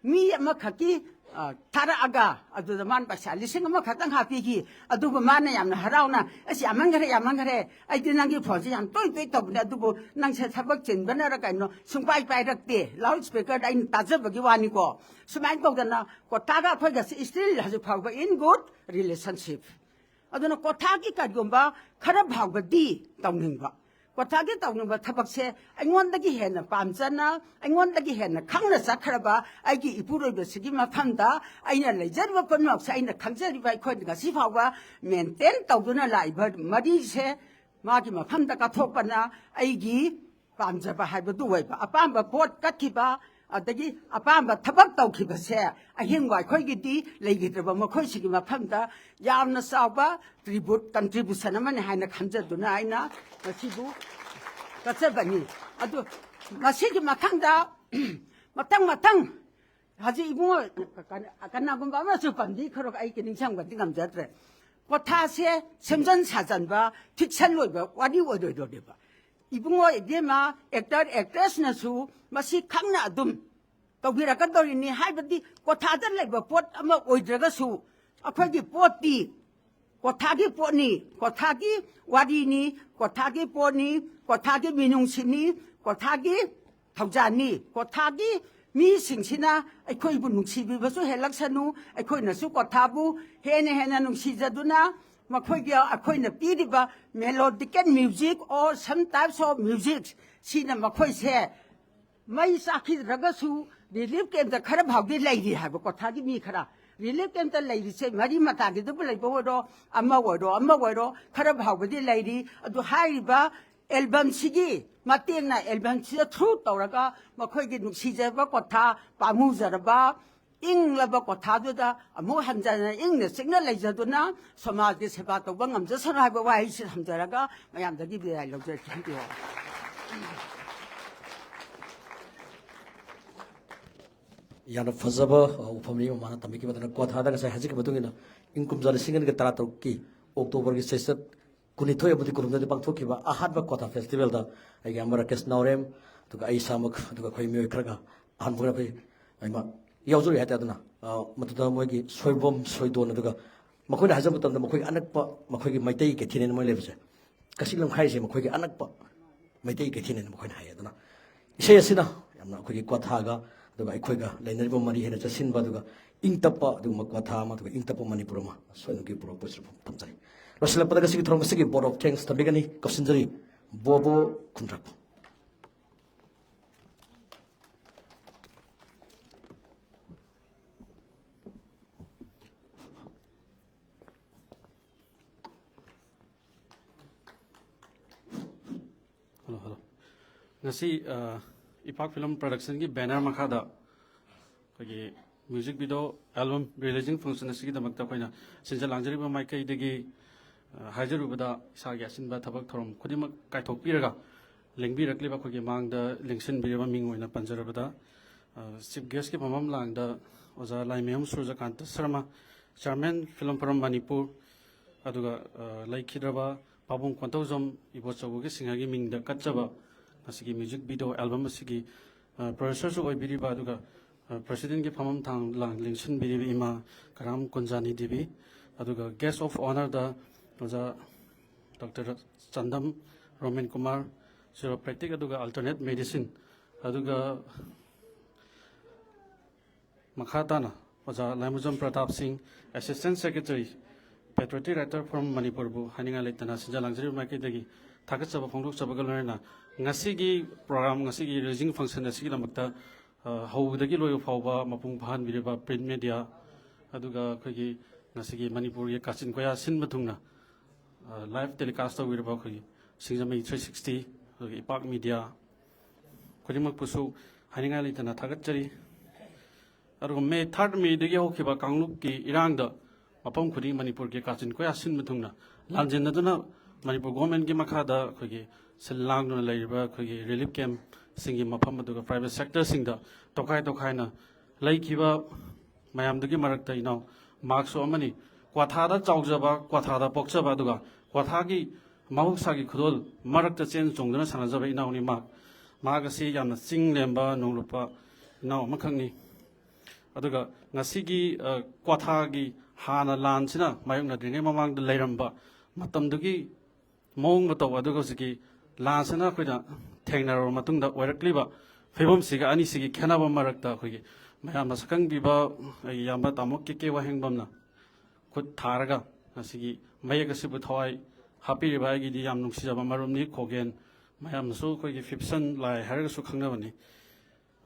ꯃꯤ ꯑꯃꯈꯛꯀꯤ, ꯑ, ꯊꯥꯔꯛꯑꯒ, ꯑꯗꯨꯗ ꯃꯥꯅ ꯄꯩꯁꯥ ꯂꯤꯁꯤꯡ ꯑꯃꯈꯛꯇꯪ ꯍꯥꯞꯄꯤꯈꯤ꯫ ꯑꯗꯨꯕꯨ ꯃꯥꯅ ꯌꯥꯝꯅ ꯍꯔꯥꯎꯅ, "ꯑꯁ, ꯌꯥꯝꯃꯟꯈꯔꯦ, ꯌꯥꯝꯃꯟꯈꯔꯦ, ꯑꯩꯗꯤ ꯅꯪꯒꯤ ꯐꯣꯟꯁꯦ ꯌꯥꯝ ꯇꯣꯏ ꯇꯣꯏ ꯇꯧꯕꯅꯦ, ꯑꯗꯨꯕꯨ ꯅꯪꯁꯦ ꯊꯕꯛ ꯆꯤꯟꯕꯅꯔ ꯀꯩꯅꯣ ꯁꯨꯡꯄꯥꯏ ꯄꯥꯏꯔꯛꯇꯦ, ꯂꯥꯎꯠ ꯁ꯭ꯄꯤꯀꯔꯗ ꯑꯩꯅ ꯇꯥꯖꯕꯒꯤ ꯋꯥꯅꯤꯀꯣ"꯫ ꯁꯨꯃꯥꯏꯅ ꯇꯧꯗꯅ ꯀ꯭ꯋꯥꯊꯥꯒ ꯑꯩꯈꯣꯏꯒꯁꯦ still ꯍꯧꯖꯤꯛ ꯐꯥꯎꯕ in good relationship꯫ ꯑꯗꯨꯅ ꯀ꯭ꯋꯥꯊꯥꯒꯤ ꯀꯔꯤꯒꯨꯝꯕ ꯈꯔ ꯐꯥꯎꯕꯗꯤ ꯇꯧꯅꯤꯡꯕ, ꯀ꯭ꯋꯥꯊꯥꯒꯤ ꯇꯧꯅꯤꯡꯕ ꯊꯕꯛꯁꯦ ꯑꯩꯉꯣꯟꯗꯒꯤ ꯍꯦꯟꯅ ꯄꯥꯝꯖꯅ, ꯑꯩꯉꯣꯟꯗꯒꯤ ꯍꯦꯟꯅ ꯈꯪꯅ ꯆꯠꯈ꯭ꯔꯕ ꯑꯩꯒꯤ ꯏꯄꯨꯔꯣꯏꯕꯁꯤꯒꯤ ꯃꯐꯝꯗ ꯑꯩꯅ ꯂꯩꯖꯔꯤꯕ ꯄꯨꯝꯅꯃꯛꯁꯦ, ꯑꯩꯅ ꯈꯪꯖꯔꯤꯕ, ꯑꯩꯈꯣꯏꯅ ꯉꯁꯤ ꯐꯥꯎꯕ ꯃꯦꯟꯇꯦꯟ ꯇꯧꯗꯨꯅ ꯂꯥꯛꯏꯕ ꯃꯔꯤꯁꯦ ꯃꯥꯒꯤ ꯃꯐꯝꯗ ꯀꯠꯊꯣꯛꯄꯅ ꯑꯩꯒꯤ ꯄꯥꯝꯖꯕ ꯍꯥꯏꯕꯗꯨ ꯑꯣꯏꯕ꯫ ꯑꯄꯥꯝꯕ ꯄꯣꯠ ꯀꯠꯈꯤꯕ, ꯑꯗꯒꯤ ꯑꯄꯥꯝꯕ ꯊꯕꯛ ꯇꯧꯈꯤꯕꯁꯦ ꯑꯍꯤꯡꯕ ꯑꯩꯈꯣꯏꯒꯤꯗꯤ ꯂꯩꯈꯤꯗ꯭ꯔꯕ ꯃꯈꯣꯏꯁꯤꯒꯤ ꯃꯐꯝꯗ ꯌꯥꯝꯅ ꯆꯥꯎꯕ tribute, contribution ꯑꯃꯅꯤ ꯍꯥꯏꯅ ꯈꯟꯖꯗꯨꯅ ꯑꯩꯅ ꯃꯁꯤꯕꯨ ꯀꯠꯆꯕꯅꯤ꯫ ꯑꯗꯨ ꯃꯁꯤꯒꯤ ꯃꯊꯪꯗ ꯃꯊꯪ ꯃꯊꯪ ꯍꯧꯖꯤꯛ ꯏꯕꯨꯡꯉꯣ ꯀꯅꯥꯒꯨꯝꯕ ꯑꯃꯁꯨ ꯄꯟꯕꯤꯈ꯭ꯔꯣ, ꯑꯩ ꯅꯤꯡꯁꯤꯡꯕꯗꯤ ꯉꯝꯖꯗ꯭ꯔꯦ꯫ ꯀ꯭ꯋꯥꯊꯥꯁꯦ ꯁꯦꯝꯖꯤꯟ ꯁꯥꯖꯟꯕ, ꯐꯤꯛꯁꯟ ꯑꯣꯏꯕ ꯋꯥꯔꯤ ꯑꯣꯏꯔꯣꯏꯗꯣꯔꯤꯕ꯫ ꯏꯕꯨꯡꯉꯣ ꯏꯕꯦꯝꯃ, ꯑꯦꯛꯇꯔ ꯑꯦꯛꯇ꯭ꯔꯦꯁꯅꯁꯨ ꯃꯁꯤ ꯈꯪꯅ ꯑꯗꯨꯝ ꯇꯧꯕꯤꯔꯛꯀꯗꯧꯔꯤꯅꯤ꯫ ꯍꯥꯏꯕꯗꯤ ꯀ꯭ꯋꯥꯊꯥꯗ ꯂꯩꯕ ꯄꯣꯠ ꯑꯃ ꯑꯣꯏꯗ꯭ꯔꯒꯁꯨ ꯑꯩꯈꯣꯏꯒꯤ ꯄꯣꯠꯇꯤ ꯀ꯭ꯋꯥꯊꯥꯒꯤ ꯄꯣꯠꯅꯤ, ꯀ꯭ꯋꯥꯊꯥꯒꯤ ꯋꯥꯔꯤꯅꯤ, ꯀ꯭ꯋꯥꯊꯥꯒꯤ ꯄꯣꯠꯅꯤ, ꯀ꯭ꯋꯥꯊꯥꯒꯤ ꯃꯤꯅꯨꯡꯁꯤꯅꯤ, ꯀ꯭ꯋꯥꯊꯥꯒꯤ ꯊꯧꯖꯥꯜꯅꯤ꯫ ꯀ꯭ꯋꯥꯊꯥꯒꯤ ꯃꯤꯁꯤꯡꯁꯤꯅ ꯑꯩꯈꯣꯏꯕꯨ ꯅꯨꯡꯁꯤꯕꯤꯕꯁꯨ ꯍꯦꯜꯂꯛꯁꯅꯨ, ꯑꯩꯈꯣꯏꯅꯁꯨ ꯀ꯭ꯋꯥꯊꯥꯕꯨ ꯍꯦꯟꯅ ꯍꯦꯟꯅ ꯅꯨꯡꯁꯤꯖꯗꯨꯅ ꯃꯈꯣꯏꯒꯤ, ꯑꯩꯈꯣꯏꯅ ꯄꯤꯔꯤꯕ melodical music or some types of music ꯁꯤꯅ ꯃꯈꯣꯏꯁꯦ ꯃꯩ ꯆꯥꯛꯈꯤꯗ꯭ꯔꯒꯁꯨ relief camp ꯇ ꯈꯔ ꯐꯥꯎꯗꯤ ꯂꯩꯔꯤ ꯍꯥꯏꯕ ꯀ꯭ꯋꯥꯊꯥꯒꯤ ꯃꯤ ꯈꯔ꯫ Relief camp ꯇ ꯂꯩꯔꯤꯁꯦ ꯃꯔꯤ ꯃꯇꯥꯒꯤꯗꯕꯨ ꯂꯩꯕ ꯑꯣꯏꯔꯣ, ꯑꯃ ꯑꯣꯏꯔꯣ, ꯑꯃ ꯑꯣꯏꯔꯣ, ꯈꯔ ꯐꯥꯎꯕꯗꯤ ꯂꯩꯔꯤ꯫ ꯑꯗꯨ ꯍꯥꯏꯔꯤꯕ album ꯁꯤꯒꯤ ꯃꯇꯦꯡꯅ, album ꯁꯤꯗ through ꯇꯧꯔꯒ ꯃꯈꯣꯏꯒꯤ ꯅꯨꯡꯁꯤꯖꯔꯕ ꯀ꯭ꯋꯥꯊꯥ, ꯄꯥꯝꯃꯨꯖꯔꯕ ꯏꯪꯂꯕ ꯀ꯭ꯋꯥꯊꯥꯗꯨꯗ ꯑꯃꯨꯛ ꯍꯟꯖꯅ ꯏꯪꯅ ꯆꯤꯛꯅ ꯂꯩꯖꯗꯨꯅ ꯁꯃꯥꯖꯒꯤ ꯁꯦꯕꯥ ꯇꯧꯕ ꯉꯝꯖꯁꯅꯨ ꯍꯥꯏꯕ ꯋꯥꯍꯩꯁꯤ ꯊꯝꯖꯔꯒ ꯃꯌꯥꯝꯗꯒꯤ ꯕꯤꯗꯥꯏ ꯂꯧꯖꯔꯒꯦ꯫ ꯊꯦꯡꯀ꯭ꯌꯨ꯫ ꯌꯥꯝꯅ ꯐꯖꯕ, ꯑ, ꯋꯥꯐꯝꯅꯤ ꯃꯃꯥꯅ ꯇꯝꯕꯤꯈꯤꯕ꯫ ꯑꯗꯨꯅ ꯀ꯭ꯋꯥꯊꯥꯗ ꯉꯁꯥꯏ ꯍꯥꯏꯖꯈꯤꯕ ꯃꯇꯨꯡ ꯏꯟꯅ ꯏꯪ ꯀꯨꯝꯖꯥ ꯂꯤꯁꯤꯡ ꯑꯅꯤꯒ ꯇꯔꯥꯇꯔꯨꯛꯀꯤ ꯑꯣꯛꯇꯣꯕꯔꯒꯤ ꯆꯩꯆꯠ ꯀꯨꯟꯅꯤꯊꯣꯏ ꯑꯃꯗꯤ ꯀꯨꯟꯍꯨꯝꯗꯣꯏꯗ ꯄꯥꯡꯊꯣꯛꯈꯤꯕ ꯑꯍꯥꯟꯕ ꯀ꯭ꯋꯥꯊꯥ ꯐꯦꯁꯇꯤꯚꯦꯜꯗ ꯑꯩꯒꯤ ꯑꯃ ꯔꯥꯀꯦꯁ ꯅꯥꯎꯔꯦꯝ, ꯑꯗꯨꯒ ꯑꯩ ꯏꯁꯥꯃꯛ, ꯑꯗꯨꯒ ꯑꯩꯈꯣꯏ ꯃꯤꯑꯣꯏ ꯈꯔꯒ ꯑꯍꯥꯟꯕ ꯑꯣꯏꯅ ꯑꯩꯈꯣꯏ ꯑꯩꯃ ꯌꯥꯎꯖꯔꯨꯏ ꯍꯥꯏꯇꯥꯔꯦ꯫ ꯑꯗꯨꯅ, ꯑ, ꯃꯗꯨꯗ ꯃꯣꯏꯒꯤ ꯁꯣꯏꯕꯝ ꯁꯣꯏꯗꯣꯟ, ꯑꯗꯨꯒ ꯃꯈꯣꯏꯅ ꯍꯥꯏꯖꯕ ꯃꯇꯝꯗ ꯃꯈꯣꯏꯒꯤ ꯑꯅꯛꯄ, ꯃꯈꯣꯏꯒꯤ ꯃꯩꯇꯩ ꯀꯩꯊꯦꯜꯅꯦꯅ ꯃꯣꯏ ꯂꯩꯕꯁꯦ, ꯀꯛꯆꯤꯡ ꯂꯝꯈꯥꯏꯁꯦ ꯃꯈꯣꯏꯒꯤ ꯑꯅꯛꯄ ꯃꯩꯇꯩ ꯀꯩꯊꯦꯜꯅꯦꯅ ꯃꯈꯣꯏꯅ ꯍꯥꯏꯌꯦ꯫ ꯑꯗꯨꯅ ꯏꯁꯩ ꯑꯁꯤꯅ ꯌꯥꯝꯅ ꯑꯩꯈꯣꯏꯒꯤ ꯀ꯭ꯋꯥꯊꯥꯒ, ꯑꯗꯨꯒ ꯑꯩꯈꯣꯏꯒ ꯂꯩꯅꯔꯤꯕ ꯃꯔꯤ ꯍꯦꯟꯅ ꯆꯠꯁꯤꯟꯕ, ꯑꯗꯨꯒ ꯏꯪ ꯇꯞꯄ ꯑꯗꯨꯒꯨꯝꯕ ꯀ꯭ꯋꯥꯊꯥ ꯑꯃ, ꯑꯗꯨꯒ ꯏꯪ ꯇꯞꯄ ꯃꯅꯤꯄꯨꯔ ꯑꯃ ꯁꯣꯏꯗꯅꯒꯤ ꯄꯨꯔꯛꯄꯁꯨ ꯊꯝꯖꯔꯤ꯫ ꯂꯣꯏꯁꯤꯜꯂꯛꯄꯗ ꯉꯁꯤꯒꯤ ꯊꯧꯔꯝ ꯑꯁꯤꯒꯤ vote of thanks ꯊꯝꯕꯤꯒꯅꯤ꯫ ꯀꯧꯁꯤꯟꯖꯔꯤ ꯕꯣꯕꯣ ꯈꯨꯟꯗ꯭ꯔꯛꯄ꯫ Hello, hello. ꯉꯁꯤ, ꯑ, ꯏꯄꯥꯛ ꯐꯤꯂꯝ ꯄ꯭ꯔꯗꯛꯁꯟꯒꯤ ꯕꯦꯅꯔ ꯃꯈꯥꯗ ꯑꯩꯈꯣꯏꯒꯤ music video album releasing function ꯑꯁꯤꯒꯤꯗꯃꯛꯇ ꯑꯩꯈꯣꯏꯅ ꯁꯤꯟꯖ ꯂꯥꯡꯖꯔꯤꯕ ꯃꯥꯏꯀꯩꯗꯒꯤ, ꯑ, ꯍꯥꯏꯖꯔꯨꯕꯗ ꯏꯁꯥꯒꯤ ꯑꯁꯤꯟꯕ ꯊꯕꯛ ꯊꯧꯔꯝ ꯈꯨꯗꯤꯡꯃꯛ ꯀꯥꯏꯊꯣꯛꯄꯤꯔꯒ ꯂꯦꯡꯕꯤꯔꯛꯂꯤꯕ ꯑꯩꯈꯣꯏꯒꯤ ꯃꯥꯡꯗ ꯂꯦꯡꯁꯤꯟꯕꯤꯔꯤꯕ ꯃꯤꯡ ꯑꯣꯏꯅ ꯄꯟꯖꯔꯕꯗ, ꯑ, ꯆꯤꯐ ꯒꯦꯁꯀꯤ ꯐꯝꯐꯝ ꯂꯥꯡꯗ ꯑꯣꯖꯥ Laimayum Surajkanta Sharma, chairman film forum Manipur, ꯑꯗꯨꯒ, ꯑ, ꯂꯩꯈꯤꯗ꯭ꯔꯕ ꯄꯥꯕꯨꯡ ꯀꯣꯟꯊꯧꯖꯝ ꯏꯕꯣꯆꯧꯕꯒꯤ ꯁꯤꯡꯍꯒꯤ ꯃꯤꯡꯗ ꯀꯠꯆꯕ ꯉꯁꯤꯒꯤ ꯃ꯭ꯌꯨꯖꯤꯛ ꯚꯤꯗꯤꯑꯣ ꯑꯦꯜꯕꯝ ꯑꯁꯤꯒꯤ ꯄ꯭ꯔꯣꯐꯦꯁꯔꯁꯨ ꯑꯣꯏꯕꯤꯔꯤꯕ, ꯑꯗꯨꯒ ꯄ꯭ꯔꯁꯤꯗꯦꯟꯒꯤ ꯐꯝꯐꯝ ꯊꯥꯡ ꯂꯥꯡ ꯂꯦꯡꯁꯤꯟꯕꯤꯔꯤꯕ ꯏꯃꯥ ꯀꯔꯥꯝ ꯀꯨꯟꯖꯥꯅꯤ ꯗꯦꯕꯤ, ꯑꯗꯨꯒ ꯒꯦꯁ ꯑꯣꯐ ꯑꯣꯅꯔꯗ ꯑꯣꯖꯥ ꯗꯣꯛꯇꯔ ꯆꯥꯟꯗꯝ ꯔꯣꯃꯦꯟ ꯀꯨꯃꯥꯔ, ꯆꯤꯔꯣꯄ꯭ꯔꯦꯛꯇꯤꯛ ꯑꯗꯨꯒ ꯑꯜꯇꯔꯅꯦꯠ ꯃꯦꯗꯤꯁꯤꯟ, ꯑꯗꯨꯒ ꯃꯈꯥ ꯇꯥꯅ ꯑꯣꯖꯥ ꯂꯥꯏꯃꯨꯖꯝ ꯄ꯭ꯔꯇꯥꯞ ꯁꯤꯡ, assistant secretary, patriotic writer form ꯃꯅꯤꯄꯨꯔꯕꯨ ꯍꯥꯏꯅꯤꯡꯉꯥꯏ ꯂꯩꯇꯅ ꯁꯤꯟꯖꯥ ꯂꯥꯡꯖꯔꯤꯕ ꯃꯥꯏꯀꯩꯗꯒꯤ ꯊꯥꯒꯠꯆꯕ ꯐꯣꯡꯗꯣꯛꯆꯕꯒ ꯂꯣꯏꯅꯅ, ꯉꯁꯤꯒꯤ ꯄ꯭ꯔꯣꯒ꯭ꯔꯥꯝ, ꯉꯁꯤꯒꯤ ꯔꯦꯖꯤꯡ ꯐꯪꯁꯟ ꯑꯁꯤꯒꯤꯗꯃꯛꯇ, ꯑ, ꯍꯧꯕꯗꯒꯤ ꯂꯣꯏꯕ ꯐꯥꯎꯕ ꯃꯄꯨꯡ ꯐꯥꯍꯟꯕꯤꯔꯤꯕ ꯄ꯭ꯔꯤꯟꯠ ꯃꯦꯗꯤꯌꯥ, ꯑꯗꯨꯒ ꯑꯩꯈꯣꯏꯒꯤ ꯉꯁꯤꯒꯤ ꯃꯅꯤꯄꯨꯔꯒꯤ ꯀꯥꯆꯤꯟ ꯀꯣꯌꯥ ꯁꯤꯟꯕ ꯊꯨꯡꯅ, ꯑ, ꯂꯥꯏꯚ ꯇꯦꯂꯤꯀꯥꯁ ꯇꯧꯕꯤꯔꯤꯕ ꯑꯩꯈꯣꯏꯒꯤ ꯁꯤꯡꯖꯃꯩ ꯊ꯭ꯔꯤ ꯁꯤꯛꯁꯇꯤ, ꯑꯗꯨꯒ ꯏꯄꯥꯛ ꯃꯦꯗꯤꯌꯥ ꯈꯨꯗꯤꯡꯃꯛꯄꯨꯁꯨ ꯍꯥꯏꯅꯤꯡꯉꯥꯏ ꯂꯩꯇꯅ ꯊꯥꯒꯠꯆꯔꯤ꯫ ꯑꯗꯨꯒ ꯃꯦ ꯊꯥꯔꯠ ꯃꯦꯗꯒꯤ ꯍꯧꯈꯤꯕ ꯀꯥꯡꯂꯨꯞꯀꯤ ꯏꯔꯥꯡꯗ ꯃꯐꯝ ꯈꯨꯗꯤꯡ ꯃꯅꯤꯄꯨꯔꯒꯤ ꯀꯥꯆꯤꯟ ꯀꯣꯌꯥ ꯁꯤꯟꯕ ꯊꯨꯡꯅ ꯂꯥꯟꯖꯦꯟꯅꯗꯨꯅ ꯃꯅꯤꯄꯨꯔ ꯒꯣꯔꯃꯦꯟꯒꯤ ꯃꯈꯥꯗ ꯑꯩꯈꯣꯏꯒꯤ ꯁꯤꯜ ꯂꯥꯡꯗꯨꯅ ꯂꯩꯔꯤꯕ ꯑꯩꯈꯣꯏꯒꯤ ꯔꯤꯂꯤꯐ ꯀꯦꯝꯞꯁꯤꯡꯒꯤ ꯃꯐꯝ, ꯑꯗꯨꯒ ꯄ꯭ꯔꯥꯏꯚꯦꯠ ꯁꯦꯛꯇꯔꯁꯤꯡꯗ ꯇꯣꯈꯥꯏ ꯇꯣꯈꯥꯏꯅ ꯂꯩꯈꯤꯕ ꯃꯌꯥꯝꯗꯨꯒꯤ ꯃꯔꯛꯇ ꯏꯅꯥꯎ ꯃꯍꯥꯛꯁꯨ ꯑꯃꯅꯤ꯫ ꯀ꯭ꯋꯥꯊꯥꯗ ꯆꯥꯎꯖꯕ, ꯀ꯭ꯋꯥꯊꯥꯗ ꯄꯣꯛꯆꯕ, ꯑꯗꯨꯒ ꯀ꯭ꯋꯥꯊꯥꯒꯤ ꯃꯍꯧꯁꯥꯒꯤ ꯈꯨꯗꯣꯜ ꯃꯔꯛꯇ ꯆꯦꯟ ꯆꯣꯡꯗꯨꯅ ꯁꯥꯟꯅꯖꯕ ꯏꯅꯥꯎꯅꯤ ꯃꯍꯥꯛ꯫ ꯃꯍꯥꯛ ꯑꯁꯤ ꯌꯥꯝꯅ ꯆꯤꯡ ꯂꯦꯝꯕ ꯅꯣꯡꯂꯨꯞꯄ ꯏꯅꯥꯎ ꯑꯃꯈꯛꯅꯤ꯫ ꯑꯗꯨꯒ ꯉꯁꯤꯒꯤ, ꯑ, ꯀ꯭ꯋꯥꯊꯥꯒꯤ ꯍꯥꯟꯅ ꯂꯥꯟꯁꯤꯅ ꯃꯥꯌꯣꯛꯅꯗ꯭ꯔꯤꯉꯩ ꯃꯃꯥꯡꯗ ꯂꯩꯔꯝꯕ ꯃꯇꯝꯗꯨꯒꯤ ꯃꯑꯣꯡ ꯃꯇꯧ ꯑꯗꯨꯒ ꯍꯧꯖꯤꯛꯀꯤ ꯂꯥꯟꯁꯤꯅ ꯑꯩꯈꯣꯏꯅ ꯊꯦꯡꯅꯔꯕ ꯃꯇꯨꯡꯗ ꯑꯣꯏꯔꯛꯂꯤꯕ ꯐꯤꯕꯝꯁꯤꯒ ꯑꯅꯤꯁꯤꯒꯤ ꯈꯦꯠꯅꯕ ꯃꯔꯛꯇ ꯑꯩꯈꯣꯏꯒꯤ ꯃꯌꯥꯝꯅ ꯁꯛꯈꯪꯕꯤꯕ ꯑꯩꯒꯤ ꯏꯌꯥꯝꯕ ꯇꯥꯃꯣ ꯀꯦ ꯀꯦ ꯋꯥꯍꯦꯡꯕꯝꯅ ꯈꯨꯠ ꯊꯥꯔꯒ ꯉꯁꯤꯒꯤ ꯃꯌꯦꯛ ꯑꯁꯤꯕꯨ ꯊꯋꯥꯏ ꯍꯥꯞꯄꯤꯔꯤꯕ ꯑꯩꯒꯤꯗꯤ ꯌꯥꯝ ꯅꯨꯡꯁꯤꯖꯕ ꯃꯔꯨꯞꯅꯤ ꯈꯣꯒꯦꯟ꯫ ꯃꯌꯥꯝꯅꯁꯨ ꯑꯩꯈꯣꯏꯒꯤ ꯐꯤꯞꯁꯟ ꯂꯥꯏ ꯍꯥꯏꯔꯒꯁꯨ ꯈꯪꯅꯕꯅꯤ꯫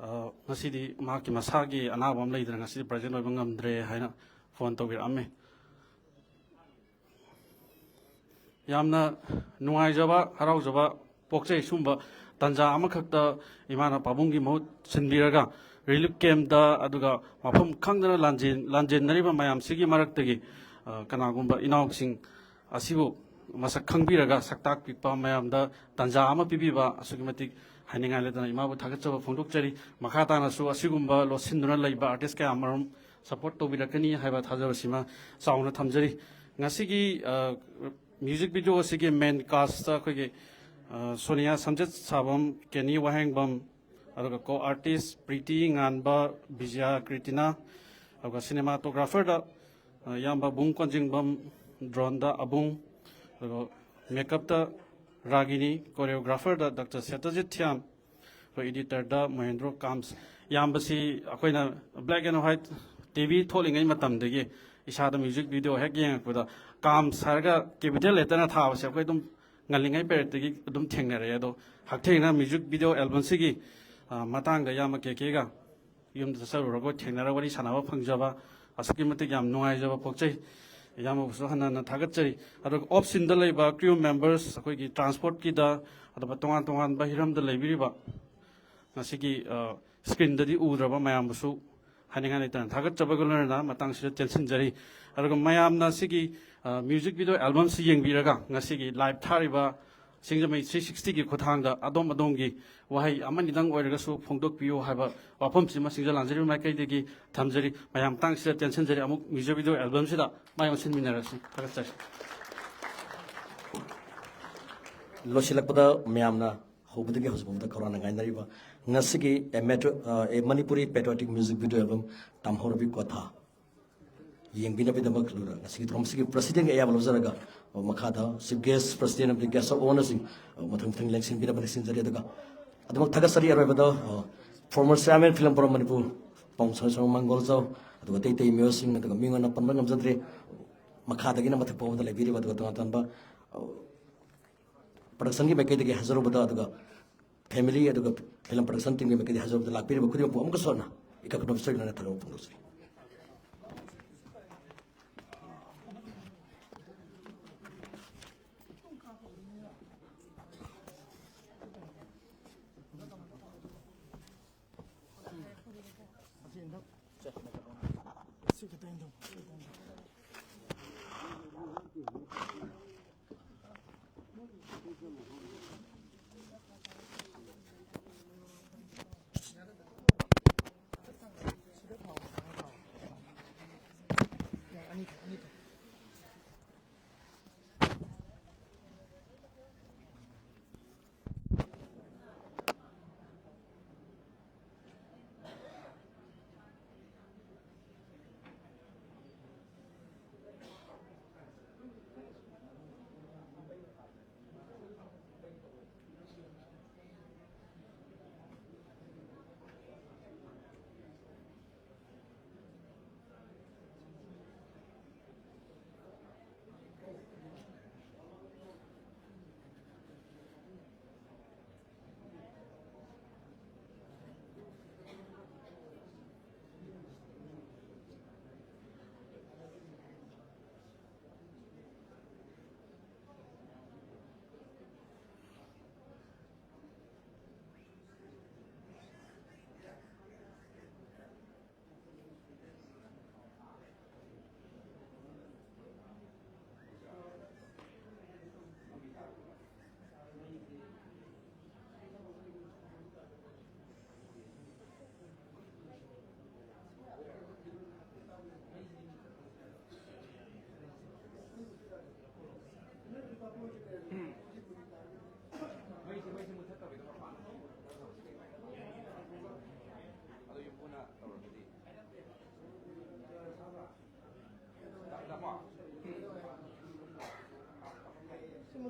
ꯑ, ꯉꯁꯤꯗꯤ ꯃꯍꯥꯛꯀꯤ ꯃꯁꯥꯒꯤ ꯑꯅꯥꯕ ꯑꯃ ꯂꯩꯗꯅ ꯉꯁꯤꯗꯤ ꯄ꯭ꯔꯖꯦꯟ ꯑꯣꯏꯕ ꯉꯝꯗ꯭ꯔꯦ ꯍꯥꯏꯅ ꯐꯣꯟ ꯇꯧꯕꯤꯔꯛꯑꯝꯃꯤ꯫ ꯌꯥꯝꯅ ꯅꯨꯡꯉꯥꯏꯖꯕ, ꯍꯔꯥꯎꯖꯕ ꯄꯣꯛꯆꯩ꯫ ꯁꯨꯝꯕ ꯇꯥꯟꯖꯥ ꯑꯃꯈꯛꯇ ꯏꯃꯥꯅ ꯄꯥꯕꯨꯡꯒꯤ ꯃꯍꯨꯠ ꯁꯤꯟꯕꯤꯔꯒ ꯔꯤꯂꯤꯐ ꯀꯦꯝꯞꯇ, ꯑꯗꯨꯒ ꯃꯐꯝ ꯈꯪꯗꯅ ꯂꯥꯟꯖꯦꯟ-, ꯂꯥꯟꯖꯦꯟꯅꯔꯤꯕ ꯃꯌꯥꯝꯁꯤꯒꯤ ꯃꯔꯛꯇꯒꯤ, ꯑ, ꯀꯅꯥꯒꯨꯝꯕ ꯏꯅꯥꯎꯁꯤꯡ ꯑꯁꯤꯕꯨ ꯃꯁꯛ ꯈꯪꯕꯤꯔꯒ ꯁꯛ ꯇꯥꯛꯄꯤꯕ ꯃꯌꯥꯝꯗ ꯇꯥꯟꯖꯥ ꯑꯃ ꯄꯤꯕꯤꯕ ꯑꯁꯨꯛꯀꯤ ꯃꯇꯤꯛ ꯍꯥꯏꯅꯤꯡꯉꯥꯏ ꯂꯩꯇꯅ ꯏꯃꯥꯕꯨ ꯊꯥꯒꯠꯆꯕ ꯐꯣꯡꯗꯣꯛꯆꯔꯤ꯫ ꯃꯈꯥ ꯇꯥꯅꯁꯨ ꯑꯁꯤꯒꯨꯝꯕ ꯂꯣꯠꯁꯤꯟꯗꯨꯅ ꯂꯩꯕ ꯑꯥꯔꯇꯤꯁ ꯀꯌꯥ ꯑꯃꯔꯣꯝ ꯁꯄꯣꯔꯠ ꯇꯧꯕꯤꯔꯛꯀꯅꯤ ꯍꯥꯏꯕ ꯊꯥꯖꯕꯁꯤꯃ ꯆꯥꯎꯅ ꯊꯝꯖꯔꯤ꯫ ꯉꯁꯤꯒꯤ, ꯑ, ꯃ꯭ꯌꯨꯖꯤꯛ ꯚꯤꯗꯤꯑꯣ ꯑꯁꯤꯒꯤ ꯃꯦꯟ ꯀꯥꯁꯇ ꯑꯩꯈꯣꯏꯒꯤ, ꯑ, ꯁꯣꯅꯤꯌꯥ ꯁꯝꯖꯦꯠ ꯁꯥꯕꯝ, ꯀꯦꯅꯤ ꯋꯥꯍꯦꯡꯕꯝ, ꯑꯗꯨꯒ ꯀꯣ ꯑꯥꯔꯇꯤꯁ ꯄ꯭ꯔꯤꯇꯤ ꯉꯥꯟꯕ, ꯕꯤꯖꯌ ꯀ꯭ꯔꯤꯇꯤꯅꯥ, ꯑꯗꯨꯒ ꯁꯤꯅꯦꯃꯥꯇꯣꯒ꯭ꯔꯥꯐꯔꯗ, ꯑ, ꯏꯌꯥꯝꯕ ꯕꯨꯡ ꯀꯣꯟꯖꯤꯡꯕꯝ, ꯗ꯭ꯔꯣꯟꯗ ꯑꯕꯨꯡ, ꯑꯗꯨꯒ ꯃꯦꯀꯞꯇ ꯔꯥꯒꯤꯅꯤ, ꯀꯣꯔꯤꯌꯣꯒ꯭ꯔꯥꯐꯔꯗ ꯗꯥꯛꯇꯔ ꯁꯦꯇꯖꯤꯠ ꯊꯤꯌꯥꯝ, ꯑꯩꯈꯣꯏ ꯏꯗꯤꯇꯔꯗ ꯃꯍꯦꯟꯗ꯭ꯔꯣ ꯀꯥꯝꯁ꯫ ꯏꯌꯥꯝꯕꯁꯤ ꯑꯩꯈꯣꯏꯅ black and white T V ꯊꯣꯛꯂꯤꯉꯩ ꯃꯇꯝꯗꯒꯤ ꯏꯁꯥꯗ ꯃ꯭ꯌꯨꯖꯤꯛ ꯚꯤꯗꯤꯑꯣ ꯍꯦꯛ ꯌꯦꯡꯉꯛꯄꯗ ꯀꯥꯝꯁ ꯍꯥꯏꯔꯒ capital letterꯅ ꯊꯥꯕꯁꯦ ꯑꯩꯈꯣꯏ ꯑꯗꯨꯝ ꯉꯜꯂꯤꯉꯩ ꯄꯦꯔꯦꯠꯇꯒꯤ ꯑꯗꯨꯝ ꯊꯦꯡꯅꯔꯛꯑꯦ꯫ ꯑꯗꯣ ꯍꯛꯊꯦꯡꯅ ꯃ꯭ꯌꯨꯖꯤꯛ ꯚꯤꯗꯤꯑꯣ ꯑꯦꯜꯕꯝꯁꯤꯒꯤ, ꯑ, ꯃꯇꯥꯡꯗ ꯏꯌꯥꯝꯕ ꯀꯦ ꯀꯦꯒ ꯌꯨꯝꯗ ꯆꯠꯆꯔꯨꯔꯒ ꯊꯦꯡꯅꯔꯒ ꯋꯥꯔꯤ ꯁꯥꯟꯅꯕ ꯐꯪꯖꯕ ꯑꯁꯨꯛꯀꯤ ꯃꯇꯤꯛ ꯌꯥꯝ ꯅꯨꯡꯉꯥꯏꯖꯕ ꯄꯣꯛꯆꯩ꯫ ꯏꯌꯥꯝꯕꯕꯨꯁꯨ ꯍꯟꯅ ꯍꯟꯅ ꯊꯥꯒꯠꯆꯔꯤ꯫ ꯑꯗꯨꯒ off sceneꯗ ꯂꯩꯕ crew members, ꯑꯩꯈꯣꯏꯒꯤ transportꯀꯤꯗ, ꯑꯗꯨꯒ ꯇꯣꯉꯥꯟ ꯇꯣꯉꯥꯟꯕ ꯍꯤꯔꯝꯗ ꯂꯩꯕꯤꯔꯤꯕ ꯉꯁꯤꯒꯤ, ꯑ, screenꯗꯗꯤ ꯎꯗ꯭ꯔꯕ ꯃꯌꯥꯝꯕꯨꯁꯨ ꯍꯥꯏꯅꯤꯡꯉꯥꯏ ꯂꯩꯇꯅ ꯊꯥꯒꯠꯆꯕꯒ ꯂꯣꯏꯅꯅ ꯃꯇꯥꯡꯁꯤꯗ ꯇꯦꯟꯁꯤꯟꯖꯔꯤ꯫ ꯑꯗꯨꯒ ꯃꯌꯥꯝꯅ ꯁꯤꯒꯤ, ꯑ, ꯃ꯭ꯌꯨꯖꯤꯛ ꯚꯤꯗꯤꯑꯣ ꯑꯦꯜꯕꯝꯁꯤ ꯌꯦꯡꯕꯤꯔꯒ ꯉꯁꯤꯒꯤ live ꯊꯥꯔꯤꯕ ꯁꯤꯡꯖꯃꯩ three sixtyꯒꯤ ꯈꯨꯠꯊꯥꯡꯗ ꯑꯗꯣꯝ ꯑꯗꯣꯝꯒꯤ ꯋꯥꯍꯩ ꯑꯃꯅꯤꯗꯪ ꯑꯣꯏꯔꯒꯁꯨ ꯐꯣꯡꯗꯣꯛꯄꯤꯌꯨ ꯍꯥꯏꯕ ꯋꯥꯐꯝꯁꯤꯃ ꯁꯤꯡꯖ ꯂꯥꯟꯖꯔꯤꯕ ꯃꯥꯏꯀꯩꯗꯒꯤ ꯊꯝꯖꯔꯤ꯫ ꯃꯌꯥꯝ ꯃꯇꯥꯡꯁꯤꯗ ꯇꯦꯟꯁꯤꯟꯖꯔꯤ꯫ ꯑꯃꯨꯛ ꯃ꯭ꯌꯨꯖꯤꯛ ꯚꯤꯗꯤꯑꯣ ꯑꯦꯜꯕꯝꯁꯤꯗ ꯃꯥꯏ ꯑꯣꯟꯁꯤꯟꯃꯤꯟꯅꯔꯁꯤ꯫ ꯊꯥꯒꯠꯆꯔꯤ꯫ ꯂꯣꯏꯁꯤꯜꯂꯛꯄꯗ ꯃꯌꯥꯝꯅ ꯍꯧꯕꯗꯒꯤ ꯍꯧꯖꯤꯛ ꯐꯥꯎꯕꯗ ꯈꯧꯔꯥꯡꯅ ꯉꯥꯏꯅꯔꯤꯕ ꯉꯁꯤꯒꯤ A Metro-, ꯑ, A Manipuri Patriotic Music Video Album ꯇꯝꯍꯧꯔꯕꯤ ꯀ꯭ꯋꯥꯊꯥ ꯌꯦꯡꯕꯤꯅꯕꯒꯤꯗꯃꯛ ꯉꯁꯤꯒꯤ ꯊꯧꯔꯝꯁꯤꯒꯤ presidentꯒꯤ ꯑꯌꯥꯕ ꯂꯧꯖꯔꯒ, ꯑ, ꯃꯈꯥꯗ chief guest, president ꯑꯃꯗꯤ guest of honourꯁꯤꯡ, ꯑ, ꯃꯊꯪ ꯃꯊꯪ ꯂꯦꯡꯁꯤꯟꯕꯤꯅꯕ ꯅꯤꯡꯁꯤꯡꯖꯔꯤ꯫ ꯑꯗꯨꯒ ꯑꯗꯨꯃꯛ ꯊꯥꯒꯠꯆꯔꯤ꯫ ꯑꯔꯣꯏꯕꯗ, ꯑ, former chairman film forum Manipur ꯄꯥꯎꯃꯤ ꯁꯣꯔ ꯃꯪꯒꯣꯜꯖꯥꯎ, ꯑꯗꯨꯒ ꯑꯇꯩ ꯑꯇꯩ ꯃꯤꯑꯣꯏꯁꯤꯡ, ꯑꯗꯨꯒ ꯃꯤꯡ ꯑꯣꯏꯅ ꯄꯟꯕ ꯉꯝꯖꯗ꯭ꯔꯦ, ꯃꯈꯥꯗꯒꯤꯅ ꯃꯊꯛ ꯐꯥꯎꯕꯗ ꯂꯩꯕꯤꯔꯤꯕ, ꯑꯗꯨꯒ ꯇꯣꯉꯥꯟ ꯇꯣꯉꯥꯟꯕ, ꯑ, productionꯒꯤ ꯃꯥꯏꯀꯩꯗꯒꯤ ꯍꯥꯏꯖꯔꯨꯕꯗ, ꯑꯗꯨꯒ family, ꯑꯗꯨꯒ film production teamꯒꯤ ꯃꯥꯏꯀꯩꯗꯒꯤ ꯍꯥꯏꯖꯔꯨꯕꯗ ꯂꯥꯛꯄꯤꯔꯤꯕ ꯈꯨꯗꯤꯡꯃꯛꯄꯨ ꯑꯃꯨꯛꯀꯁꯨ ꯍꯟꯅ ꯏꯀꯥꯏ ꯈꯨꯝꯅꯕ ꯁꯣꯏꯗꯅ ꯊꯥꯒꯠꯄ ꯐꯣꯡꯗꯣꯛꯆꯔꯤ꯫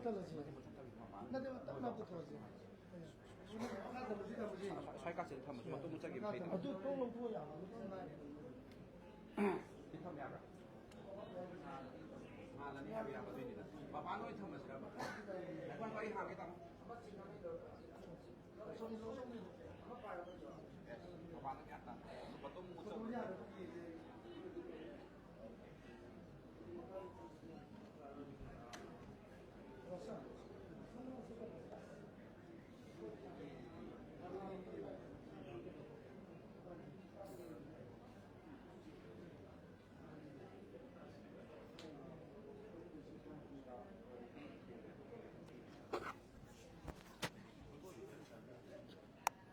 ꯆꯠꯂꯁꯤ꯫ ꯅꯠꯇꯦꯕ, ꯇꯞꯅ ꯄꯨꯊꯣꯛꯑꯁꯤ꯫ ꯃꯈꯥ ꯊꯝꯃꯁꯤ, ꯊꯝꯃꯁꯤ꯫ ꯁ꯭ꯋꯥꯏ ꯀꯥꯆꯤꯟ ꯊꯝꯃꯁꯤ, ꯃꯇꯨꯝ ꯆꯪꯈꯤꯕ ꯃꯈꯩꯗꯣ꯫ ꯑꯗꯨ ꯊꯣꯡ ꯂꯧꯊꯣꯛꯑꯣ ꯌꯥꯕ, ꯑꯗꯨ ꯊꯣꯡ ꯂꯥꯛꯑꯦ꯫ ꯁꯤ ꯊꯝ ꯌꯥꯕ꯭ꯔꯥ? ꯍꯥꯜꯂꯅꯤ ꯍꯥꯏꯕ ꯌꯥꯕ ꯑꯗꯨꯏꯅꯤꯗ꯫ ꯃꯄꯥꯟꯗ ꯑꯣꯏꯅ ꯊꯝꯃꯁꯤꯔꯕ? ꯉꯥꯏꯈꯣ, ꯉꯥꯏꯈꯣ, ꯑꯩ ꯍꯥꯡꯒꯦ, ꯇꯥꯃꯣ꯫ ꯑꯦ, ꯃꯄꯥꯟꯗ ꯀꯌꯥ ꯇꯥꯟ-, ꯃꯇꯨꯝ ꯃꯨꯛ ꯆꯪꯕ꯫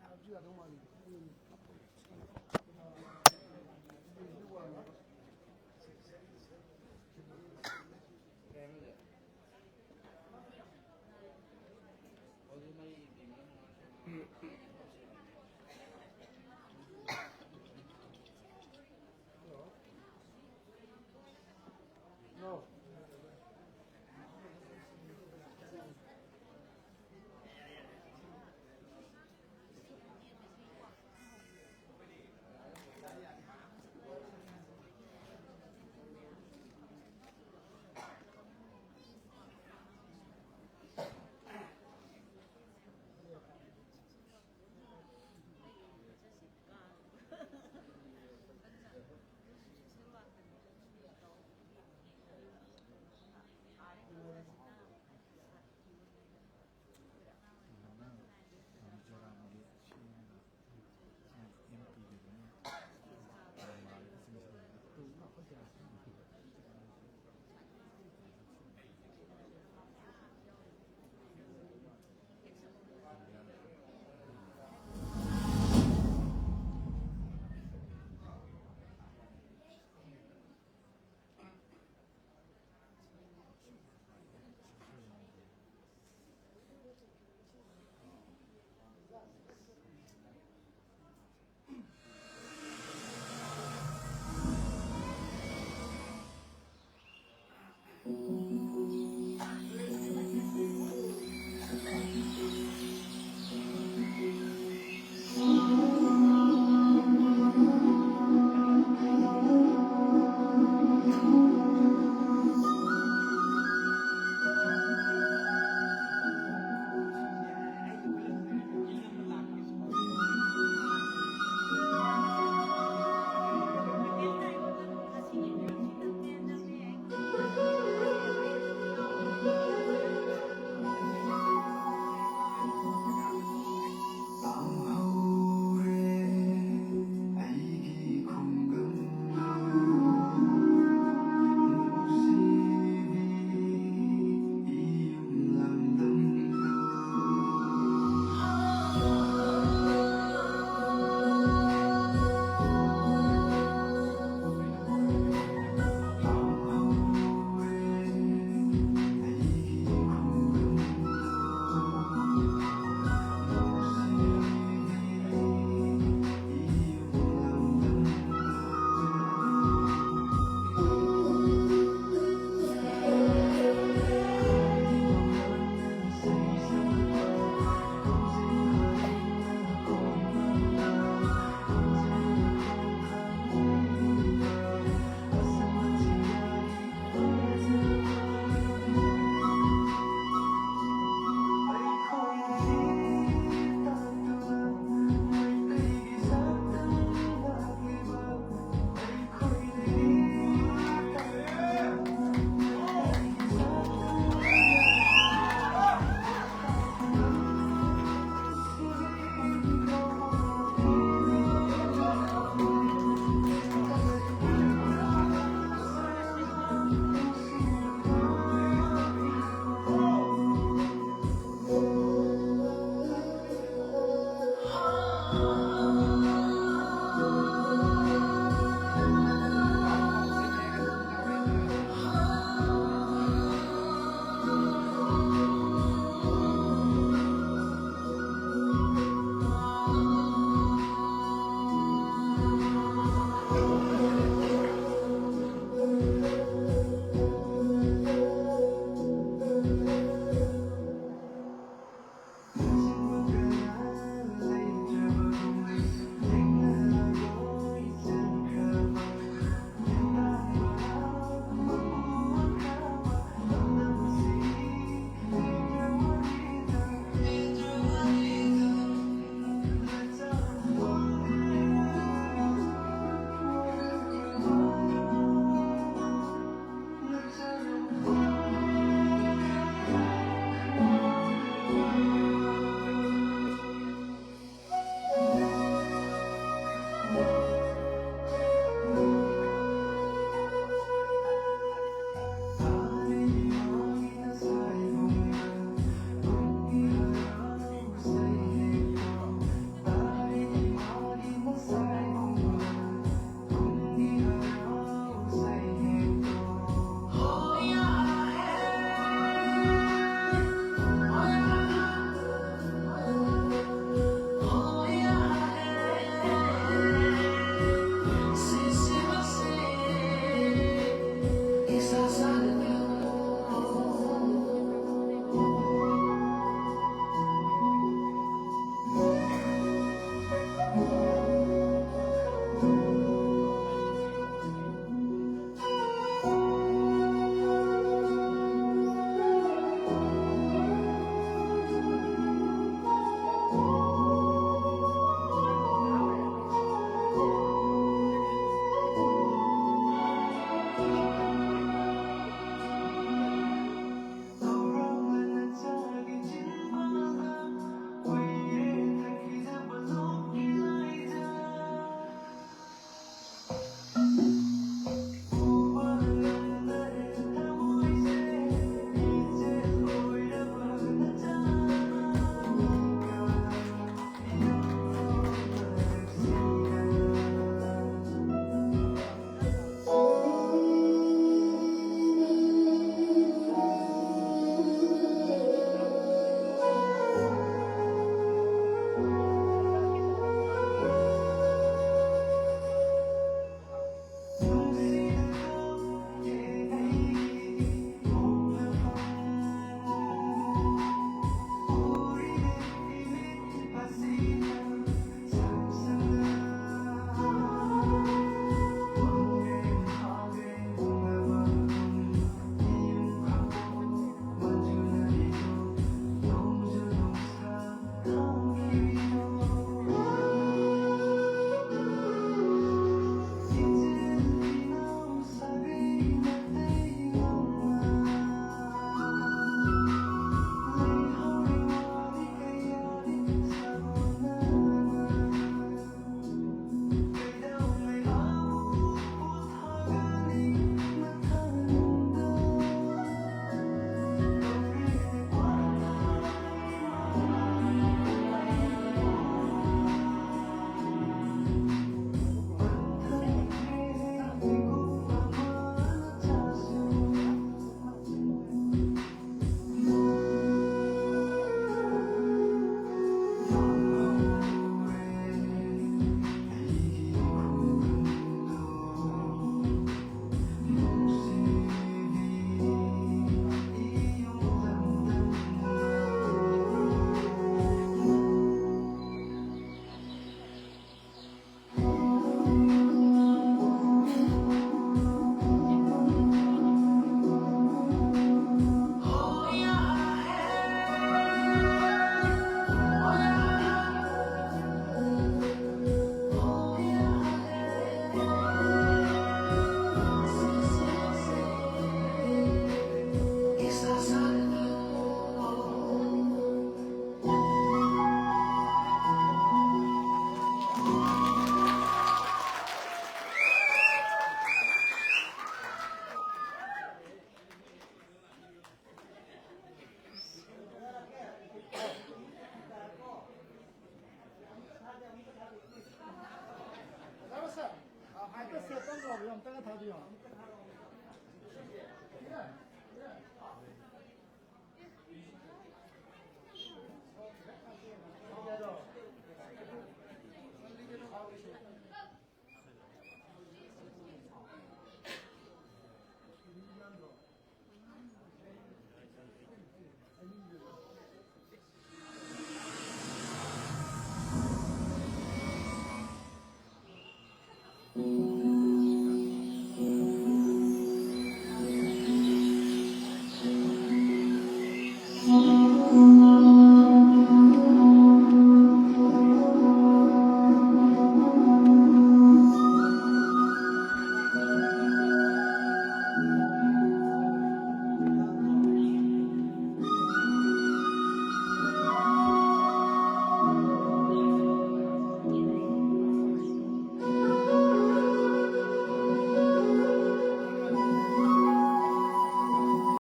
ꯍꯥꯞꯁꯨ ꯌꯥꯗꯧ ꯃꯥꯜꯂꯤ꯫